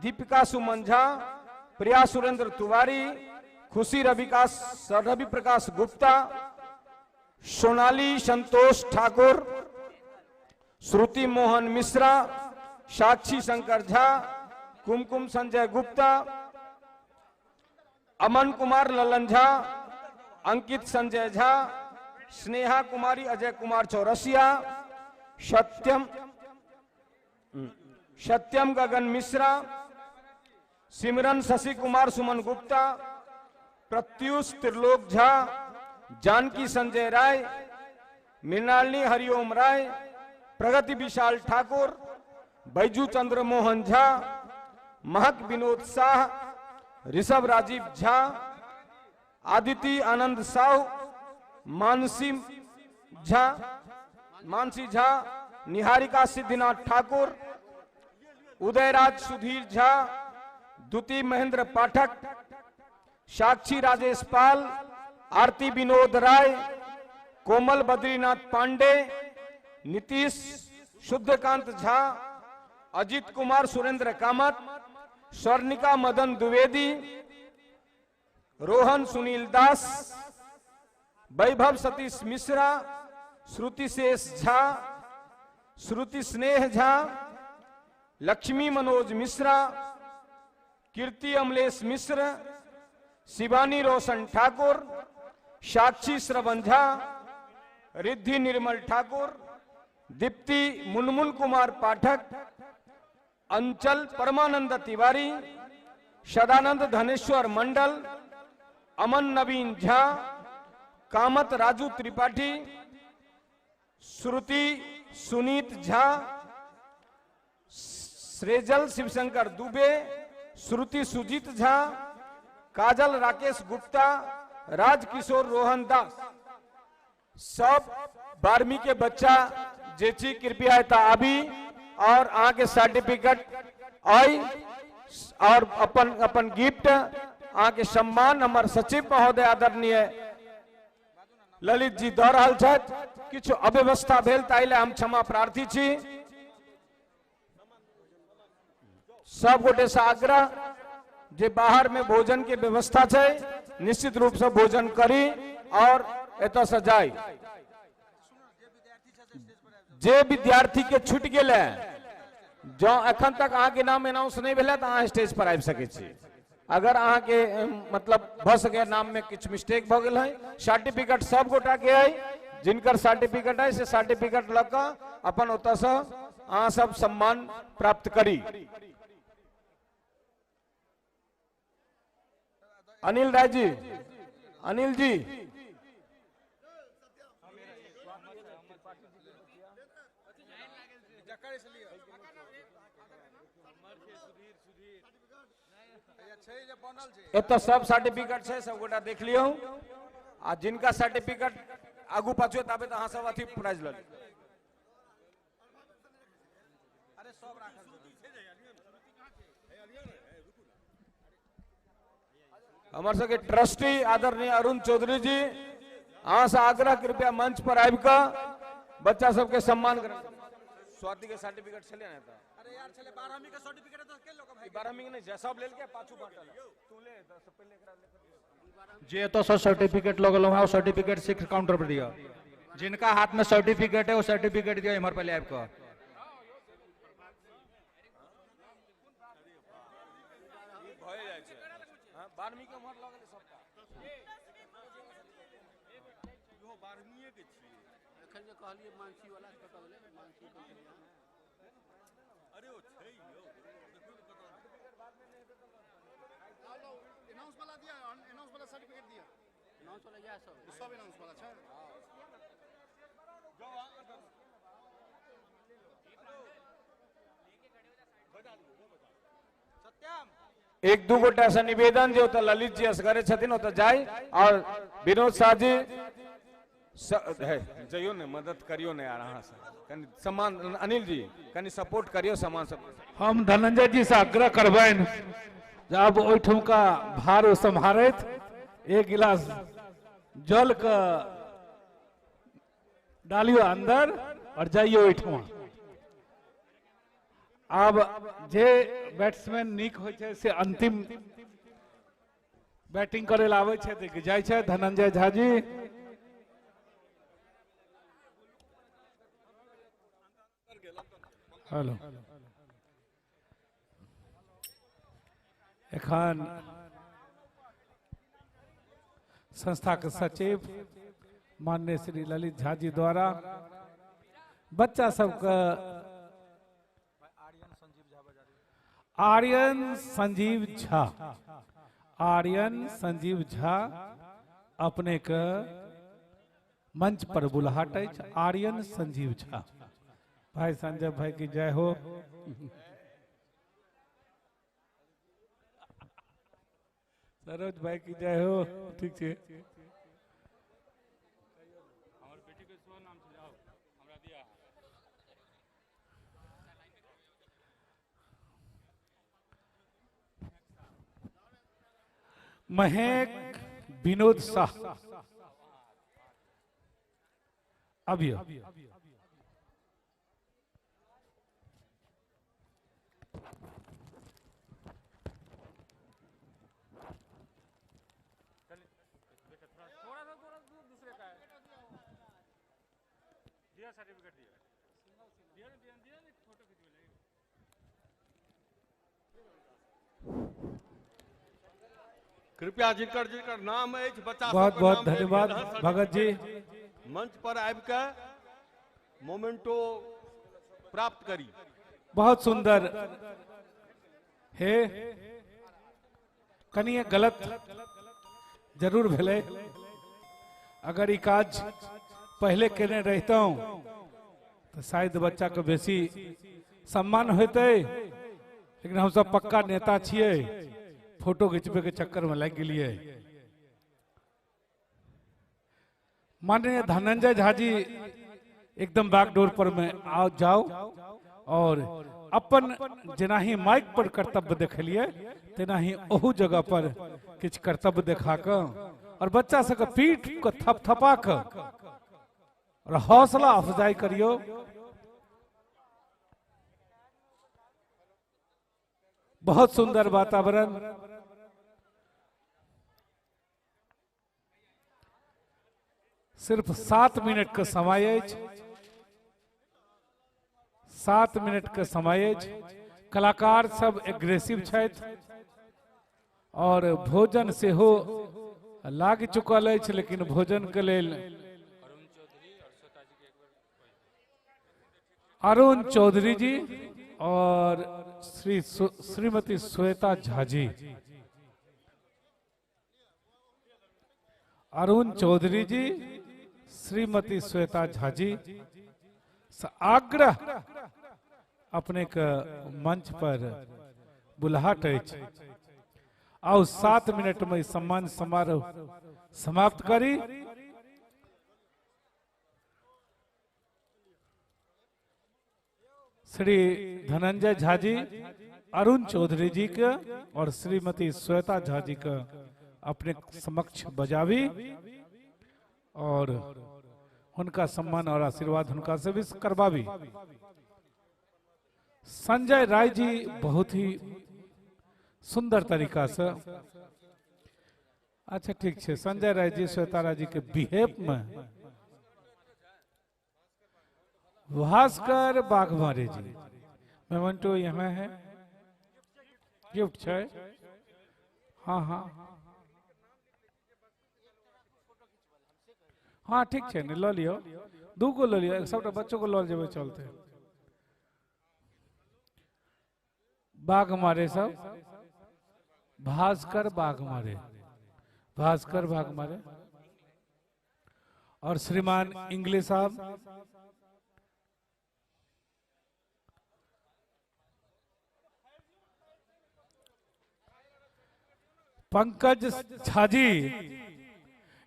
दीपिका सुमन झा, प्रिया सुरेंद्र तिवारी, खुशी रवि प्रकाश गुप्ता, सोनाली संतोष ठाकुर, श्रुति मोहन मिश्रा, साक्षी शंकर झा, कुमकुम संजय गुप्ता, अमन कुमार ललन झा, अंकित संजय झा, स्नेहा कुमारी अजय कुमार चौरसिया, सत्यम गगन मिश्रा, सिमरन शशि कुमार सुमन गुप्ता, प्रत्युष त्रिलोक झा, जानकी संजय राय, मृणालिनी हरिओम राय, प्रगति विशाल ठाकुर, बैजू चंद्र मोहन झा, महक विनोद शाह, ऋषभ राजीव झा, आदिति आनंद साहु, मानसी झा, निहारिका सिद्धिनाथ ठाकुर, उदयराज सुधीर झा, द्वितीय महेंद्र पाठक, साक्षी राजेश पाल, आरती विनोद राय, कोमल बद्रीनाथ पांडे, नीतीश शुद्धकांत झा, अजित कुमार सुरेंद्र कामत, स्वर्णिका मदन द्विवेदी, रोहन सुनील दास, वैभव सतीश मिश्रा, श्रुति शेष झा, श्रुति स्नेह झा, लक्ष्मी मनोज मिश्रा, कीर्ति अमलेश मिश्र, शिवानी रोशन ठाकुर, साक्षी श्रवण झा, रिद्धि निर्मल ठाकुर, दीप्ति मुनमुन कुमार पाठक, अंचल परमानंद तिवारी, सदानंद धनेश्वर मंडल, अमन नवीन झा, कामत राजू त्रिपाठी, श्रुति सुनीत झा, श्रेजल शिवशंकर दुबे, श्रुति सुजीत झा, काजल राकेश गुप्ता, राजकिशोर रोहन दास। सब 12वीं के बच्चा जे छी कृपया एतऽ आबी और अहाँ के सर्टिफिकेट आई और अपन अपन गिफ्ट अहाँ के सम्मान हमर सचिव महोदय आदरणीय ललित जी दऽ रहल छथि। किछु अव्यवस्था भेल ताहि लए हम क्षमा प्रार्थी छी। सब गोटे से आग्रह जे बाहर में भोजन के व्यवस्था छै, निश्चित रूप से भोजन करी और एतऽ से जाई। जे विद्यार्थी के छूट गेल जो एखन तक अहाँ के नाम अनाउंस नहीं भेल तो अहाँ स्टेज पर आबि सकै छी। अगर अहाँ के मतलब भऽ सकै नाम में किछु मिस्टेक भऽ गेल है, सर्टिफिकेट सब गोटा के है, जिनकर सर्टिफिकेट है से सर्टिफिकेट लऽ कऽ अपन ओतऽ से अहाँ सब सम्मान प्राप्त करी। अनिल राय जी, अनिल जी, एतऽ सब सर्टिफिकेट छै, सब गोटा देख लियौ। आ जिनका सर्टिफिकेट आगू पाछू ताबे तऽ अहाँ सब अथी प्राइज लऽ लियौ। हमर सबके ट्रस्टी आदरणीय अरुण चौधरी जी, अहाँ से आग्रह कृपया मंच पर आबि कऽ बच्चा सबके सम्मान कर। स्वाति के सर्टिफिकेट छलै ने तऽ? अरे यार छलै 12वीं के सर्टिफिकेट तऽ के लोक भाई 12वीं के नहि छै, सब लेलकै पाछू बांटल। तू ले तऽ पहिले एकरा ले। जे एतऽ से सर्टिफिकेट लगल है वो सर्टिफिकेट सिक्स काउंटर पर दिया। जिनका हाथ में सर्टिफिकेट है वो सर्टिफिकेट दिया इम्हर पहले आबि कऽ। बारहवीं के उम्र लगल सबटा। इहो 12वीं के छियै। एखन जे कहलियै मानसी वाला कतऽ गेलै? मानसी कतऽ? अरे ओ छै यौ, देखियौ ने कतऽ। अनाउंस वाला दिया, अनाउंस वाला सर्टिफिकेट दिया। अनाउंस वाला इएह सब। सब अनाउंस वाला छै। जाओ अंदर। बजा दियौ, बजा। सत्यम एक दू गोटा से निवेदन जे ओतऽ ललित जी असगरे छथिन ओतऽ जाय और विनोद शाह जी जइयो ने, मदद करियो ने यार अहाँ से कनि सम्मान। अनिल जी कनि सपोर्ट करियो सम्मान सब। हम धनंजय जी से आग्रह करबनि जे आब ओहिठुमका भार ओ सम्हारैत एक गिलास जल के डालियो अंदर और जाइयो ओहिठुमा। आब जे बैट्समैन नीक होइ छै से अंतिम बैटिंग करे ला आबै छै, जाइ छै धनंजय झा जी। हेलो, एखन संस्था के सचिव माननीय श्री ललित झा जी द्वारा बच्चा सबके आर्यन संजीव झा, आर्यन संजीव झा अपने के मंच पर बुलाहट अछि। आर्यन संजीव झा भाई, संजय भाई की जय हो। सरोज भाई की जय हो। ठीक है। महक विनोद शाह अभी कृपया जिनकर जिनकर नाम अछि बच्चा बहुत बहुत धन्यवाद भगत जी। मंच पर आबि के मोमेंटो प्राप्त करी। बहुत सुंदर हे, कनिए गलत जरूर भेलै। अगर ई काज पहले केने रहितौं तो शायद बच्चा के बेसी सम्मान होते, लेकिन हम सब पक्का नेता छियै, फोटो घिचबे के चक्कर में लग गेलियै। माननीय धनंजय झा जी एकदम बैकडोर पर में आओ जाओ और अपन जेना ही माइक पर कर्तव्य देखलिए तेना ही ओहू जगह पर किछु कर्तव्य देखा कऽ और बच्चा सबके पीठ के थपथपा कऽ और हौसला अफजाई करियो। बहुत सुंदर वातावरण। सिर्फ 7 मिनट के समय अछि, 7 मिनट के समय अछि। कलाकार सब एग्रेसिव छथि और भोजन सेहो लागि चुकल अछि, लेकिन भोजन के लेल अरुण चौधरी जी और श्रीमती श्वेता झा जी, अरुण चौधरी जी, श्रीमती श्वेता झा जी से आग्रह अपने के मंच पर बुलाहट अछि। आउ 7 मिनट में सम्मान समारोह समाप्त करी। श्री धनंजय झा जी, अरुण चौधरी जी के और श्रीमती श्वेता झा जी के अपने समक्ष बजावी और उनका सम्मान और आशीर्वाद उनका से भी करवावी। संजय राय जी बहुत ही सुंदर तरीका से, अच्छा ठीक है, संजय राय जी श्वेता राय जी के बिहेव में भास्कर बाघमारे जी मेमेंटो यहाँ है, गिफ्ट है। हाँ हाँ हाँ ठीक है, ल लियो, दू गो ल लियो, सबटा बच्चों को ल जेबै चलते। बाघमारे सब, भास्कर बाघमारे, भास्कर बाघमारे और श्रीमान इंग्लिश साहब। पंकज झा जी,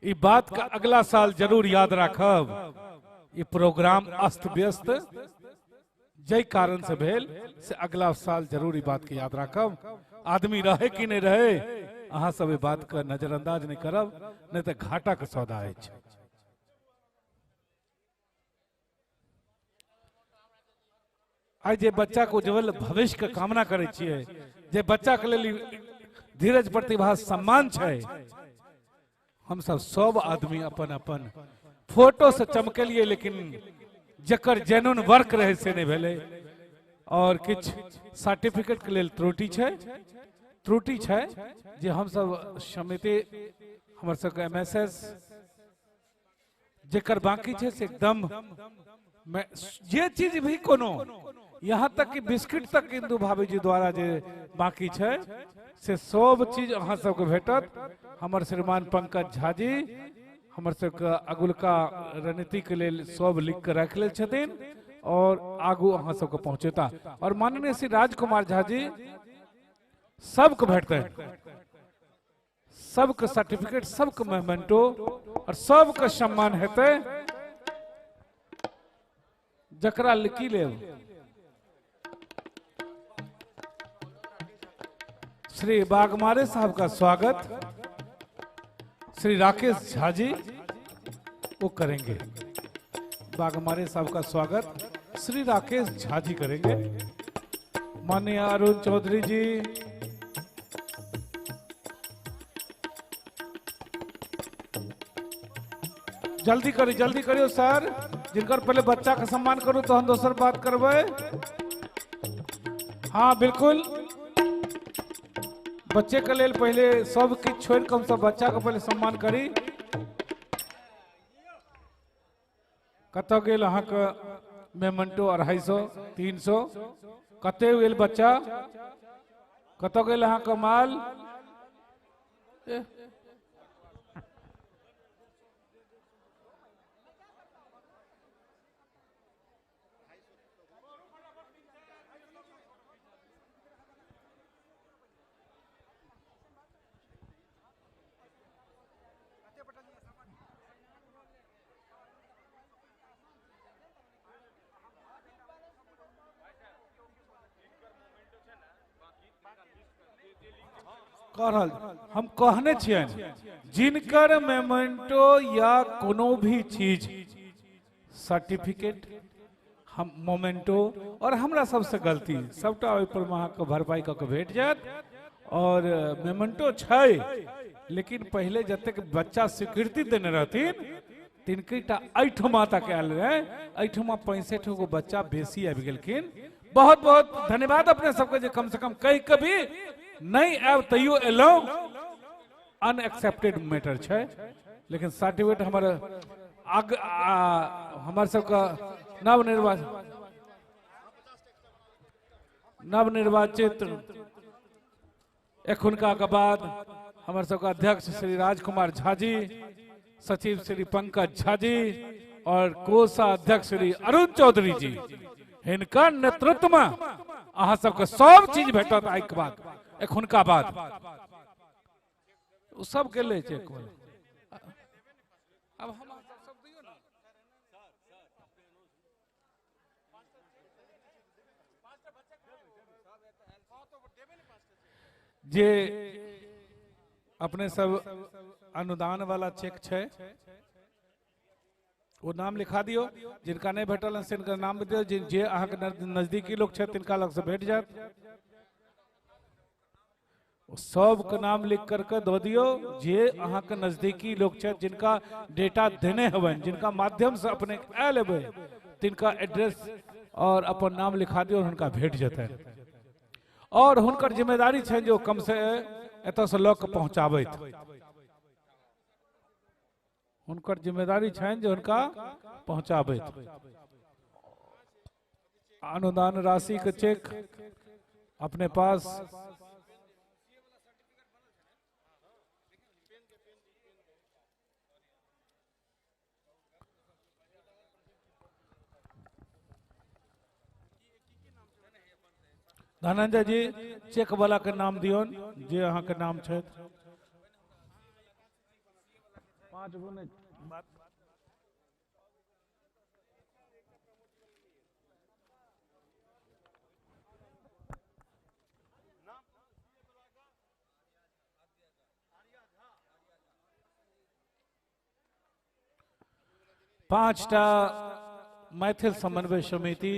ई बात का अगला साल जरूर याद रखब। ये प्रोग्राम अस्त व्यस्त जय कारण से भेल से अगला साल जरूर ई बात के याद रखब। आदमी रहे कि नहीं रहे, अहाँ सब बात का नजरअंदाज नहीं करब, नहीं तो घाटा के सौदा अछि। आइ जे बच्चा के उज्जवल भविष्य के कामना करै छियै, जे बच्चा के लेल धीरज प्रतिभा सम्मान छै, हम सब आदमी अपन अपन फोटो से चमकेलिए, लेकिन जकर जेन्युइन वर्क रहे से नहीं भेलै। और किछु सर्टिफिकेट के लेल त्रुटि छै, त्रुटि छै जे हम सब समिति हमर सबके एमएसएस जेकर बाकी छै से एकदम जे चीज भी कोनो, यहाँ तक कि बिस्किट तक इंदु भाभी जी द्वारा जे बाकी छै से सब चीज अहाँ सबके भेटत। हमर श्रीमान पंकज झा जी हमर सबके अगुलका रणनीति के लेल सब लिख के राखि लेल छथिन और आगू अहाँ सबके पहुँचेता। और माननीय श्री राजकुमार झा जी सबके भेटतनि, सबके सर्टिफिकेट, सबके मेमेंटो और सबके सम्मान हेतै। जकरा लिखी लेब। श्री बागमारे साहब का स्वागत श्री राकेश झा जी वो करेंगे। बागमारे साहब का स्वागत श्री राकेश झा जी करेंगे। माननीय अरुण चौधरी जी, जल्दी करियो, जल्दी करियो सर, जिनकर पहले बच्चा का सम्मान करू तो हम दोसर बात करबै। हाँ बिल्कुल, बच्चे के लेल पहले सब किछु छोड़ के हम सब बच्चा के पहले सम्मान करी। कतऽ गेल अहाँके मेमेंटो? 250 300 कते गेल बच्चा? कतऽ गेल अहाँके माल? हम कहने छियनि जिनकर मेमेंटो या कोनो भी चीज सर्टिफिकेट हम मोमेंटो और हमरा सबसे गलती सबटा ओहि पर अहाँके भरपाई कऽ के भेट जायत। और मेमेंटो छै, लेकिन पहले जतेक बच्चा स्वीकृति देने रहथिन तिनकटा एहिठमा तक आयल रहे, एहिठमा 65 गो बच्चा बेसी आबि गेलखिन। बहुत बहुत धन्यवाद अपने सबके जे कम से कम कहि कऽ भी नहीं आयब तैयो एलहुँ। अनएक्सेप्टेड मैटर छै, लेकिन सर्टिफिकेट हमर हमर सबके नवनिर्वाचित एखुनका के बाद हमर सबके अध्यक्ष श्री राजकुमार झा जी, सचिव श्री पंकज झा जी और कोषाध्यक्ष श्री अरुण चौधरी जी हिनकर नेतृत्व में अहाँ सबके सब चीज भेटत। आइके बाद एखुनका बाद ओ सब गेलै चेक वाला। अब हम सब दियौ ना। जे अपने सब अनुदान वाला चेक छै वो नाम लिखा दियो, जिनका नहीं भेटल से इनका नाम दियो, जे अहाँ के नजदीकी लोग छै तिनका लग से भेट जात। सबके नाम लिख करके दो दियो, जे अहाँ के नजदीकी लोग छै जिनका डेटा देने हवन, जिनका माध्यम से अपने आयल हेबै तिनका एड्रेस और अपन नाम लिखा दियो, हुनका भेट जेतै। और हुनकर जिम्मेदारी छै जो कम से एतऽ से लऽ के पहुंचाबैत, हुनकर जिम्मेदारी छनि जे हुनका पहुंचाबैत। अनुदान राशि के चेक अपने पास धनंजय जी चेक वाला के नाम दियौन जे अहाँ के नाम छै। 5 गो नहीं बात। पांचटा मैथिल समन्वय समिति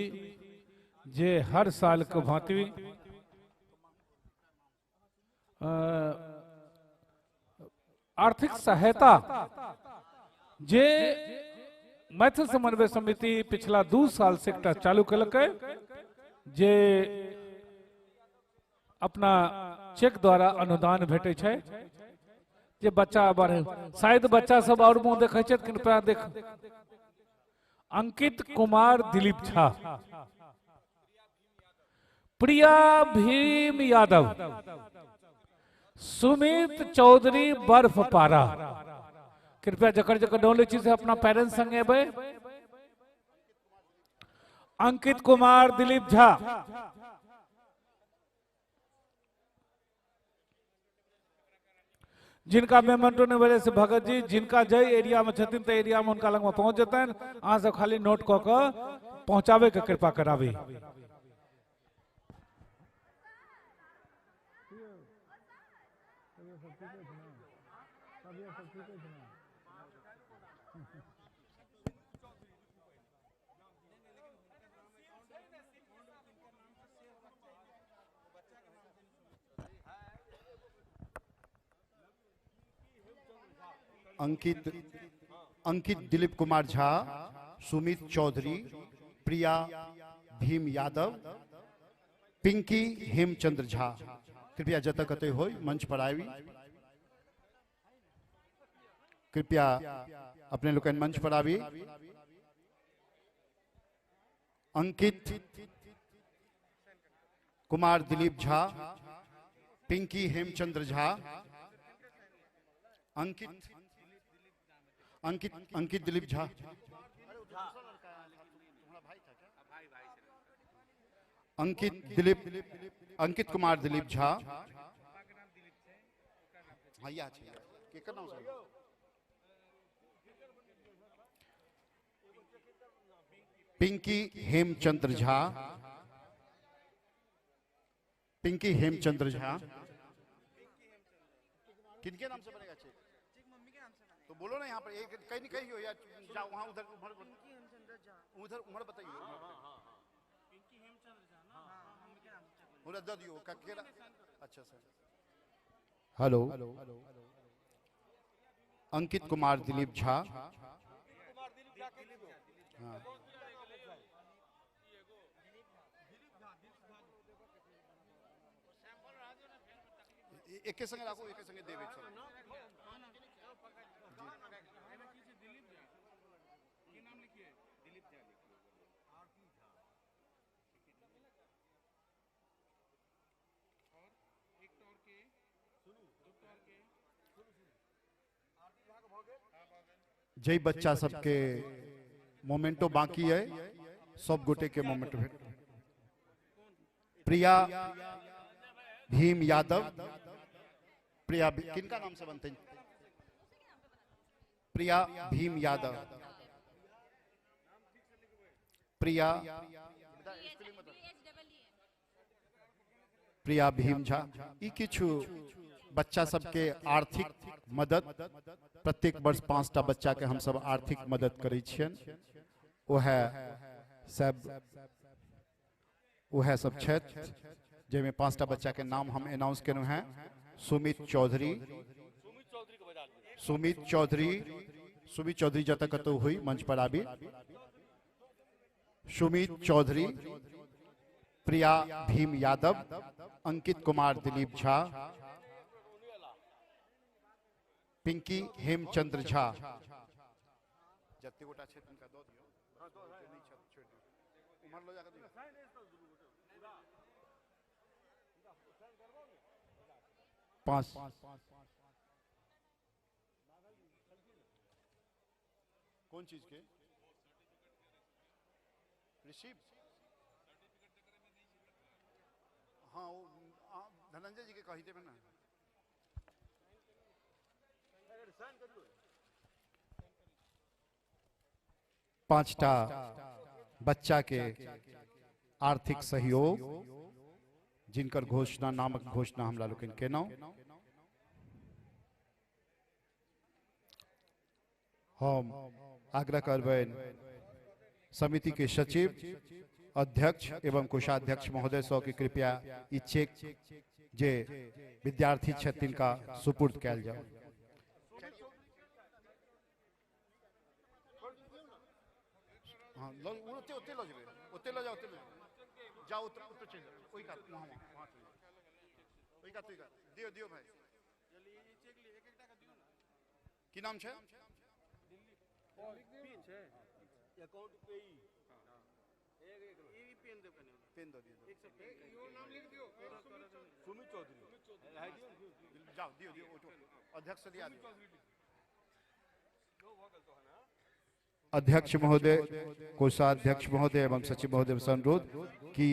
जे हर साल के भांति आर्थिक सहायता जे मैथिल समन्वय समिति पिछला 2 साल से एकटा चालू केलकै, जे अपना चेक द्वारा अनुदान भेटै छै जे बच्चा बढ़े। शायद बच्चा सब और मुँह देखै छै, कृपया देख। अंकित कुमार दिलीप झा, प्रिया भीम यादव, सुमित चौधरी बर्फ पारा। कृपया जकर जकर डोले छी से अपना पेरेंट्स संगे एबै। अंकित कुमार दिलीप झा, जिनका मेमेंटो ने वजह से भगत जी जिनका जय एरिया में छथिन त एरिया में उनका लग में पहुंच जेतनि। अहाँ सब खाली नोट कऽ के पहुंचाबे के कृपा कराबी। अंकित दिलीप कुमार झा, सुमित चौधरी, प्रिया भीम यादव, पिंकी हेमचंद्र झा, कृपया जतऽ कतौ होय मंच पर आबी। कृपया अपने लोकनि मंच पर आबी। अंकित कुमार दिलीप झा, पिंकी हेमचंद्र झा, अंकित अंकित अंकित दिलीप झा, अंकित कुमार दिलीप झा। पिंकी हेमचंद्र झा, पिंकी हेमचंद्र झा। किनके नाम से बनेगा चेक? तो बोलो ना यहाँ पर, एक कहीं नहीं कहीं हो या जाओ वहाँ उधर उधर उधर उधर बताइए। उधर दे दियो ककेरा। अच्छा सर। हेलो, अंकित कुमार दिलीप झा। हाँ एके संगे राखू, एके संगे देवे सर। जय बच्चा सबके मोमेंटो बाकी है सब गोटे के मोमेंट भेट। प्रिया भीम यादव, प्रिया किनका नाम से बनते? प्रिया भीम यादव, प्रिया प्रिया भीम झा। ई किछु बच्चा सबके आर्थिक मदद, प्रत्येक वर्ष 5टा बच्चा के हम सब आर्थिक मदद करै छियनि। वह सब छथि जाहिमे 5टा बच्चा के नाम हम अनाउंस केलहुँ हैं। सुमित चौधरी, सुमित चौधरी, सुमित चौधरी जतऽ कतहु हुई मंच पर आबी। सुमित चौधरी, प्रिया भीम यादव, अंकित कुमार दिलीप झा, पिंकी हेमचंद्र झा। पांच कौन चीज के रिसीव? हाँ, वो धनंजय जी के कही देबै ना। 5टा बच्चा के आर्थिक सहयोग जिनकर घोषणा, नामक घोषणा हमरा लोकनि केलहुँ। हम आग्रह करबनि समिति के सचिव, अध्यक्ष एवं कोषाध्यक्ष महोदय सँ कि कृपया ई चेक जे विद्यार्थी छथि तिनका सुपुर्द कयल जाय। हाँ, ओते ओते लऽ जेबै, ओते लऽ जाउ, ओते लऽ जाउ, ओते चलि जाउ, ओहि कात, वहाँ वहाँ चलि जाउ, ओहि कात, ओहि कात दियौ, दियौ भाई। की नाम छै? अकाउंट पे ही पेन दो, पेन दो दियौ, सुमित चौधरी जाओ दियौ, दियौ अध्यक्ष से दिया दियौ। अध्यक्ष महोदय, कोषाध्यक्ष महोदय एवं सचिव महोदय से अनुरोध कि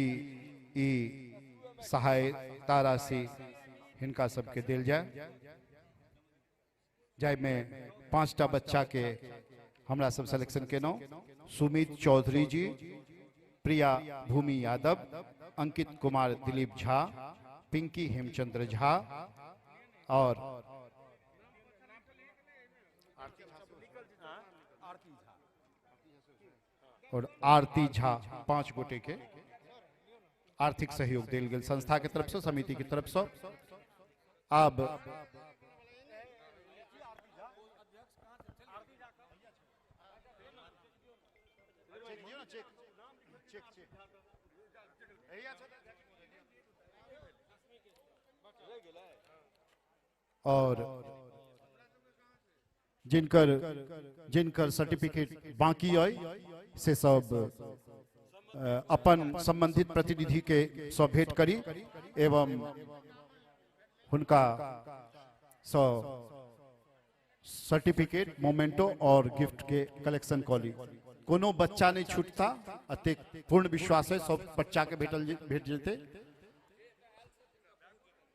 ई सहायता राशि हिनका सबके देल जाय, जाहिमे 5टा बच्चा के हमरा सब सिलेक्शन केलहुँ। सुमित चौधरी जी, प्रिया भूमि यादव, अंकित कुमार दिलीप झा, पिंकी हेमचंद्र झा और आरती झा, 5 गोटे के आर्थिक सहयोग देल गेल संस्था के तरफ से, समिति के तरफ से। अब और जिनकर जिनकर सर्टिफिकेट बाकी है से सब अपन संबंधित प्रतिनिधि के सब भेंट करी एवं हुनका सब सर्टिफिकेट, मोमेंटो और गिफ्ट के कलेक्शन कऽ ली। कोनो बच्चा नहीं छूटता, अतेक पूर्ण विश्वास है सब बच्चा के भेट जेतै।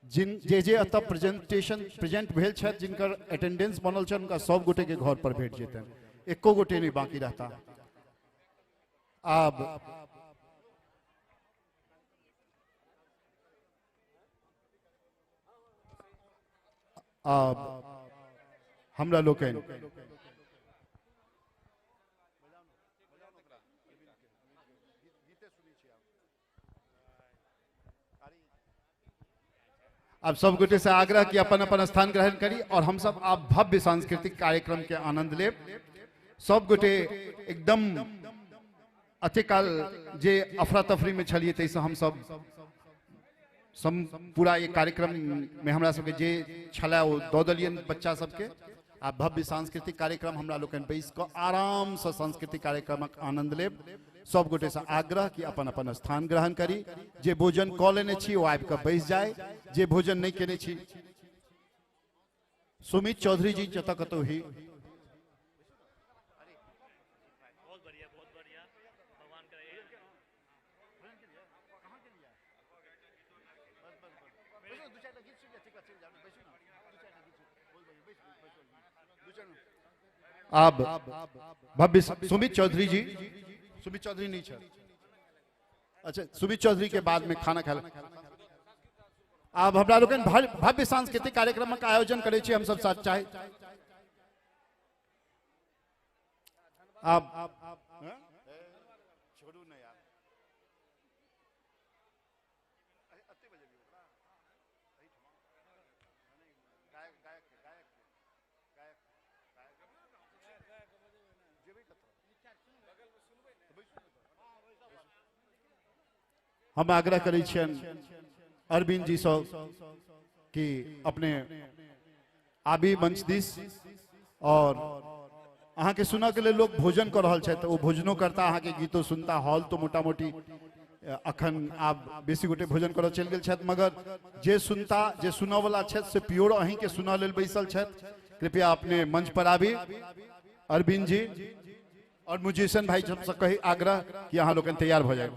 जिन जे जे एतऽ प्रेजेंटेशन प्रेजेंट भेल छथि, जिनकर अटेंडेंस बनल छनि, हुनका सब गोटे के घर पर भेट जेतनि, एको गोटे नहीं बाकी रहता। आब आब हमरा लोकनि अब सब गोटे से आग्रह कि अपन अपन स्थान ग्रहण करी और हम सब आप भव्य सांस्कृतिक कार्यक्रम के आनंद लेब। सब गोटे एकदम अतिकाल जे अफरा तफरी में छलिए तैसे हम सब पूरा ये कार्यक्रम में हमरा सबके जे छला ओ दऽ देलियनि बच्चा सबके। आ भव्य सांस्कृतिक कार्यक्रम हमरा लोकनि बैस कऽ आराम से सांस्कृतिक कार्यक्रमक आनंद लेब। सब गोटे से आग्रह कि अपन अपन स्थान ग्रहण करी। जे भोजन कऽ लेने छी ओ आबि कऽ बैस जाय, जे भोजन नहीं केने छी। सुमित चौधरी जी जतऽ कतौ ही। आब भव्य सुमित चौधरी जी, सुमित चौधरी नहीं छथि, अच्छा सुमित चौधरी के बाद में खाना खा। आब हमरा लोकनि भव्य सांस्कृतिक कार्यक्रमक आयोजन करै छी हम सब साथ चाहे। आब हम आग्रह करै छियनि अरविंद जी सँ कि अपने आबी मंच दिस, और अहाँ के सुनऽ के लेल लोग भोजन कर रहल छथि, ओ भोजनो करता, अहाँ के गीतो सुनता। हॉल तो मोटा मोटी अखन आब बेसी गोटे भोजन करऽ चलि गेल छथि, मगर जे सुनता, जे सुनऽ वाला छथि से प्योर अहीं के सुनऽ लेल बैसल छथि। कृपया अपने मंच पर आबी अरविंद जी, और म्यूजिशियन भाई सबसँ कही आग्रह कि अहाँ लोकनि तैयार भऽ जाय।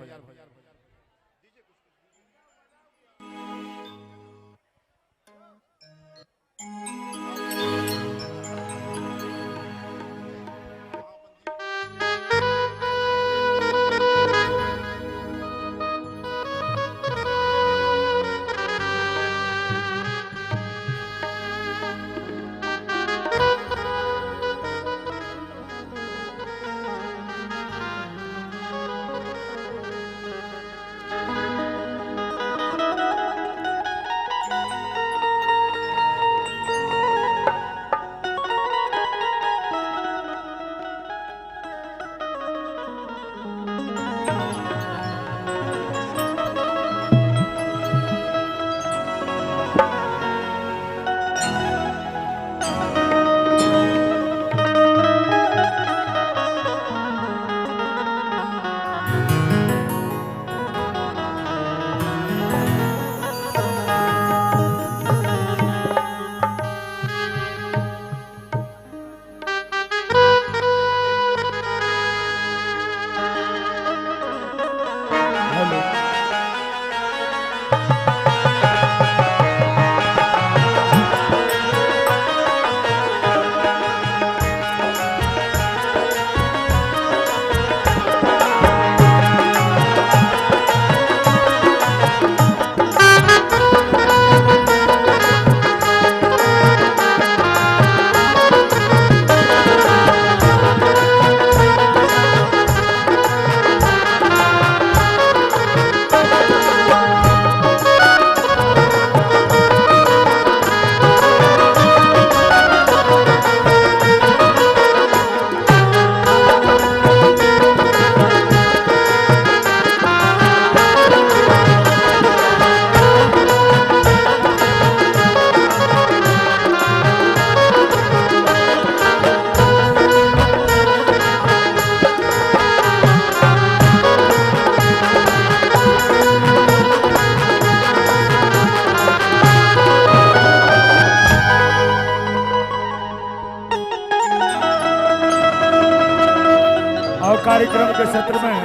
कार्यक्रम के सत्र में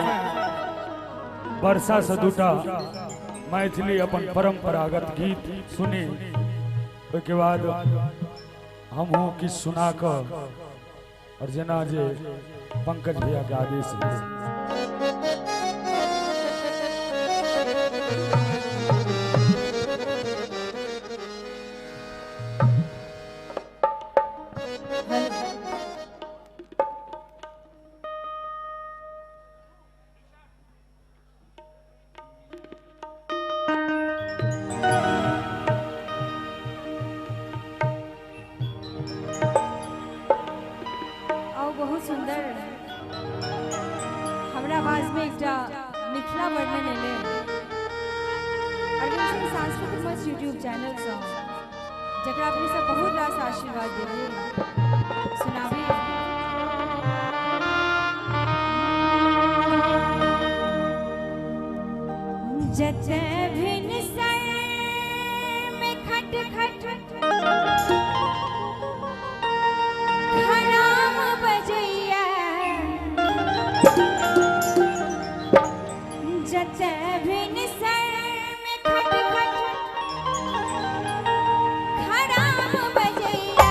वर्षा से दूटा मैथिली अपन परंपरागत गीत सुनी, ओहिके बाद हमहूँ किछु सुना कऽ और जेना जे पंकज भैया के आदेश है। बहुत सुंदर हमरा आवाज में एकटा मिथिला वर्णन एलै अरविंद सिंह सांस्कृतिक मंच यूट्यूब चैनल सँ, जकरा अपने सब बहुत रास आशीर्वाद देलियै। सुनाबी जते भिनसर में खट खट खराम बजैया, जते भिनसर में खट खट खराम बजैया,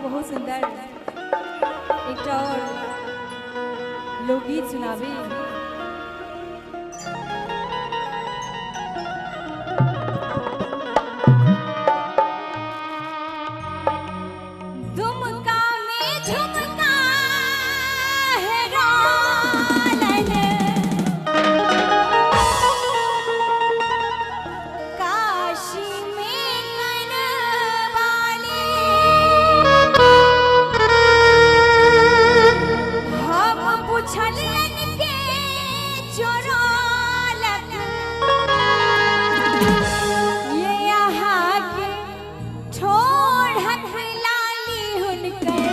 बहुत सुंदर एकटा और लोकगीत सुनाबी। दुमका में झुमका है रोलन, काशी में कनवाली, हम पुछलियन के चोरलक, ये यहाँ के ठोढ़क लाली हुनकर।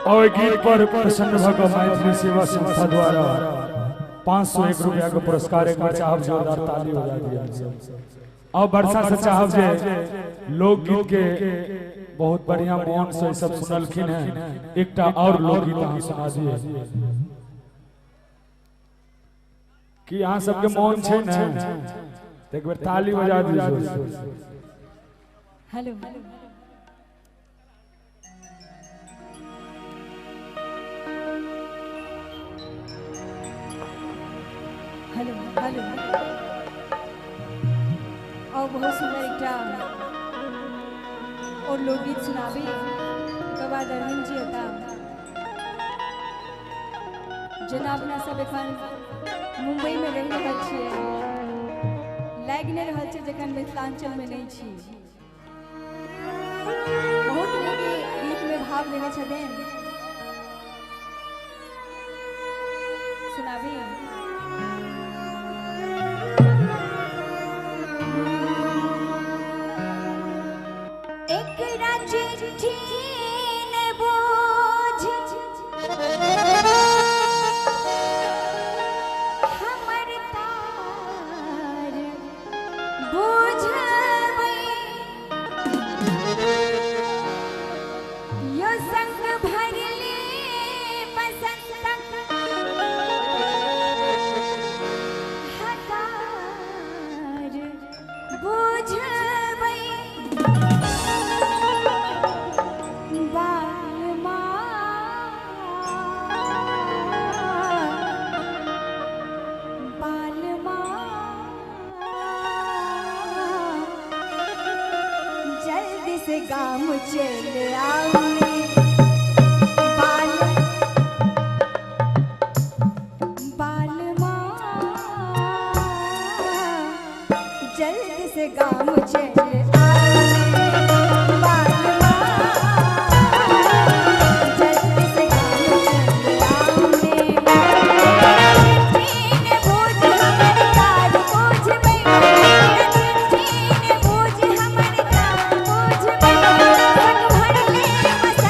और गीत पर प्रसन्न भऽ कऽ मैथिली सेवा संस्था द्वारा 501 रुपया के पुरस्कार, एक बार चाहब जोरदार ताली बजा दिया। और वर्षा से चाहब जे लोकगीत के बहुत बढ़िया मोहन से सब सुनलखिन हैं, एकटा और लोकगीत अहाँ सुना दिए कि अहाँ सबके मोन छै ने, एक बार ताली बजा दीजिए। हेलो हेलो हेलो, और बहुत सुंदर एकटा और लोकगीत सुनाबी, ओकर बाद अरविंद जी होता। जेना अपना सब एखन मुंबई में रहि रहल छियै, लागि नहि रहल छै जखन मिथिलांचल में नहीं छी। बहुत नीक गीत में भाव देने छथिन, सुनाबी। एकरा चिट्ठी ने बोझ हमर तार बुझबै, यो संग भरले बसंतक हकार बुझबै। बालमा बालमा जल्दी से गाम चले आओ, बाल बालमा जल्दी से गाम चले आओ, बालमा जल्दी से गाम चले आओ। चिट्ठी ने बोझ हमर तार बुझबै, चिट्ठी ने बोझ हमर तार बुझबै, संग भरले बसंतक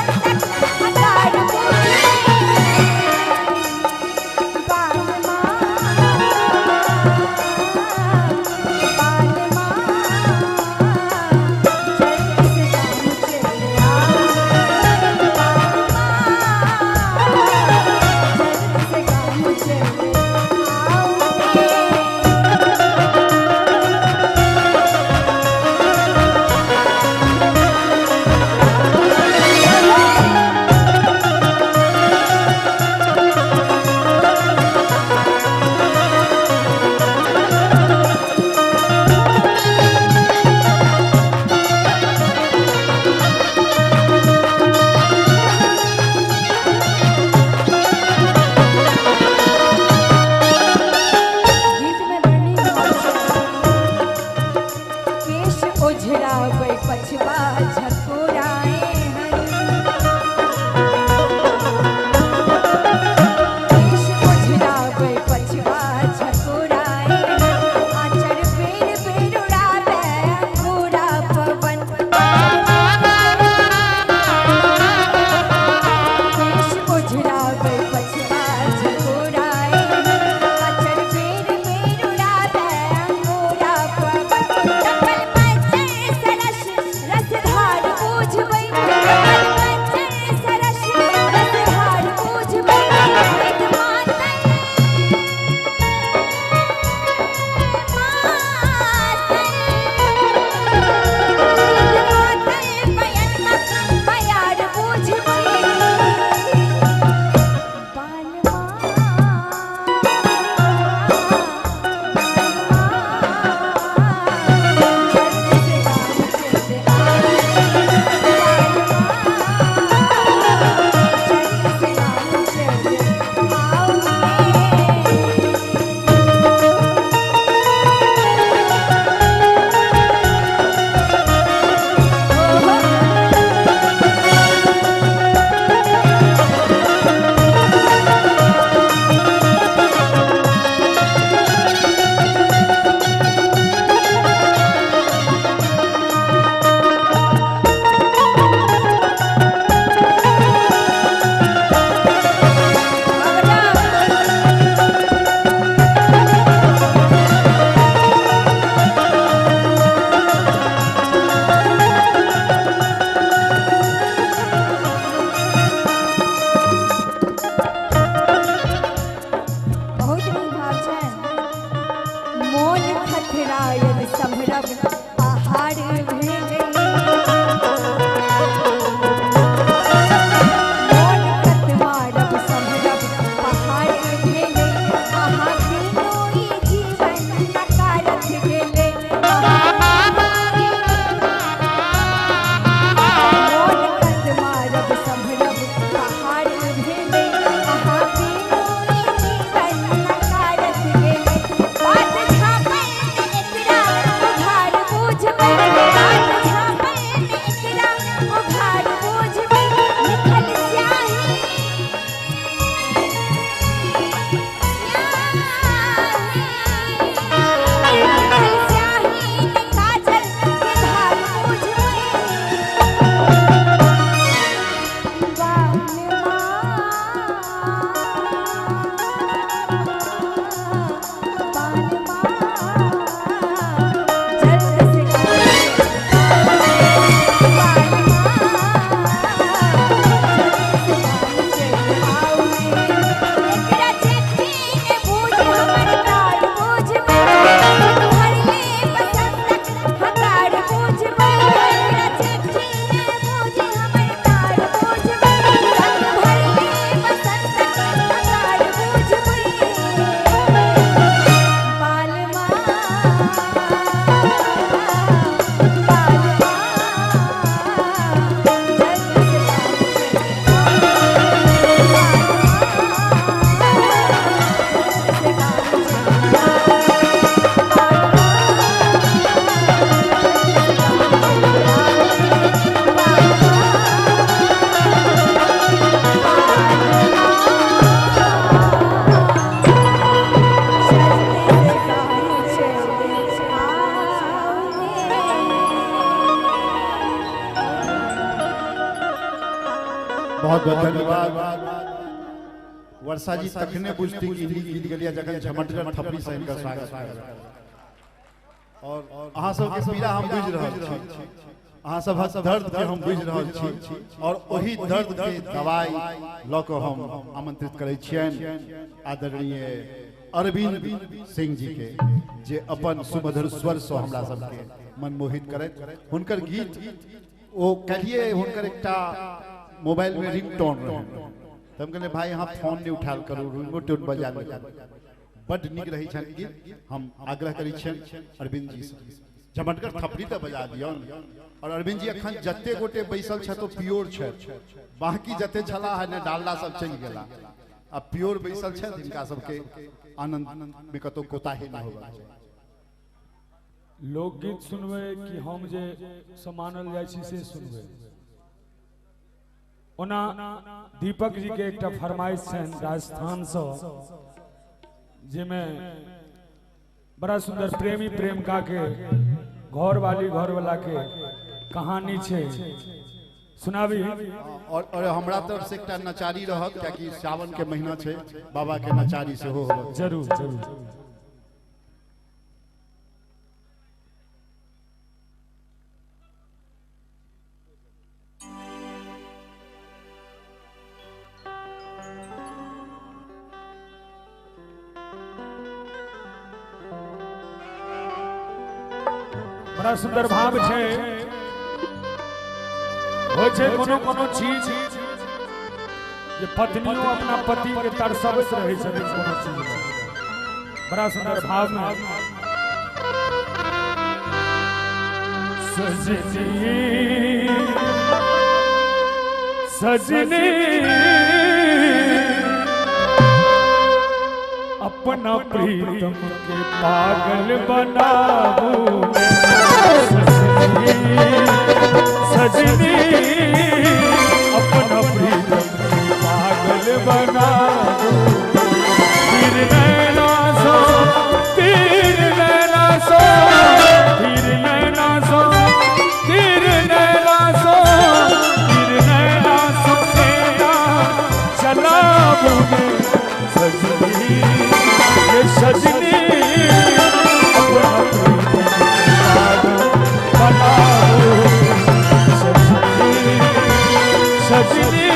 बहुत बहुत धन्यवाद वर्षा जी। तखने बुझती कि नीक गीत गेलियै जखन झमटगर थपड़ी से हिनकर स्वागत करब। और अहाँ सबके पीड़ा हम बुझि रहल छी, अहाँ सबहक दर्द के हम बुझि रहल छी और ओही दर्द के दवाई लऽ कऽ हम आमंत्रित करै छियनि आदरणीय अरविंद सिंह जी के, जे अपन सुमधुर स्वर से हमरा सबके मनमोहित करैत हुनकर गीत ओ कहिए हुनकर एकटा मोबाइल में रिंगटोन रहे, तो हम कहलिए भाई अहाँ फोन नहीं उठाल करू, रिंगटोन बजा लिअ। बड नीक रहै छनि गीत। हम आग्रह करै छियनि अरविंद जी से झमटगर थपड़ी तऽ बजा दियौन। और अरविंद जी अखन जते गोटे बैसल छथि ओ प्योर छथि, बाकी जते छलाह है ने डालडा सब चलि गेला, आ प्योर बैसल छथि, हिनका सबके आनंद में कतौ कोताही नहि होबाक चाही। लोकगीत सुनबै कि हम जे समानल जाइ छी से सुनबै? ओना दीपक जी के एकटा फरमाइश छनि राजस्थानसँ, जाहिमे बड़ा सुंदर प्रेमी प्रेमिका के घर वाली घर वाला के कहानी छै, सुनाबी। और हमरा तरफ से एकटा नचारी रहत, कियाकि सावन के महीना छै, बाबा के नचारी सेहो होत। जरूर जरूर। बड़ा सुंदर भाव छै, होइ छै कोनो कोनो चीज जे पत्नियों अपना पति के तरसबैत रहै छथिन कोनो चीज में। बड़ा सुंदर भाव में सजनी सजनी अपना प्रीतम के पागल बनाबू, सजनी अपना प्रीतम के पागल बनाबू। तीर नैना सो, तीर नैना सो, तीर नैना सो, तीर नैना सो, तीर नैना सो नैना चलाबू सजनी, ये सजनी अपना प्रीतम के पागल बनाबू, सजनी सजनी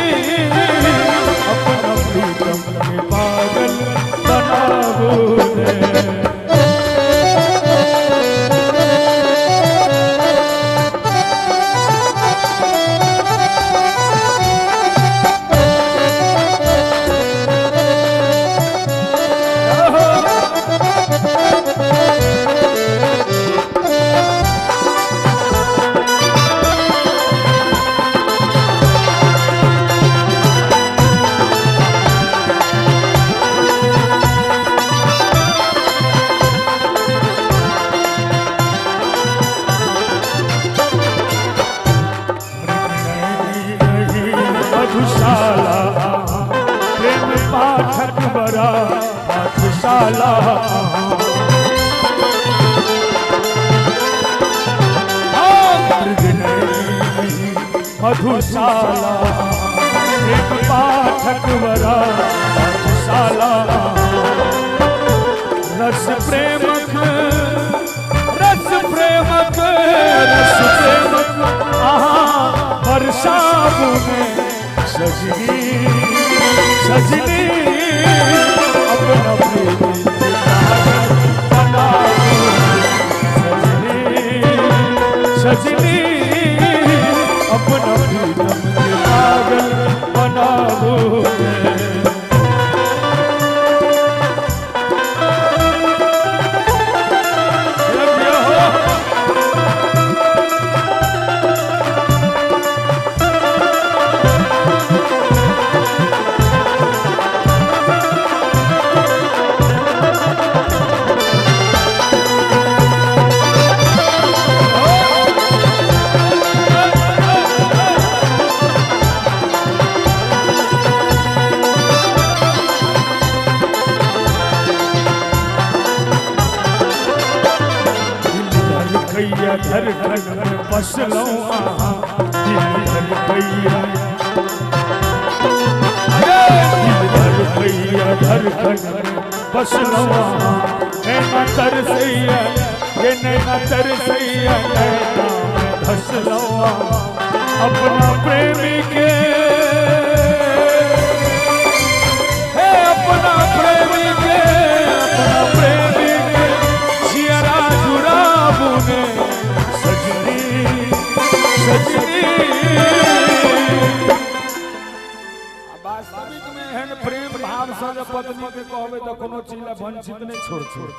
अपना प्रीतम के पागल बनाबू रे। मधुशाला प्रेम पाठक बड़ा पाठशाला, मधुशाला प्रेम पाठक बड़ा पाठशाला, रस प्रेमक रस प्रेमक रस प्रेमक आहा बरसाबू में सजनी सजनी अपना प्रीतम बनाबू, सजनी सजनी अपना प्रीतम के पागल बनाबू। धड़कन बसलौं अहाँ दिल धड़कैया। धड़कन में बसलौं अहाँ। नैना तरसैया ये नैना तरसैया नैना में धसलौं अहाँ। अपना प्रेमी के हे अपना प्रेमी के अपना प्रेमी के जियरा जुड़ाबू ने सजनी सजनी। वास्तविक में एहन प्रेम भाव से जब पत्नी के कहबे त कोनो चीज ला वंचित नहीं छोड़ छोड़।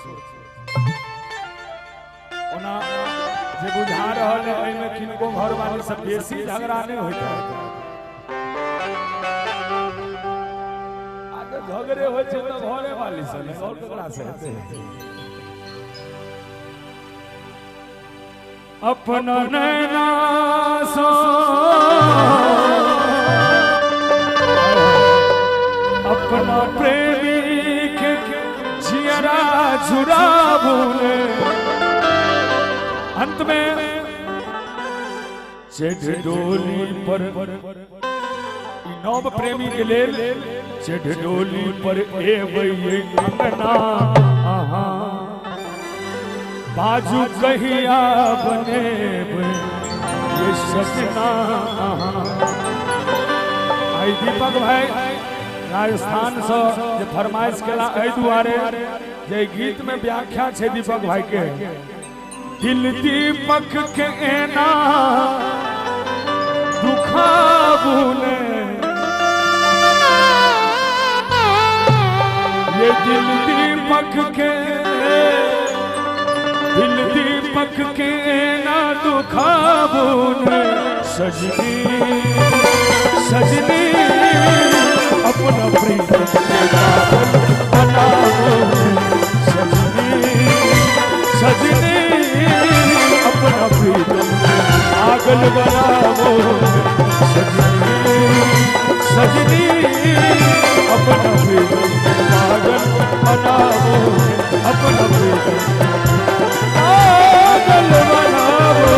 ओना जे बुझा रहल है एहिमे किनको घरवाली से बेसी झगड़ा नहीं होइत है। आ जब झगड़े होइ छै त घरे वाली से नहीं और ककरा से हेतै। अपना नैना सो अपना प्रेमी के जियरा जुड़ाबू ने। अंत में चढ़ डोली पर नव प्रेमी के लेल चढ़ डोली पर एबै अंगना आहा बाजू कहिया बनेबै ये सजना। आई दीपक भाई राजस्थान से जे फरमाइश केला एहि दुआरे जे गीत में व्याख्या छै दीपक भाई के दिल दीपक के एना दुखाबू ने ये दिल दीपक के दिल दीपक के एना दुखाबू ने सजनी सजनी अपना प्रीत के पागल बनाबू सजनी सजनी अपना प्रीत के पागल बनाबू सजनी सजनी अपना प्रीत के पागल बनाबू अपना प्रीत पागल बनाबू।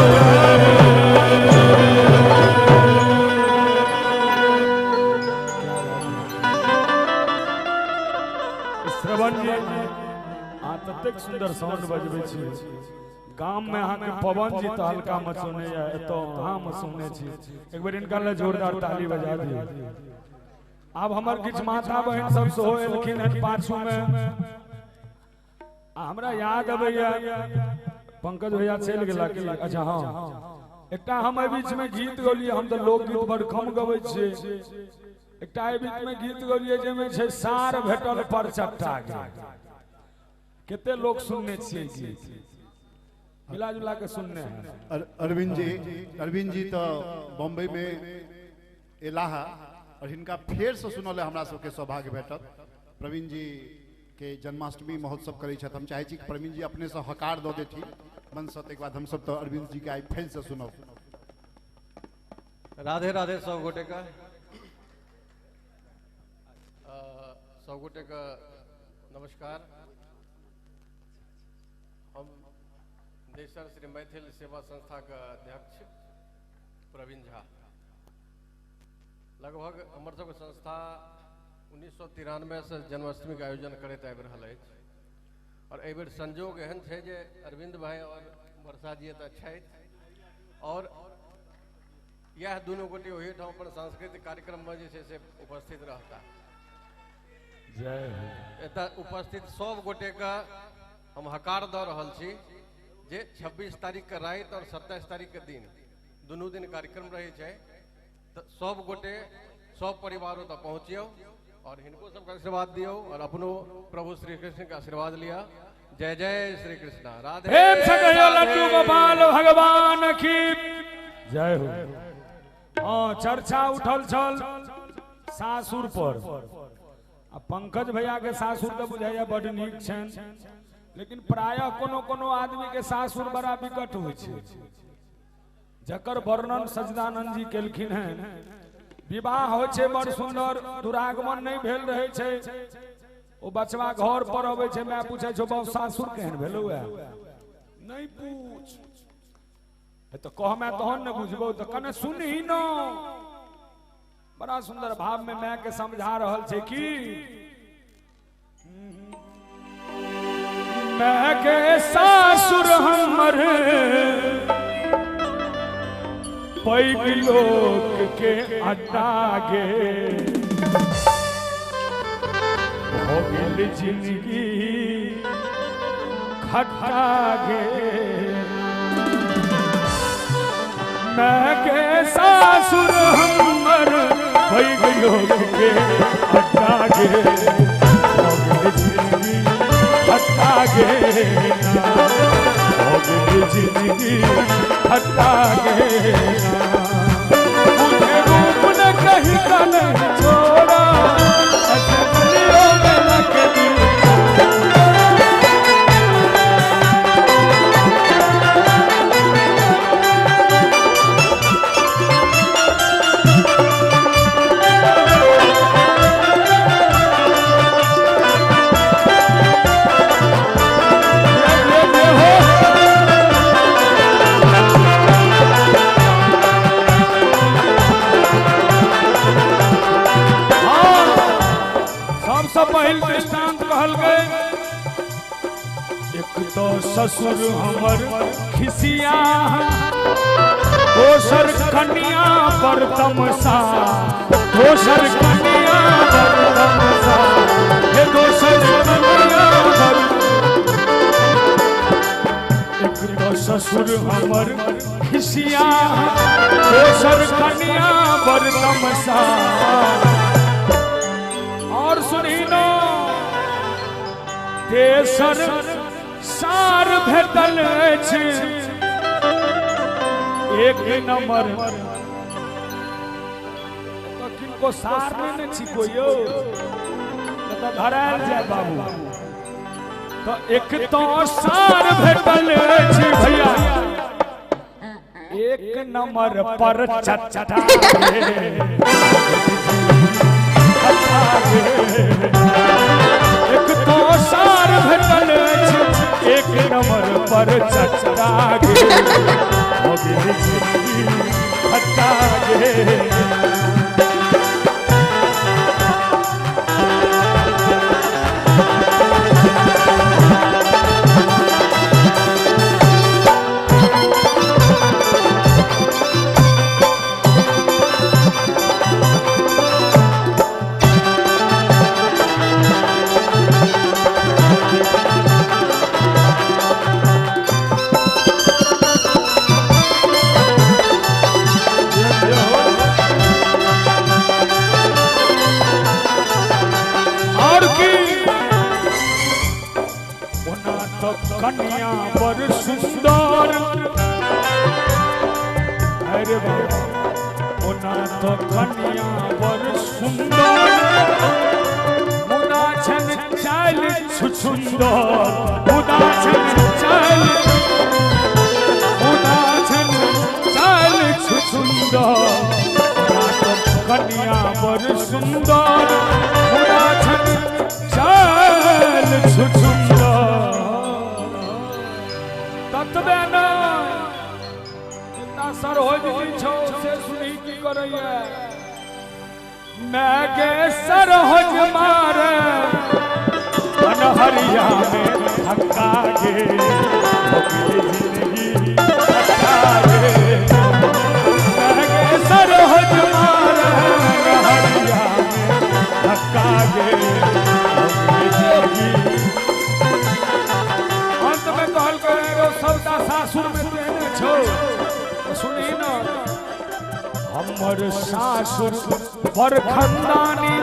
श्रवण जी अहाँ ततेक सुंदर साउंड बजबै छी। गाम में अहाँ के पवन जी तो हल्का मचौने या एतौ अहाँ मचौने छी। एक बेर इनका ले जोरदार ताली बजा दियौ। आब हमर किछु माता बहिन सब सेहो एलखिन हन पाछू में। आ हमरा याद अबैया पंकज भैया चलि गेला कि अच्छा हाँ एकटा हम एहि बीच में गीत गौलियै। हम तऽ लोकगीत बड़ कम गबै छियै। एकटा एहि बीच में गीत गौलियै जाहिमे छै सार भेटल पर चट्टा के। कते लोग सुनने छियै गीत मिला जुला के सुनने हैं। अरविंद जी तो बॉम्बे में एलाह और हिनका फेर से सुनल हमरा सबके सौभाग्य भेटल। प्रवीण जी के जन्माष्टमी महोत्सव करै छथि। हम चाहै छी कि प्रवीण जी अपने से हकार दऽ देथिन मन से, तकर बाद हम सब तो अरविंद जी के आइ फेर से सुनब। राधे राधे सब गोटे का सब गोटे का नमस्कार। हम देसर श्री मैथिल सेवा संस्था का अध्यक्ष प्रवीण झा। लगभग हमर सबके संस्था 1993 से जन्माष्टमी के आयोजन करैत आबि रहल अछि और एहि बेर संजोग एहन छै जे अरविंद भाई और वर्षा जी एतऽ छथि और यह दुनू गोटे ओहिठाम अपन सांस्कृतिक कार्यक्रम में जे छै से उपस्थित रहता। जय हो। एतऽ उपस्थित सब गोटे के हम हकार दऽ रहल छी जे 26 तारीख के राति और 27 तारीख के दिन दुनू दिन कार्यक्रम रहै छै। तऽ सब गोटे सब परिवार ओतऽ पहुँचियौ और हिनको सबके आशीर्वाद दियौ और अपनो प्रभु श्री कृष्ण के आशीर्वाद लिया। जय जय श्री कृष्ण। राधे प्रेम से कहियो लड्डू गोपाल भगवान की जय हो। हाँ चर्चा उठल छल सासुर पर। आ पंकज भैया के सासुर तो बुझाइया बड नीक छनि, लेकिन प्रायः कोनो कोनो आदमी के सासुर बड़ा विकट होइ छै, जकर वर्णन सच्चिदानंद जी केलखिन हैं। विवाह होइ छै बड़ सुंदर, दुरागमन नहीं भेल रहे छै, ओ बचवा घर पर अबै छै, माय पूछै छौ बाबू सासुर केहन भेलौ है, नहीं पूछ तो कहमे तहन ने बुझबौ, तो कने सुनही न। बड़ा सुंदर भाव में माय के समझा रहल छै कि मैं के सासुर हमर पैघ लोक के अड्डा गे हो गेल जिंदगी खट्टा गे। मैं के सासुर हमर पैघ लोक के अड्डा गे हो गेल जिंदगी खट्टा गे हो गेल जिंदगी खट्टा गे। मुझे रूप ने कहीं का नहीं छोड़ा ऐसे गलियों में न कभी। पहिल दृष्टांत कहल गए एक तो ससुर हमर खिसिया दोसर कन्या पर तमसा दोसर कन्या पर तमसा हे दोसर कन्या पर। एक तो ससुर हमर खिसिया दोसर कन्या पर तमसा। और सुनी ना तेसर सार भेटल अछि एक नंबर तो किनको सार नहीं छी कोई यो तो धरायल जाय बाबू। तो एक तो सार भेटल अछि भैया एक नंबर पर चट्टा एक तो सार भेटल अछि एक नंबर पर चट्टा गे हो गेल जिंदगी खट्टा गे। कन्या बड़ सुंदर अरे बाबा ओना तो कन्या बड़ सुंदर मुदा छन चाल छुछुंदर मुदा छन चाल मुदा छन चाल छुछुंदर कन्या बड़ सुंदर मुदा छन चाल छुछुंदर। ततबे नहि जितना सर हो छौ से सुनी की करैया मैं के सर होज मारे बनहरिया में धक्का गे हो गेल जिंदगी खट्टा गे। मैं के सर होज मारे बनहरिया में धक्का गे हो गेल जिंदगी। अंत में कहल करे सबटा सासुर में तेने छौ सुनी न हमर सासुर बड़ खानदानी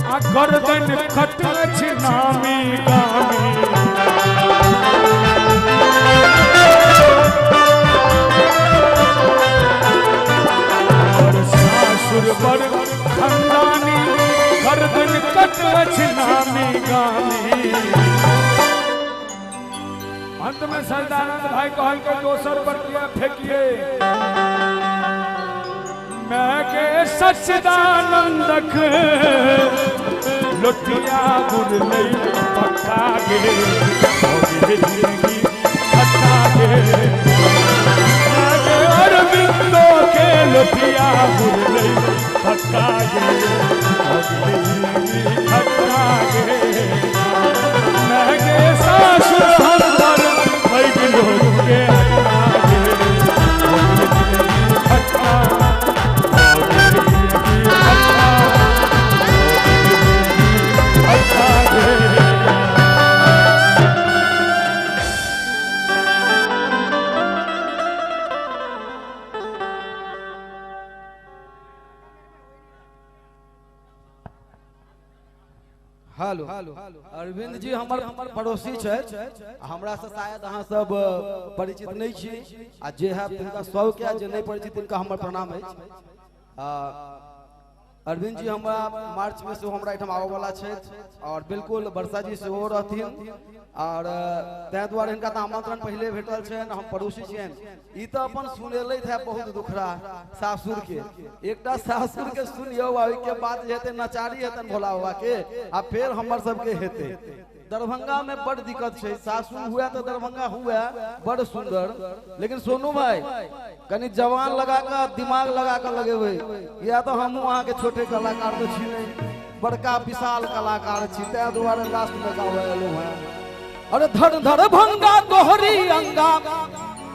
आ गर्दन कट अछि नामी गामी। हमर सासुर बड़ खानदानी गर्दन कट अछि नामी गामी। अंत में सरदानंद भाई कहल के दोसर पर किया फेंकिए मैं के सच्चिदानंदक लोटिया गुरलै पक्का गे हो गेल जिंदगी खट्टा गे। मैं के अरविंदो के लोटिया गुरलै पक्का गे हो गेल जिंदगी खट्टा गे। मैं के हेलो अरविंद जी हमर पड़ोसी छथि, हमरा से शायद अहाँ सब परिचित नहीं छी, आ जे है तिनका सबके, आ जे नहीं परिचित तिनका हमर प्रणाम अछि। अरविंद जी हमरा मार्च में सेहो हमरा एहिठाम आबयवला छथि और बिल्कुल वर्षा जी सेहो रहथिन, और ताहि दुआरे हिनका तऽ आमंत्रण पहिले भेटल छनि, हम पड़ोसी छियनि। ई तऽ अपन सुनेलथि है बहुत दुखड़ा सासुर के, एकटा सासुर के सुनियौ आ ओहिके बाद जे हेतै नचारी हेतनि भोला बाबा के, आ फेर हमर सबके हेतै। दरभंगा में बड़ दिक्कत छै, सासुर हुए तो दरभंगा हुए बड़ सुंदर, लेकिन सोनू भाई कनी जवान लगा के दिमाग लगा के लगेबै, या तो हमहूँ अहाँ के छोटे कलाकार तो छी नहीं, बड़का विशाल कलाकार छी, ताहि दुआरे लास्ट में गाबै एलहुँ हेँ। अरे धर धर भंगा तोहरी अंगा,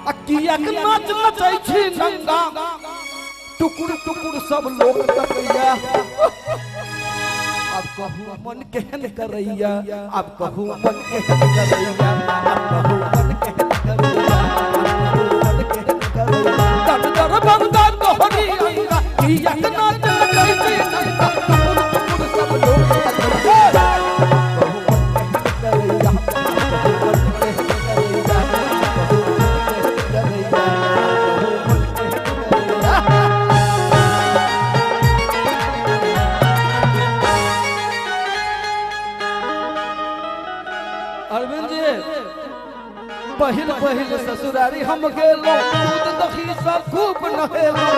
आ कियाक नाच नचै छी नंगा, टुकुर टुकुर सब लोक तकैया, अब कहू मन केहन करैया, अब कहू मन केहन करैया, अब कहू मन केहन करैया, मन केहन करैया। धर धर भंगा तोहरी अंगा, कियाक नाच नचै छी नंगा, टुकुर टुकुर सब लोक तकैया, कहू मन केहन करैया, कहू मन केहन करैया, कहू मन केहन करैया, कहू मन केहन करैया। अरविंद जी पहिल पहिल ससुरारी हम गेलहुँ, दूध दही सब खूब नहेलहुँ,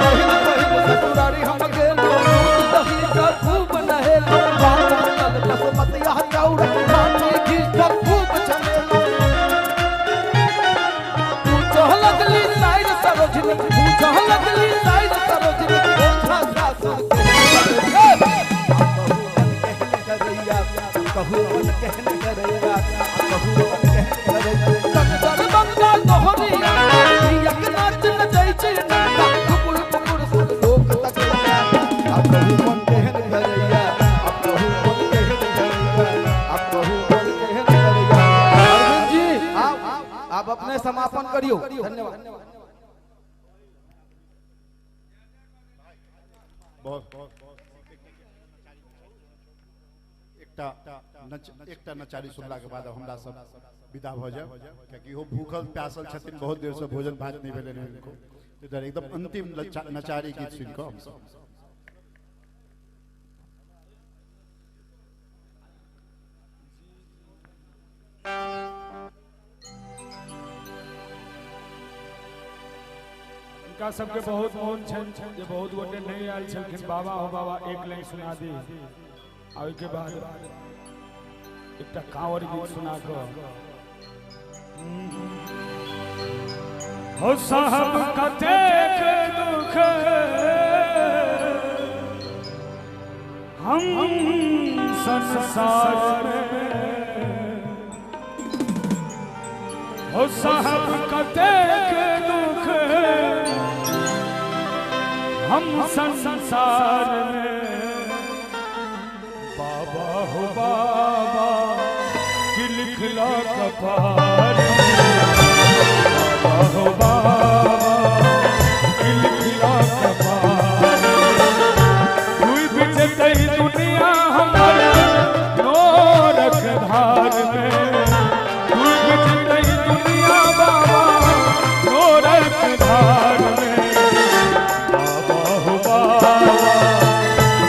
पहिल पहिल ससुरारी हम गेलहुँ, दूध दही सब खूब नहेलहुँ, बसमतिया चाउर माटी घी सब खूब छनेलहुँ। पूछऽ लगली साइर सरोजनी, पूछऽ लगली साइर सरोजनी, ओझा सासुर के कहू मन केहन करैया, कहू मन केहन करैया। धर धर भंगा तोहरी अंगा, कियाक नाच नचै छी नंगा, टुकुर टुकुर सब लोक तकैया, आ कहू मन केहन करैया, आ कहू मन केहन करैया, आ कहू मन केहन करैया। अरविंद जी आप अपने समापन करियो, धन्यवाद। बहुत एकटा नचारी सुनला के बाद हमरा सब विदा भ जायब, कियाकि इहो भूखल प्यासल छथिन, बहुत देर से भोजन भात नहीं भेलनि हिनको, इधर एकदम अंतिम नचारी गीत सुनि कऽ हमसब। इनका सबके बहुत मोन छनि जे बहुत गोटे नहीं आयल छलखिन, बाबा हो बाबा एक लाइन सुना दी, आ ओहिके बाद एकटा कांवर गीत सुना कऽ। हो साहब कतेक दुख हम संसार में, हो साहब कतेक दुख हम संसार में, बाबा हो बाबा कि लिखला कपार, बाबा हो बाबा कि लिखला कपार, डूब जतै दुनिया हमर नोरक धार में, डूब जतै दुनिया बाबा नोरक धार में, बाबा हो बाबा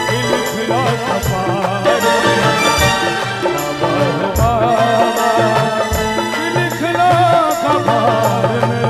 कि लिखला कपार, बाबा हो बाबा कि लिखला कपार में।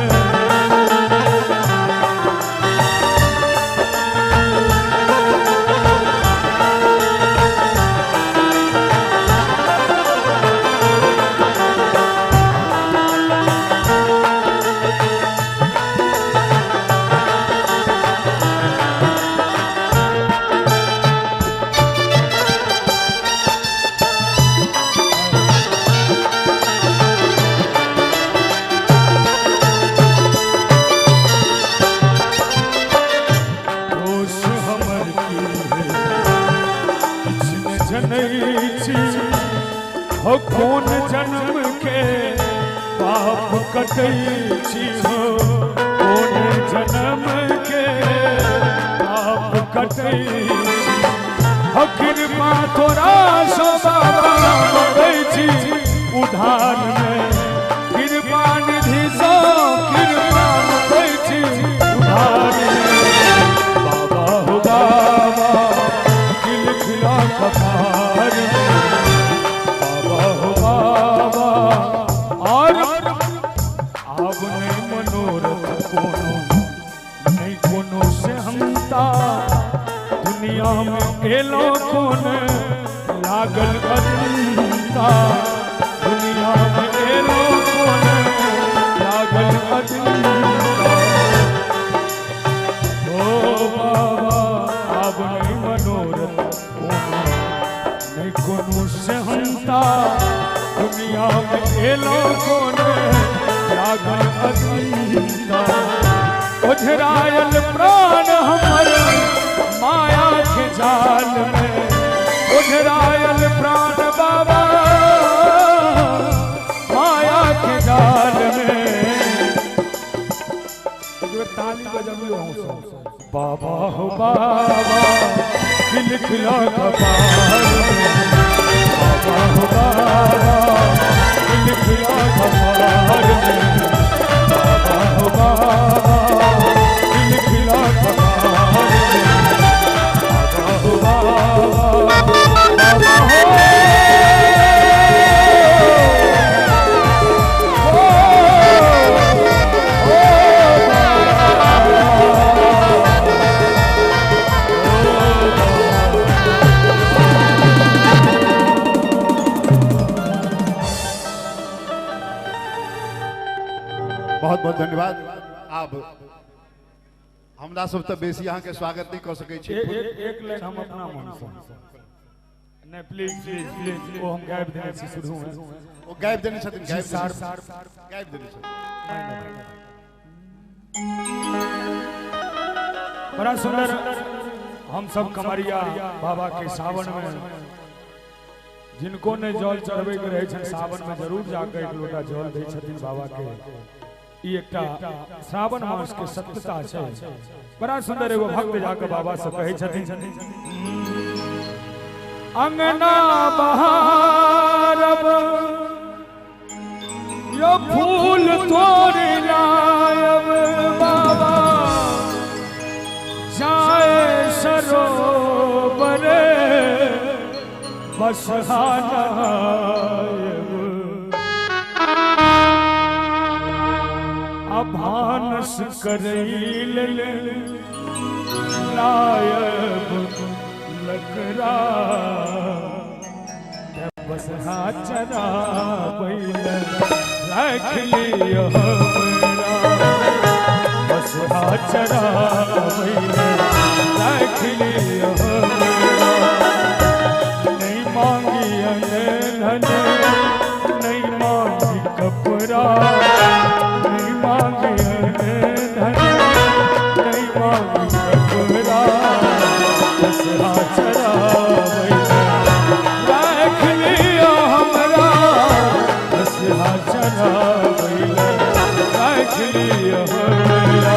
दोष हमर की है किछु न जनै छी, हो कोन जन्म के पाप कटै छी, हो कोन जन्म के पाप कटै छी, हो कृपा तोरा सो बाबा मंगै छी उधार में, कृपा निधि सो कृपा मंगै छी उधार में। बाबा हो बाबा खिलखिला कपार में, बाबा हो बाबा। और आब नहीं मनोरथ कोनो, नहीं कोनो से हमता, दुनिया में एलो कोन लागल अदिलता, दुनिया में एलो कोन लागल अदिलता। ओ बाबा आब नहीं मनोरथ कोनो, नहीं कोनो से हमता, दुनिया में एलो कोन लागल अदिलता। ओझरायल प्राण हमर माया के जाल में, ओझरायल प्राण बाबा माया के जाल में। ताली बजबियो बाबा हो बाबा खिलखिला कपार में, बाबा हो बाबा खिलखिला कपार में, बाबा हो बाबा खिलखिला कपार में, बाबा हो बाबा, बाबा हो। बहुत बहुत धन्यवाद। आब हमरा सब तऽ बेसी अहाँके स्वागत नहीं कऽ सकै छी। एक लाइन हम अपना मन से नहीं, प्लीज प्लीज प्लीज, वो हम गायब देने छी शुरू में, वो गायब देने छथिन, गायब देने छथिन। बड़ा सुंदर हम सब कमरिया बाबा के सावन में जिनको ने जल चढ़बे के रहे छनि सावन में जरूर जाकर एक लोटा जल दै छथिन बाबा के। ई एकटा श्रावण मास के सत्यता छै। बड़ा सुंदर एगो भक्त जाकर बाबा से कहै छथिन, अंगना बहारब यो फूल तोड़ लायब बाबा, जाए सरोवर बसहानायब, अभानस करैल लायब लकरा, बसहा चराबैल राख लियो हमरा, बसहा चराबैल राख लियो हमरा। नहीं मांगी धन, नहीं मांगी कपड़ा, नहीं मांगी धन, नहीं मांगी कपड़ा, बसहा चराबैल राख लियो हमरा, बसहा चराबैल राख लियो हमरा।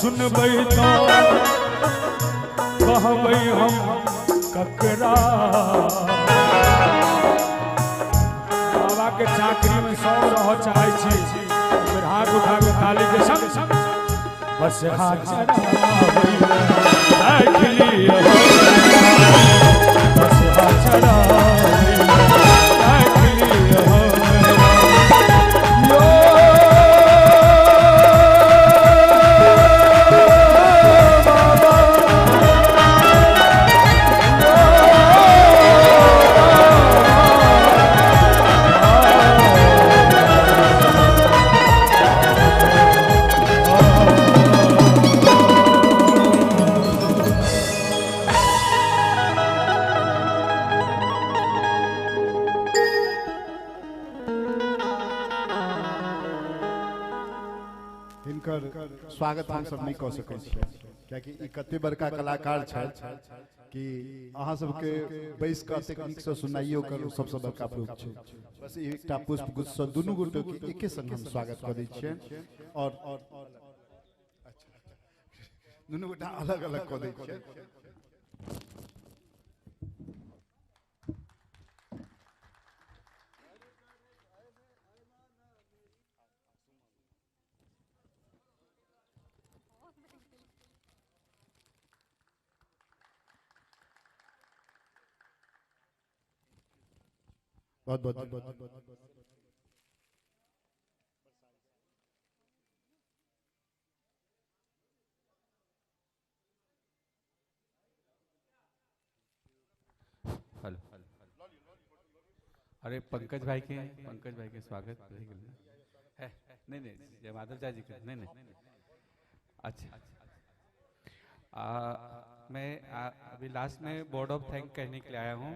सुनबै तो कहबै हम ककरा। बाबा के चाकरी में सब रह चाहे छी, फिर हाथ उठा के ताली के संग बस हाथ देख लियो, बस हाथ देख लियो। स्वागत हम सब नहीं कह सकै छी, कियाकि ई कते बड़का कलाकार छथि कि अहाँ सबके बैस कऽ एतेक नीकसँ सुनाइयो करू सबसँ बड़का प्रूफ छै। बस एकटा पुष्प गुच्छसँ दुनू गोटेके एके संग हम स्वागत कऽ दै छियनि और दुनू गोटा अलग अलग कऽ दै छियनि। बहुत बहुत हेलो। अरे पंकज भाई के स्वागत है। नहीं नहीं, जय माधव झा जी के नहीं नहीं। अच्छा, मैं अभी लास्ट में बोर्ड ऑफ thank कहने के लिए आया हूँ।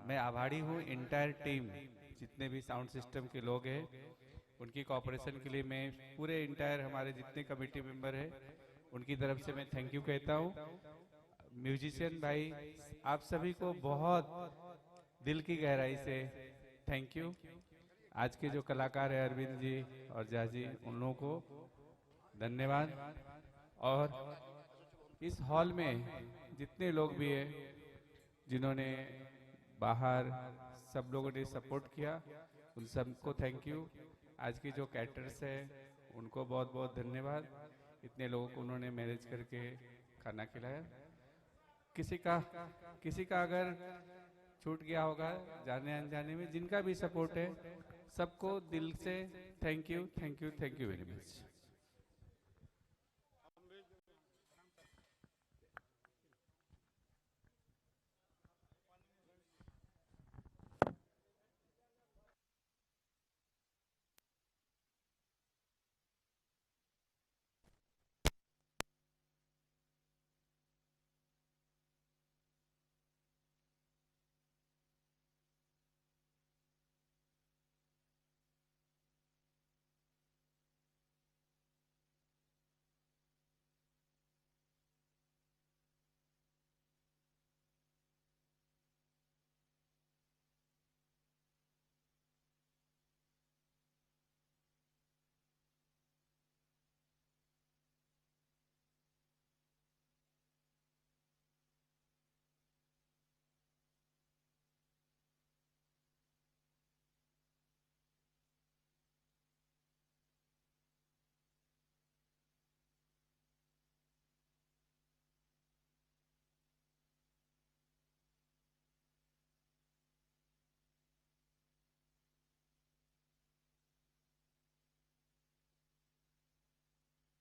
मैं आभारी हूँ इंटायर टीम, जितने भी साउंड सिस्टम के लोग हैं उनकी कॉपरेशन के लिए मैं पूरे इंटायर हमारे जितने कमेटी मेंबर हैं उनकी तरफ से मैं thank you कहता हूँ। म्यूजिशियन भाई, आप सभी को बहुत दिल की गहराई से thank you. आज के जो कलाकार हैं अरविंद जी और झा जी, उन लोगों को धन्यवाद। और इस हॉल में जितने लोग भी हैं जिन्होंने बाहर सब लोगों ने सपोर्ट किया, उन सबको thank you. आज के जो कैटर्स हैं उनको बहुत बहुत धन्यवाद, इतने लोगों को उन्होंने मैनेज करके खाना खिलाया। किसी का अगर छूट गया होगा जाने अनजाने में, जिनका भी सपोर्ट है सबको दिल से thank you, thank you, thank you very much.